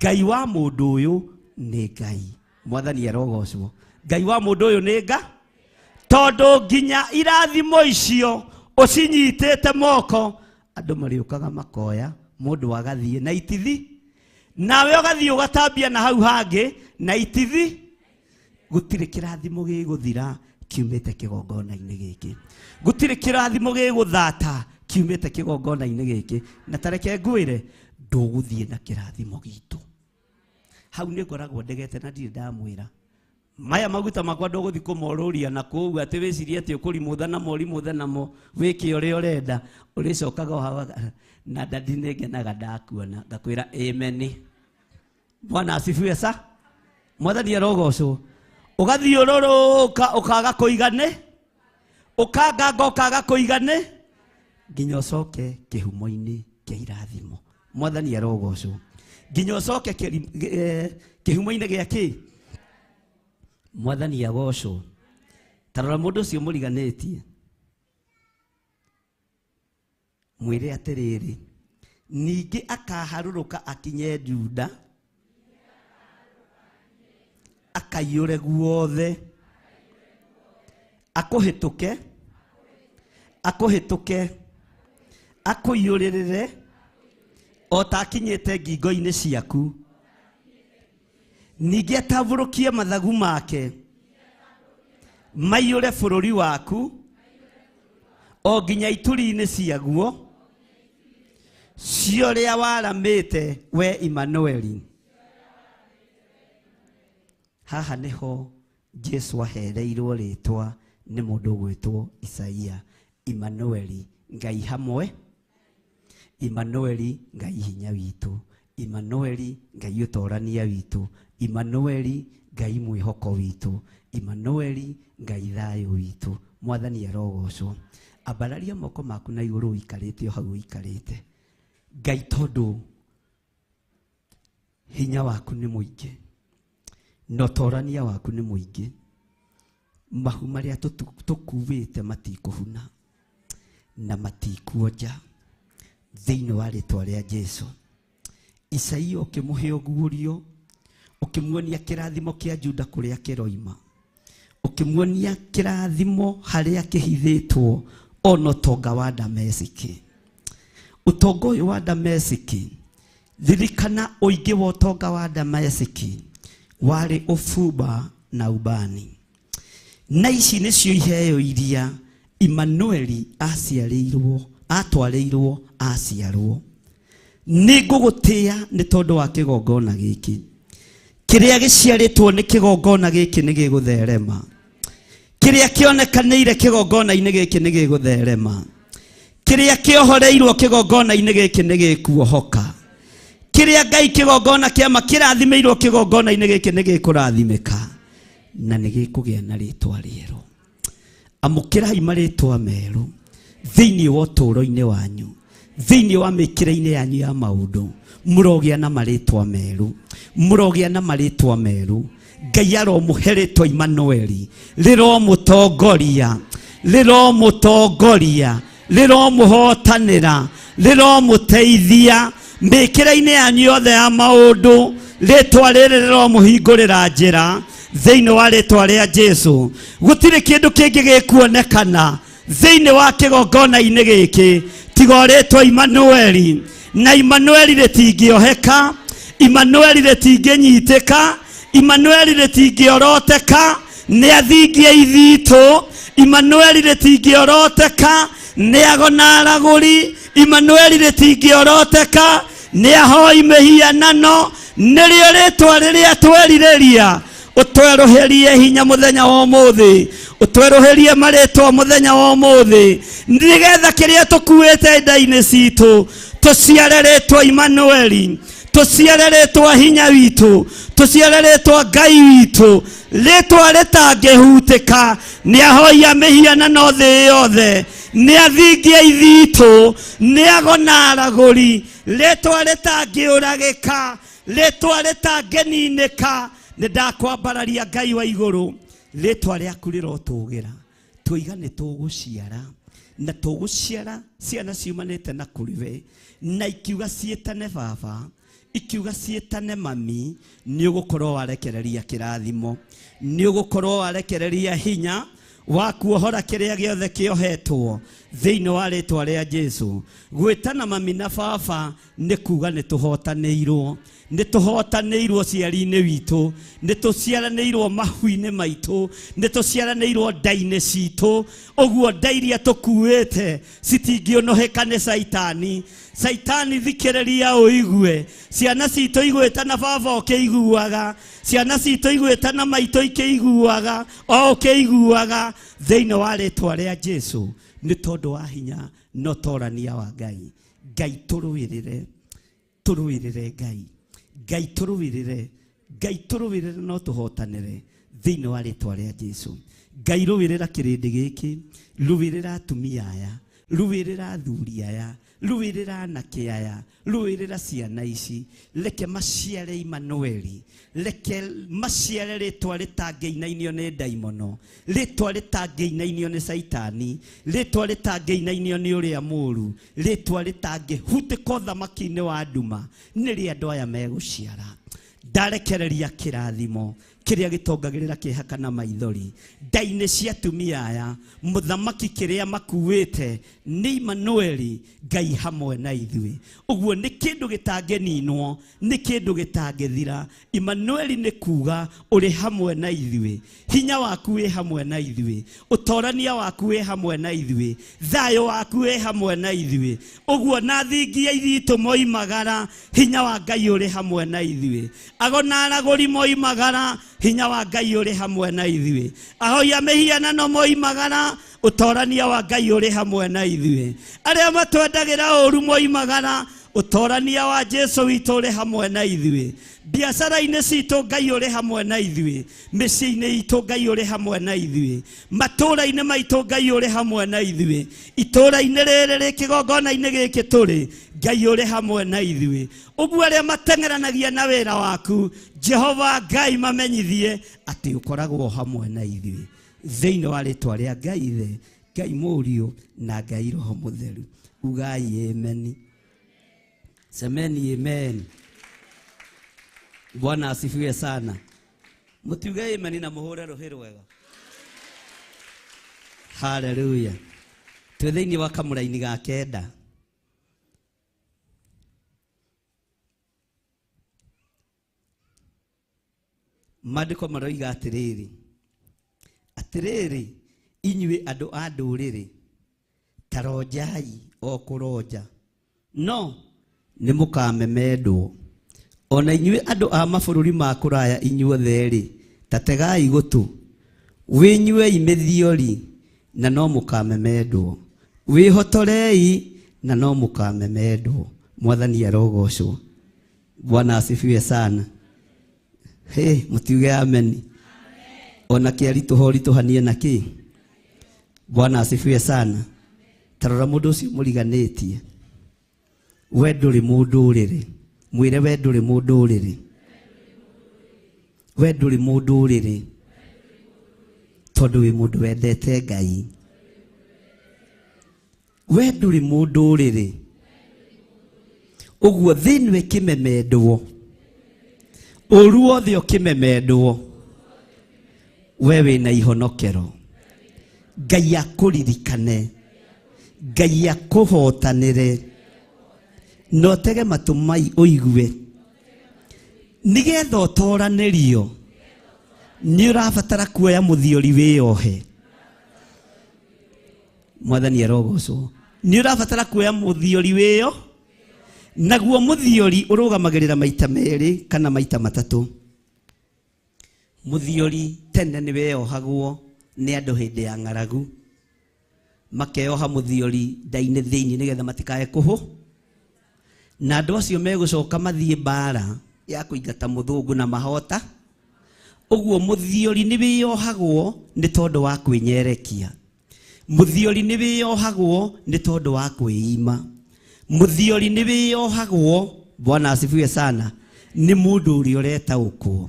Ngai wa mũndũ ũyũ nĩ Ngai. Mwathani arogocwo. Ngai wa mũndũ ũyũ nĩ Ngai, tondũ nginya irathimo icio ũcinyitĩte moko andũ marĩũkaga makoya, mũndũ agathiĩ na itithi, nawe ũgathiĩ ũgatambia na hau hangĩ na itithi. Gũtirĩ kĩrathimo gĩgũthira kiumĩte kĩgongona-inĩ gĩkĩ, gũtirĩ kĩrathimo gĩgũthata kiumĩte kĩgongona-inĩ gĩkĩ. Na tareke ngwĩre, ndũgũthiĩ na kĩrathimo gitũ. Hau nĩ ngoragwo ndegete na ndirĩ ndamwĩra maya maguta makwa ndũgũthiĩ kũmorũria na kũu atĩ wĩcirie atĩ ũkũrimũtha namo ũrimũthe namo wĩke ũrĩa ũrenda. Ũrĩcokaga o hau na ndadi nĩ ngenaga ndakuona ngakwĩra amen. Bwana asifiwe sa. Mwathani arogocwo. Ũgathiũrũrũka ũkaga kũigane, ũkanganga ũkaga kũigane nginya ũcoke kĩhumo-inĩ kĩa irathimo. Mwathani arogocwo. Nginya ũcoke kĩhumo-inĩ gĩa kĩ. Mwathani agocwo. Ta rora mũndũ ũcio mũriganĩtie, mwĩre atĩrĩrĩ, ningĩ akaharũrũka akinye Juda, akaiyũre guothe, akũhĩtũke, akũhĩtũke, akũiyũrĩrĩre o ta akinyĩte ngingo-inĩ ciaku. Ningĩ atambũrũkie mathagu make maiyũre bũrũri waku o nginya ituri-inĩ ciaguo cia ũrĩa waramĩte we Imanueli. Haha nĩho Jesu ahereirwo rĩtwa nĩ mũndũ ũgwĩtwo Isaia. Imanueli, Ngai hamwe. Imanueli, Ngai hinya witũ. Imanueli, Ngai ũtorania witũ. Imanueli, Ngai mwĩhoko witũ. Imanueli, Ngai thayũ witũ. Mwathani arogocwo. Ambararia moko maku na igũrũ ũikarĩte o hau ũikarĩte. Ngai, tondũ hinya waku nĩ mũingĩ na ũtorania waku nĩ mũingĩ, mahu marĩa tũkuĩte matikũhuna na matikuonja thĩinĩ wa rĩtwa rĩa Jesu. Isaia ũkĩmũhe ũguũrio, ũkĩmuonia kĩrathimo kĩa Juda kũrĩa kĩroima, ũkĩmuonia kĩrathimo harĩa kĩhithĩtwo ona ũtonga wa Damesiki. Ũtonga ũyũ wa Damesiki, ririkana ũingĩ wa ũtonga wa Damesiki warĩ ũbumba na ubani. Na ici nĩcio iheo iria Imanueli aciarĩirwo Atwarĩirwo aciarwo. Nĩ ngũgũtĩĩa nĩ tondũ wa kĩgongona gĩkĩ. Kĩrĩa gĩciarĩtwo nĩ kĩgongona gĩkĩ nĩ gĩgũtherema. Kĩrĩa kĩonekanĩire kĩgongona-inĩ gĩkĩ nĩ gĩgũtherema. Kĩrĩa kĩohoreirwo kĩgongona-inĩ gĩkĩ nĩ gĩkuohoka. Kĩrĩa Ngai kĩgongona kĩama kĩrathimĩirwo kĩgongona-inĩ gĩkĩ nĩ gĩkũrathimĩka. Na nĩ gĩkũgĩa na rĩtwa rĩerũ. Amũkĩrai marĩtwa merũ thĩinĩ wa ũtũũro-inĩ wanyu, thĩinĩ wa mĩkĩre-inĩ yanyu ya maũndũ. Mũrogĩa na marĩtwa merũ, mũrogĩa na marĩtwa merũ. Ngai aromũhe rĩtwa Immanueli, rĩromũtongoria, rĩromũtongoria, rĩromũhotanĩra, rĩromũteithia mĩkĩre-inĩ yanyu yothe ya maũndũ. Rĩtwa rĩrĩ rĩromũhingũrĩra njĩra thĩinĩ wa rĩtwa rĩa Jesu. Gũtirĩ kĩndũ kĩngĩ gĩkuonekana thĩinĩ wa kĩgongona-inĩ gĩkĩ tiga rĩtwa Immanueli. Na Immanueli rĩtingĩoheka, Immanueli rĩtingĩnyitĩka, Immanueli rĩtingĩoroteka, nĩ athingie ithitũ. Immanueli rĩtingĩoroteka, nĩ agona aragũri. Immanueli rĩtingĩoroteka, nĩ ahoi mĩhianano. Nĩrĩo rĩtwa rĩrĩa twerirĩria. Ũtwerũhĩrie hinya mũthenya wa ũmũthĩ, ũtwerũhĩrie marĩtwa mũthenya wa ũmũthĩ, nĩgetha kĩrĩa tũkuĩte nda-inĩ citũ tũciare rĩtwa Immanueli, tũciare rĩtwa hinya witũ, tũciare rĩtwa Ngai witũ, rĩtwa rĩtangĩhutĩka. Nĩ ahoi a mĩhianano thĩ yothe, nĩ athingie ithitũ, nĩ agona aragũri, rĩtwa rĩtangĩũragĩka, rĩtwa rĩtangĩninĩka. Nĩ ndakwambararia Ngai wa igũrũ, rĩtwa rĩaku rĩrotũgĩra. Tũiga nĩ tũgũciara, na tũgũciara ciana ciumanĩte na kũrĩ we, na ikiuga ciĩtane baba, ikiuga ciĩtane mami. Nĩ ũgũkorwo warekereria kĩrathimo, nĩ ũgũkorwo warekereria hinya wa kuohora kĩrĩa gĩothe kĩohetwo thĩinĩ wa rĩtwa rĩa Jesu. Gwĩtana mami na baba nĩ kuga nĩ tũhotanĩirwo, nĩ tũhotanĩirwo ciari-inĩ witũ, nĩ tũciaranĩirwo mahu-inĩ maitũ, nĩ tũciaranĩirwo nda-inĩ citũ. Ũguo nda iria tũkuĩte citingĩũnũhĩka nĩ Caitani. Caitani thikĩrĩria ũigue, ciana citũ igwĩtana baba ũkĩiguaga, ciana citũ igwĩtana maitũ ikĩiguaga, o ũkĩiguaga, thĩinĩ wa rĩtwa rĩa Jesu. Nĩ tondũ wa hinya na ũtorania wa Ngai. Ngai tũrũĩrĩre, tũrũĩrĩre Ngai, Ngai tũrũĩrĩre, Ngai tũrũĩrĩre no tũhotanĩre thĩinĩ wa rĩtwa rĩa Jesu. Ngai rũĩrĩra kĩrĩndĩ gĩkĩ, rũĩrĩra atumia aya, rũĩrĩra athuri aya, rũĩrĩra anake aya, rũĩrĩra ciana ici. Reke maciare Immanueli, reke maciare rĩtwa rĩtangĩinainio nĩ ndaimono, rĩtwa rĩtangĩinainio nĩ Caitani, rĩtwa rĩtangĩinainio nĩ ũrĩa mũũru, rĩtwa rĩtangĩhutĩka ũthamaki-inĩ wa nduma. Nĩrĩ andũ aya megũciara. Ndarekereria kĩrathimo kĩrĩa gĩtongagĩrĩra kĩeha kana maithori nda-inĩ cia atumia aya. Mũthamaki kĩrĩa makuĩte nĩ Immanueli, Ngai hamwe na ithuĩ. Ũguo nĩ kĩndũ gĩtangĩninwo, nĩ kĩndũ gĩtangĩthira. Immanueli nĩ kuga ũrĩ hamwe na ithuĩ, hinya waku wĩ hamwe na ithuĩ, ũtorania waku wĩ hamwe na ithuĩ, thayũ waku wĩ hamwe na ithuĩ. Ũguo na thingia ithitũ moimagara, hinya wa Ngai ũrĩ hamwe na ithuĩ. Agona aragũri moimagara, hinya wa Ngai ũrĩ hamwe na ithuĩ. Ahoi a mĩhianano moimagara, ũtorania wa Ngai ũrĩ hamwe na ithuĩ. Arĩa matwendagĩra ũũru moimagara, ũtorania wa Jesu witũ ũrĩ hamwe na ithuĩ. Biacara-inĩ citũ Ngai ũrĩ hamwe na ithuĩ, mĩciĩ-inĩ itũ Ngai ũrĩ hamwe na ithuĩ, matũũra-inĩ maitũ Ngai ũrĩ hamwe na ithuĩ, itũũra-inĩ rĩrĩ rĩ kĩgongona-inĩ gĩkĩ tũrĩ Ngai ũrĩ hamwe na ithuĩ. Ũguo arĩa mateng'eranagia na wĩra waku Jehova Ngai mamenyithie atĩ ũkoragwo hamwe na ithuĩ, thĩinĩ wa rĩtwa rĩa Ngai Ithe, Ngai Mũriũ na Ngai Roho Mũtheru. Ugai amen. Semeni amen. Bwana asifiwe sana. Mutiuge amen na muhure ruhi rwega. Haleluya. Twĩ thĩinĩ wa kamũraini ga kenda. Maandĩko maroiga atĩrĩrĩ, atĩrĩrĩ inyuĩ andũ a ndũrĩrĩ, Ta ronjai o kũronja, no nĩ mũkamemendwo. Ona inyuĩ andũ a mabũrũri ma kũraya inyuothe-rĩ, ta tegai gũtũ, wĩnyuei mĩthiori na no mũkamemendwo, wĩhotorei na no mũkamemendwo. Mwathani arogocwo. Bwana asifiwe sana. Hey, mutiuge ameni. Ona kĩaritũha ũritũhanie na kĩ? Bwana asifiwe sana. Tarora mũndũ ũcio mũriganĩtie, we ndũrĩ mũndũrĩrĩ, mwĩre we ndũrĩ mũndũrĩrĩ, we ndũrĩ mũndũrĩrĩ, tondũ wĩ mũndũ wendete Ngai. We ndũrĩ mũndũrĩrĩ, ũguo thĩ ĩno ĩkĩmemendwo, ũru wothe ũkĩmemendwo, we wĩna ihonokero. Ngai akũririkane, Ngai akũhotanĩre, na ũtege matũ mai ũigue, nĩgetha ũtoranĩrio nĩ ũrabatara kuoya mũthiori wĩyohe. Mwathani arogocwo. Nĩ ũrabatara kuoya mũthiori wĩyo, naguo mũthiori ũrũgamagĩrĩra maita merĩ kana maita matatũ. Mũthiori tene nĩ weyohagwo nĩ andũ hĩndĩ ya ng'aragu, makeyoha mũthiori nda-inĩ thĩinĩ nĩgetha matikae kũhũ, na andũ acio megũcoka mathiĩ mbara ya kũingata mũthũngũ na mahota. Ũguo mũthiori nĩ wĩyohagwo nĩ tondũ wa kwĩnyerekia, mũthiori nĩ wĩyohagwo nĩ tondũ wa kwĩima, mũthiori nĩ wĩyohagwo. Bwana asifiwe sana. Nĩ mũndũ ũrĩa ũretaũkwo.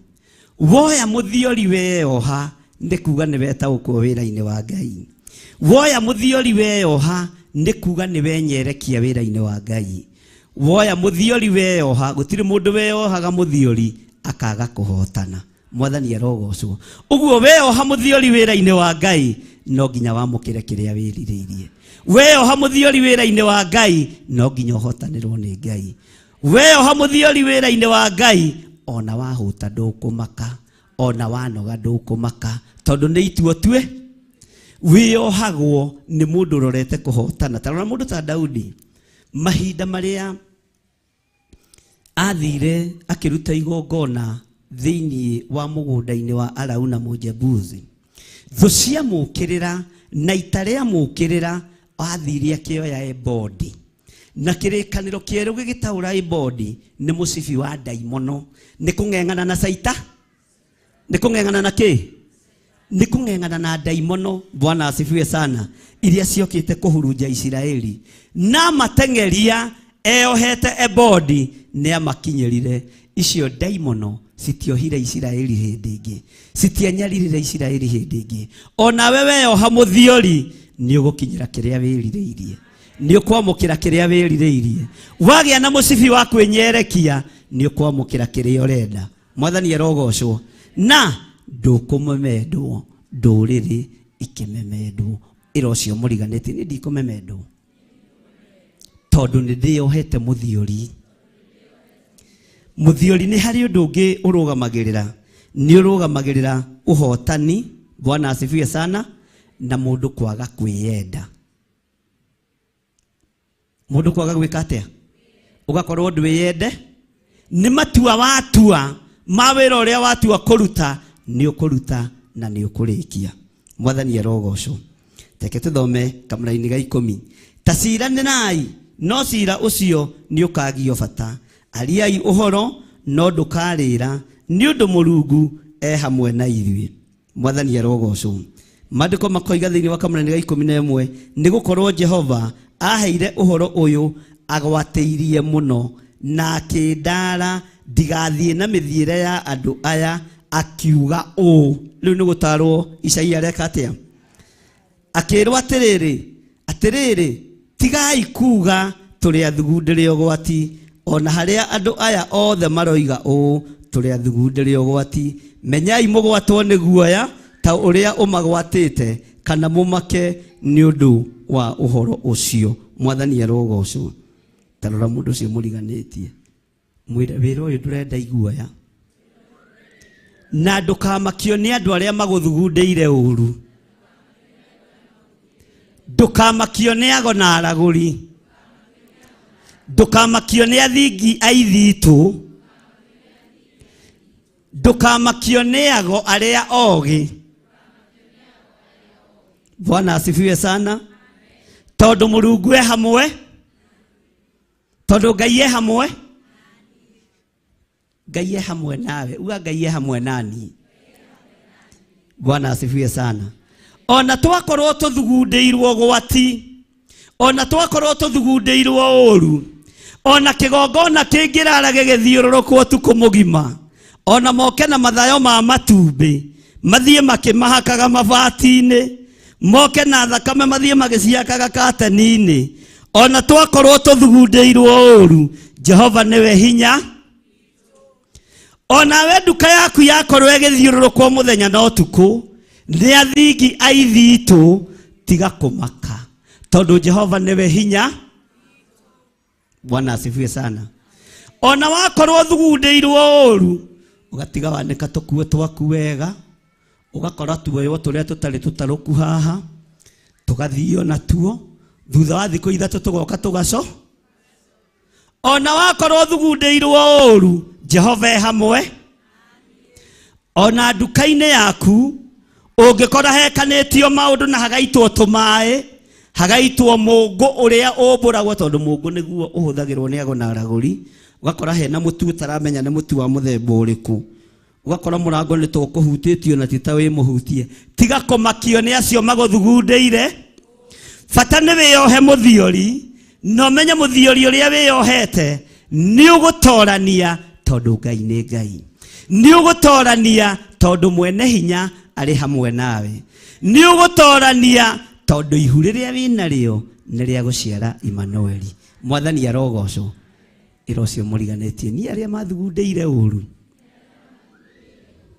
Woya mũthiori weyoha nĩ kuga nĩ wetaũkwo wĩra-inĩ wa Ngai. Woya mũthiori weyoha nĩ kuga nĩ wenyerekia wĩra-inĩ wa Ngai. Woya mũthiori weyoha, gũtirĩ mũndũ weyohaga mũthiori akaga kũhotana. Mwathani arogocwo. Ũguo weyoha mũthiori wĩra-inĩ wa Ngai no nginya wamũkĩre kĩrĩa wĩrirĩirie. Weyoha mũthiori wĩra-inĩ wa Ngai no nginya ũhotanĩrwo nĩ Ngai. Weyoha mũthiori wĩra-inĩ wa Ngai ona wahũta ndũkũmaka, ona wanoga ndũkũmaka, tondũ nĩ itua tue. Wĩyohagwo nĩ mũndũ ũrorete kũhotana. Ta rora mũndũ ta Daudi, mahinda marĩa athire akĩruta igongona thĩinĩ wa mũgũnda-inĩ wa Arauna Mũjebusi, thũ ciamũkĩrĩra na ita rĩamũkĩrĩra, athire akĩoya ebodi, na kĩrĩkanĩro kĩerũ gĩgĩtaũra ebodi nĩ mũcibi wa ndaimono, nĩ kũng'eng'ana na saita, nĩ kũng'eng'ana na kĩ? Nĩ kũng'eng'ana na ndaimono. Bwana asifiwe sana. Iria ciokĩte kũhurunja Isiraeli, na mateng'eria eyohete ebodi nĩ amakinyĩrire. Icio ndaimono citiohire Isiraeli hĩndĩ ĩngĩ, citianyaririre Isiraeli hĩndĩ ĩngĩ. Onawe weyoha mũthiori nĩ ũgũkinyĩra kĩrĩa wĩrirĩirie, nĩ ũkwamũkĩra kĩrĩa wĩrirĩirie. Wagĩa na mũcibi wa kwĩnyerekia nĩ ũkwamũkĩra kĩrĩa ũrenda. Mwathani arogocwo. Na ndũkũmemendwo, ndũrĩrĩ ikĩmemendwo. Ĩra ũcio mũriganĩtie, niĩ ndikũmemendwo, tondũ nĩ ndĩyohete mũthiori. Mũthiori nĩ harĩ ũndũ ũngĩ ũrũgamagĩrĩra, nĩ ũrũgamagĩrĩra ũhotani. Bwana asifiwe sana. Na mũndũ kwaga kwĩyenda, mũndũ kwaga gwĩka atĩa, ũgakorwo ndwĩyende. Nĩ matua watua ma wĩra ũrĩa watua kũruta, nĩ ũkũruta na nĩ ũkũrĩkia. Mwathani arogocwo. Reke tũthome kamũraini ga 10. Ta ciranĩrai, no cira ũcio nĩ ũkagio bata. Ariai ũhoro, no ndũkarĩra, nĩ ũndũ Mũrungu e hamwe na ithuĩ. Mwathani arogocwo. Maandĩko makoiga thĩinĩ wa kamũraini ga 11, nĩ gũkorwo Jehova aheire ũhoro ũyũ agwatĩirie mũno, na akĩndara ndigathiĩ na mĩthiĩre ya andũ aya, akiuga ũũ. Rĩu nĩ gũtarwo Isaia areka atĩa? Akĩrwo atĩrĩrĩ, atĩrĩrĩ, tigai kuga tũrĩ athugundĩre ũgwati, ona harĩa andũ aya othe maroiga ũũ, tũrĩ athugundĩre ũgwati. Menyai mũgwatwo nĩ guoya ta ũrĩa ũmagwatĩte, kana mũmake nĩ ũndũ wa ũhoro ũcio. Mwathani arogocwo. Ta rora mũndũ ũcio mũriganĩtie, mwĩre wĩra ũyũ ndũrenda iguoya, na ndũkamakio nĩ andũ arĩa magũthugundĩire ũru. Ndũkamakio nĩ ago na aragũri. Ndũkamakio nĩ athingi a ithitũ. Ndũkamakio nĩ ago arĩa ogĩ. Bwana asifiwe sana. Tondũ Mũrungu e hamwe, tondũ Ngai e hamwe, Ngai e hamwe nawe. Uga Ngai e hamwe nani. Bwana asifiwe sana. Ona twakorwo tũthugundĩirwo gwati, ona twakorwo tũthugundĩirwo ũru, ona kĩgongona kĩngĩrara gĩgĩthiũrũrũkwo ũtukũ mũgima, ona moke na mathayo ma matumbĩ mathiĩ makĩmahakaga mabati-inĩ, moke na thakame mathiĩ magĩciakaga kateni-inĩ, ona twakorwo tũthugundĩirwo ũru, Jehova nĩwe hinya. Onawe nduka yaku yakorwo ĩgĩthiũrũrũkwo mũthenya na ũtukũ nĩ athingi a ithitũ, tiga kũmaka tondũ Jehova nĩwe hinya. Bwana asifiwe sana. Ona wakorwo thugundĩirwo ũru, ũgatiga wanĩka tũkuo twaku wega, ũgakora tuoywo tũrĩa tũtarĩ tũtarũku haha, tũgathio natuo, thutha wa thikũ 3 tũgoka tũgaco. Ona wakorwo thugundĩirwo ũru, Jehova e hamwe. Ona nduka-inĩ yaku ũngĩkora hekanĩtio maũndũ na hagaitwo tũmaĩ, hagaitwo mũngũ ũrĩa ũmbũragwo, tondũ mũngũ nĩguo ũhũthagĩrwo nĩ ago na aragũri, ũgakora hena mũtu ũtaramenya nĩ mũtu wa mũthemba ũrĩkũ, ũgakora mũrango nĩ tũkũhutĩtio na ti ta wĩ mũhutie. Tiga kũmakio nĩ acio magũthugundĩire. Bata nĩ wĩyohe mũthiori, na ũmenye mũthiori ũrĩa wĩyohete nĩ ũgũtorania, tondũ Ngai nĩ Ngai. Nĩ ũgũtorania tondũ mwene hinya arĩ hamwe nawe. Nĩ ũgũtorania tondũ ihu rĩrĩa wĩnarĩo nĩ rĩa gũciara Immanueli. Mwathani arogocwo. Ĩra ũcio mũriganĩtie, niĩ arĩa mathugundĩire ũru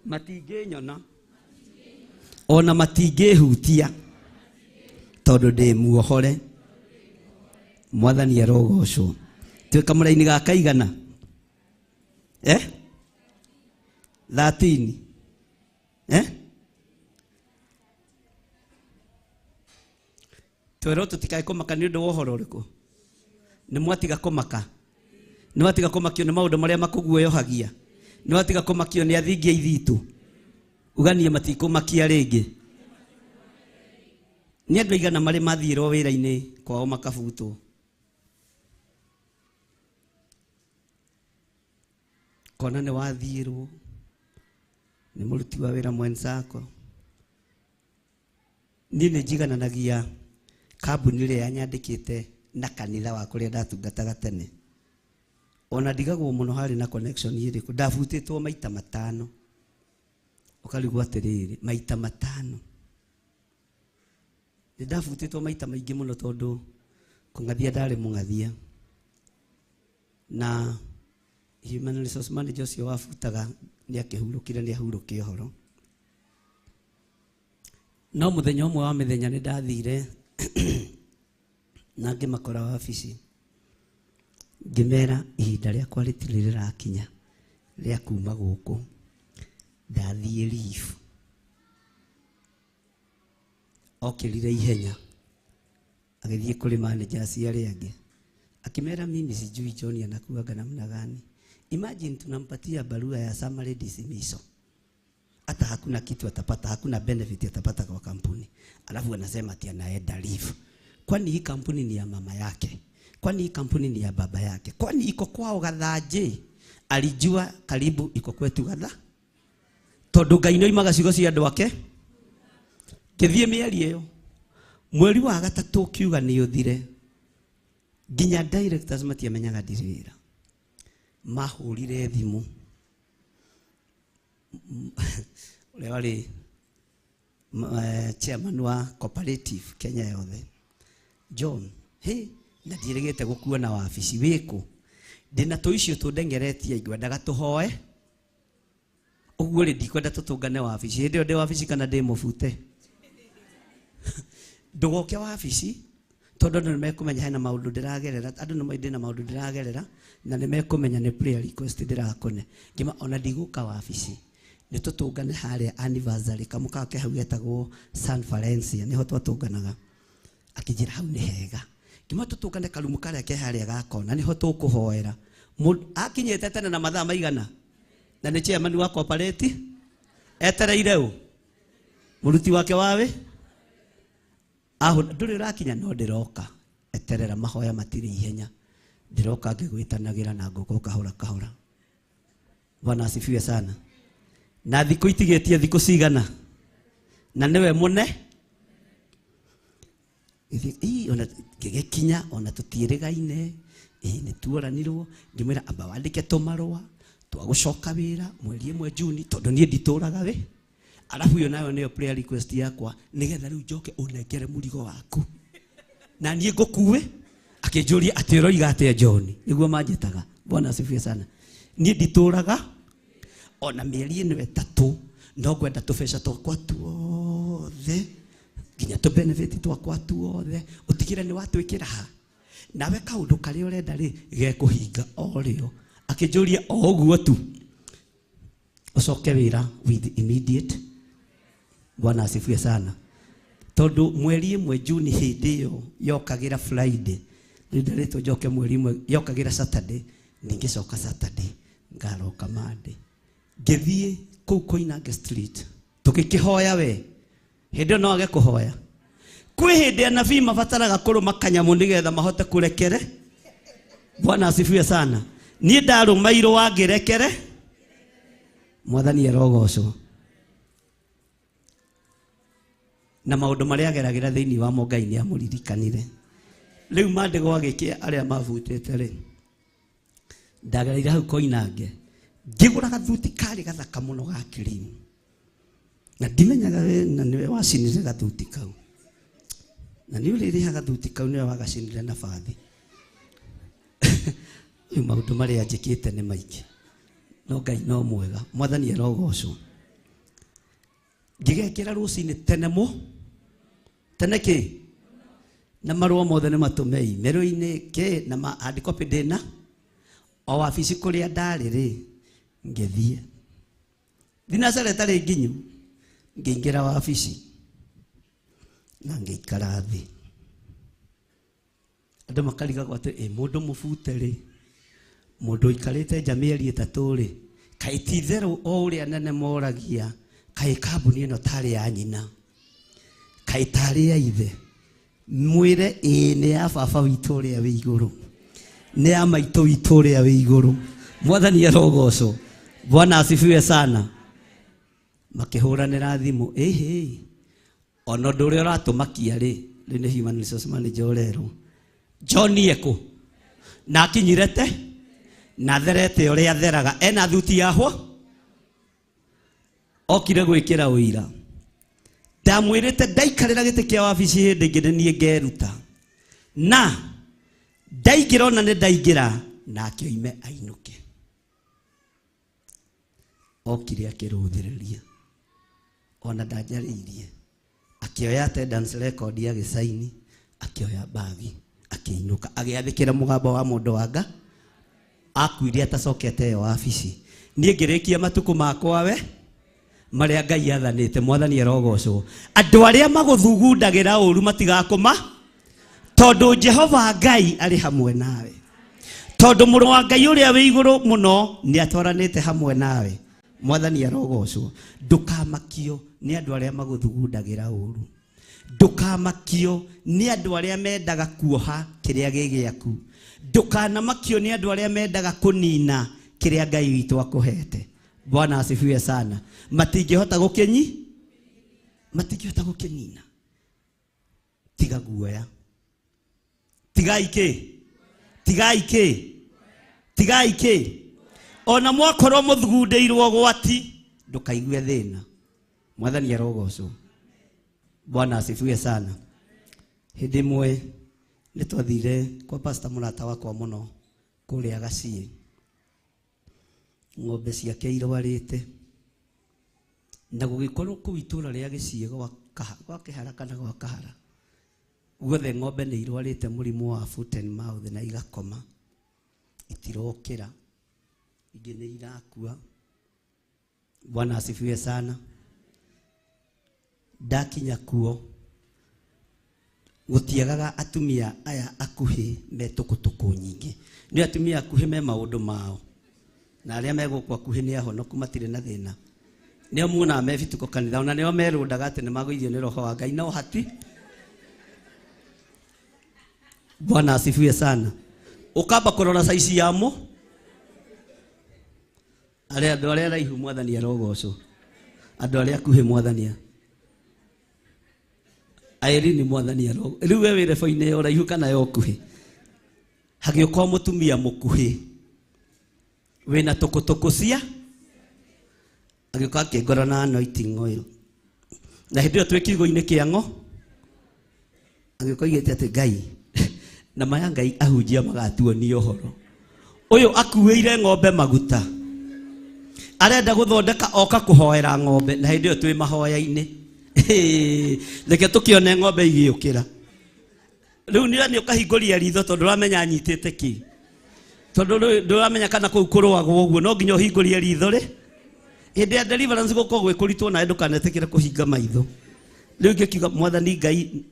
matingĩnyona ona matingĩhutia tondũ ndĩ muohore. Mwathani arogocwo. Twĩ kamũraini ga kaigana? 13. Twerwo tũtikae kũmaka nĩ ũndũ wa ũhoro ũrĩkũ? Nĩ mwatiga kũmaka? Nĩ watiga kũmakio nĩ maũndũ marĩa makũguoyohagia? Nĩ watiga kũmakio nĩ athingi a ithitũ? Uganie matikũmakia rĩngĩ. Nĩ andũ aigana marĩ mathiĩrwo wĩra-inĩ kwao makabutwo? Kona nĩ wathiĩrwo nĩ mũruti wa wĩra mwenzako. Niĩ nĩ njigananagia kambuni ĩrĩa yanyandĩkĩte na kanitha wa kũrĩa ndatungataga tene. Ona ndigagwo mũno harĩ na connection ĩrĩkũ. Ndabutĩtwo maita 5. Ũkarigwo atĩrĩrĩ, maita 5. Nĩ ndabutĩtwo maita maingĩ mũno tondũ kũng'athia ndarĩ mũng'athia. Na human resource manager ũcio wabutaga nĩ akĩhurũkire, nĩ ahurũke ũhoro. No mũthenya ũmwe wa mĩthenya nĩ ndathire na ngĩmakora wabici, ngĩmera ihinda rĩakwa rĩtirĩ rĩrakinya rĩa kuma gũkũ, ndathiĩ leave. Okĩrire ihenya agĩthiĩ kũrĩ managers arĩa angĩ, akĩmera mimi sijui John anakuanga namna gani. Imagine tunampatia barua ya summary dismissal, hata hakuna kitu atapata, hakuna benefit atapata kwa kampuni, alafu anasema ati anaenda leave. Kwani hii kampuni ni ya mama yake? Kwani hii kampuni ni ya baba yake? Kwani iko kwao Gathanjĩ? Alijua karibu iko kwetu Gatha, tondu Ngai nĩoimaga ciugo cia andũ ake. Kĩthiĩ mĩario ĩyo mweri wa 3 ũkiuga nĩ ũthire, nginya directors matiamenyaga ndirĩ wĩra. Mahũrire thimũ ũrĩa warĩ chairman wa cooperative Kenya yothe, John, hey, na ndiĩrĩgĩte gũkuona wabici wĩkũ? Ndĩna tũicio tũndengeretie ngwendaga tũhoe ũguo rĩ, ndikwenda tũtũngane wabici. Hĩndĩ ĩyo ndĩ wabici kana ndĩ mũbute? Ndũgoke wabici tondũ andũ nĩmekũmenya hena maũndũ ndĩragerera, andũ nĩmoĩ ndĩna maũndũ ndĩragerera na nĩmekũmenya nĩ prayer request ndĩrakũne. Ngĩma ona ndigũka wabici, nĩ tũtũngane harĩa anniversary kamũkawa ke hau getagwo San Valencia, nĩho twatũnganaga. Akĩnjĩra hau nĩ hega. Ngĩmwĩra tũtũngane karumu karĩa ke harĩa gakona nĩho tũkũhoera. Akinyĩte tene na mathaa maigana na nĩ chairman wa cooperative etereire ũ mũruti wake wawe aho ndũrĩ ũrakinya no ndĩroka eterera mahoya matirĩ ihenya ndĩroka ngĩgwĩtanagĩra na ngũka kahora kahora. Bwana asifiwe sana. Na thikũ itigĩtie thikũ cigana na nĩwe mũne ona ngĩgĩkinya ona tũtiĩrĩgaine nĩ tuoranirwo ngĩmwĩra amba wandĩke tũmarũa twa gũcoka wĩra mweri 1 Juni tondũ niĩ nditũraga we arabu iyo nayo nĩyo prayer request yakwa nĩgetha rĩu njoke ũnengere mũrigo waku na niĩ ngũkue. Akĩnjũria atĩ ũroiga atĩa John nĩguo manjĩtaga. Bwana asifiwe sana. Niĩ nditũraga ona mĩeri ĩno 3 no ngwenda tũbeca twakwa tuothe nginya tũ benefit twakwa tuothe ũtigĩre nĩ watwĩkĩra ha nawe kaũndũ karĩa ũrenda rĩ gekũhinga o rĩo. Akĩnjũria o ũguo tu ũcoke wĩra with immediate. Bwana asifiwe sana. Tondũ mweri 1 Juni hĩndĩ ĩyo yokagĩra Friday rĩu ndarĩtwo njoke mweri 1 yokagĩra Saturday ningĩcoka Saturday ngaroka Monday. Ngĩthiĩ kũu Koinange Street tũgĩkĩhoya we hĩndĩ ĩyo no age kũhoya. Kwĩ hĩndĩ anabii mabataraga kũrũma kanyamũ nĩgetha mahote kũrekere. Bwana asifiwe sana. Niĩ ndarũmairwo wangĩrekere. Mwathani arogocwo. Na maũndũ marĩa ageragĩra thĩinĩ wamo Ngai nĩ amũririkanire. Rĩu mandĩgo agĩkĩa arĩa mabutĩte rĩ ndagereire hau Koinange ngĩgũra gathuti karĩ gathaka mũno ga kirimu na ndimenyaga we na nĩwe wacinire gathuti kau na nĩ ũrĩrĩha gathuti kau nĩwe wagacinire na bathi. Rĩu maũndũ marĩa njĩkĩte nĩ maingĩ no Ngai no mwega. Mwathani arogocwo. Ngĩgekĩra rũcinĩ tene mũ tene kĩ na marũa mothe nĩ matũme email-inĩ kĩ na hard copy ndĩna o wabici kũrĩa ndarĩ rĩ ngĩthiĩ thinacara ĩtarĩ nginyu ngĩingĩra wabici na ngĩikara thĩ. Andũ makarigagwo atĩ ĩ mũndũ mũbute rĩ mũndũ ũikarĩte nja mĩeri 3 rĩ kaĩ ti itherũ o ũrĩa nene moragia kaĩ kambuni ĩno tarĩ ya nyina kaĩ tarĩ ya ithe mwĩre ĩĩ nĩ ya baba witũ ũrĩa wĩ igũrũ nĩ ya maitũ witũ ũrĩa wĩ igũrũ. Mwathani arogocwo. Bwana asifiwe sana. Makĩhũranĩra thimũ ĩhĩ ona ũndũ ũrĩa ũratũmakia rĩ rĩu nĩ human resource manager ũrerwo John ekũ na akinyire te na therete ũrĩa theraga ena thuti yahwa okire gwĩkĩra ũira. Ndamwĩrĩte ndaikarĩra gĩtĩ kĩa wabici hĩndĩ ĩngĩ nĩ niĩ ngeruta na ndaingĩra ona nĩ ndaingĩra nake oime ainũke. Okire akĩrũthĩrĩria ona ndanjarĩirie akĩoya attendance record agĩcaini akĩoya bagi akĩinũka agĩathĩkĩra mũgambo wa mũndũ wanga akuire atacokete ĩyo wabici. Niĩ ngĩrĩkia matukũ makwa we marĩa Ngai athanĩte. Mwathani arogocwo. Andũ arĩa magũthugundagĩra ũru matigakũma tondũ Jehova Ngai arĩ hamwe nawe tondũ mũrũ wa Ngai ũrĩa wĩ igũrũ mũno nĩ atwaranĩte hamwe nawe. Mwathani arogocwo. Ndũkamakio nĩ andũ arĩa magũthugundagĩra ũru. Ndũkamakio nĩ andũ arĩa mendaga kuoha kĩrĩa gĩ gĩaku. Ndũkanamakio nĩ andũ arĩa mendaga kũnina kĩrĩa Ngai witũ akũhete. Bwana asifiwe sana. Matingĩhota gũkĩnyi matingĩhota gũkĩnina. Tiga guoya. Tigai kĩ tigai kĩ tigai kĩ ona mwakorwo mũthugundĩirwo gwati ndũkaigue thĩna. Mwathani arogocwo. Bwana asifiwe sana. Hĩndĩ ĩmwe nĩ twathire kwa pastor mũrata wakwa mũno kũrĩa Gaciĩ. Ng'ombe ciake irwarĩte na gũgĩkorwo kũu itũra rĩa Gĩciĩ gwa Kĩhara kana gwa Kahara guothe ng'ombe nĩ irwarĩte mũrimũ wa foot and mouth na igakoma itirokĩra ingĩ nĩ irakua. Bwana asifiwe sana. Ndakinya kuo Gũtiagaga atumia aya akuhĩ me tũkũtũkũ nyingĩ. Nĩ atumia akuhĩ me maũndũ mao, na arĩa me gũkũ akuhĩ nĩ ahonoku, matirĩ na thĩna. Nĩo muonaga me bituko kanitha, ona nĩo merũndaga atĩ nĩ magũithio nĩ roho wa Ngai, no hati. Bwana asifiwe sana. Ũkamba kũrora saici yamo arĩa andũ arĩa araihu, Mwathani arogocwo. Andũ arĩa akuhĩ, Mwathani Irene, Mwathani arogo. Rĩu we wĩ rebo-inĩ ya ũraihu kana ya ũkuhĩ? Hagĩũka mũtumia mũkuhĩ wĩna tũkũtũkũ cia agĩũka akĩngora na anointing oil, na hĩndĩ ĩyo twĩ kiugo-inĩ kĩa ng'o, agĩũka oigĩte atĩ Ngai na maya Ngai ahunjia magatuonia ũhoro ũyũ. Akuĩire ng'ombe maguta, arenda gũthondeka, oka kũhoera ng'ombe, na hĩndĩ ĩyo twĩ mahoya-inĩ. Reke tũkĩone ng'ombe igĩũkĩra. Rĩu nĩ ũkahingũria ritho, tondũ ũramenya anyitĩte kĩ, tondũ rĩu ndũramenya kana kũu kũrũagwo ũguo, no nginya ũhingũrie ritho rĩ. Hĩndĩ ya deliverance gũkorwo gwĩ kũritũ, nawe ndũkanetĩkĩre kũhinga maitho. Rĩu ngĩkiuga, Mwathani Ngai,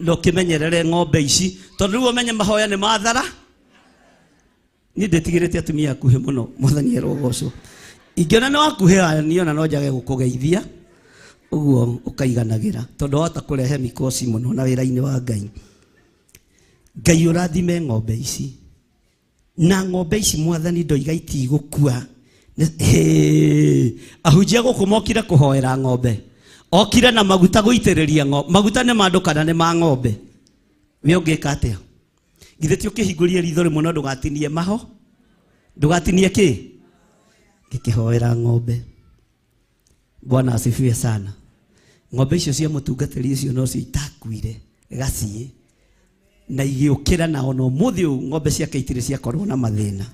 no kĩmenyerere ng'ombe ici, tondũ rĩu ũmenye mahoya nĩ mathara. Niĩ ndĩtigĩrĩte atumia akuhĩ mũno, Mwathani arogocwo. Ingĩona nĩ wakuhĩ aya, niĩ ona no njage gũkũgeithia ũguo, ũkaiganagĩra, tondũ wahota kũrehe mikosi mũno na wĩra-inĩ wa Ngai. Ngai ũrathime ng'ombe ici, na ng'ombe ici, Mwathani, ndoiga itigũkua. Ahunjia gũkũ mokire kũhoera ng'ombe, okire na maguta gũitĩrĩria ng'ombe. Maguta nĩ ma andũ kana nĩ ma ng'ombe? We ũngĩka atĩa? Githĩ ti ũkĩhingũrie ritho rĩmwe, no ndũgatinie maho, ndũgatinie kĩ? Ngĩkĩhoera ng'ombe. Bwana asifiwe sana. Ng'ombe icio cia mũtungatĩri ũcio nocio itakuire gaciĩ na igĩũkĩra, na ona ũmũthĩ ũyũ ng'ombe ciake itirĩ ciakorwo na mathĩna.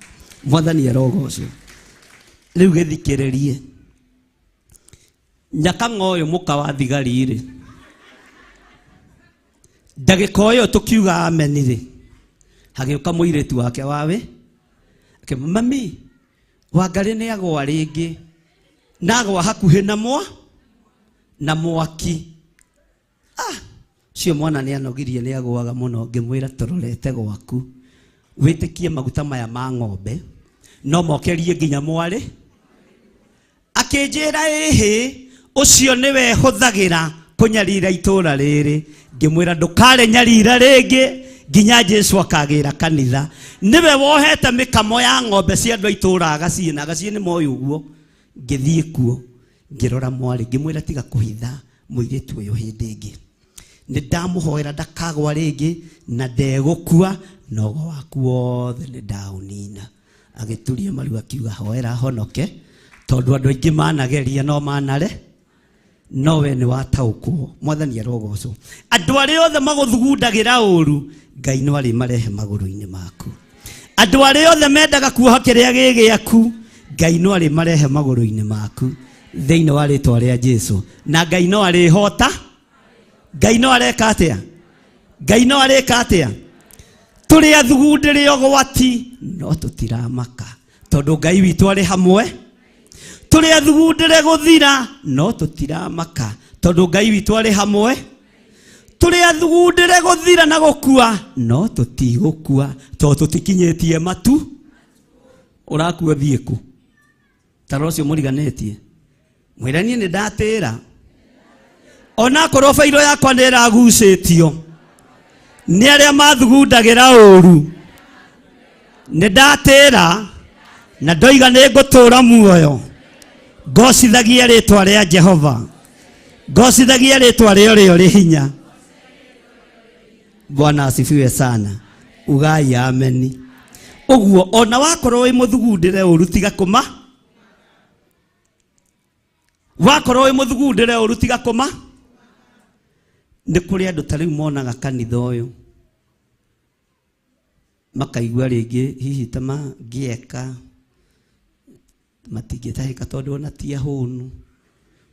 Mwathani arogocwo. Rĩu gĩthikĩrĩrie, nyakang'a ũyũ mũka wa thigari rĩ, ndagĩka ĩyo tũkiuga ameni rĩ, hagĩũka mũirĩtu wake wawe akĩmwĩra, "Mami, Wangarĩ nĩ agwa rĩngĩ, na agwa hakuhĩ na mwa na mwaki." Ah, ũcio mwana nĩ anogirie, nĩ agũaga mũno. Ngĩmwĩra, "Tũrorete gwaku, wĩtĩkie maguta maya ma ng'ombe no mokerie nginya mwarĩ." Akĩnjĩra, "Ĩhĩ, ũcio nĩwe hũthagĩra kũnyarira itũũra rĩrĩ." Ngĩmwĩra, "Ndũkarĩ nyarira rĩngĩ nginya Jesu akagĩra kanitha. Nĩwe wohete mĩkamo ya ng'ombe cia andũ a itũũra agaciĩ na agaciĩ nĩ moĩ ũguo." Ngĩthiĩ kuo, ngĩrora mwarĩ, ngĩmwĩra, "Tiga kũhitha mũirĩtu ũyũ hĩndĩ ĩngĩ. Nĩ ndamũhoera ndakagwa rĩngĩ na ndegũkua, nogo waku wothe nĩ ndaũnina." Agĩturia maru akiuga, "Hoera honoke, tondũ andũ aingĩ manageria no manare, no we nĩ wataũkwo." Mwathani arogocwo. Andũ arĩa othe magũthugundagĩra ũru, Ngai no arĩmarehe magũrũ-inĩ maku. Andũ arĩa othe mendaga kuoha kĩrĩa gĩ gĩaku, Ngai no arĩmarehe magũrũ-inĩ maku thĩinĩ wa rĩtwa rĩa Jesu. Na Ngai no arĩhota. Ngai no areka atĩa? Ngai no arĩka atĩa? Tũrĩ athugundĩre ũgwati, no tũtiramaka, tondũ Ngai witũ arĩ hamwe. Tũrĩ athugundĩre gũthira, no tũtiramaka, tondũ Ngai witũ arĩ hamwe. Tũrĩ athugundĩre gũthira na gũkua, no tũtigũkua, tondũ tũtikinyĩtie matu. Ũrakua thiĩ kũ? Tara ũcio mũriganĩtie, mwĩre, "Niĩ nĩ ndatĩra, onakorwo bairo yakwa nĩ ĩragucĩtio nĩ arĩa mathugundagĩra ũru. Nĩ ndatĩra na ndoiga nĩ ngũtũũra muoyo, ngocithagie rĩtwa rĩa Jehova, ngocithagie rĩtwa rĩa ũrĩa ũrĩ hinya." Bwana asifiwe sana. Ugai ameni. Ũguo ona wakorwo wĩ mũthugundĩre ũru, tiga kũma. Wakorwo wĩ mũthugundĩre ũru, tiga kũma. Nĩ kũrĩ andũ ta rĩu monaga kanitha ũyũ makaigua rĩngĩ hihi ta mangĩeka matingĩtahĩka, tondũ ona ti ahũnu,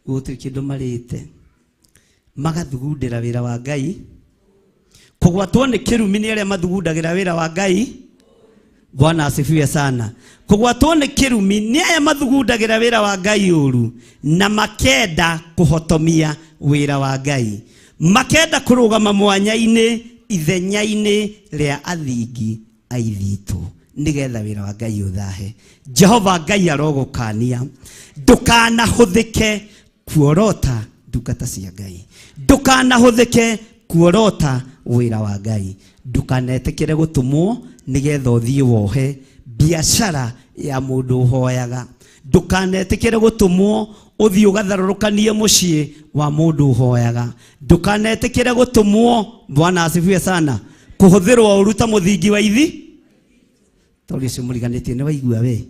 gũtirĩ kĩndũ marĩte, magathugundĩra wĩra wa Ngai. Kũgwatwo nĩ kĩrumi nĩ arĩa mathugundagĩra wĩra wa Ngai. Bwana asifiwe sana. Kũgwatwo nĩ kĩrumi nĩ aya mathugundagĩra wĩra wa Ngai ũru na makenda kũhotomia wĩra wa Ngai. Makenda kũrũgama mwanya-inĩ ithenya-inĩ rĩa athingi a ithitũ nĩgetha wĩra wa Ngai ũthahe. Jehova Ngai arogũkania ndũkanahũthĩke kuorota ndungata cia Ngai, ndũkanahũthĩke kuorota wĩra wa Ngai, ndũkanetĩkĩre gũtũmwo nĩgetha ũthiĩ wohe biacara ya mũndũ ũhoyaga, ndũkanetĩkĩre gũtũmwo ũthiĩ ũgatharũrũkanie mũciĩ wa mũndũ ũhoyaga, ndũkanetĩkĩre gũtũmwo. Bwana asifiwe sana. Kũhũthĩrwo ũru ta mũthingi wa ithi tondũ ũcio mũriganĩtie nĩ waigua we.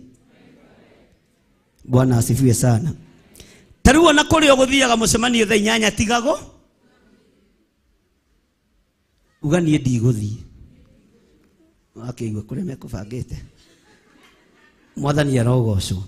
Bwana asifiwe sana. Ta rĩu ona kũrĩa ũgũthiaga mũcemanio thaa 8 tigago uga niĩ ndigũthiĩ, wakĩigua kũrĩa mekũbangĩte. Mwathani arogocwo.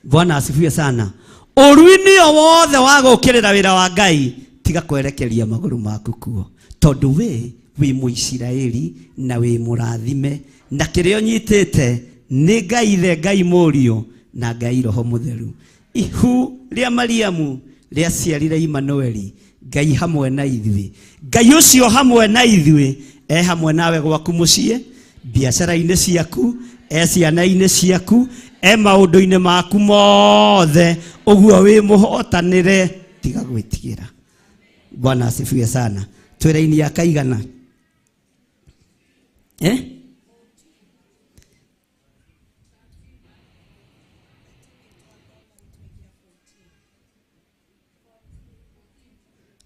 Bwana asifiwe sana. Ũruinĩ o wothe wa gũkĩrĩra wĩra wa Ngai tiga kwerekeria magũrũ maku kuo, tondũ we wĩ Mũisiraeli na wĩ mũrathime, na kĩrĩa ũnyitĩte nĩ Ngai Ithe, Ngai Mũriũ na Ngai Roho Mũtheru. Ihu rĩa Mariamu rĩaciarire Imanueli, Ngai hamwe na ithuĩ. Ngai ũcio hamwe na ithuĩ e hamwe nawe gwaku mũciĩ, biacara-inĩ ciaku, e ciana-inĩ ciaku, e maũndũ-inĩ maku mothe, ũguo wĩ mũhotanĩre, tiga gwĩtigĩra. Bwana asifiwe sana. Twĩra-inĩ ya kaigana eh?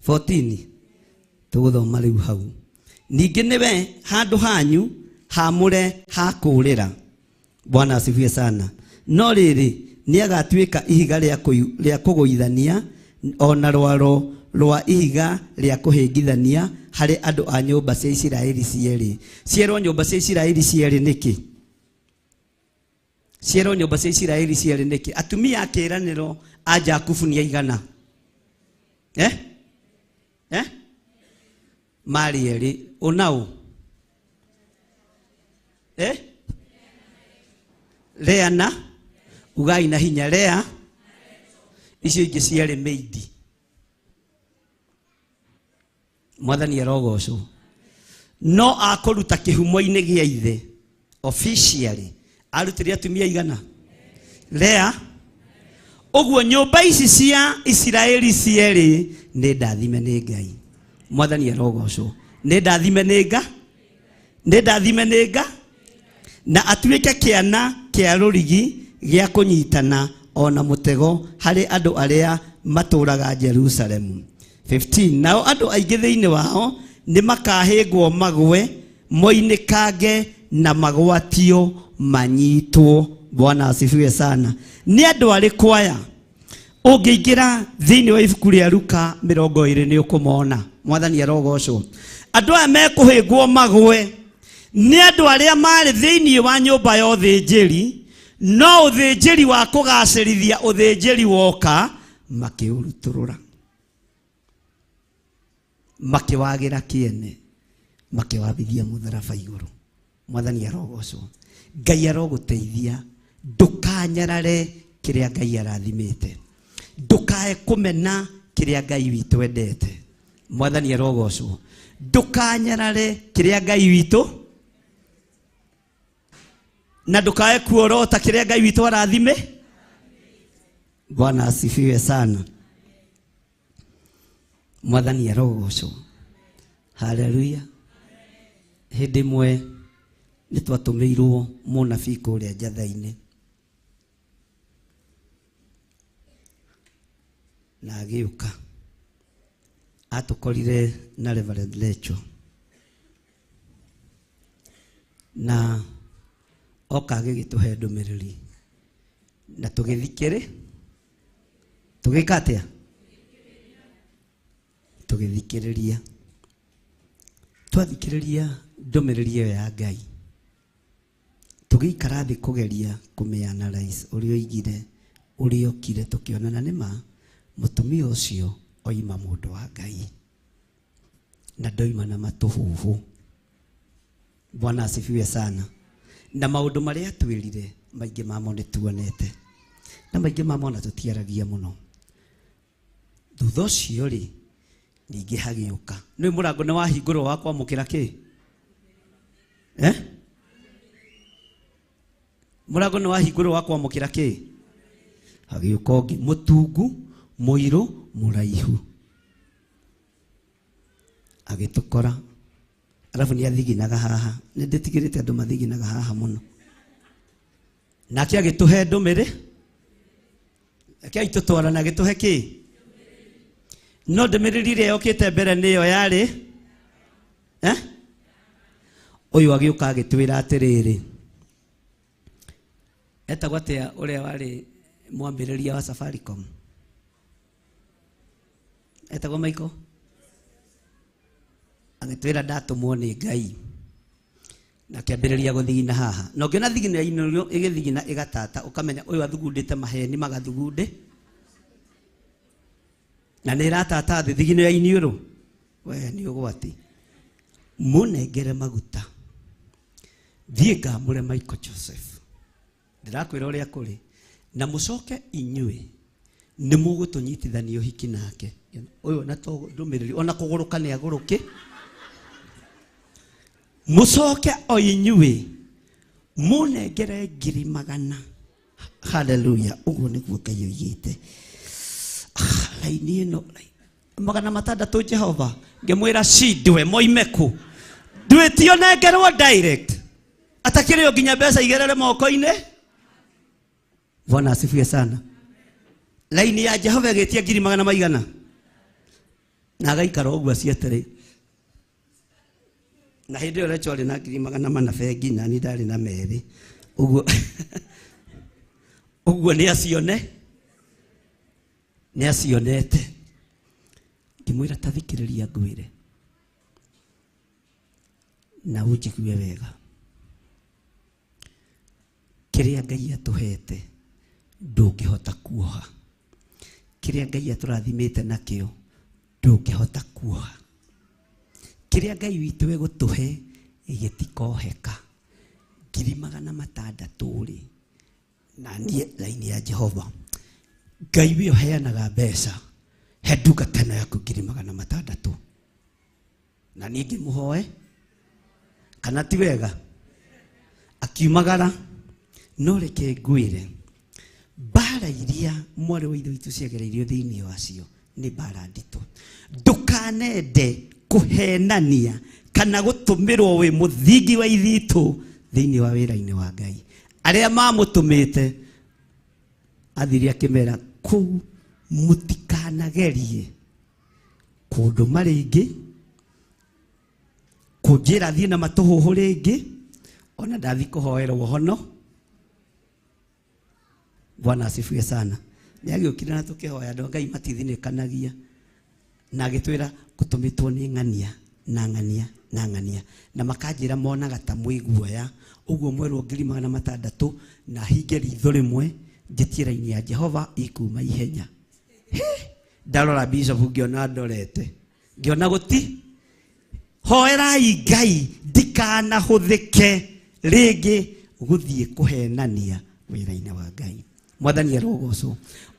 14 tũgũthoma rĩu hau. Ningĩ nĩwe handũ hanyu hamũre ha kũũrĩra. Bwana asifiwe sana. No rĩrĩ, nĩagatuĩka ihiga rĩa kũgũithania ona rwaro rwa ihiga rĩa kũhĩngithania harĩ andũ a nyũmba cia Isiraeli cierĩ. Cierwo nyũmba cia Isiraeli cierĩ nĩkĩ? Cierwo nyũmba cia Isiraeli cierĩ nĩkĩ? Atumia a kĩĩranĩro a Jakubu nĩ aigana? Eh? Eh? Marĩ erĩ. Ũna ũ? Eh? Lea na ugai na hinya Lea, icio ingĩ ciarĩ mĩindi. Mwathani arogocwo. No akũruta kĩhumo-inĩ gĩa ithe officially arutire atumia igana Lea. Ũguo nyũmba ici cia Isiraeli cierĩ nĩ ndathime nĩ Ngai. Mwathani arogocwo. Nĩ ndathime nĩ Nga, nĩ ndathime nĩ Nga, na atuĩke kĩana kĩa rũrigi gĩa kũnyitana ona mũtego harĩ andũ arĩa matũũraga Jerusalemu. 15 nao andũ aingĩ thĩinĩ wao nĩ makahĩngwo magwe moinĩkange na magwatio manyitwo. Bwana asifiwe sana. Nĩ andũ arĩkũ aya? Ũngĩingĩra thĩinĩ wa ibuku rĩa Luka 20 nĩ ũkũmona. Mwathani arogocwo. Andũ aya mekũhĩngwo magwe nĩ andũ arĩa marĩ thĩinĩ wa nyũmba ya ũthĩnjĩri, no ũthĩnjĩri wa kũgacĩrithia ũthĩnjĩri woka makĩũrutũrũra, makĩwagĩra kĩene, makĩwambithia mũtharaba igũrũ. Mwathani arogocwo. Ngai arogũteithia ndũkanyarare kĩrĩa Ngai arathimĩte, ndũkae kũmena kĩrĩa Ngai witũ endete. Mwathani arogocwo. Ndũkanyarare kĩrĩa Ngai witũ na ndũkae kuorota kĩrĩa Ngai witũ arathime. Bwana asifiwe sana. Mwathani arogocwo. Haleluya. Hĩndĩ ĩmwe nĩ twatũmĩirwo mũnabii kũrĩa Njatha-inĩ na agĩũka atũkorire na Reverend Lecho, na oka agĩgĩtũhe ndũmĩrĩri na tũgĩthikĩrĩ, tũgĩka atĩa? Tũgĩthikĩrĩria. Twathikĩrĩria ndũmĩrĩri ĩyo ya Ngai, tũgĩikara thĩ kũgeria kũmĩ-analyze ũrĩa oigire, ũrĩa okire, tũkĩona na nĩma mũtumia ũcio oima mũndũ wa Ngai na ndoima na matũhũhũ. Bwana asifiwe sana. Na maũndũ marĩa atwĩrire maingĩ mamo nĩ tuonete, na maingĩ mamo ona tũtiaragia mũno. Thutha ũcio rĩ, Ningĩ hagĩũka nĩ mũrango nĩ wahingũrwo wa kwamũkĩra kĩ eh? Mũrango nĩ wahingũrwo wa kwamũkĩra kĩ? Hagĩũka ũngĩ mũtungu mũirũ mũraihu agĩtũkora, arabu nĩ athiginaga haha, nĩ ndĩtigĩrĩte andũ mathiginaga haha mũno. Nake agĩtũhe ndũmĩrĩ, rekei tũtwarane, agĩtũhe kĩ? No ndũmĩrĩri ĩrĩa yokĩte mbere nĩyo yarĩ eh? Ũyũ agĩũka agĩtwĩra atĩrĩrĩ, etagwo atĩa ũrĩa warĩ mwambĩrĩria wa Safaricom? Etagwo Michael. Agĩtwĩra ndatũmwo nĩ Ngai, na akĩambĩrĩria gũthigina haha, na ũngĩona thigina ĩno ĩgĩthigina ĩgatata, ũkamenya ũyũ athugundĩte maheni magathugunde, na nĩ ĩratata thĩ thigino ya iniũrũ. We nĩ ũgwati. Mũnengere maguta, thiĩ ngamũre Michael Joseph, ndĩrakwĩra ũrĩa kũrĩ, na mũcoke inyuĩ nĩ mũgũtũnyitithania ũhiki nake ũyũ, na to ndũmĩrĩri ona kũgũrũka nĩ agũrũke. Mũcoke o inyuĩ mũnengere 100,000. Haleluya! Ũguo nĩguo Ngai oigĩte. Ah, laini ĩno 600. Jehova ngĩmwĩra cindwe moime kũ ndwĩtio nengerwo direct atakĩrĩ o nginya mbeca igerere moko-inĩ. Bwana asifiwe sana. Laini ya Jehova ĩgĩtia ngiri magana maigana na agaikara ũguo acietere, na hĩndĩ ĩyo Rachel arĩ na 400,000 bengi, na niĩ ndarĩ na 2 ũguo. Ũguo nĩ acione, nĩ acionete. Ngĩmwĩra, ta thikĩrĩria ngwĩre na ũnjigue wega, kĩrĩa Ngai atũhete ndũngĩhota kuoha, kĩrĩa Ngai atũrathimĩte nakĩo ndũngĩhota kuoha, kĩrĩa Ngai witũ egũtũhe gĩtikoheka. 600,000 rĩ, na niĩ laini ya Jehova, Ngai we ũheanaga mbeca, he ndungata ĩno yaku 600,000, na niĩ ngĩmũhoe kana ti wega. Akiumagara, no reke ngwĩre, mbara iria mwarĩ wa ithe witũ ciagereirio thĩinĩ wacio nĩ mbara nditũ. Ndũkanende kũhenania kana gũtũmĩrwo wĩ mũthingi wa ithitũ thĩinĩ wa wĩra-inĩ wa Ngai. Arĩa mamũtũmĩte athire akĩmera kũu mũtikanagerie kũndũma rĩngĩ, kũnjĩra thiĩ na matũhũhũ rĩngĩ, ona ndathi kũhoerwo hono. Bwana asifiwe sana. Nĩ agĩũkire na tũkĩhoya andũ a Ngai matithinĩkanagia, na agĩtwĩra gũtũmĩtwo nĩ ng'ania na ng'ania na ng'ania, na makanjĩra monaga ta mwĩ guoya ũguo mwerwo 600,000, na hinge ritho rĩmwe njĩtie raini ya Jehova ikuma ihenya. Hĩ! Ndarora bishop ngĩona ndorete, ngĩona gũti hoerai Ngai ndikanahũthĩke rĩngĩ gũthiĩ kũhenania wĩra-inĩ wa Ngai. Mwathani arogocwo.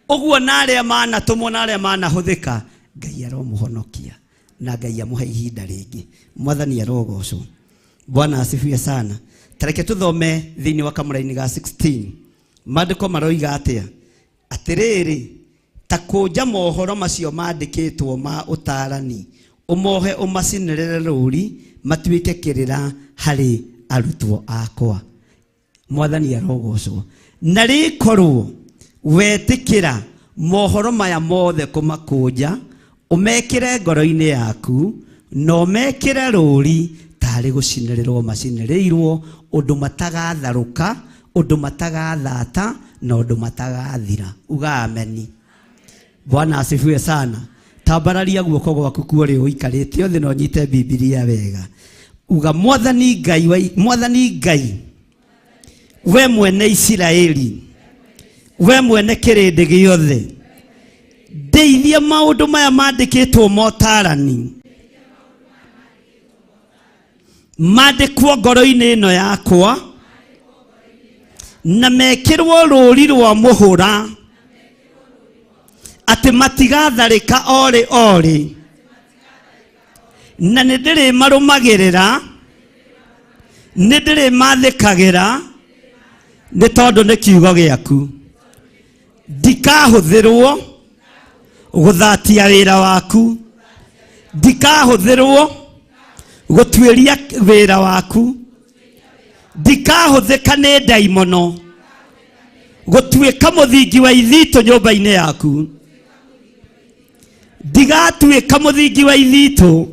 Ũguo na arĩa manatũmwo na arĩa manahũthĩka, Ngai aromũhonokia na Ngai amũhe ihinda rĩngĩ. Mwathani arogocwo. Bwana asifiwe sana. Tareke tũthome thĩinĩ wa kamũraini ga 16, maandĩko maroiga atĩa? Atĩrĩrĩ, ta kũnja mohoro macio mandĩkĩtwo ma ũtaarani, ũmohe ũmacinĩrĩre rũũri, matuĩke kĩrĩra harĩ arutwo akwa. Mwathani arogocwo. Na rĩkorwo wetĩkĩra mohoro maya mothe kũmakũnja, ũmekĩre ngoro-inĩ yaku na ũmekĩre rũũri tarĩ gũcinĩrĩrwo macinĩrĩirwo, ũndũ matagatharũka, ũndũ matagathata, na ũndũ matagathira. Uga ameni. Bwana asifiwe sana. Tambararia guoko gwaku kuo rĩ ũikarĩte ũthĩ na ũnyite Bibilia wega. Uga, Mwathani Ngai wa Mwathani Ngai, we mwene Isiraeli, we mwene kĩrĩndĩ gĩothe, ndeithia maũndũ maya mandĩkĩtwo motarani mandĩkwo ngoro-inĩ ĩno yakwa na mekĩrwo rũũri rwa mũhũra atĩ matigatharĩka orĩ orĩ. Na nĩ ndĩrĩmarũmagĩrĩra, nĩ ndĩrĩmathĩkagĩra, nĩ tondũ nĩ kiugo gĩaku. Ndikahũthĩrwo gũthatia wĩra waku, ndikahũthĩrwo gũtuĩria wĩra waku, ndikahũthĩka nĩ ndaimono gũtuĩka mũthingi wa ithitũ nyũmba-inĩ yaku, ndigatuĩka mũthingi wa ithitũ,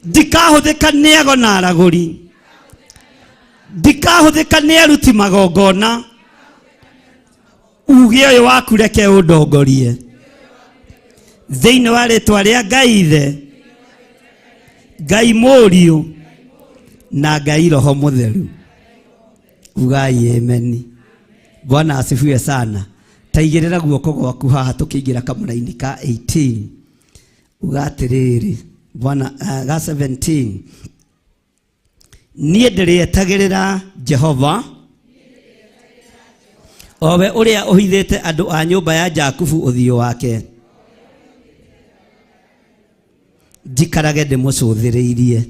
ndikahũthĩka nĩ ago na aragũri, ndikahũthĩka nĩ aruti magongona. Uge ũyũ waku reke ũndongorie thĩinĩ wa rĩtwa rĩa Ngai Ithe, Ngai Mũriũ na Ngai Roho Mũtheru. Ugai ameni. Bwana asifiwe sana. Taigĩrĩra guoko gwaku haha tũkĩingĩra kamũraini ka 18. Uga atĩrĩrĩ, Bwana ga 17. Niĩ ndĩrĩetagĩrĩra Jehova, o we ũrĩa ũhithĩte andũ a nyũmba ya Jakubu ũthiũ wake, njikarage ndĩmũcũthĩrĩirie,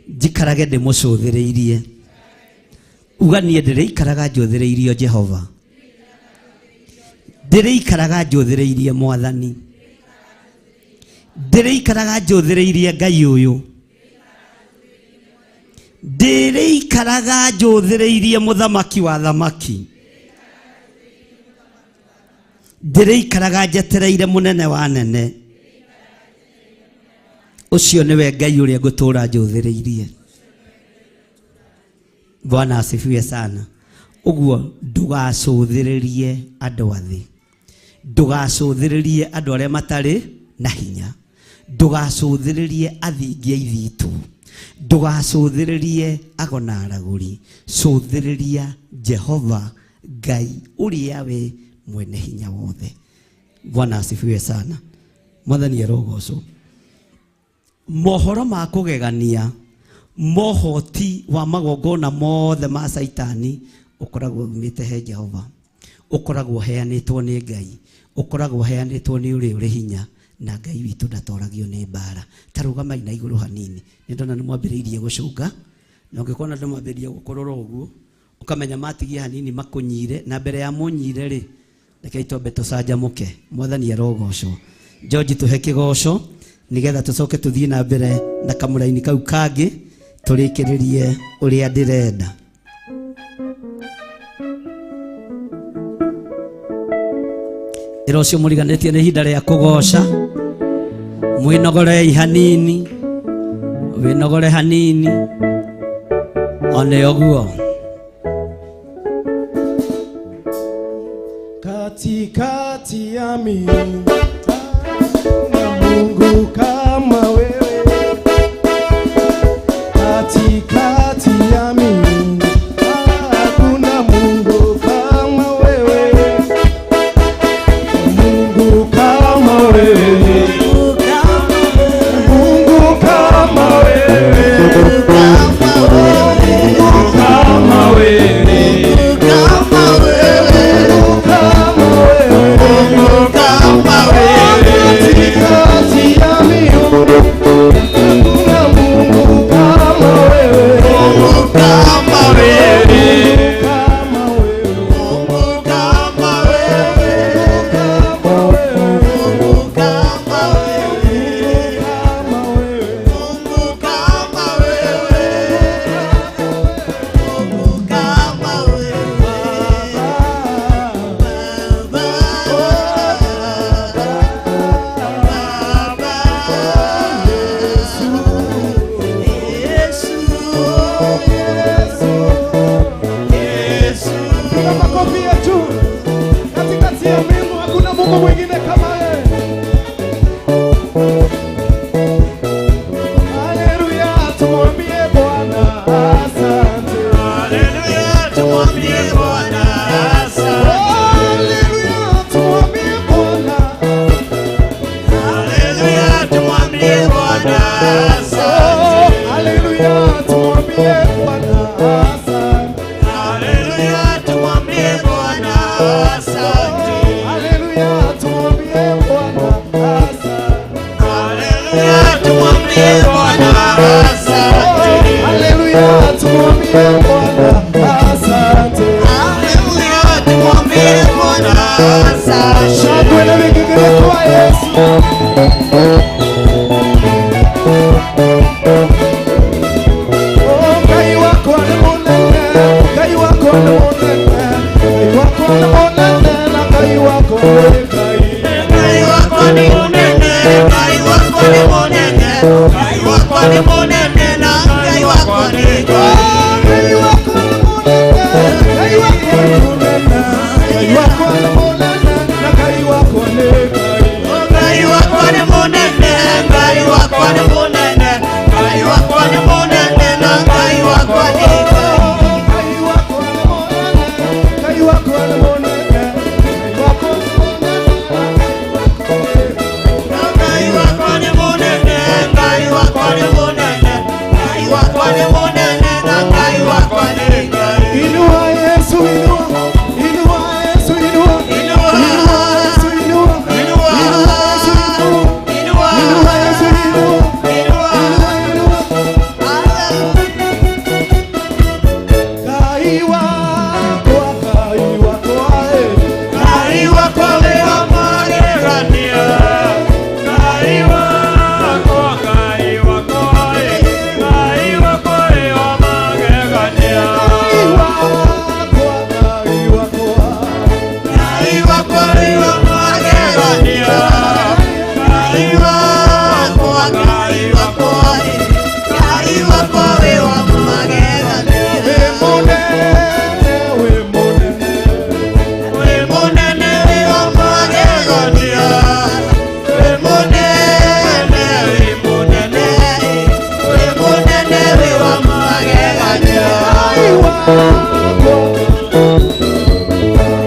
njikarage ndĩmũcũthĩrĩirie. Uga niĩ ndĩrĩikaraga njũthĩrĩirio Jehova, ndĩrĩikaraga njũthĩrĩirie Mwathani, ndĩrĩikaraga njũthĩrĩirie Ngai ũyũ, ndĩrĩikaraga njũthĩrĩirie Mũthamaki wa thamaki, ndĩrĩikaraga njetereire mũnene wa nene. Ũcio nĩwe Ngai ũrĩa ngũtũũra njũthĩrĩirie. Bwana asifiwe sana. Ũguo ndũgacũthĩrĩrie andũ a thĩ, ndũgacũthĩrĩrie andũ arĩa matarĩ na hinya, ndũgacũthĩrĩrie athingi a ithitũ, ndũgacũthĩrĩrie ago na aragũri. Cũthĩrĩria Jehova Ngai ũrĩa we mwene hinya wothe. Bwana asifiwe sana. Mwathani arogocwo. Mohoro ma kũgegania, mohoti wa magongona mothe ma Saitani ũkoragwo umĩte he Jehova, ũkoragwo ũheanĩtwo nĩ Ngai, ũkoragwo ũheanĩtwo nĩ ũrĩa ũrĩ hinya, na Ngai witũ ndatoragio nĩ mbara. Ta rũgamai na igũrũ hanini, nĩ ndona nĩ mwambĩrĩirie gũcũnga, na ũngĩkona andũ mambĩrĩria gũkũrũra ũguo, ũkamenya matigie hanini makũnyire, na mbere ya mũnyire rĩ, reke twambe tũcanjamũke. Mwathani arogocwo. George tũhe kĩgoco nĩgetha tũcoke tũthiĩ na mbere na kamũraini kau kangĩ tũrĩkĩrĩrie ũrĩa ndĩrenda. Ĩra ũcio mũriganĩtie nĩ ihinda rĩa kũgoca, mwĩnogorei hanini, wĩnogore hanini, one ũguo. Katikati ya miungu na Mungu kama wewe, katikati ya miungu hakuna Mungu kama wewe, Mungu kama wewe, Mungu kama wewe, Mungu kama wewe, Mungu kama wewe, katikati ya miungu hakuna Mungu kama wewe, Mungu kama wewe, kama wewe, Mungu kama wewe, Mungu kama wewe, kama wewe, Mungu kama wewe, Mungu kama wewe, Piga makofi ya juu. Katikati ya mbingu hakuna Mungu mwingine kama wewe. Haleluya, tumwambie Bwana asante. Haleluya, tumwambie Bwana asante. Haleluya, tumwambie Bwana. Haleluya, tumwambie Bwana asante. Haleluya, tumwambie Bwana asante. Haleluya, tumwambie Bwana asante. Haleluya, tumwambie Bwana asante. Haleluya, tumwambie Bwana asante. Haleluya, tumwambie Bwana asante. Shangwe na vigelegele kwa Yesu. Oh, Ngai wakwa nĩ mũnene, Ngai wakwa nĩ mũnene, Ngai wakwa nĩ mũnene, na Ngai wakwa nĩ Ngai. Ngai wakwa nĩ mũnene, Ngai wakwa nĩ mũnene, Ngai wakwa nĩ mũnene, na Ngai wakwa nĩ Ngai. Ngai wakwa nĩ mũnene, Ngai wakwa nĩ mũnene, Ngai wakwa nĩ mũnene, na Ngai wakwa nĩ Ngai. Ngai wakwa nĩ mũnene, Ngai wakwa nĩ mũnene, Ngai wakwa nĩ mũnene, na Ngai wakwa nĩ Ngai. Ngai wakwa nĩ mũnene, Ngai wakwa nĩ mũnene, Ngai wakwa nĩ mũnene, Ngai wakwa nĩ mũnene, Ngai wakwa nĩ mũnene, Ngai wakwa nĩ mũnene, na Ngai wakwa nĩ Ngai. Inua Yesu, inua, inua Yesu, inua, Inua. inua Yesu, inua, Inua. inua Yesu, inua, Inua. inua Yesu, inua, Inua. inua, inua. Ngai wakwa, Ngai wakwa, eh. Ngai wakwa wĩ wa magegania. Ngai wakwa, Ngai wakwa, Ngai wakwa wĩ wa magegania. Ngai wakwa, Ngai wakwa. Ngai wakwa wĩ wa magegania. Ngai wakwa, Ngai wakwa, Ngai wakwa wĩ wa magegania. Wĩ mũnene, wĩ mũnene. Wĩ mũnene wĩ wa magegania. Wĩ mũnene, wĩ mũnene, wĩ mũnene wĩ wa magegania. Ngai wakwa,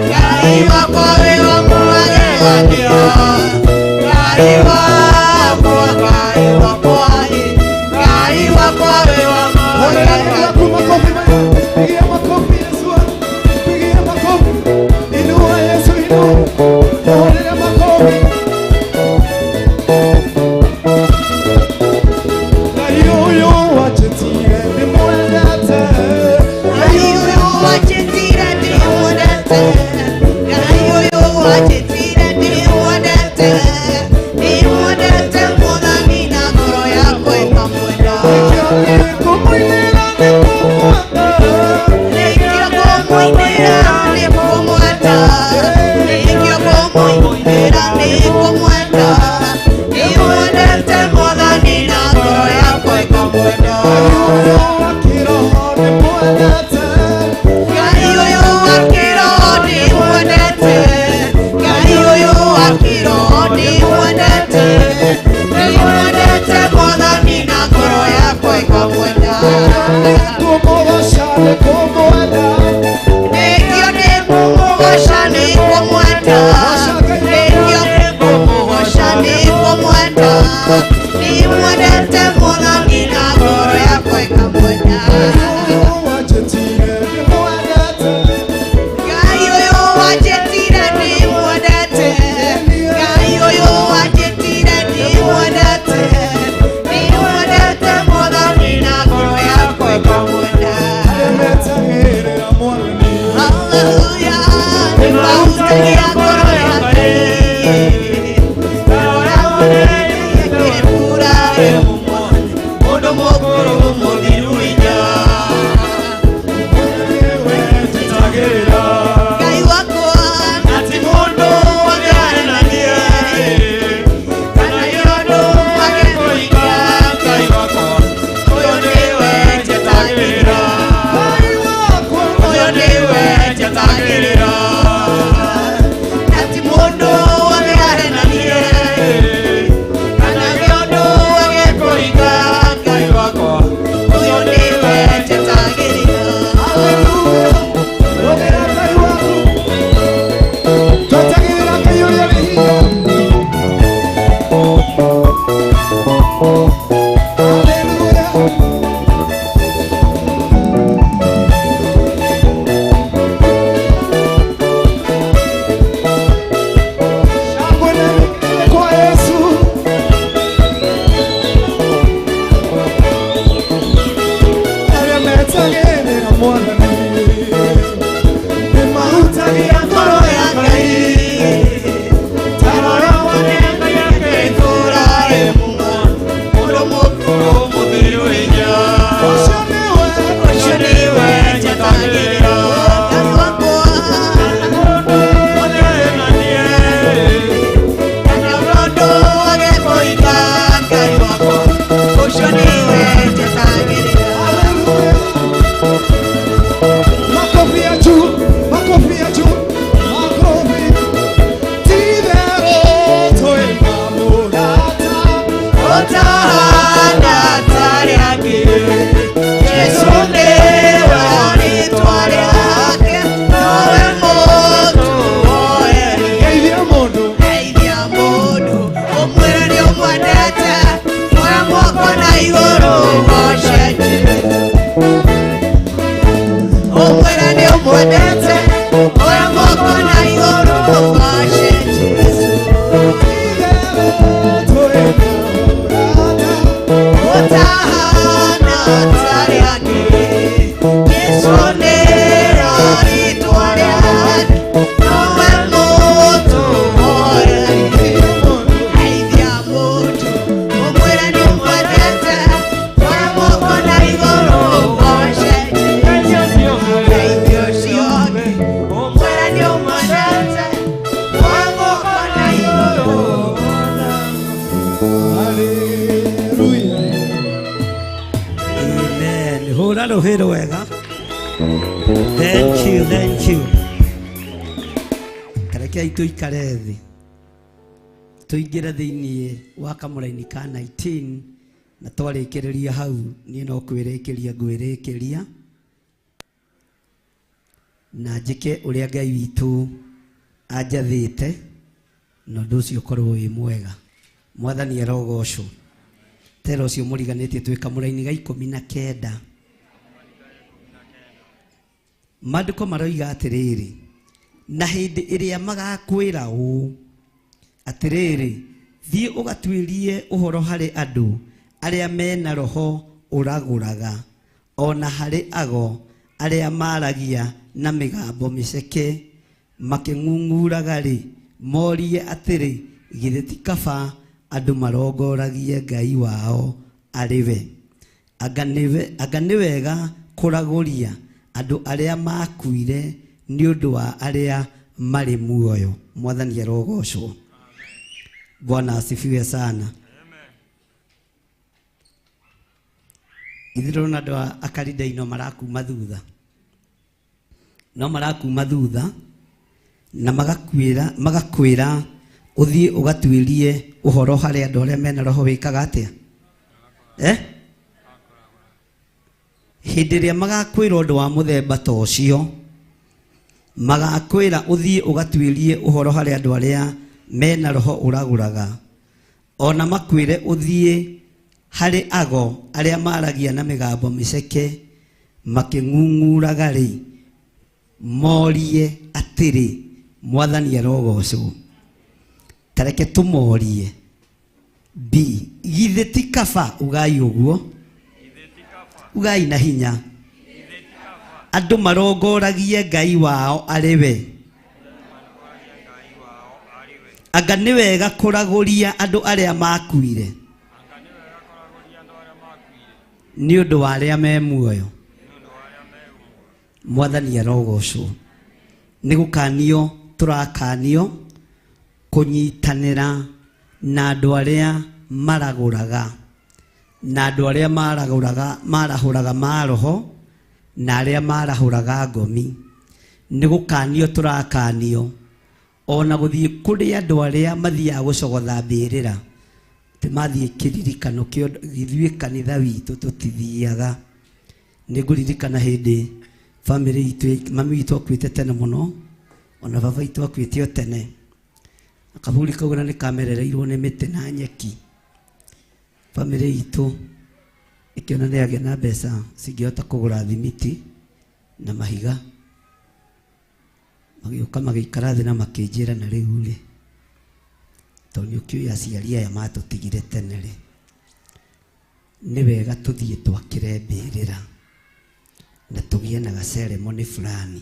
Ngai wakwa wĩ wa magegania. Ngai wakwa, Ngai wakwa, Ngai wakwa wĩ wa magegania. Makofi, pigia makofi Yesu, pigia makofi. Inua Yesu, inua. Muhurire makofi. Ngai ũyũ wanjĩtire ndĩmwendete. Ngai ũyũ wanjĩtire ndĩmwendete. Ngai ũyũ wanjĩtire ndĩmwendete. Ndĩmwendete Mwathani na ngoro yakwa ĩkamwenda. Nĩkĩo nĩngũmũinĩra nĩngũmwenda. Nĩkĩo ngũmũinĩra nĩngũmwenda. Nĩkĩo ngũmũinĩra nĩngũmwenda. Ndĩmwendete Mwathani na ngoro yakwa ĩkamwenda. Ngai ũyũ wa kĩroho ndĩmwendete. Ngai ũyũ wa kĩroho ndĩmwendete. Ngai ũyũ wa kĩroho ndĩmwendete. Ndĩmwendete Mwathani na ngoro yakwa ĩkamwenda. Nĩngũmũgoca nĩngũmwenda. Nĩkĩo nĩngũmũgoca nĩngũmwenda. Nĩkĩo nĩngũmũgoca nĩngũmwenda. Ndĩmwendete Mwathani na ngoro yakwa ĩkamwenda. Ngai ũyũ wanjĩtire ndĩmwendete. Ngai ũyũ wanjĩtire ndĩmwendete. Ngai ũyũ wanjĩtire ndĩmwendete. Ndĩmwendete Mwathani na ngoro yakwa ĩkamwenda. Mwathani nĩmahutagia ngoro ya Ngai ta rora wone Ngai akĩtũũra ĩ mumo mũndũ mũkũrũ mũthiru hinya ũcio nĩwe ũcio nĩwe njetagĩrĩra Ngai wakwa kana mũndũ age kũiga Ngai wakwa ũcio nĩwe njetagĩrĩra. Makofi ya juu, makofi ya juu, makofi. Tidero toema murata, otahana tari yake. Yesu nĩwe rĩĩtwa rĩake, nowe mũndũ woe. Geithia mũndũ, geithia mũndũ, ũmwĩre nĩũmwendete, oya moko na igũrũ ũgoce Jesũ. Ũmwĩre nĩũmwendete, oya moko na igũrũ ũgoce Jesũ. Ũtahana tari yake, Jesũ nĩwe rĩĩtwa rĩake, nowe mũndũ woe. Geithia mũndũ, ũmwĩre nĩũmwendete, oya moko na igũrũ ũgoce Jesũ. Geithia ũcio ũngĩ, ũmwĩre nĩũmwendete, oya moko na igũrũ. Hallelujah. Amen. Hũra rũhĩ rwega. Thank you, thank you. Karekei tũikare thĩ tũingĩre thĩiniĩ wa kamũraini ka 19 na twarĩkĩrĩria hau niĩ no kwĩrĩkĩria ngwĩrĩkĩria na njĩke ũrĩa Ngai witũ anjathĩte na ũndũ ũcio ũkorwo wĩ mwega. Mwathani arogocwo. Tera ũcio mũriganĩtie twĩ kamũraini ga 19. Maandĩko maroiga atĩrĩrĩ, na hĩndĩ ĩrĩa magakwĩra ũũ atĩrĩrĩ, thiĩ ũgatuĩrie ũhoro harĩ andũ arĩa mena roho ũragũraga, ona harĩ ago arĩa maragia na mĩgambo mĩceke makĩng'ung'uraga-rĩ, morie atĩrĩ, githĩ ti kaba andũ marongoragie Ngai wao arĩ we? Anga nĩ wega kũragũria andũ arĩa makuire nĩ ũndũ wa arĩa marĩ muoyo. Mwathani arogocwo. Bwana asifiwe sana. Ithuĩ ndĩrona andũ a Akaridai no marakuma thutha, no marakuma thutha na magakwĩra ũthiĩ ũgatuĩrie ũhoro harĩ andũ arĩa mena roho wĩkaga atĩa? Hĩndĩ ĩrĩa magakwĩra ũndũ wa mũthemba ta ũcio, magakwĩra ũthiĩ ũgatuĩrie ũhoro harĩ andũ arĩa mena roho ũragũraga, ona makwĩre ũthiĩ harĩ ago arĩa maragia na mĩgambo mĩceke makĩng'ung'uraga-rĩ, morie atĩrĩ, Mwathani arogocwo. Tareke tũmorie B, githĩ ti kaba ugai ũguo, ugai na hinya, andũ marongoragie Ngai wao arĩ we. Anga nĩ wega kũragũria andũ arĩa makuire nĩ ũndũ wa arĩa me muoyo. Mwathani arogocwo. Nĩ gũkanio tũrakanio kũnyitanĩra na andũ arĩa maragũraga, na andũ arĩa maragũraga marahũraga maroho na arĩa marahũraga ngomi. Nĩ gũkanio tũrakanio ona gũthiĩ kũrĩ andũ arĩa mathiaga gũcogotha mbĩrĩra, atĩ mathiĩ kĩririkano kĩa ithuĩ kanitha witũ tũtithiaga. Nĩ ngũririkana hĩndĩ bamĩrĩ itũ, mami witũ akuĩte tene mũno, ona baba witũ akuĩte o tene. Kaburi kau na nĩ kamerereirwo nĩ mĩtĩ na nyeki. Bamĩrĩ itũ ĩkĩona nĩ yagĩa na mbeca cingĩhota kũgũra thimiti na mahiga, magĩũka magĩikara thĩ na makĩnjĩra, na rĩu rĩ, tondũ nĩ ũkĩũĩ aciari aya matũtigire tene rĩ, nĩ wega tũthiĩ twakĩre mbĩrĩra na tũgĩe Kũgĩe na gaceremoni fulani.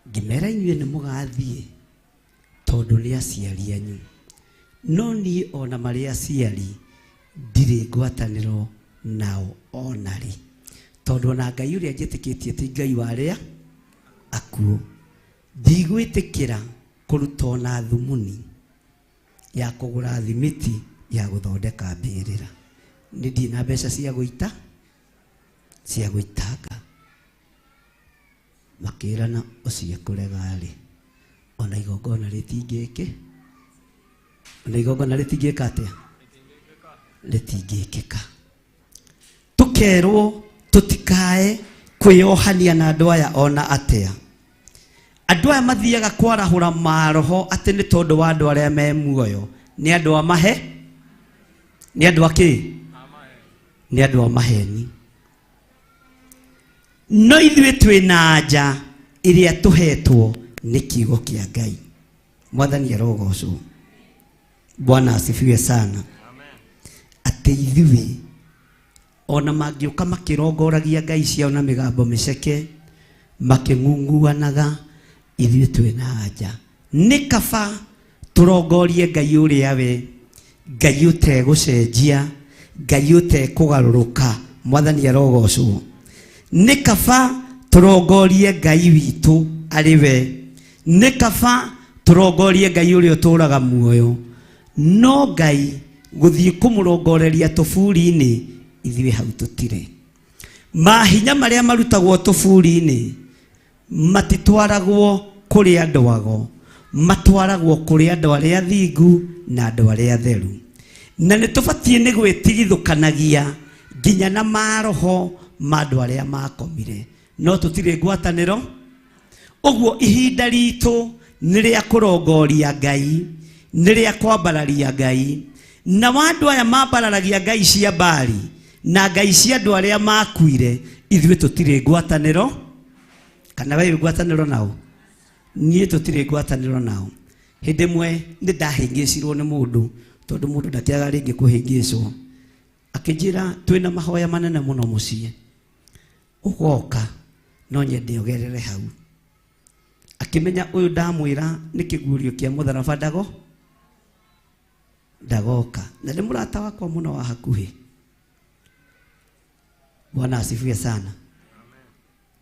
Ngĩmera inyuĩ nĩ mũgathiĩ tondũ nĩ aciari anyu, no niĩ ona marĩ aciari ndirĩ ngwatanĩro nao ona rĩ, tondũ ona Ngai ũrĩa njĩtĩkĩtie ti Ngai wa arĩa akuũ. Ndigwĩtĩkĩra kũruta ona thumuni ya kũgũra thimiti ya gũthondeka mbĩrĩra. Nĩ ndirĩ na mbeca cia gũita cia gũitanga. Makĩrana ũcio ekũrega rĩ, ona igongona rĩtingĩkĩ, ona igongona rĩtingĩka atĩa, rĩtingĩkĩka. Tũkerwo tũtikae kwĩyohania na andũ aya ona atĩa. Andũ aya mathiaga kwarahũra maroho atĩ nĩ tondũ wa andũ arĩa me muoyo. Nĩ andũ a mahe, nĩ andũ a kĩ? Nĩ andũ a maheni. No ithuĩ twĩ na anja ĩrĩa tũhetwo nĩ kiugo kĩa Ngai. Mwathani arogocwo. Bwana asifiwe sana. Atĩ ithuĩ ona mangĩũka makĩrongoragia ngai ciao na mĩgambo mĩceke, makĩng'ung'uanaga, ithuĩ twĩ na anja. Nĩ kaba tũrongorie Ngai ũrĩa we, Ngai ũtegũcenjia, Ngai ũtekũgarũrũka. Mwathani arogocwo. Nĩ kaba tũrongorie Ngai witũ arĩ we. Nĩ kaba tũrongorie Ngai ũrĩa ũtũraga muoyo. No Ngai gũthiĩ kũmũrongoreria tũburi-inĩ, ithuĩ hau tũtirĩ. Mahinya marĩa marutagwo tũburi-inĩ matitwaragwo kũrĩ andũ ago, matwaragwo kũrĩ andũ arĩa athingu na andũ arĩa atheru. Na nĩ tũbatiĩ nĩ gwĩtigithũkanagia nginya na maroho ma andũ arĩa makomire. No tũtirĩ ngwatanĩro. Ũguo ihinda ritũ nĩ rĩa kũrongoria Ngai, nĩ rĩa kwambararia Ngai. Na wa andũ aya mambararagia ngai cia Baali na ngai cia andũ arĩa makuire, ithuĩ tũtirĩ ngwatanĩro. Kana we wĩ ngwatanĩro nao? Niĩ tũtirĩ ngwatanĩro nao. Hĩndĩ ĩmwe nĩ ndahĩngĩcirwo nĩ mũndũ, tondũ mũndũ ndakĩaga rĩngĩ kũhĩngĩcwo. Akĩnjĩra twĩna mahoya manene mũno mũciĩ, ũgoka no nyende ũgerere hau. Akĩmenya ũyũ ndamwĩra nĩ kĩguũrio kĩa mũtharaba ndago ndagoka. Na nĩ mũrata wakwa mũno wa hakuhĩ. Bwana asifiwe sana.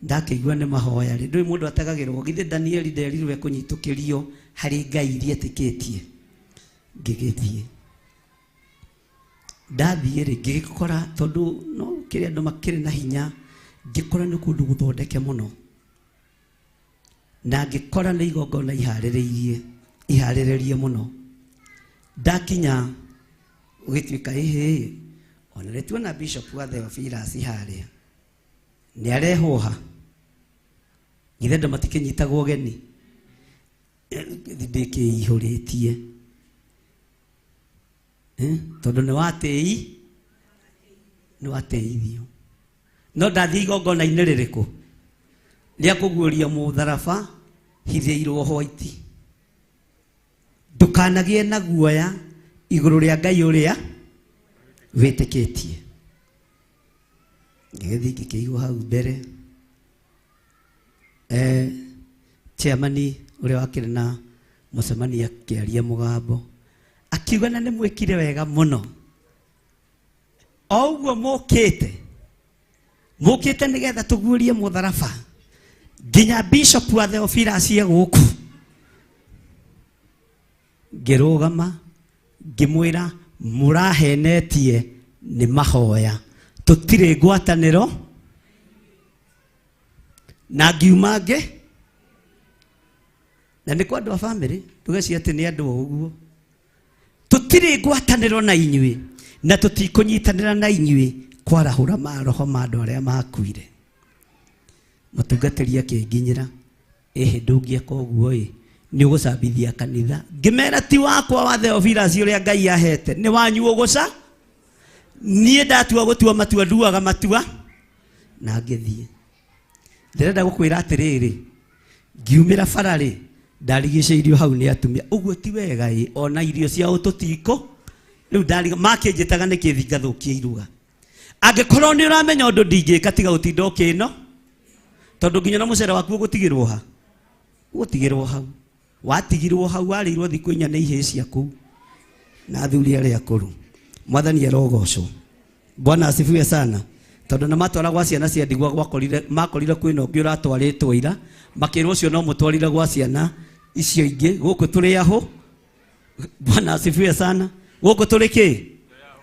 Ndakĩigua nĩ mahoya rĩ, ndũĩ mũndũ ategagĩrwo. Githĩ Danieli nderirwo ekũnyitũkĩrio harĩ ngai iria etĩkĩtie. Ngĩgĩthiĩ. Ndathiĩ rĩ, ngĩgĩkora tondũ no kĩrĩ andũ makĩrĩ na hinya, ngĩkora nĩ kũndũ gũthondeke mũno. Na ngĩkora nĩ igongona iharĩrĩirie, iharĩrĩrie mũno. Ndakinya gũgĩtuĩka ĩhĩ, ona nĩ tuona Bishop wa Theophilus harĩa. Nĩ arehwo ha? Githĩ andũ matikĩnyitagwo ũgeni? Ndĩkĩihũrĩtie. Tondũ nĩ watĩi, nĩ watĩithio. No ndathiĩ igongona-inĩ rĩrĩkũ? Rĩa kũguũria mũtharaba hithĩirwo white. Ndũkanagĩe na guoya igũrũ rĩa Ngai ũrĩa wĩtĩkĩtie. Ngĩgĩthiĩ ngĩkĩigwo hau mbere. Chairman ũrĩa wakĩrĩ na mũcemanio akĩaria mũgambo, akiuga na nĩ mwĩkire wega mũno. O ũguo mũkĩte, mũkĩte nĩgetha tũguũrie mũtharaba nginya Bishop wa Theophilus e gũkũ. Ngĩrũgama ngĩmwĩra mũrahenetie nĩ mahoya, tũtirĩ ngwatanĩro. Na ngiuma ngĩ, na nĩ kwa andũ a family, ndũgecirie atĩ nĩ andũ o ũguo. Tũtirĩ ngwatanĩro na inyuĩ na tũtikũnyitanĩra na inyuĩ kwarahũra maroho ma andũ arĩa makuire. Mũtungatĩri akĩnginyĩra, ĩhĩ ndũngĩeka ũguo ĩ, nĩ ũgũcambithia kanitha. Ngĩmera ti wakwa wa Theophilus ũrĩa Ngai ahete, nĩ wanyu ũgũca. Niĩ ndatua gũtua matua, nduaga matua na ngĩthiĩ. Ndĩrenda gũkwĩra atĩrĩrĩ, ngiumĩra bara rĩ, ndarigicĩirio hau nĩ atumia. Ũguo ti wega ĩ, ona irio ciao tũtikũ. Rĩu ndariga, makĩnjĩtaga nĩkĩ thiĩ ngathũkie iruga. Angĩkorwo nĩ ũramenya ũndũ ndingĩka tiga gũtinda ũkĩno, tondũ nginya na mũcere waku ũgũtigĩrwo ha? Ũgũtigĩrwo hau. Watigirwo hau warĩirwo thikũ inya nĩ ihĩĩ ciaku na athuri arĩa akũrũ. Mwathani arogocwo. Bwana asifiwe sana. Tondũ na matwara gwa ciana cia ndigwa gwakorire makorire kwĩna ũngĩ ũratwarĩtwo ira, makĩrwo ũcio no mũtwarire gwa ciana icio ingĩ, gũkũ tũrĩ ahũ. Bwana asifiwe sana. Gũkũ tũrĩ kĩ?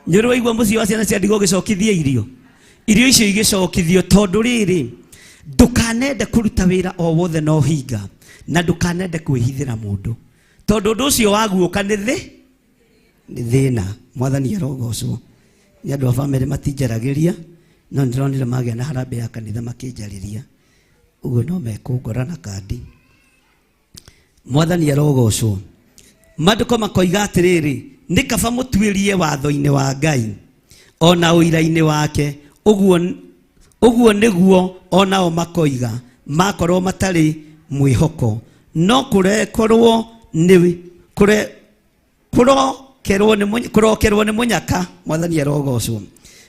Nĩ ũrĩ waigua mũciĩ wa ciana cia ndigwa ũgĩcokithia irio? Irio icio igĩcokithio tondũ rĩrĩ, ndũkanende kũruta wĩra o wothe na ũhinga, na ndũkanende kwĩhithĩra mũndũ, tondũ ũndũ ũcio waguũka nĩ thĩ nĩ thĩna. Mwathani arogocwo. Nĩ andũ a bamĩrĩ matinjaragĩria, no nĩndĩronire magĩa na harambee ya kanitha makĩnjarĩria, ũguo no mekũngora na kandi. Mwathani arogocwo. Maandĩko makoiga atĩrĩrĩ, nĩ kaba mũtuĩrie watho-inĩ wa Ngai ona ũira-inĩ wake, ũguo ũguo nĩguo onao makoiga makorwo matarĩ mwĩhoko, no kũrekorwo nĩ kũre kũrokerwo nĩ kũrokerwo nĩ mũnyaka. Mwathani arogocwo.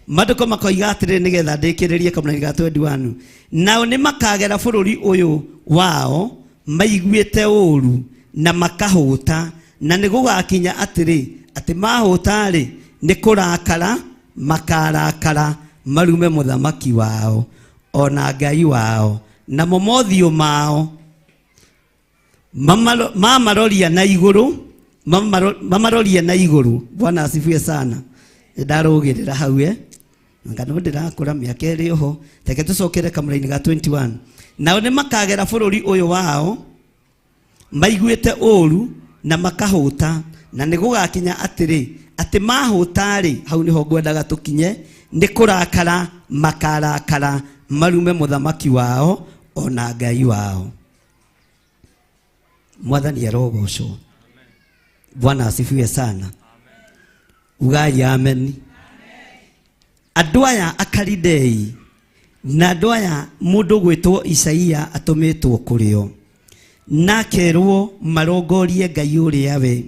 Maandĩko makoiga atĩrĩrĩ, nĩgetha ndĩkĩrĩrie kamũraini ga 21, nao nĩ makagera bũrũri ũyũ wao maiguĩte ũũru na makahũta, na nĩ gũgakinya atĩrĩ, atĩ mahũta-rĩ, nĩ kũrakara makarakara marume mũthamaki wao ona Ngai wao, namo mothiũ mao mamaroria na igũrũ, mamaroria na igũrũ. Bwana asifiwe sana. Ndarũgĩrĩra hau e nga no ndĩrakũra mĩaka ĩrĩ oho. Reke tũcokere kamũraini ga 21. Nao nĩ makagera bũrũri ũyũ wao maiguĩte ũũru na makahũta, na nĩ gũgakinya atĩrĩ, atĩ mahũta-rĩ, hau nĩho ngwendaga tũkinye, nĩ kũrakara makarakara marume mũthamaki wao ona Ngai wao. Mwathani arogocwo. Bwana asifiwe sana. Ugai amen. Andũ aya Akalidei na andũ aya mũndũ gwĩtwo Isaia atũmĩtwo kũrĩ o, na akerwo marongorie Ngai ũrĩa we.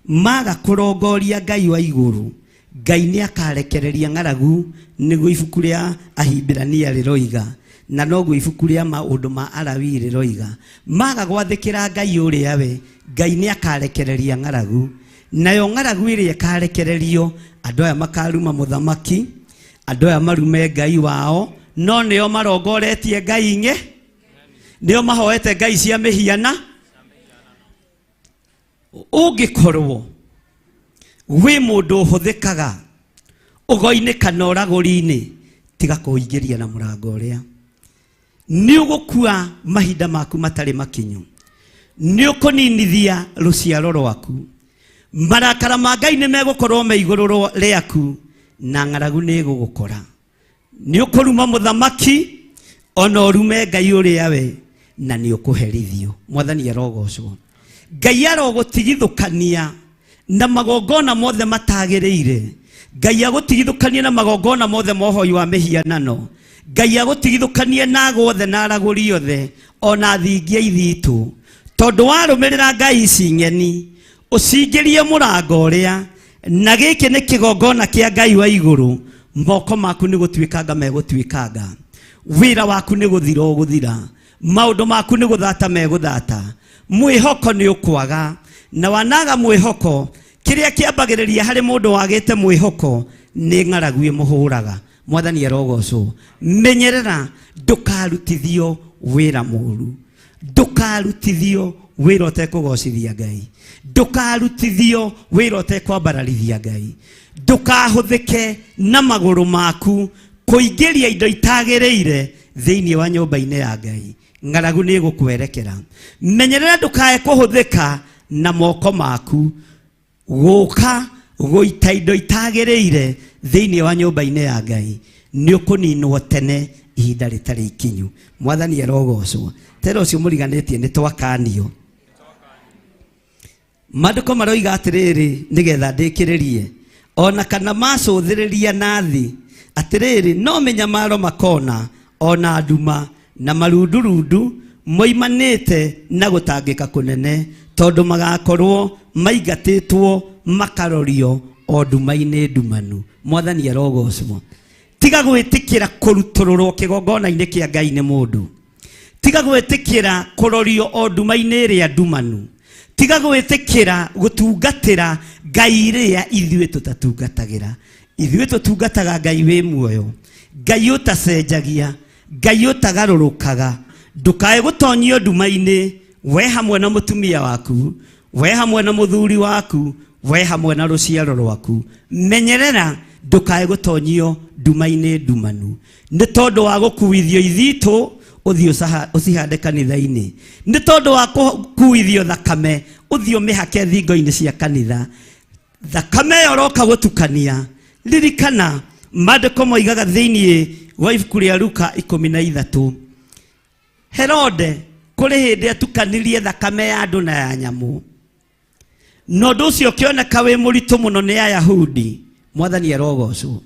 Maga kũrongoria Ngai wa igũrũ, Ngai nĩ akarekereria ng'aragu, nĩguo ibuku rĩa Ahibirania rĩroiga, na noguo ibuku rĩa maũndũ ma Alawii rĩroiga. Maga gwathĩkĩra Ngai ũrĩa we, Ngai nĩ akarekereria ng'aragu, nayo ng'aragu ĩrĩa ĩkarekererio, andũ aya makaruma mũthamaki, andũ aya marume Ngai wao, no nĩo marongoretie Ngai ingĩ, nĩo mahoete Ngai cia mĩhiana. Ũngĩkorwo wĩ mũndũ ũhũthĩkaga ũgo-inĩ kana ũragũri-inĩ, tiga kũingĩria na mũrango ũrĩa. Nĩ ũgũkua mahinda maku matarĩ makinyu, nĩ ũkũninithia rũciaro rwaku, marakara ma Ngai nĩ megũkorwo me igũrũ rĩaku, na ng'aragu nĩ ĩgũgũkora. Nĩ ũkũruma mũthamaki ona ũrume Ngai ũrĩa we, na nĩ ũkũherithio. Mwathani arogocwo. Ngai arogũtigithũkania na magongona mothe matagĩrĩire. Ngai agũtigithũkanie na magongona mothe ma ũhoi wa mĩhianano. Ngai agũtigithũkanie na ago othe na aragũri othe ona thingia ithitũ, tondũ warũmĩrĩra Ngai ici ng'eni ũcingĩrie mũrango ũrĩa, na gĩkĩ nĩ kĩgongona kĩa Ngai wa igũrũ, moko maku nĩ gũtuĩkanga megũtuĩkanga, wĩra waku nĩ gũthira ũgũthira, maũndũ maku nĩ gũthata megũthata, mwĩhoko nĩ ũkwaga. Na wanaga mwĩhoko, kĩrĩa kĩambagĩrĩria harĩ mũndũ wagĩte mwĩhoko nĩ ng'aragu ĩmũhũraga. Mwathani arogocwo. Menyerera ndũkarutithio wĩra mũru, ndũkarutithio wĩra ũtekũgocithia Ngai, ndũkarutithio wĩra ũtekwambararithia Ngai, ndũkahũthĩke na magũrũ maku kũingĩria indo itagĩrĩire thĩinĩ wa nyũmba-inĩ ya Ngai. Ng'aragu nĩ ĩgũkwerekera. Menyerera ndũkae kũhũthĩka na moko maku gũka gũita indo itagĩrĩire thĩinĩ wa nyũmba-inĩ ya Ngai. Nĩ ũkũninwo tene ihinda rĩtarĩ ikinyu. Mwathani arogocwo. Tera ũcio mũriganĩtie nĩ twakanio. Maandĩko maroiga atĩrĩrĩ, nĩgetha ndĩkĩrĩrie, ona kana macũthĩrĩria na thĩ, atĩrĩrĩ, no mĩnyamaro makona, ona nduma na marundurundu moimanĩte na gũtangĩka kũnene, tondũ magakorwo maingatĩtwo makarorio o nduma-inĩ ndumanu. Mwathani arogocwo. Tiga gwĩtĩkĩra kũrutũrũrwo kĩgongona-inĩ kĩa Ngai nĩ mũndũ. Tiga gwĩtĩkĩra kũrorio o nduma-inĩ ĩrĩa ndumanu. Tiga gwĩtĩkĩra gũtungatĩra Ngai ĩrĩa ithuĩ tũtatungatagĩra. Ithuĩ tũtungataga Ngai wĩ muoyo, Ngai ũtacenjagia, Ngai ũtagarũrũkaga. Ndũkae gũtonyio nduma-inĩ, we hamwe na mũtumia waku, we hamwe na mũthuri waku, we hamwe na rũciaro rwaku. Menyerera ndũkae gũtonyio nduma-inĩ ndumanu nĩ tondũ wa gũkuithio ithitũ ũthiĩ ũcihande kanitha-inĩ, nĩ tondũ wa gũkuithio thakame ũthiĩ ũmĩhake thingo-inĩ cia kanitha. Thakame ĩyo ũroka gũtukania. Ririkana maandĩko moigaga thĩinĩ wa ibuku rĩa Luka 13, Herode kũrĩ hĩndĩ atukanirie thakame ya andũ na ya nyamũ, na ũndũ ũcio ũkĩoneka wĩ mũritũ mũno nĩ Ayahudi. Mwathani arogocwo.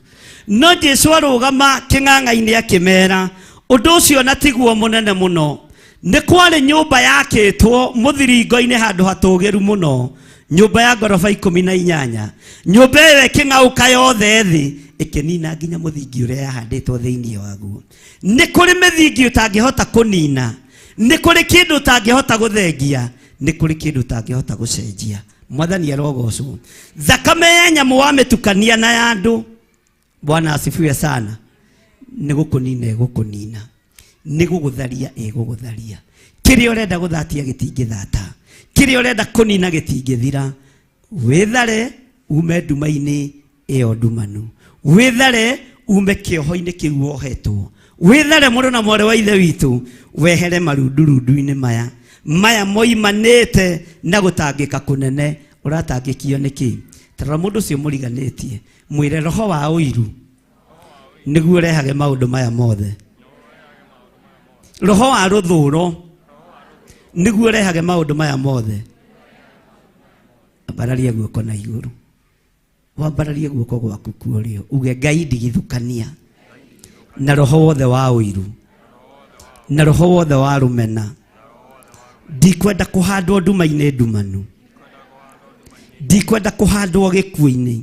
No Jesu arũgama kĩng'ang'a-inĩ akĩmera ũndũ ũcio na tiguo mũnene mũno. Nĩ kwarĩ nyũmba yakĩtwo mũthiringo-inĩ handũ hatũgĩru mũno, nyũmba ya ngoroba 18. Nyũmba ĩyo ĩkĩng'aũka yothe thĩ, ĩkĩnina nginya mũthingi ũrĩa yahandĩtwo thĩinĩ waguo. Nĩ kũrĩ mĩthingi ũtangĩhota kũnina, nĩ kũrĩ kĩndũ ũtangĩhota gũthengia, nĩ kũrĩ kĩndũ ũtangĩhota gũcenjia. Mwathani arogocwo. Thakame ya nyamũ wamĩtukania na ya andũ, Bwana asifiwe sana, nĩ gũkũnina ĩgũkũnina, nĩ gũgũtharia ĩgũgũtharia. Kĩrĩa ũrenda gũthatia gĩtingĩthata, kĩrĩa ũrenda kũnina gĩtingĩthira. Wĩthare ume nduma-inĩ ĩyo ndumanu, wĩthare ume kĩoho-inĩ kĩu wohetwo, wĩthare mũrũ na mwarĩ wa ithe witũ, wehere marundurundu-inĩ maya maya moimanĩte na gũtangĩka kũnene. Ũratangĩkio nĩ kĩ? Tarora mũndũ ũcio mũriganĩtie, mwĩre roho wa ũiru nĩguo ũrehage maũndũ maya mothe. Roho wa rũthũro nĩguo ũrehage maũndũ maya mothe. Ambararia guoko na igũrũ, wambararie guoko gwaku kuorio, uge Ngai ndigithũkania na roho wothe wa ũiru na roho wothe wa rũmena. Ndikwenda kũhandwo nduma-inĩ ndumanu, ndikwenda kũhandwo gĩkuũ-inĩ.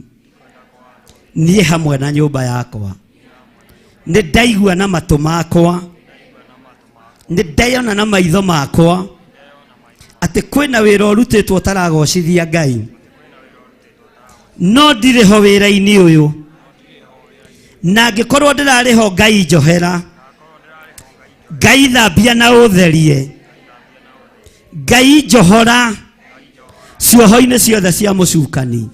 Niĩ hamwe na nyũmba yakwa nĩ ndaigua na matũ makwa, nĩ ndayona na maitho makwa atĩ kwĩna wĩra ũrutĩtwo ũtaragocithia Ngai, no ndirĩ ho wĩra-inĩ ũyũ, na angĩkorwo ndĩrarĩ ho, Ngai njohera, Ngai thambia na ũtherie, Ngai njohora cioho-inĩ ciothe cia mũcukani,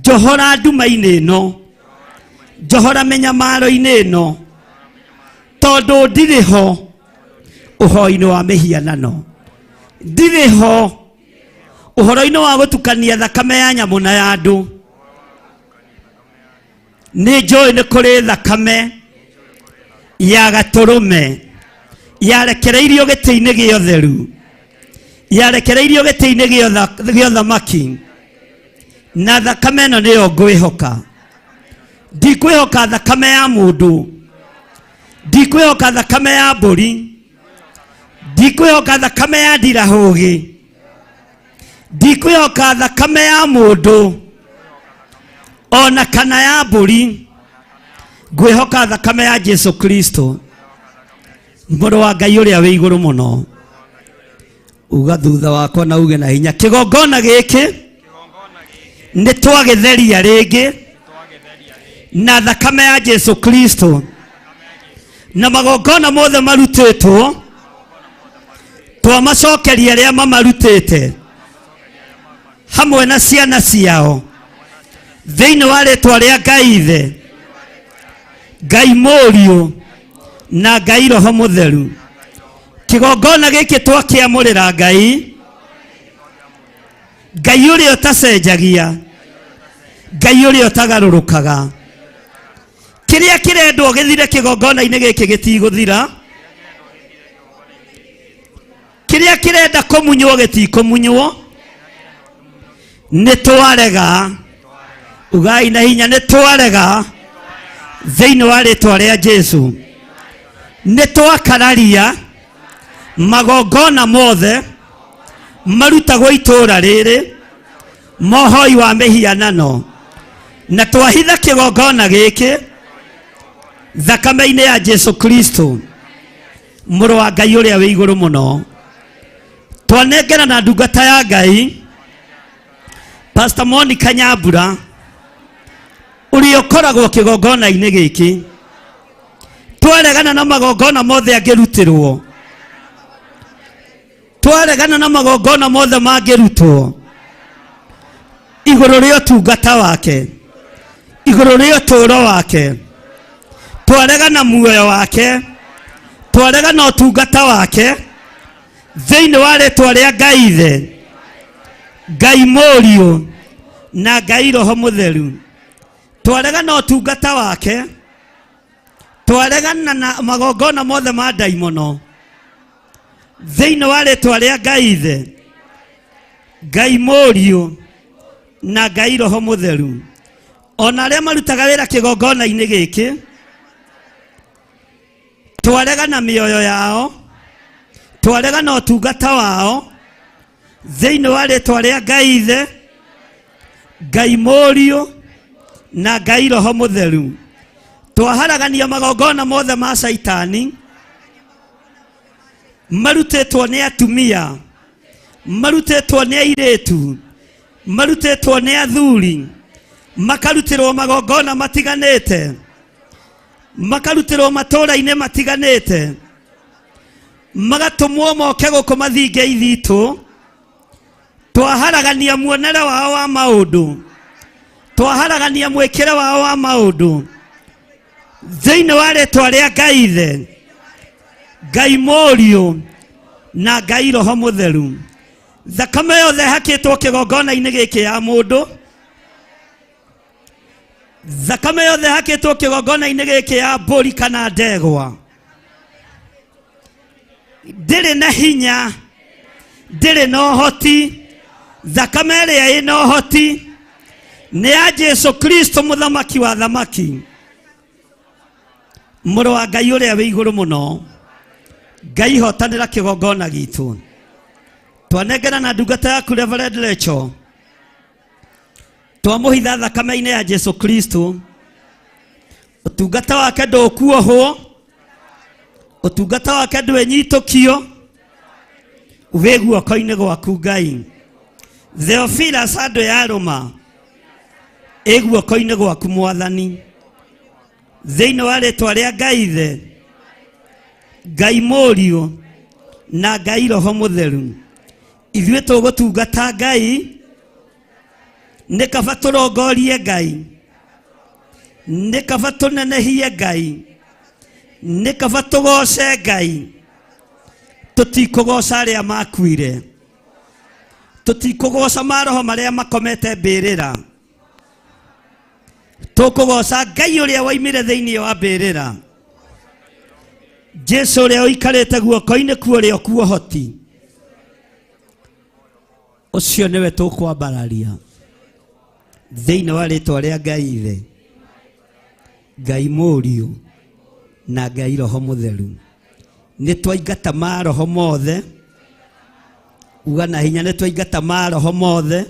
njohora nduma-inĩ ĩno, njohora mĩnyamaro-inĩ ĩno, tondũ ndirĩ ho ũhoi-inĩ wa mĩhianano, ndirĩ ho ũhoro-inĩ wa gũtukania thakame ya nyamũ na ya andũ. Nĩ njũĩ nĩ kũrĩ thakame ya gatũrũme yarekereirio gĩtĩ-inĩ gĩa ũtheru, yarekereirio gĩtĩ-inĩ gĩa ũthamaki, na thakame ĩno nĩyo ngwĩhoka. Ndikwĩhoka thakame ya mũndũ, ndikwĩhoka thakame ya mbũri, ndikwĩhoka thakame ya ndirahũgĩ, ndikwĩhoka thakame ya mũndũ ona kana ya mbũri. Ngwĩhoka thakame ya Jesu Kristo, mũrũ wa Ngai ũrĩa wĩ igũrũ mũno. Uga thutha wakwa na uge na hinya, kĩgongona gĩkĩ nĩ twagĩtheria rĩngĩ na thakame ya Jesu Kristo, na magongona mothe marutĩtwo twamacokeria arĩa mamarutĩte hamwe na ciana ciao, thĩinĩ wa rĩtwa rĩa Ngai Ithe, Ngai Mũriũ na Ngai Roho Mũtheru. Kĩgongona gĩkĩ twakĩamũrĩra Ngai, Ngai ũrĩa ũtacenjagia, Ngai ũrĩa ũtagarũrũkaga. Kĩrĩa kĩrendwo gĩthire kĩgongona-inĩ gĩkĩ gĩtigũthira, kĩrĩa kĩrenda kũmunywo gĩtikũmunywo. Nĩ twarega, ugai na hinya, nĩ twarega thĩinĩ wa rĩtwa rĩa Jesu. Nĩ twakararia magongona mothe marutagwo itũũra rĩrĩ mohoi wa mĩhianano, na twahitha kĩgongona gĩkĩ Thakame-inĩ ya Jesu Kristo, mũrũ wa Ngai ũrĩa wĩ igũrũ mũno, twanengera na ndungata ya Ngai Pastor Monica Nyambura, ũrĩa ũkoragwo kĩgongona-inĩ gĩkĩ. Twaregana na magongona mothe angĩrutĩrwo, twaregana na magongona mothe mangĩrutwo igũrũ rĩa ũtungata wake, igũrũ rĩa ũtũũro wake. Twaregana muoyo wake, twaregana ũtungata wake, thĩinĩ wa rĩtwa rĩa Ngai Ithe, Ngai Mũriũ na Ngai Roho Mũtheru. Twaregana ũtungata wake, twaregana na magongona mothe ma ndaimono, thĩinĩ wa rĩtwa rĩa Ngai Ithe, Ngai Mũriũ na Ngai Roho Mũtheru. Ona arĩa marutaga wĩra kĩgongona-inĩ gĩkĩ, twaregana mĩoyo yao, twaregana ũtungata wao, thĩinĩ wa rĩtwa rĩa Ngai Ithe, Ngai Mũriũ na Ngai Roho Mũtheru. Twaharagania magongona mothe ma Caitani marutĩtwo nĩ atumia, marutĩtwo nĩ airĩtu, marutĩtwo nĩ athuri, makarutĩrwo magongona matiganĩte, makarutĩrwo matũũra-inĩ matiganĩte, magatũmwo moke gũkũ mathinge ithitũ. Twaharagania muonere wao wa maũndũ, twaharagania mwĩkĩre wao wa maũndũ, thĩinĩ wa rĩtwa rĩa Ngai Ithe, Ngai Mũriũ na Ngai Roho Mũtheru. Thakame yothe ĩhakĩtwo kĩgongona-inĩ gĩkĩ ya mũndũ, thakame yothe ĩhakĩtwo kĩgongona-inĩ gĩkĩ ya mbũri kana ndegwa, ndĩrĩ na hinya, ndĩrĩ na ũhoti. Thakame ĩrĩa ĩna ũhoti nĩ ya Jesu Kristo, mũthamaki wa thamaki, mũrũ wa Ngai ũrĩa wĩ igũrũ mũno. Ngai, hotanĩra kĩgongona gitũ. Twanengera na ndungata yaku Reverend Rachel, twamũhitha thakame-inĩ ya Jesu Kristo. Ũtungata wake ndũkuohwo, ũtungata wake ndwĩnyitũkio, wĩ guoko-inĩ gwaku Ngai. Theophilus andũ ya rũma ĩ guoko-inĩ gwaku Mwathani, thĩinĩ wa rĩtwa rĩa Ngai Ithe, Ngai Mũriũ na Ngai Roho Mũtheru. Ithuĩ tũgũtungata Ngai, nĩ kaba tũrongorie Ngai, nĩ kaba tũnenehie Ngai, nĩ kaba tũgoce Ngai. Tũtikũgoca arĩa makuire, tũtikũgoca maroho marĩa makomete mbĩrĩra, tũkũgoca Ngai ũrĩa waimire thĩinĩ wa mbĩrĩra, Jesu ũrĩa ũikarĩte guoko-inĩ kwa ũrĩo kwa ũhoti. Ũcio nĩwe tũkwambararia thĩinĩ wa rĩtwa rĩa Ngai Ithe, Ngai Mũriũ na Ngai Roho Mũtheru. Nĩ twaingata maroho mothe, uga na hinya, nĩ twaingata maroho mothe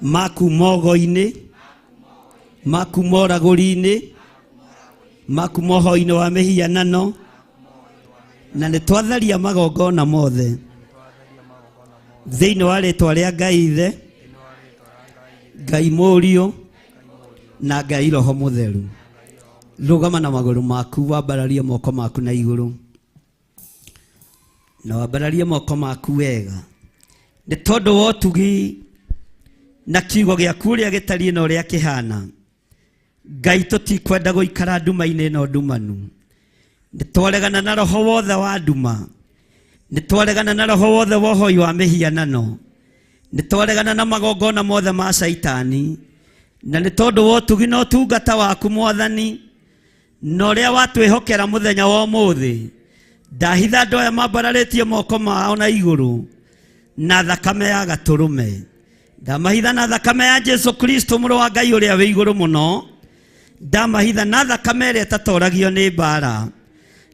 makuma ũgo-inĩ, makuma ũragũri-inĩ, makuma ũhoi-inĩ wa mĩhianano, na nĩ twatharia magongona mothe thĩinĩ wa rĩtwa rĩa Ngai Ithe, Ngai Mũriũ na Ngai Roho Mũtheru. Rũgama na magũrũ maku, wambararie moko maku na igũrũ, na wambararie moko maku wega, nĩ tondũ wa ũtugi na kiugo gĩaku ũrĩa gĩtariĩ na ũrĩa kĩhana. Ngai, tũtikwenda gũikara nduma-inĩ ĩno ndumanu. Nĩ twaregana na roho wothe wa nduma, nĩ twaregana na roho wothe wa ũhoi wa mĩhianano, nĩ twaregana na magongona mothe ma Caitani. Na nĩ tondũ wa ũtugi na ũtungata waku Mwathani, na ũrĩa watwĩhokera mũthenya wa ũmũthĩ, ndahitha andũ aya mambararĩtie moko mao na igũrũ na thakame ya gatũrũme. Ndamahitha na thakame ya Jesu Kristo, mũrũ wa Ngai ũrĩa wĩ igũrũ mũno. Ndamahitha na thakame ĩrĩa ĩtatoragio nĩ mbara.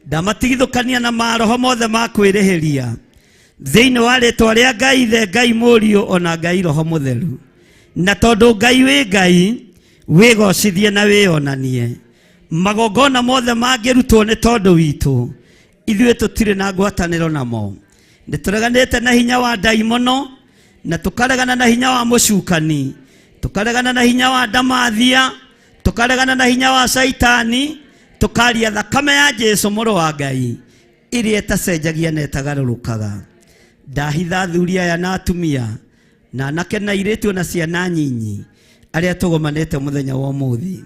Ndamatigithũkania na maroho mothe ma kwĩrĩhĩria, thĩinĩ wa rĩtwa rĩa Ngai Ithe, Ngai Mũriũ ona Ngai Roho Mũtheru. Na tondũ Ngai wĩ Ngai, wĩgocithie na wĩonanie. Magongona mothe mangĩrutwo nĩ tondũ witũ, ithuĩ tũtirĩ na ngwatanĩro namo. Nĩ tũreganĩte na hinya wa ndaimono, na tũkaregana na hinya wa mũcukani, tũkaregana na hinya wa ndamathia, tũkaregana na hinya wa caitani, tũkaria thakame ya Jesu mũrũ wa Ngai ĩrĩa ĩtacenjagia na ĩtagarũrũkaga. Ndahitha athuri aya na atumia na anake na airĩtu na ciana nyinyi arĩa tũgomanĩte mũthenya wa ũmũthĩ,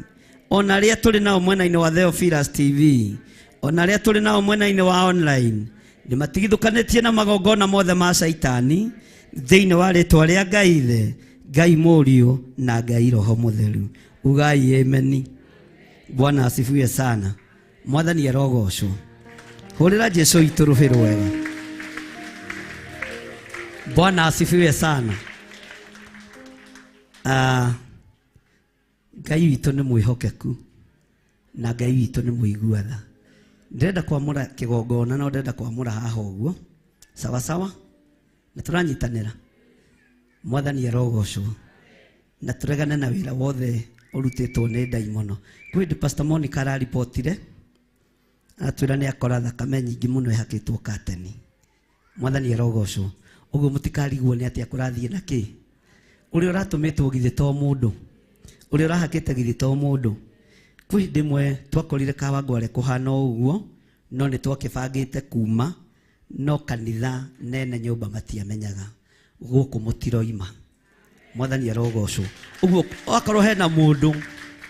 ona arĩa tũrĩ nao mwena-inĩ wa Theophilus TV, ona arĩa tũrĩ nao mwena-inĩ wa online, nĩ matigithũkanĩtie na magongona mothe ma caitani thĩinĩ wa rĩtwa rĩa Ngai Ithe, Ngai Mũriũ na Ngai Roho Mũtheru. Ugai ameni. Bwana asifiwe sana. Mwathani arogocwo. Hũrĩra Jesu witũ rũhĩ rwega. Bwana asifiwe sana. Ngai witũ nĩ mwĩhokeku na Ngai witũ nĩ mũigua tha. Ndĩrenda kwamũra kĩgongona no ndĩrenda kwamũra haha ũguo. Sawa sawa? Na tũranyitanĩra. Mwathani arogocwo. Na tũregane na wĩra wothe ũrutĩtwo nĩ ndaimono. Kwĩ hĩndĩ Pastor Monica araribotire atwĩra nĩ akora thakame nyingĩ mũno ĩhakĩtwo kateni. Mwathani arogocwo. Ũguo mũtikarigwo nĩ atĩa kũrathiĩ na kĩ. Ũrĩa ũratũmĩtwo githĩ to mũndũ, ũrĩa ũrahakĩte githĩ to mũndũ. Kwĩ hĩndĩ ĩmwe twakorire Kawangware kũhana o ũguo, no nĩ twakĩbangĩte kuma, no kanitha nene nyũmba matiamenyaga gũkũ mũtiroima. Mwathani arogocwo. Ũguo akorwo hena mũndũ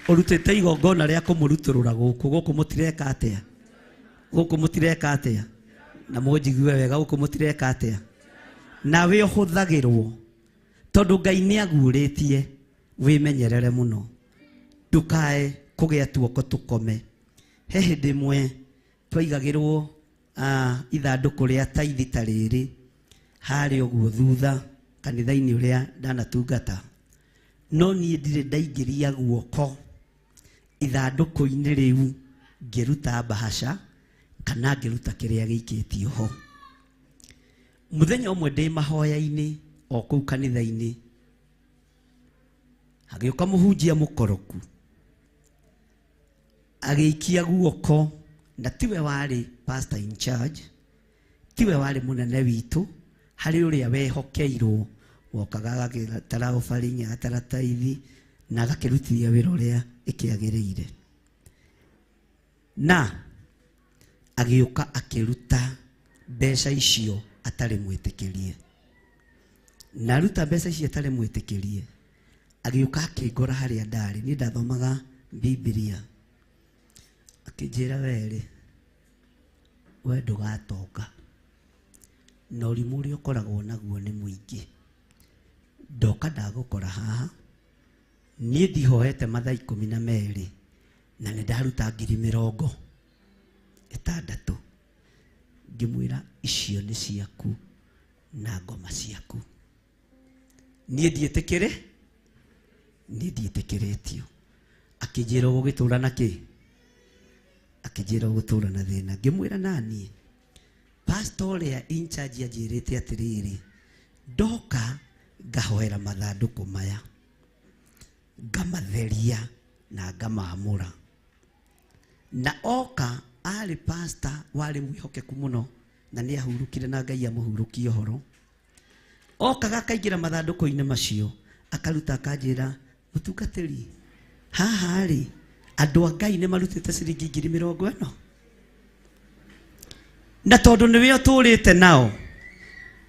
ũrutĩte igongona rĩa kũmũrutũrũra gũkũ, gũkũ mũtireka atĩa? Gũkũ mũtireka atĩa? Na mũnjigue wega, gũkũ mũtireka atĩa? Nawe ũhũthagĩrwo tondũ Ngai nĩ aguũrĩtie, wĩmenyerere mũno ndũkae kũgĩa tuoko tũkome. He hĩndĩ ĩmwe twaigagĩrwo ithandũkũ rĩa taithi ta rĩrĩ harĩa ũguo thutha kanitha-inĩ ũrĩa ndanatungata, no niĩ ndirĩ ndaingĩria guoko ithandũkũ-inĩ rĩu ngĩruta mbahaca kana ngĩruta kĩrĩa gĩikĩtio ho. Mũthenya ũmwe ndĩ mahoya-inĩ o kũu kanitha-inĩ, hagĩũka mũhunjia mũkoroku agĩikia guoko, na tiwe warĩ pastor in charge, tiwe warĩ mũnene witũ, harĩ ũrĩa wehokeirwo wokaga agagĩtara offering, agatara taithi na agakĩrutithia wĩra ũrĩa ĩkĩagĩrĩire. Na agĩũka akĩruta mbeca icio atarĩ mwĩtĩkĩrie, na aruta mbeca icio atarĩ mwĩtĩkĩrie, agĩũka akĩngora harĩa ndarĩ. Niĩ ndathomaga Bibilia, akĩnjĩra werĩ, we ndũgatonga na ũrimũ ũrĩa ũkoragwo naguo nĩ mũingĩ. Ndoka ndagũkora haha, niĩ ndihoete mathaa 12 na nĩ ndaruta ngiri 60. Ngĩmwĩra icio nĩ ciaku na ngoma ciaku, niĩ ndiĩtĩkĩre, niĩ ndiĩtĩkĩrĩtio. Akĩnjĩra ũgũgĩtũra na kĩ? Akĩnjĩra ũgũtũra na thĩna. Ngĩmwĩra naniĩ pastor ũrĩa in charge anjĩrĩte atĩrĩrĩ, ndoka ngahoera mathandũkũ maya, ngamatheria na ngamamũra. Na oka arĩ pastor warĩ mwĩhokeku mũno, na nĩ ahurũkire na Ngai amũhurũkie ũhoro. Okaga akaingĩra mathandũkũ-inĩ macio, akaruta akanjĩra, mũtungatĩri, haha rĩ andũ a Ngai nĩ marutĩte ciringi ngiri 40. Na tondũ nĩwe ũtũrĩte nao,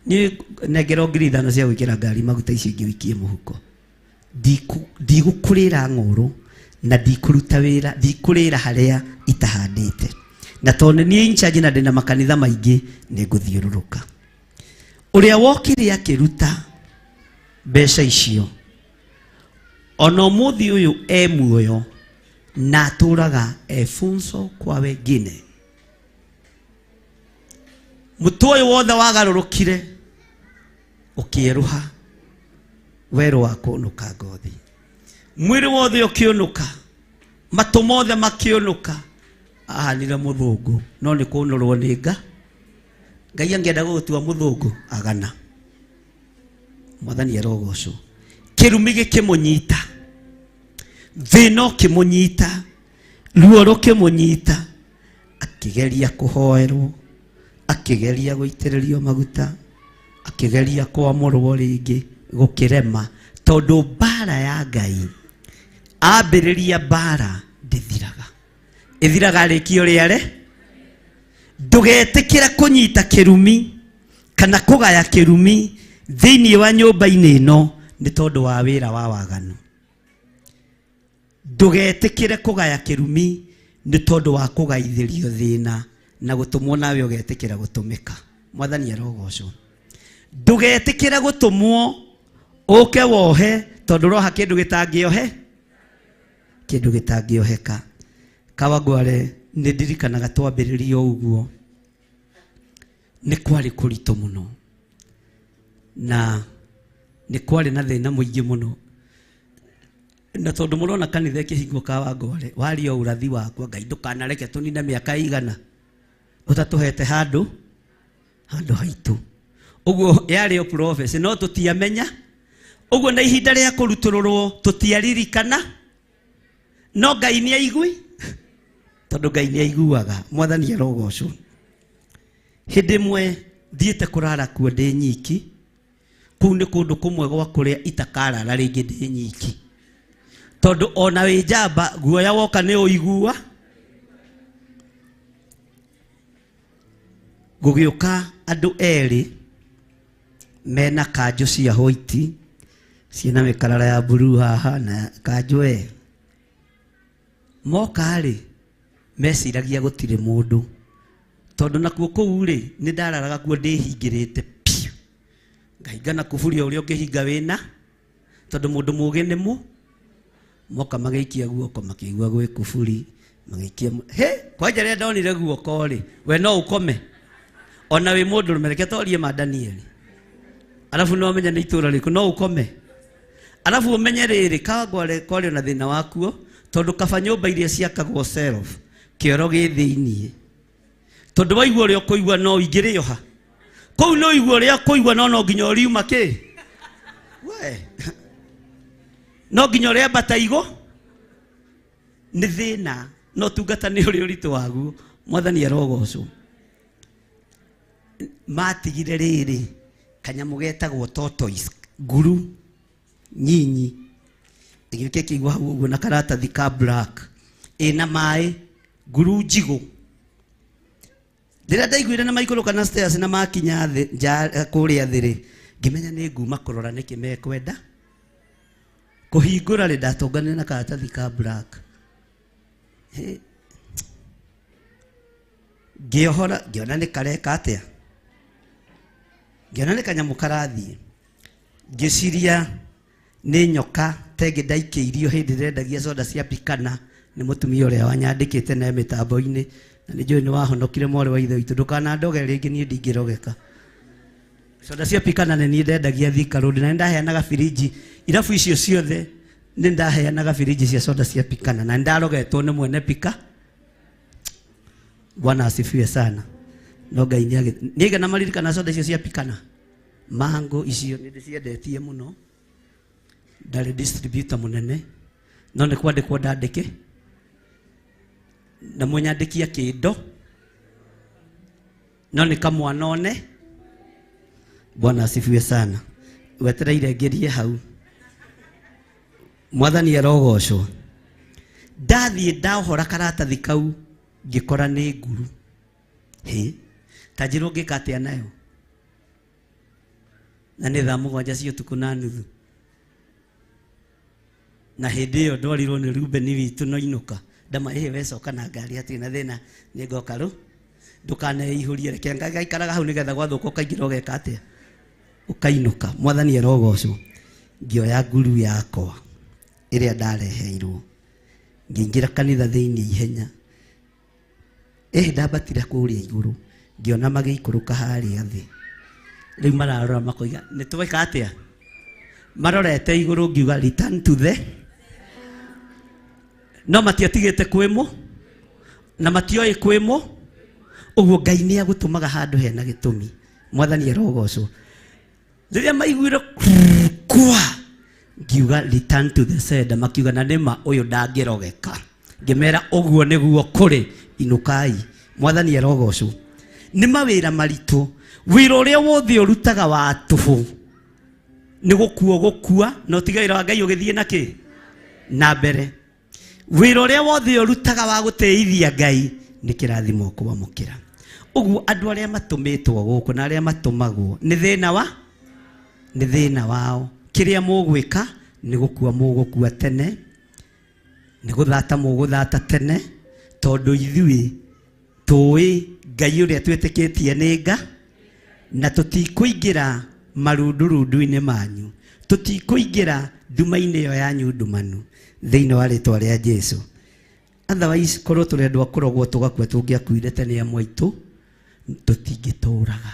niĩ nengera ngiri 5 cia gwĩkĩra ngari maguta icio ingĩ ũikie mũhuko. Ndigũkũrĩra ng'ũrũ na ndikũruta wĩra, ndikũrĩra harĩa itahandĩte. Na tondũ niĩ in charge na ndĩna makanitha maingĩ, nĩ ngũthiũrũrũka. Ũrĩa wokire akĩruta mbeca icio, ona ũmũthĩ ũyũ e muoyo na atũraga e funzo kwa wengine. Mũtwe ũyũ wothe wagarũrũkire ũkĩerũha werũ wa kũnũka ngothi, mwĩrĩ wothe ũkĩũnũka, matũ mothe makĩũnũka. Ahanire mũthũngũ no nĩ kũnũrwo nĩ nga. Ngai angĩenda gũgũtua mũthũngũ agana. Mwathani arogocwo. Kĩrumi gĩkĩmũnyita, thĩna ũkĩmũnyita, Ruo rũkĩmũnyita, akĩgeria kũhoerwo, akĩgeria gũitĩrĩrio maguta, akĩgeria kwamũrwo rĩngĩ, gũkĩrema, tondũ mbara ya Ngai ambĩrĩria mbara ndĩthiraga, ĩthiraga arĩkia ũrĩa are. Ndũgetĩkĩra kũnyita kĩrumi kana kũgaya kĩrumi thĩinĩ wa nyũmba-inĩ ĩno nĩ tondũ wa wĩra wa waganu. Ndũgetĩkĩre kũgaya kĩrumi nĩ tondũ wa kũgaithĩrio thĩna na gũtũmwo nawe ũgetĩkĩra gũtũmĩka. Mwathani arogocwo. Ndũgetĩkĩre gũtũmwo ũke wohe tondũ ũroha kĩndũ gĩtangĩohe, kĩndũ gĩtangĩoheka. Kawangware nĩ ndirikanaga twambĩrĩria ũguo nĩ kwarĩ kũritũ mũno na nĩ kwarĩ na thĩna mũingĩ mũno, na tondũ mũrona kanitha ĩkĩhingwo Kawangware waria ũrathi wakwa, Ngai ndũkanareke tũnine mĩaka igana ũtatũhete handũ handũ haitũ. Ũguo yarĩ o prophecy no tũtiamenya ũguo, na ihinda rĩa kũrutũrũrwo tũtiaririkana, no Ngai nĩ aigui, tondũ Ngai nĩ aiguaga. Mwathani arogocwo. Hĩndĩ ĩmwe thiĩte kũrara kuo ndĩ nyiki, kũu nĩ kũndũ kũmwe gwa kũrĩa itakarara rĩngĩ ndĩ nyiki, tondũ ona wĩ njamba guoya woka nĩ ũigua. Gũgĩũka andũ erĩ mena kanjũ cia white ciĩna mĩkarara ya blue haha na kanjũ e moka rĩ, meciragia gũtirĩ mũndũ, tondũ nakuo kũu rĩ nĩ ndararaga kuo ndĩhingĩrĩte piũ, ngahinga na kuburi o ũrĩa ũngĩhinga wĩna, tondũ mũndũ mũgĩ nĩ mũ moka magĩikia guoko makĩigua gwĩ kuburi magĩikia he kwanja rĩrĩa ndonire guoko rĩ, we no ũkome ona wĩ mũndũ rũme, reke torie ma Danieli, arabu no ũmenye nĩ itũra rĩrĩkũ, no ũkome arabu ũmenye rĩrĩ Kawangware kwarĩ na thĩna wakuo, tondũ kaba nyũmba iria ciakagwo self kĩoro gĩ thĩiniĩ, tondũ waigua ũrĩa ũkũigua no ũingĩre oha kũu, no ũigua ũrĩa ũkũigua no no nginya ũriuma kĩ we no nginya ũrĩambata igũ nĩ thĩna, no tungata nĩ ũrĩ ũritũ waguo. Mwathani arogocwo. Matigire rĩrĩ kanyamũ getagwo tortoise, nguru nyinyi ĩgĩũka ĩkĩigwo hau ũguo na karatathi ka black ĩna maĩ, nguru njigũ. Rĩrĩa ndaiguire na maikũrũka na stairs na makinya thĩ nja kũrĩa thĩ rĩ, ngĩmenya nĩ nguma kũrora nĩkĩ mekwenda kũhingũra rĩ, ndatũnganire na karatathi ka black. Hĩ. Ngĩohora ngĩona nĩ kareka atĩa, ngĩona nĩ kanyamũ karathiĩ, ngĩciria nĩ nyoka tengĩ ndaikĩirio hĩndĩ ĩrĩa soda cia pikana nĩ mũtumia ũrĩa wanyandĩkĩte na mĩtambo-inĩ, na nĩ njũĩ nĩ wahonokire mwarĩ wa ithe witũ, ndũkanandoge rĩngĩ, niĩ ndingĩrogeka. Soda cia pikana nĩ niĩ ndendagia Thika Road, na nĩ ndaheanaga birinji irabu icio ciothe, nĩ ndaheanaga birinji cia soda cia pikana na nĩ ndarogetwo nĩ mwene pika. Bwana asifiwe sana. No Ngai nĩ nĩaigana maririkana soda icio cia pikana mango icio nĩ ndĩciendetie mũno. Ndarĩ distributor mũnene no nĩ kwandĩkwo ndandĩke na mũnyandĩkia kĩndo no nĩ kamwana one. Bwana asifiwe sana. Wetereire ngerie hau. Mwathani arogocwo. Ndathiĩ ndaohora karatathi kau ngĩkora nĩ nguru. Hĩ, ta njĩrwo ngĩka atĩa nayo, na nĩ thaa 7 cia ũtukũ na nuthu, na hĩndĩ ĩyo ndwarirwo nĩ Rubeni witũ no inũka ndama ĩhĩ wecoka na ngari hatirĩ na thĩna, nĩ ngoka rũ ndũkaneihũrie, reke ngaikaraga hau nĩgetha gwathũka ũkaingĩra ũgeka atĩa ũkainũka. Mwathani arogocwo. Ngĩoya nguru yakwa ĩrĩa ndareheirwo ngĩingĩra kanitha thĩinĩ ihenya, ĩhĩ ndambatire kũrĩa igũrũ ngĩona magĩikũrũka harĩa thĩ, rĩu mararora makoiga nĩ tweka atĩa, marorete igũrũ, ngiuga return to the no matiatigĩte kwĩmũ na matioĩ kwĩmũ ũguo. Ngai nĩ agũtũmaga handũ hena gĩtũmi. Mwathani arogocwo. Rĩrĩa maiguire kwa ngiuga return to the sender, makiuga na nĩma ũyũ ndangĩrogeka. Ngĩmera ũguo nĩguo kũrĩ, inũkai. Mwathani arogocwo. Nĩ mawĩra maritũ. Wĩra ũrĩa wothe ũrutaga wa tũhũ nĩ gũkua ũgũkua, na ũtige wĩra wa Ngai ũgĩthiĩ na kĩ na mbere. Wĩra ũrĩa wothe ũrutaga wa gũtĩithia Ngai nĩ kĩrathimo ũkwamũkĩra. Ũguo andũ arĩa matũmĩtwo gũkũ na arĩa matũmagwo nĩ thĩna wa nĩ thĩna wao. Kĩrĩa mũgwĩka nĩ gũkua mũgũkua tene, nĩ gũthata mũgũthata tene, tondũ ithuĩ tũĩ Ngai ũrĩa twĩtĩkĩtie nĩ nga, na tũtikũingĩra marundurundu-inĩ manyu, tũtikũingĩra nduma-inĩ ĩyo yanyu ndumanu, thĩinĩ wa rĩtwa rĩa Jesu. Otherwise korwo tũrĩ andũ a kũrogwo tũgakua tũngĩakuire tene amwe aitũ tũtingĩtũraga.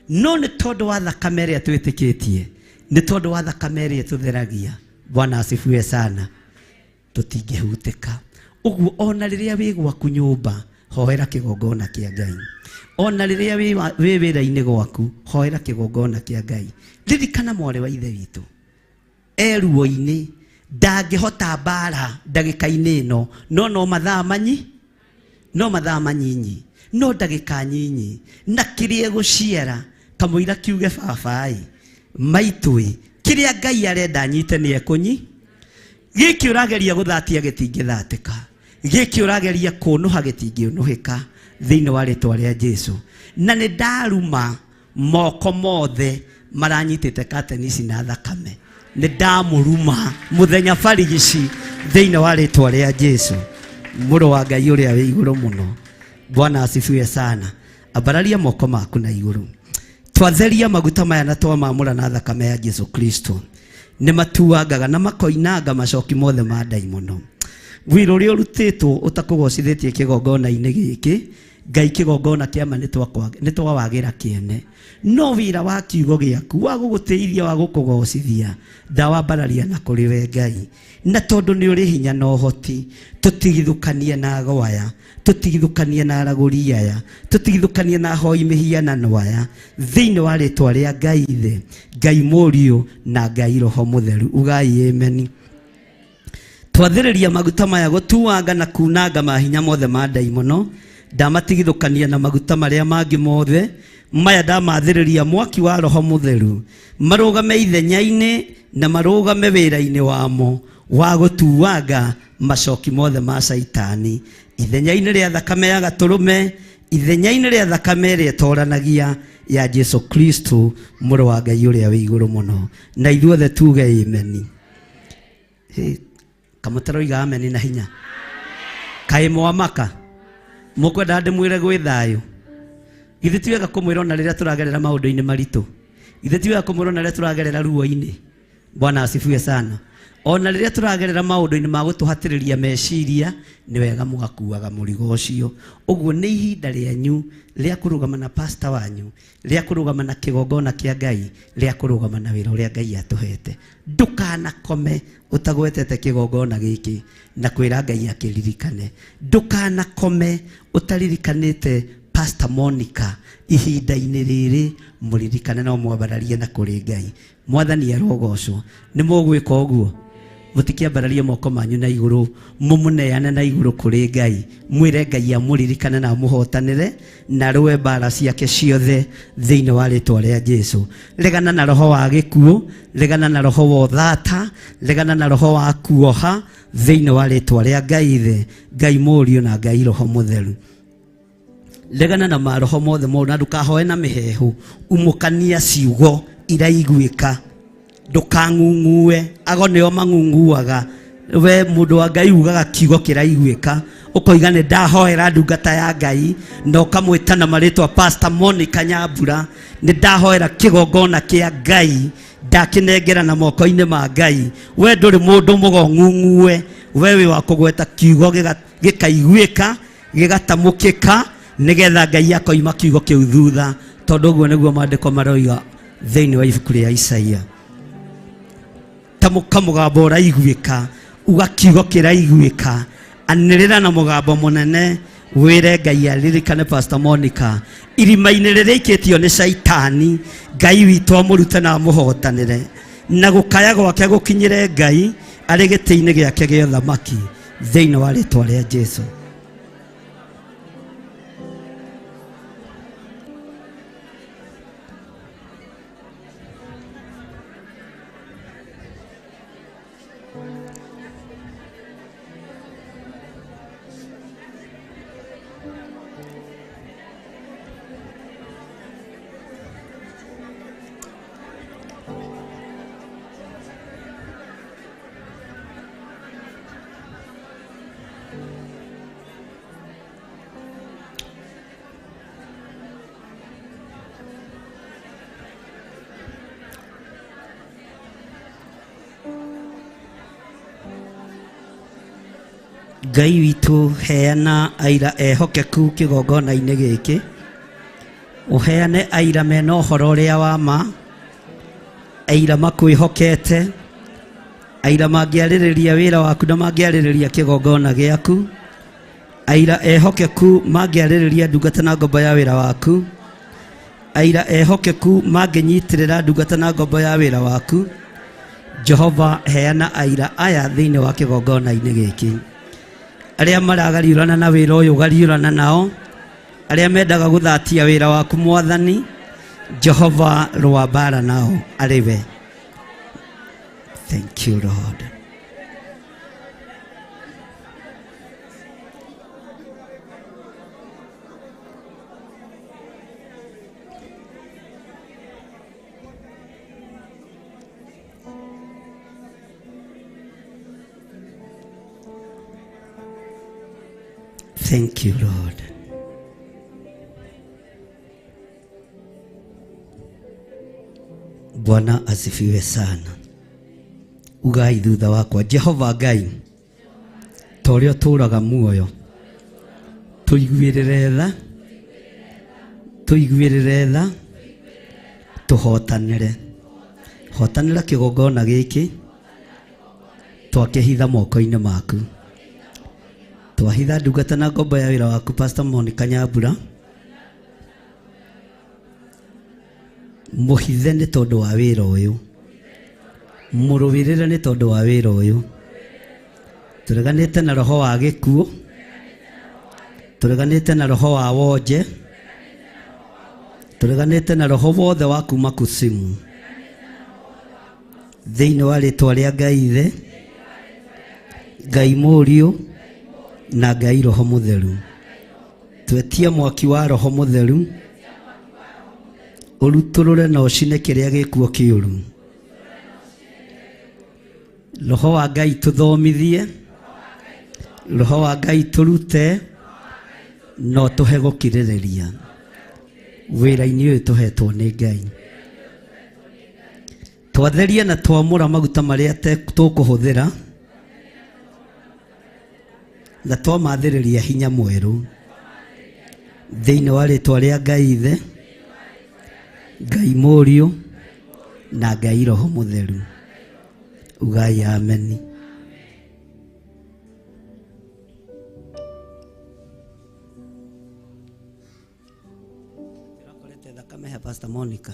No nĩ tondũ wa thakame ĩrĩa twĩtĩkĩtie, nĩ tondũ wa thakame ĩrĩa ĩtũtheragia, Bwana asifiwe sana, tũtingĩhutĩka. Ũguo ona rĩrĩa wĩ gwaku nyũmba, hoera kĩgongona kĩa Ngai. Ona rĩrĩa wĩ wĩra-inĩ gwaku, hoera kĩgongona kĩa Ngai. Ririkana mwarĩ wa ithe witũ eruo-inĩ, ndangĩhota mbara ndagĩka-inĩ ĩno, no no mathaa manyi, no mathaa manyinyi, no ndagĩka nyinyi, na kĩrĩa egũciara kamũira kiuge babaĩ maitũĩ, kĩrĩa Ngai arenda nyite nĩ ekũnyi. Gĩkĩ ũrageria gũthatia gĩtingĩthatĩka, gĩkĩ ũrageria kũnũha gĩtingĩũnũhĩka, thĩinĩ wa rĩtwa rĩa Jesu. Na nĩ ndaruma moko mothe maranyitĩte kateni ici na thakame, nĩ ndamũruma mũthenya barigici thĩinĩ wa rĩtwa rĩa Jesu, mũrũ wa Ngai ũrĩa wĩ igũrũ mũno. Bwana asifiwe sana. Ambararia moko maku na igũrũ. Twatheria maguta maya na twamamũra na thakame ya Jesu Kristo, nĩ matuangaga na makoinanga macoki mothe ma ndaimono. Wĩra ũrĩa ũrutĩtwo ũtakũgocithĩtie kĩgongona-inĩ gĩkĩ, Ngai kĩgongona kĩa ma nĩ twawagĩra kĩene. No wĩra wa kiugo gĩaku wa gũgũtĩithia, wa gũkũgocithia, ndawambararia na kũrĩ we Ngai. Na tondũ nĩ ũrĩ hinya na ũhoti, tũtigithũkanie na ago aya, tũtigithũkanie na aragũri aya, tũtigithũkanie na ahoi mĩhianano aya, thĩinĩ wa rĩtwa rĩa Ngai Ithe, Ngai Mũriũ na Ngai Roho Mũtheru. Ugai ameni. Twathĩrĩria maguta maya gũtuanga na kunanga mahinya mothe ma ndaimono, ndamatigithũkania na maguta marĩa mangĩ mothe maya, ndamathĩrĩria mwaki wa Roho Mũtheru, marũgame ithenya-inĩ na marũgame wĩra-inĩ wamo wa gũtuanga macoki mothe ma Caitani, ithenya-inĩ rĩa thakame ya gatũrũme, ithenya-inĩ rĩa thakame ĩrĩa ĩtoranagia ya Jesu Kristo, mũrũ wa Ngai ũrĩa wĩ igũrũ mũno. Na ithuothe tuge ameni. Kamũtaroiga ameni na hinya. Kaĩ mwamaka mũkwenda ndĩmwĩre gwĩ thayũ? Githĩ ti wega kũmwĩra ona rĩrĩa tũragerera maũndũ-inĩ maritũ? Githĩ ti wega kũmwĩra ona rĩrĩa tũragerera ruo-inĩ? Bwana asifiwe sana. Ona rĩrĩa tũragerera maũndũ-inĩ ma gũtũhatĩrĩria meciria, nĩ wega mũgakuaga mũrigo ũcio. Ũguo nĩ ihinda rĩanyu rĩa kũrũgama na pastor wanyu, rĩa kũrũgama na kĩgongona kĩa Ngai, rĩa kũrũgama na wĩra ũrĩa Ngai atũhete. Ndũkanakome ũtagwetete kĩgongona gĩkĩ na kwĩra Ngai akĩririkane. Ndũkanakome ũtaririkanĩte Pastor Monica ihinda-inĩ rĩrĩ, mũririkane no mwambararie na kũrĩ Ngai. Mwathani arogocwo. Nĩ mũgwĩka ũguo? Mũtikĩambararie moko manyu na igũrũ, mũmũneane na igũrũ kũrĩ Ngai, mwĩre Ngai amũririkane na amũhotanĩre na rũe mbara ciake ciothe thĩinĩ wa rĩtwa rĩa Jesu. Regana na roho wa gĩkuũ, regana na roho wa ũthata, regana na roho wa kuoha thĩinĩ wa rĩtwa rĩa Ngai Ithe, Ngai Mũriũ na Ngai Roho Mũtheru. Regana na maroho mothe moru na ndũkahoe na mĩheehũ. Umũkania ciugo iraiguĩka, ndũkang'ung'ue. Ago nĩo mang'ung'uaga. We mũndũ wa Ngai ugaga kiugo kĩraiguĩka, ũkoiga nĩ ndahoera ndungata ya Ngai, na ũkamwĩta na marĩtwa Pastor Monica Nyambura, nĩ ndahoera kĩgongona kĩa Ngai, ndakĩnengera na moko-inĩ ma Ngai. We ndũrĩ mũndũ mũgo ng'ung'ue, we wĩ wa kũgweta kiugo gĩkaiguĩka, gĩgatamũkĩka, nĩgetha Ngai akoima kiugo kĩu thutha, tondũ ũguo nĩguo maandĩko maroiga thĩinĩ wa ibuku rĩa Isaia. Tamũka mũgambo ũraiguĩka, uga kiugo kĩraiguĩka, anĩrĩra na mũgambo mũnene, wĩre Ngai aririkane Pastor Monica irima-inĩ rĩrĩa ikĩtio nĩ Caitani. Ngai witũ amũrute na amũhotanĩre, na gũkaya gwake gũkinyĩre Ngai arĩ gĩtĩ-inĩ gĩake gĩa ũthamaki. Thĩinĩ wa rĩtwa rĩa Jesu. Ngai witũ, heana aira ehokeku kĩgongona-inĩ gĩkĩ, ũheane aira mena ũhoro ũrĩa wa ma, aira makwĩhokete, aira mangĩarĩrĩria wĩra waku na mangĩarĩrĩria kĩgongona gĩaku, aira ehokeku mangĩarĩrĩria ndungata na ngombo ya wĩra waku, aira ehokeku mangĩnyitĩrĩra ndungata na ngombo ya wĩra waku. Jehova, heana aira aya thĩinĩ wa kĩgongona-inĩ gĩkĩ. Arĩa maragariũrana na wĩra ũyũ, gariũrana nao. Arĩa mendaga gũthatia wĩra waku Mwathani, Jehova, rũa mbara nao arĩ we. Thank you, Lord. Thank you, Lord. Bwana asifiwe sana. Ugai thutha wakwa, Jehova Ngai, ta ũrĩa ũtũũraga muoyo, tũiguĩrĩre tha, tũiguĩrĩre tha, tũhotanĩre, hotanĩra kĩgongona gĩkĩ twakĩhitha moko-inĩ maku. Twahitha ndungata na ngombo ya wĩra waku Pastor Monica Nyambura, mũhithe nĩ tondũ wa wĩra ũyũ, mũrũĩrĩre nĩ tondũ wa wĩra ũyũ. Tũreganĩte na roho wa gĩkuũ, tũreganĩte na roho wa wonje, tũreganĩte na roho wothe wa kuma kusimu. Thĩinĩ wa rĩtwa rĩa Ngai Ithe, Ngai Mũriũ na Ngai Roho Mũtheru, twetie mwaki wa Roho Mũtheru ũrutũrũre na ũcine kĩrĩa gĩkuo kĩũru. Roho wa Ngai tũthomithie, Roho wa Ngai tũrute, no tũhe gũkirĩrĩria wĩra-inĩ ũyũ tũhetwo nĩ Ngai. Twatheria na twamũra maguta marĩa tũkũhũthĩra, na twamathĩrĩria hinya mwerũ thĩinĩ wa rĩtwa rĩa Ngai Ithe, Ngai Mũriũ na Ngai Roho Mũtheru. Ugai ameni. Tũrakorete thakame he Pastor Monica.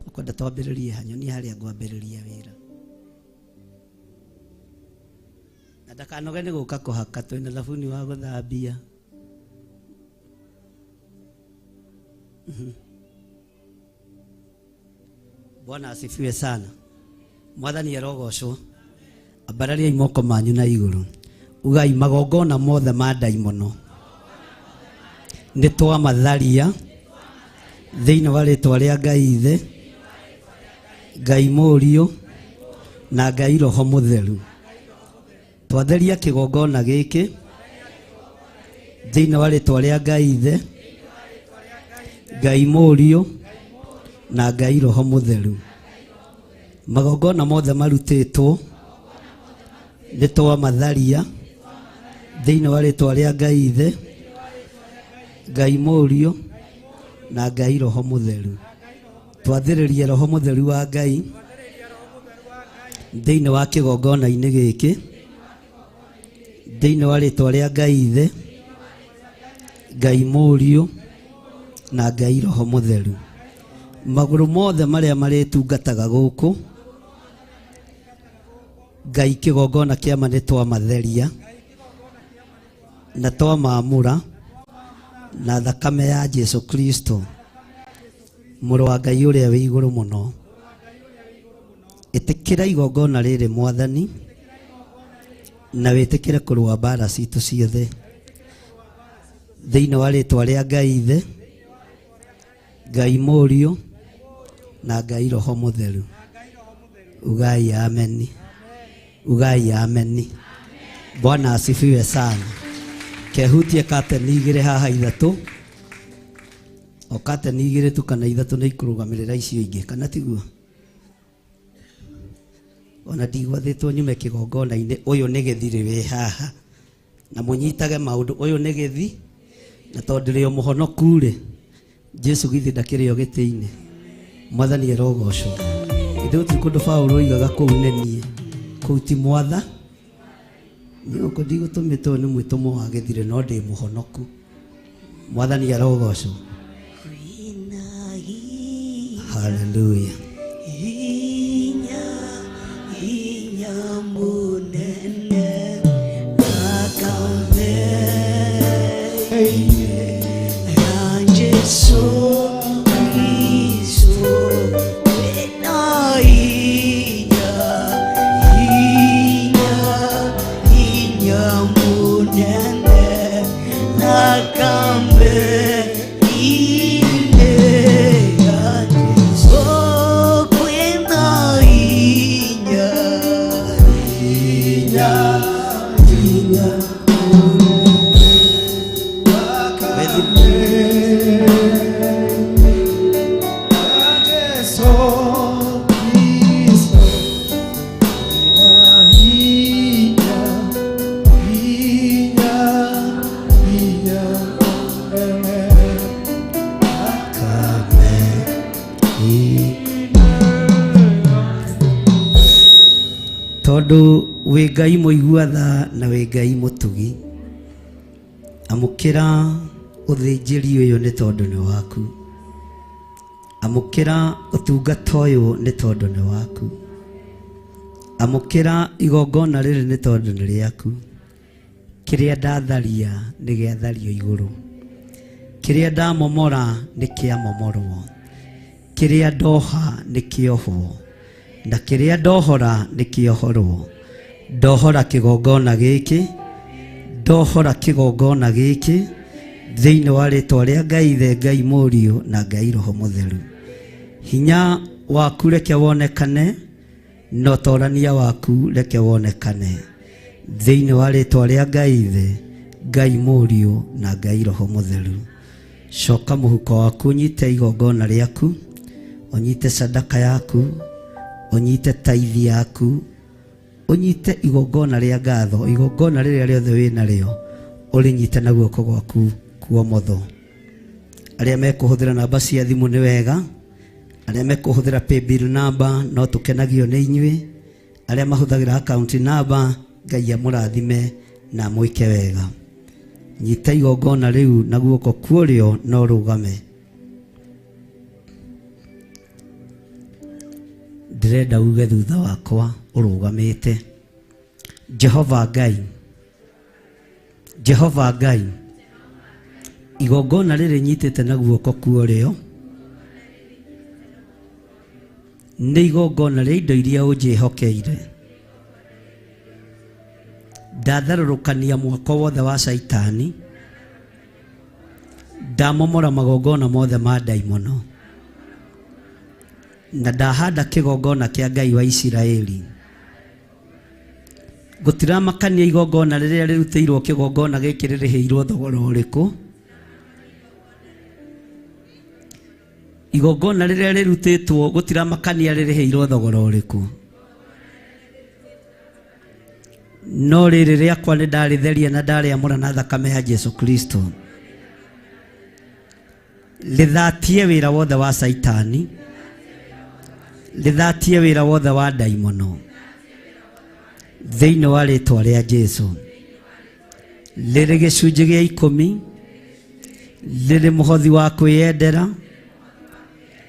Ũkwenda twambĩrĩrie ha? Nyonia harĩa ngwambĩrĩria wĩra. Na ndakanoge nĩ gũka kũhaka, twĩna thabuni wa gũthambia. Bwana asifiwe sana. Mwathani arogocwo. Ambarariai moko manyu na igũrũ. Ugai magongona mothe ma ndaimono nĩ twamatharia thĩinĩ wa rĩtwa rĩa Ngai Ithe, Ngai Mũriũ na Ngai Roho Mũtheru. Twatheria kĩgongona gĩkĩ thĩinĩ wa rĩtwa rĩa Ngai Ithe, Ngai Mũriũ na Ngai Roho Mũtheru. Magongona mothe marutĩtwo nĩ twamatharia thĩinĩ wa rĩtwa rĩa Ngai Ithe, Ngai Mũriũ na Ngai Roho Mũtheru. Twathĩrĩrie Roho Mũtheru wa Ngai thĩinĩ wa kĩgongona-inĩ gĩkĩ, thĩinĩ wa rĩtwa rĩa Ngai Ithe, Ngai Mũriũ na Ngai Roho Mũtheru. Magũrũ mothe marĩa marĩtungataga gũkũ, Ngai kĩgongona kĩa ma nĩ twamatheria na twamamũra na thakame ya Jesu Kristo, mũrũ wa Ngai ũrĩa wĩ igũrũ mũno. Ĩtĩkĩra igongona rĩrĩ Mwathani, na wĩtĩkĩre kũrũa mbara citũ ciothe thĩinĩ wa rĩtwa rĩa Ngai Ithe, Ngai Mũriũ na Ngai Roho Mũtheru. Ugai ameni, ugai ameni. Bwana asifiwe sana. Kehutie kateni igĩrĩ haha ithatũ, o kateni igĩrĩ tu kana ithatũ nĩ ikũrũgamĩrĩra icio ingĩ, kana tiguo? Ona ndigwathĩtwo nyume kĩgongona-inĩ, ũyũ nĩ gĩthirĩ wĩ haha, na mũnyitage maũndũ, ũyũ nĩ gĩthi, na tondũ ndĩrĩ o mũhonoku-rĩ, Jesu githĩ ndakĩrĩ o gĩtĩ-inĩ. Mwathani arogocwo. Ithe gũtirĩ kũndũ Paũlũ oigaga kũu nĩ niĩ, kũu ti mwatha. Niĩ gũkũ ndigũtũmĩtwo nĩ mwĩtũmwo wa gĩthirĩ, no ndĩ mũhonoku. Mwathani arogocwo. Haleluya. Hinya, hinya munene thakame ya Jesu Kristo wĩna hinya, hinya, hinya munene thakame ine ya Jesu kwĩna hinya, hinya, hinya. Jesu Kristo, hinya, hinya, hinya, Tondũ wĩ Ngai mũigua tha na wĩ Ngai mũtugi, amũkĩra ũthĩnjĩri ũyũ nĩ tondũ nĩ waku, amũkĩra ũtungata ũyũ nĩ tondũ nĩ waku, amũkĩra igongona rĩrĩ nĩ tondũ nĩ rĩaku. Kĩrĩa ndatharia nĩ gĩathario igũrũ, kĩrĩa ndamomora nĩ kĩamomorwo, kĩrĩa ndoha nĩ kĩohwo, na kĩrĩa ndohora nĩ kĩohorwo. Ndohora kĩgongona gĩkĩ, ndohora kĩgongona gĩkĩ thĩinĩ wa rĩtwa rĩa Ngai Ithe, Ngai Mũriũ na Ngai Roho Mũtheru. Hinya waku reke wonekane, na ũtorania waku reke wonekane thĩinĩ wa rĩtwa rĩa Ngai Ithe, Ngai Mũriũ na Ngai Roho Mũtheru. Coka mũhuko waku, ũnyite igongona rĩaku, ũnyite sadaka yaku, ũnyite taithi yaku, ũnyite igongona rĩa ngatho, igongona rĩrĩa rĩothe wĩ narĩo ũrĩnyite na guoko gwaku kuomotho. Arĩa mekũhũthĩra namba cia thimũ nĩ wega, arĩa mekũhũthĩra paybill number no tũkenagio nĩ inyuĩ, arĩa mahũthagĩra account number Ngai amũrathime na amwĩke wega. Nyita igongona rĩu na guoko kuorĩo na ũrũgame. Ndĩrenda uge thutha wakwa ũrũgamĩte, Jehova Ngai, Jehova Ngai, igongona rĩrĩ nyitĩte na guoko kuorĩo nĩ igongona rĩa indo iria ũnjĩhokeire. Ndatharũrũkania mwako wothe wa Caitani, ndamomora magongona mothe ma ndaimono, na ndahanda kĩgongona kĩa Ngai wa Isiraeli. Gũtiramakania igongona rĩrĩa rĩrutĩirwo kĩgongona gĩkĩ rĩrĩhĩirwo thogora ũrĩkũ, igongona rĩrĩa rĩrutĩtwo gũtiramakania rĩrĩhĩirwo thogora ũrĩkũ, no rĩrĩ rĩakwa nĩ ndarĩtheria na ndarĩamũra na thakame ya Jesu Kristo. Rĩthatie wĩra wothe wa Caitani, rĩthatie wĩra wothe wa ndaimono thĩinĩ wa rĩtwa rĩa Jesu. Rĩrĩ gĩcunjĩ gĩa ikũmi, rĩrĩ mũhothi wa kwĩyendera,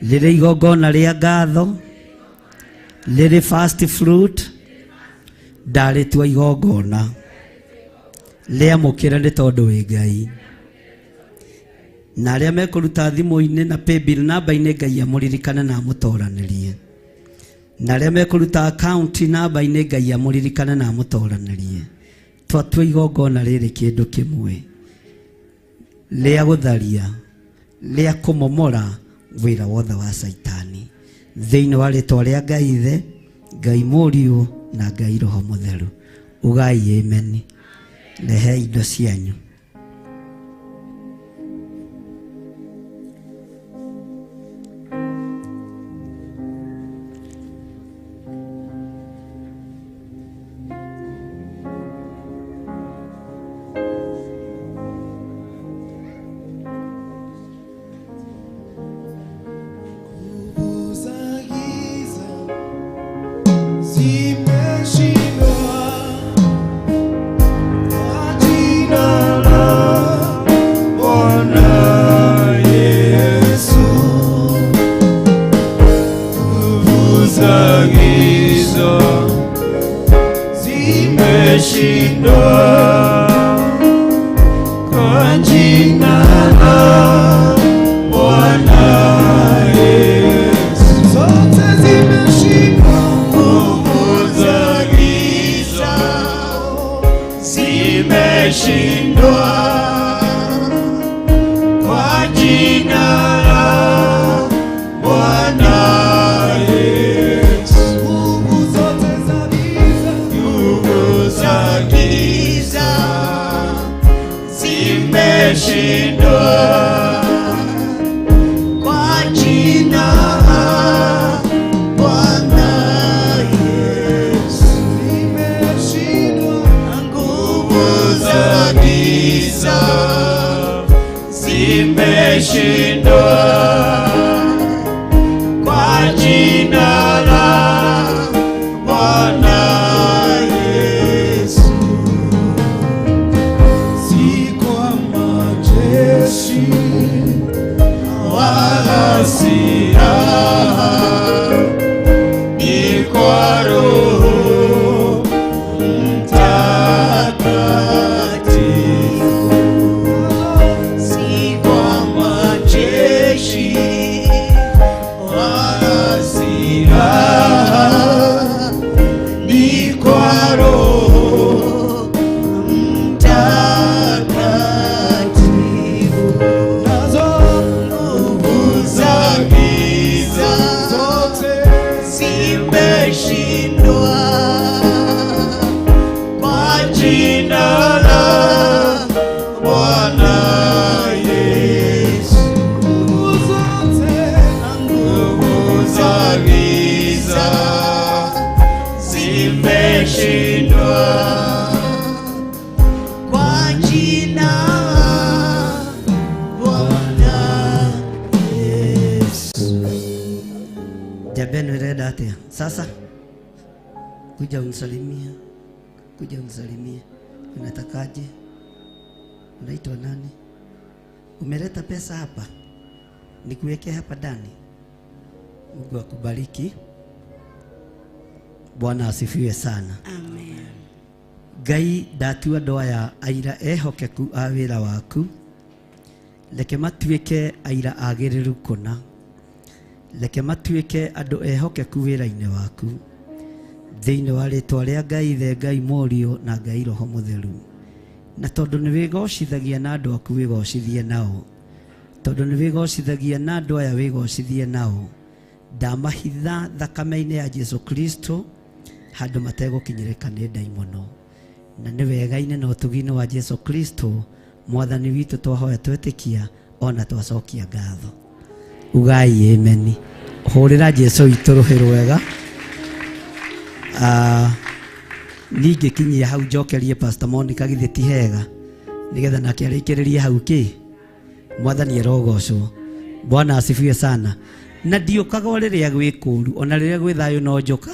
rĩrĩ igongona rĩa ngatho, rĩrĩ first fruit, Ndarĩtua igongona rĩamũkĩre nĩ tondũ wĩ Ngai. Na arĩa mekũruta thimũ-inĩ na paybill namba-inĩ Ngai amũririkane na amũtoranĩrie. Na arĩa mekũruta account namba-inĩ Ngai amũririkane na amũtoranĩrie. Twatua igongona rĩrĩ kĩndũ kĩmwe rĩa gũtharia, rĩa kũmomora wĩra wothe wa Caitani. Thĩinĩ wa rĩtwa rĩa Ngai Ithe, Ngai Mũriũ na Ngai Roho Mũtheru. Ugai amen. Rehe indo cianyu. Nguvu za giza zimeshindwa kwa jina la Bwana Yesu. Nguvu za giza zimeshindwa kwa jina la Bwana Yesu. Zote zimeshindwa. Nguvu za giza zimeshindwa kwa jina la Bwana Yesu. Nguvu zote za giza Nguvu za giza zimeshindwa kwa jina la Bwana Yesu. zimeshindwa. Nguvu za giza zimeshindwa kwa jina la Bwana Yesu. Si kwa majeshi Wala silaha, ni kwa Roho Mtakatifu. Si kwa majeshi wala silaha, ni kwa Roho Mtakatifu. nazo Nguvu za giza zote zimeshindwa kwa jina la Bwana Yesu. nguvu zote Nguvu za giza zimeshindwa kwa jina la Bwana Yesu. Jabenu irenda atia? Sasa kuja unisalimia, kuja unisalimia. Unatakaje? Unaitwa nani? Umeleta pesa hapa? Nikuweke hapa ndani? Mungu akubariki. Bwana asifiwe sana. Amen. Ngai ndatua andũ aya aira ehokeku a wĩra waku, reke matuĩke aira agĩrĩru kũna, reke matuĩke andũ ehokeku wĩra-inĩ waku, thĩinĩ wa rĩtwa rĩa Ngai Ithe, Ngai Mũriũ na Ngai Roho Mũtheru. Na tondũ nĩ wĩgocithagia na andũ aku wĩgocithie nao, tondũ nĩ wĩgocithagia na andũ aya wĩgocithie nao, ndamahitha thakame-inĩ ya Jesu Kristo handũ mategũkinyĩrĩka nĩ ndaimono. Na nĩ wega-inĩ na ũtugi-inĩ wa Jesu Kristo mwathani witũ twahoya twetĩkia ona twacokia ngatho. Ugai amen. Hũrĩra Jesu witũ rũhĩ rwega. Ningĩkinyia hau njokerie Pastor Monica githĩ ti hega, nĩgetha nake arĩkĩrĩrie hau kĩ mwathani arogocwo. Bwana asifiwe sana. Na ndiũkaga o rĩrĩa gwĩ kũũru, ona rĩrĩa gwĩ thayũ no njũka,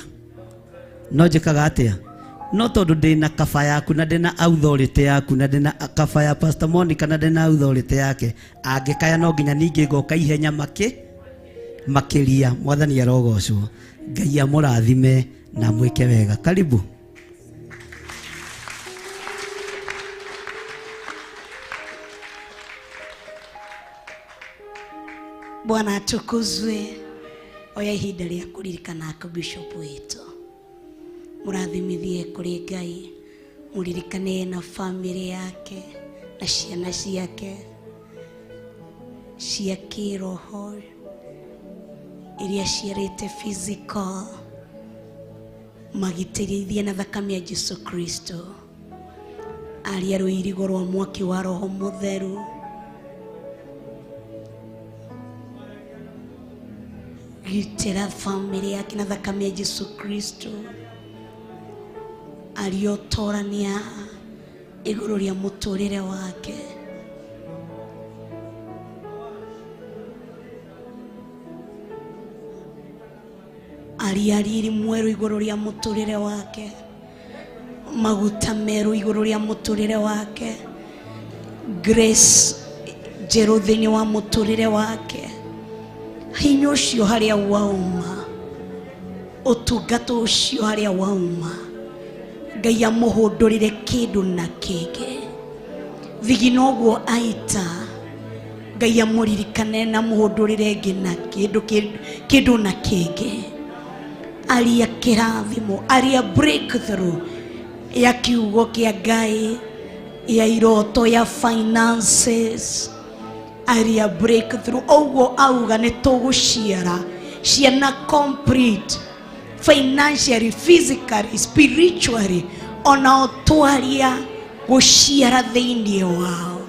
no njĩkaga atĩa? No tondũ ndĩna kaba yaku na ndĩna authority yaku na ndĩna kaba ya Pastor Monica na ndĩna authority yake, angĩkaya no nginya ningĩ ngoka ihenya makĩria. Mwathani arogocwo. Ngai amũrathime na amwĩke wega. Karibu. Bwana atukuzwe. Oya ihinda rĩa kũririkana Bishop witũ, mũrathimithie kũrĩ Ngai, mũririkane na family yake na ciana ciake cia kĩroho iria ciarĩte physical, magitĩrithie na thakame ya Jesu Kristo, aria rũirigo rwa mwaki wa Roho Mũtheru. Gitĩra family yake na thakame ya Jesu Kristo, ariotorania igũrũ rĩa mũtũrĩre wake. Aria riri mwerũ igũrũ rĩa mũtũrĩre wake, maguta merũ igũrũ rĩa mũtũrĩre wake, grace njerũ thĩinĩ wa mũtũrĩre wake. Hinya ũcio harĩa wauma, ũtungata ũcio harĩa wauma, Ngai amũhũndũrĩre kĩndũ na kĩngĩ. Thigino ũguo aita, Ngai amũririkane na mũhũndũrĩre ĩngĩ na kĩndũ na kĩngĩ. Aria kĩrathimo, aria breakthrough ya kiugo kĩa Ngai, ya iroto, ya finances, aria breakthrough. Ũguo auga nĩ tũgũciara ciana complete financially, physically, spiritually, ona twaria gũciara thĩinĩ wao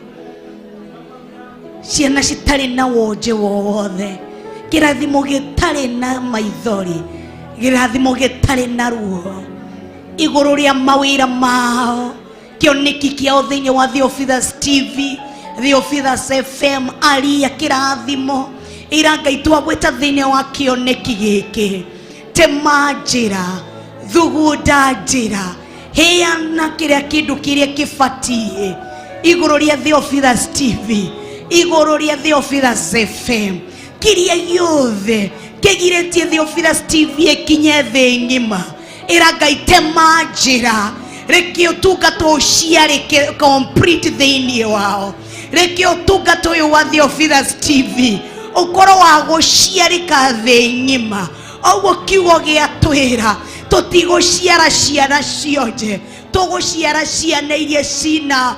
ciana citarĩ na wonje wothe, kĩrathimo gĩtarĩ na maithori, kĩrathimo gĩtarĩ na ruo igũrũ rĩa mawĩra mao, kĩoneki kĩao thĩinĩ wa Theophilus TV, Theophilus FM, aria kĩrathimo ira Ngai twagwĩta thĩinĩ wa kĩoneki gĩkĩ, tema njĩra, thugunda njĩra, heana kĩrĩa kĩndũ kĩrĩa kĩbatiĩ igũrũ rĩa Theophilus TV, igũrũ rĩa Theophilus FM, kĩrĩa gĩothe kĩgirĩtie Theophilus TV ĩkinye thĩ ng'ima, ĩra Ngai tema njĩra, reke ũtungata ũciarĩke complete thĩinĩ wao, reke ũtungata ũyũ wa Theophilus TV ũkorwo wa gũciarĩka thĩ ng'ima. Ũguo kiugo gĩa twĩra tũtigũciara ciana cionje, tũgũciara ciana iria cina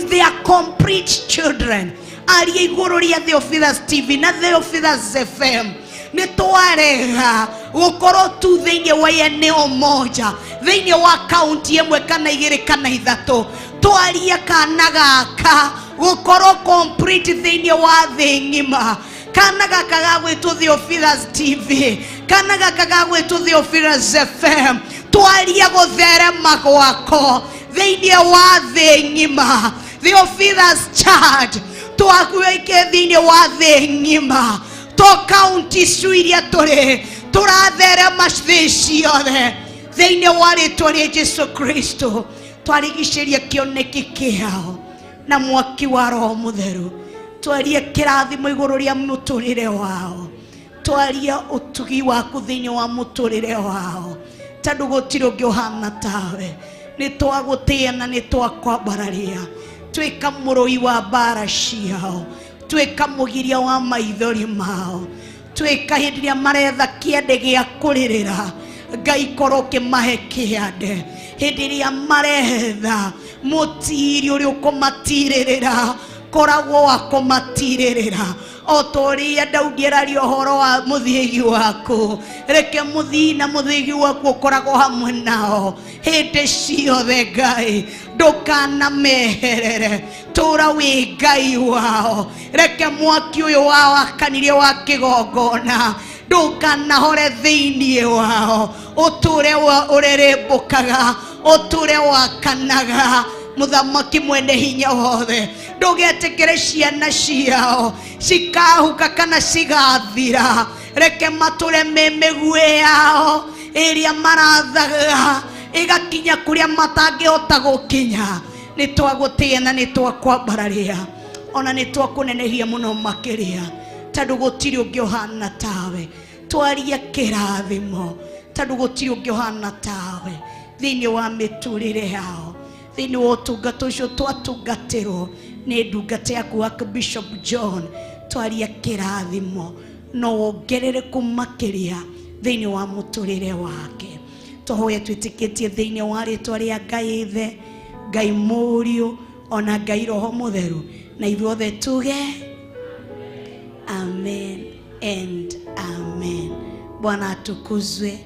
they are complete children. Aria igũrũ rĩa Theophilus TV na Theophilus FM, nĩ twarega gũkorwo tu thĩinĩ wa eneo moja, thĩinĩ wa kaunti ĩmwe kana igĩrĩ kana ithatũ, twaria kana gaka gũkorwo complete thĩinĩ wa thĩ ng'ima. Kana gaka gagwĩtwo Theophilus TV, kana gaka gagwĩtwo Theophilus FM, twaria gũtherema gwako thĩinĩ wa thĩ ng'ima. Theophilus Church twakuĩke thĩinĩ wa thĩ ng'ima, to kaunti icio iria tũrĩ tũratherema thĩ ciothe thĩinĩ wa rĩtwa rĩa Jesu Kristo. Twarigicĩria kĩoneki kĩao na mwaki wa Roho Mũtheru, twarie kĩrathimo igũrũ rĩa mũtũrĩre wao, twarie ũtugi waku thĩinĩ wa mũtũrĩre wao, tondũ gũtirĩ ũngĩ ũhana tawe. Nĩ twagũtĩĩa na nĩ twakwambararia, tuĩka mũrũi wa mbara ciao, tuĩka mũgiria wa maithori mao, tuĩka hĩndĩ ĩrĩa maretha kĩande gĩa kũrĩrĩra, Ngai korwo ũkĩmahe kĩande. Hĩndĩ ĩrĩa maretha mũtiri ũrĩa ũkũmatirĩrĩra, koragwo wa kũmatirĩrĩra. O ta ũrĩa Daudi araria ũhoro wa mũthĩgi waku, reke mũthii na mũthĩgi waku ũkoragwo hamwe nao hĩndĩ ciothe. Ngai ndũkanameherere, tũra wĩ Ngai wao. Reke mwaki ũyũ wao akanirie wa kĩgongona ndũkanahore thĩinĩ wao, ũtũre ũrĩrĩmbũkaga, ũtũre wakanaga. Mũthamaki mwene hinya wothe, ndũgetĩkĩre ciana ciao cikahuka kana cigathira. Reke matũre me mĩguĩ yao ĩrĩa marathaga ĩgakinya kũrĩa matangĩhota gũkinya. Nĩ twagũtĩĩa na nĩ twakwambararia, ona nĩ twakũnenehia mũno makĩria, tondũ gũtirĩ ũngĩ ũhana tawe. Twaria kĩrathimo, tondũ gũtirĩ ũngĩ ũhana tawe thĩinĩ wa mĩtũrĩre yao, thĩinĩ wa ũtungata ũcio twatungatĩrwo nĩ ndungata yaku Archbishop John. Twaria kĩrathimo na wongerereku makĩria thĩinĩ wa mũtũrĩre wake. Tũhoye twĩtĩkĩtie thĩinĩ wa rĩtwa rĩa Ngai Ithe, Ngai Mũriũ, ona Ngai Roho Mũtheru, na ithuothe tuge amen and amen. Bwana atukuzwe.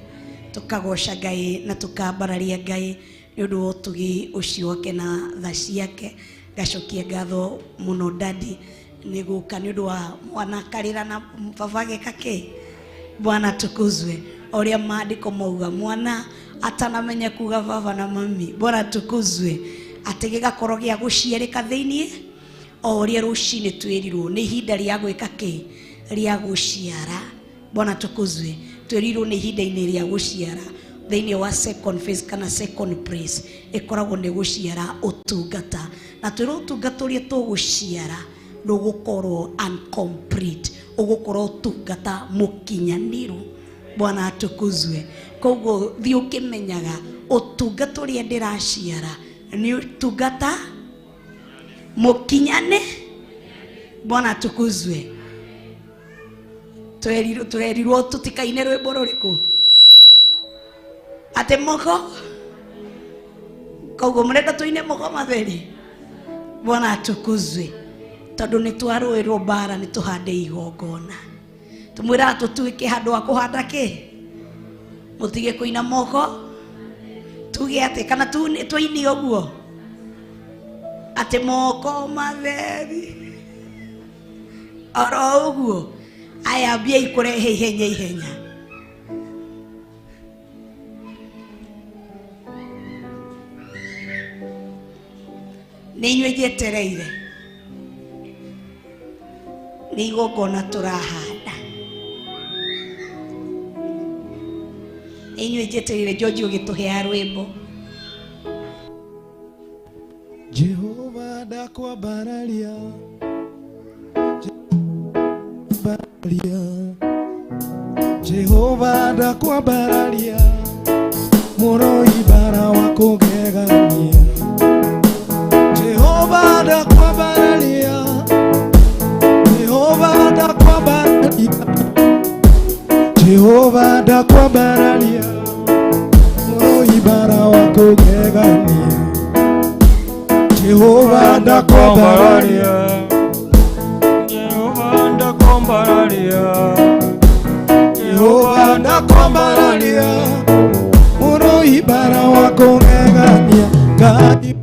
Tukagoca Ngai na tukambararia Ngai nĩ ũndũ wa ũtugi ũcio wake na tha ciake. Ngacokia ngatho mũno dadi nĩ gũka nĩ ũndũ wa mwana akarĩra na baba ageka kĩ. Bwana atukuzwe. Ũrĩa maandĩko mauga mwana atanamenya kuga baba na mami. Bwana atukuzwe. Atĩ gĩgakorwo gĩa gũciarĩka thĩiniĩ o ũrĩa rũcinĩ twĩrirwo nĩ ihinda rĩa gwĩka kĩ, rĩa gũciara. Bwana atukuzwe. Twĩrirwo nĩ ihinda-inĩ rĩa gũciara thĩinĩ wa second phase kana second place ĩkoragwo nĩ gũciara ũtungata, na twĩrwo ũtungata ũrĩa tũgũciara ndũgũkorwo incomplete, ũgũkorwo ũtungata mũkinyanĩru. Bwana atukuzwe. Koguo thiĩ ũkĩmenyaga ũtungata ũrĩa ndĩraciara nĩ ũtungata mũkinyane. Bwana atukuzwe. Twerirwo tutikaine rwĩmbo rũrĩkũ? Atĩ moko. Koguo mũrenda tũine moko matheri. Bwana atukuzwe. Tondũ nĩ twarũĩrwo mbara nĩ tũhande igongona. Tũmwĩraga tũtuĩke handũ ha kũhanda kĩ? Mũtige kũina moko. Tuge atĩ kana tũine ũguo atĩ moko matheri oro ũguo. Aya mbia ikũrehe ihenya ihenya. Nĩ inyuĩ njetereire, nĩ igongona tũrahanda. Nĩ inyuĩ njetereire. George ũgĩtũhea rwĩmbo. Jehova ndakwambararia, Jehova ndakwambararia, mũroi bara wa kũgegania. Jehova ndakwambararia, Jehova ndakwambararia, Jehova ndakwambararia, mũroi bara wa kũgegania. Jehova ndakwambararia, Jehova ndakwambararia, Jehova ndakwambararia, mũroi bara wa kũgegania. Ngai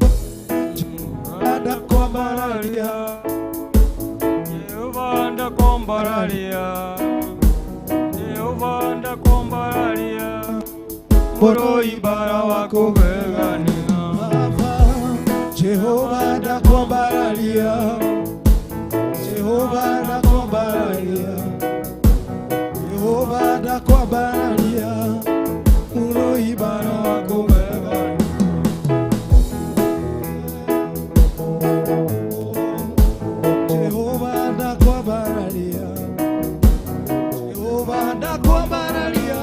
Jehova ndakwambararia, Jehova ndakwambararia, Jehova ndakwambararia, mũroi bara wa kũgegania. Baba Jehova ndakwambararia, Jehova ndakwambararia, Jehova ndakwambararia, mũroi bara wa kũgegania. Jehova ndakwambararia, Jehova ndakwambararia,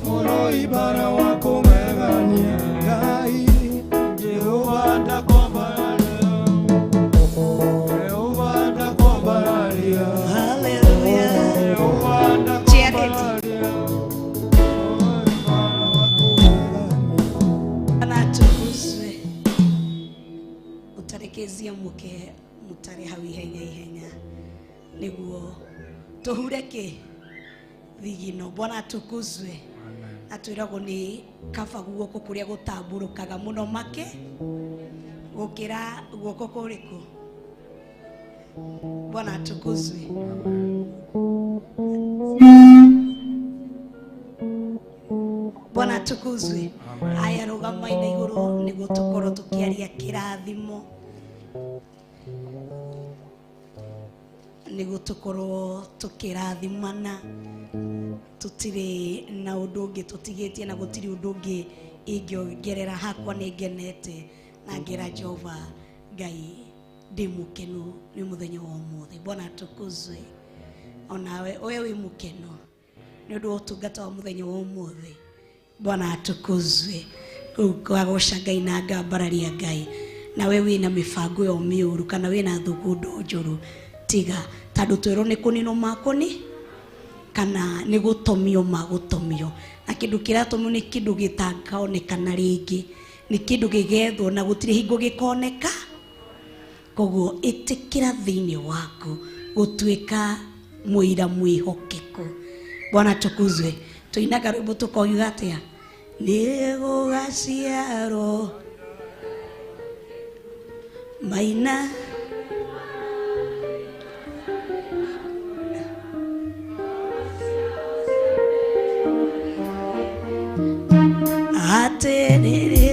mũroi bara wa kũgegania. Ngai Jehova ndakwambararia, Jehova ndakwambararia, Hallelujah. Jehova ndakwambararia, mũroi bara wa kũgegania. Bwana atukuzwe. Ũtarekezie mũke mũtare hau ihenya ihenya nĩguo tũhure kĩ thigino. Bwana atukuzwe. Na twĩragwo nĩ kaba guoko kũrĩa gũtambũrũkaga mũno make gũkĩra guoko kũrĩkũ. Bwana atukuzwe. Bwana atukuzwe. Aya rũgamaina igũrũ nĩguo tũkorwo tũkĩaria kĩrathimo, nĩguo tũkorwo tũkĩrathimana. Tũtirĩ na ũndũ ũngĩ tũtigĩtie na gũtirĩ ũndũ ũngĩ ingĩongerera hakwa. Nĩ ngenete na ngera Jehova Ngai ndĩ mũkenu nĩ mũthenya wa ũmũthĩ. Bwana atukuzwe. Onawe we wĩ mũkenu nĩ ũndũ wa ũtungata wa mũthenya wa ũmũthĩ. Bwana atukuzwe. Kwagoca Ngai na ngambararia Ngai. Nawe wĩna mĩbango ĩyo mĩũru kana wĩna thugundo njũru, Tiga tondũ twĩrwo nĩ kũninwo makũni kana nĩ gũtomio magũtomio, na kĩndũ kĩratomio nĩ kĩndũ gĩtangĩonekana rĩngĩ, nĩ kĩndũ gĩgethwo na gũtirĩ hingo gĩkoneka. Koguo ĩtĩkĩra thĩinĩ waku gũtuĩka mũira mwĩhokeku. Bwana tukuzwe. Tũinaga rwĩmbo tũkoiga atĩa? Nĩ gũgaciarwo maina atĩrĩrĩ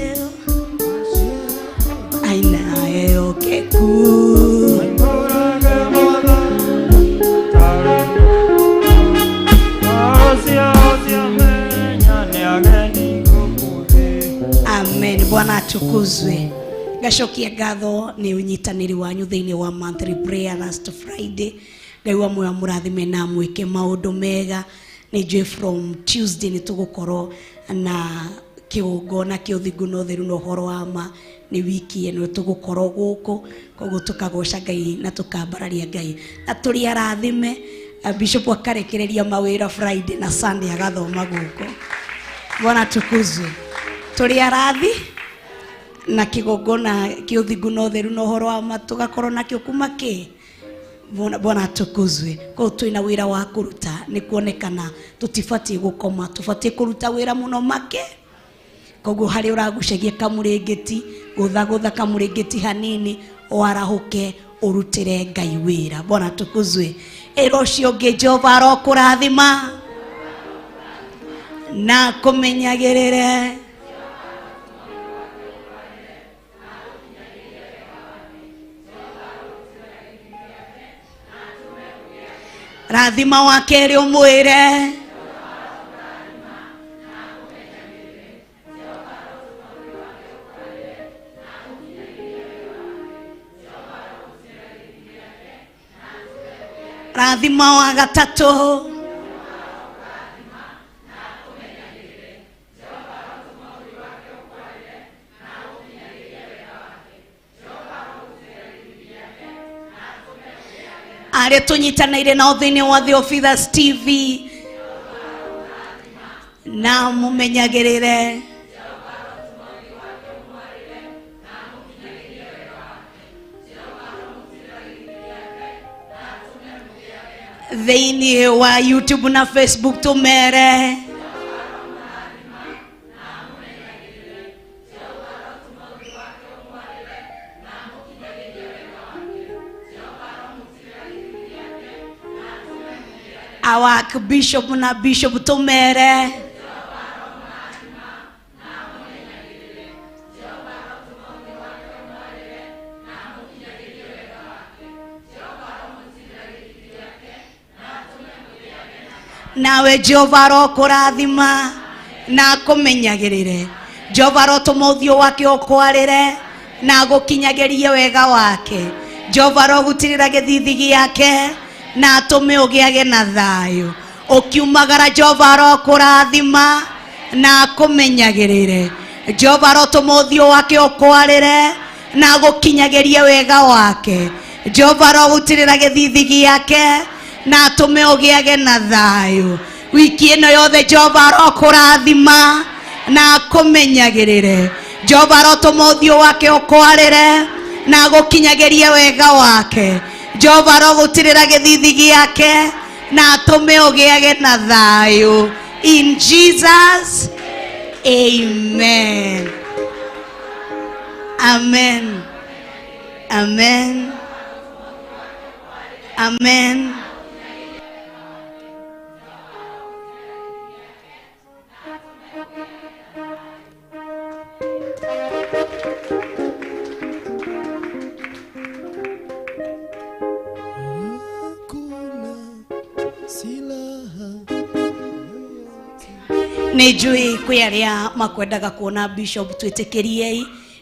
aina ehokeku. Amen. Bwana atukuzwe. Ngacokia ngatho nĩ ũnyitanĩri wanyu thĩinĩ wa monthly prayer last Friday. Ngai wa muoyo amũrathime na amwĩke maũndũ mega. Nĩ njũĩ from Tuesday nĩ tũgũkorwo na kĩgongona kĩa ũthingu na ũtheru na ũhoro wa ma. Nĩ wiki ĩno tũgũkorwo gũkũ, koguo tũkagoca Ngai na tũkambararia Ngai na tũrĩ arathime. Bishop akarekereria mawĩra Friday na Sunday agathoma gũkũ. Bwana tukuzwe. Tũrĩ arathi na kĩgongona kĩa ũthingu na ũtheru na ũhoro wa ma tũgakorwo nakĩo kuma kĩ. Bwana atukuzwe. Koguo twĩna wĩra wa kũruta, nĩ kuonekana tũtibatiĩ gũkoma, tũbatiĩ kũruta wĩra mũno make. Koguo harĩa ũragucagia kamũrĩngĩti, gũthagũtha kamũrĩngĩti hanini, warahũke ũrutĩre Ngai wĩra. Bwana atukuzwe. Ĩra ũcio ũngĩ, Jehova arokũrathima na kũmenyagĩrĩre. Rathima wa kerĩ ũmwĩre rathima wa gatatũ. Arĩa tũnyitanĩire nao thĩinĩ wa Theophilus TV na mũmenyagĩrĩre. Thĩinĩ wa YouTube na Facebook tũmere. Our Bishop na Bishop tumere. Nawe Jehova arokũrathima na akũmenyagĩrĩre. Jehova arotũma ũthiũ wake ũkwarĩre na agũkinyagĩrie wega wake. Jehova arogutirĩra gĩthithi gĩake na atũme ũgĩage na thayũ. Ũkiumagara Jehova arokũrathima na akũmenyagĩrĩre. Jehova arotũma ũthiũ wake ũkwarĩre na agũkinyagĩrie wega wake. Jehova arogutirĩra gĩthithi gĩake na atũme ũgĩage na thayũ. Wiki ĩno yothe Jehova arokũrathima na akũmenyagĩrĩre. Jehova arotũma ũthiũ wake ũkwarĩre na agũkinyagĩrie wega wake. Jehova arogũtirĩra gĩthithi gĩake na atũme ũgĩage na thayũ. In Jesus, amen. Amen. Amen. Amen. Nĩ njũĩ kwĩ arĩa makwendaga kuona Bishop twĩtĩkĩriei,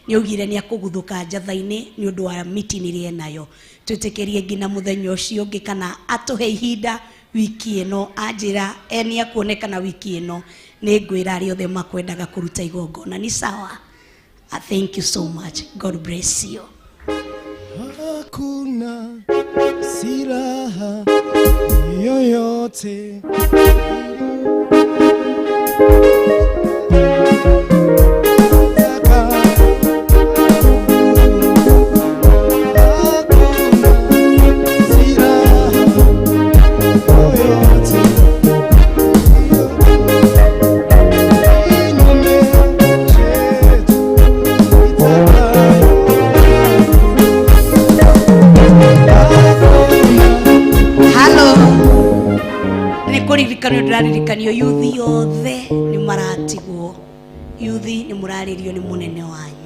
nĩ augire nĩ akũguthũka njatha-inĩ nĩ ũndũ wa meeting ĩrĩa enayo. Twĩtĩkĩrie nginya mũthenya ũcio ũngĩ kana atũhe ihinda wiki ĩno, anjĩra nĩ akuonekana wiki ĩno, nĩ ngwĩra arĩa othe makwendaga kũruta igongona. Ni sawa? Thank you so much. God bless you. Hakuna silaha. yote. Hakuna silaha yoyote kinyume chetu itakayo. Halo, nä kå ririkanio ndä raririkanio yuthi yothe nä maratigwo, yuthi nä må rarä rio nä må nene wanyu.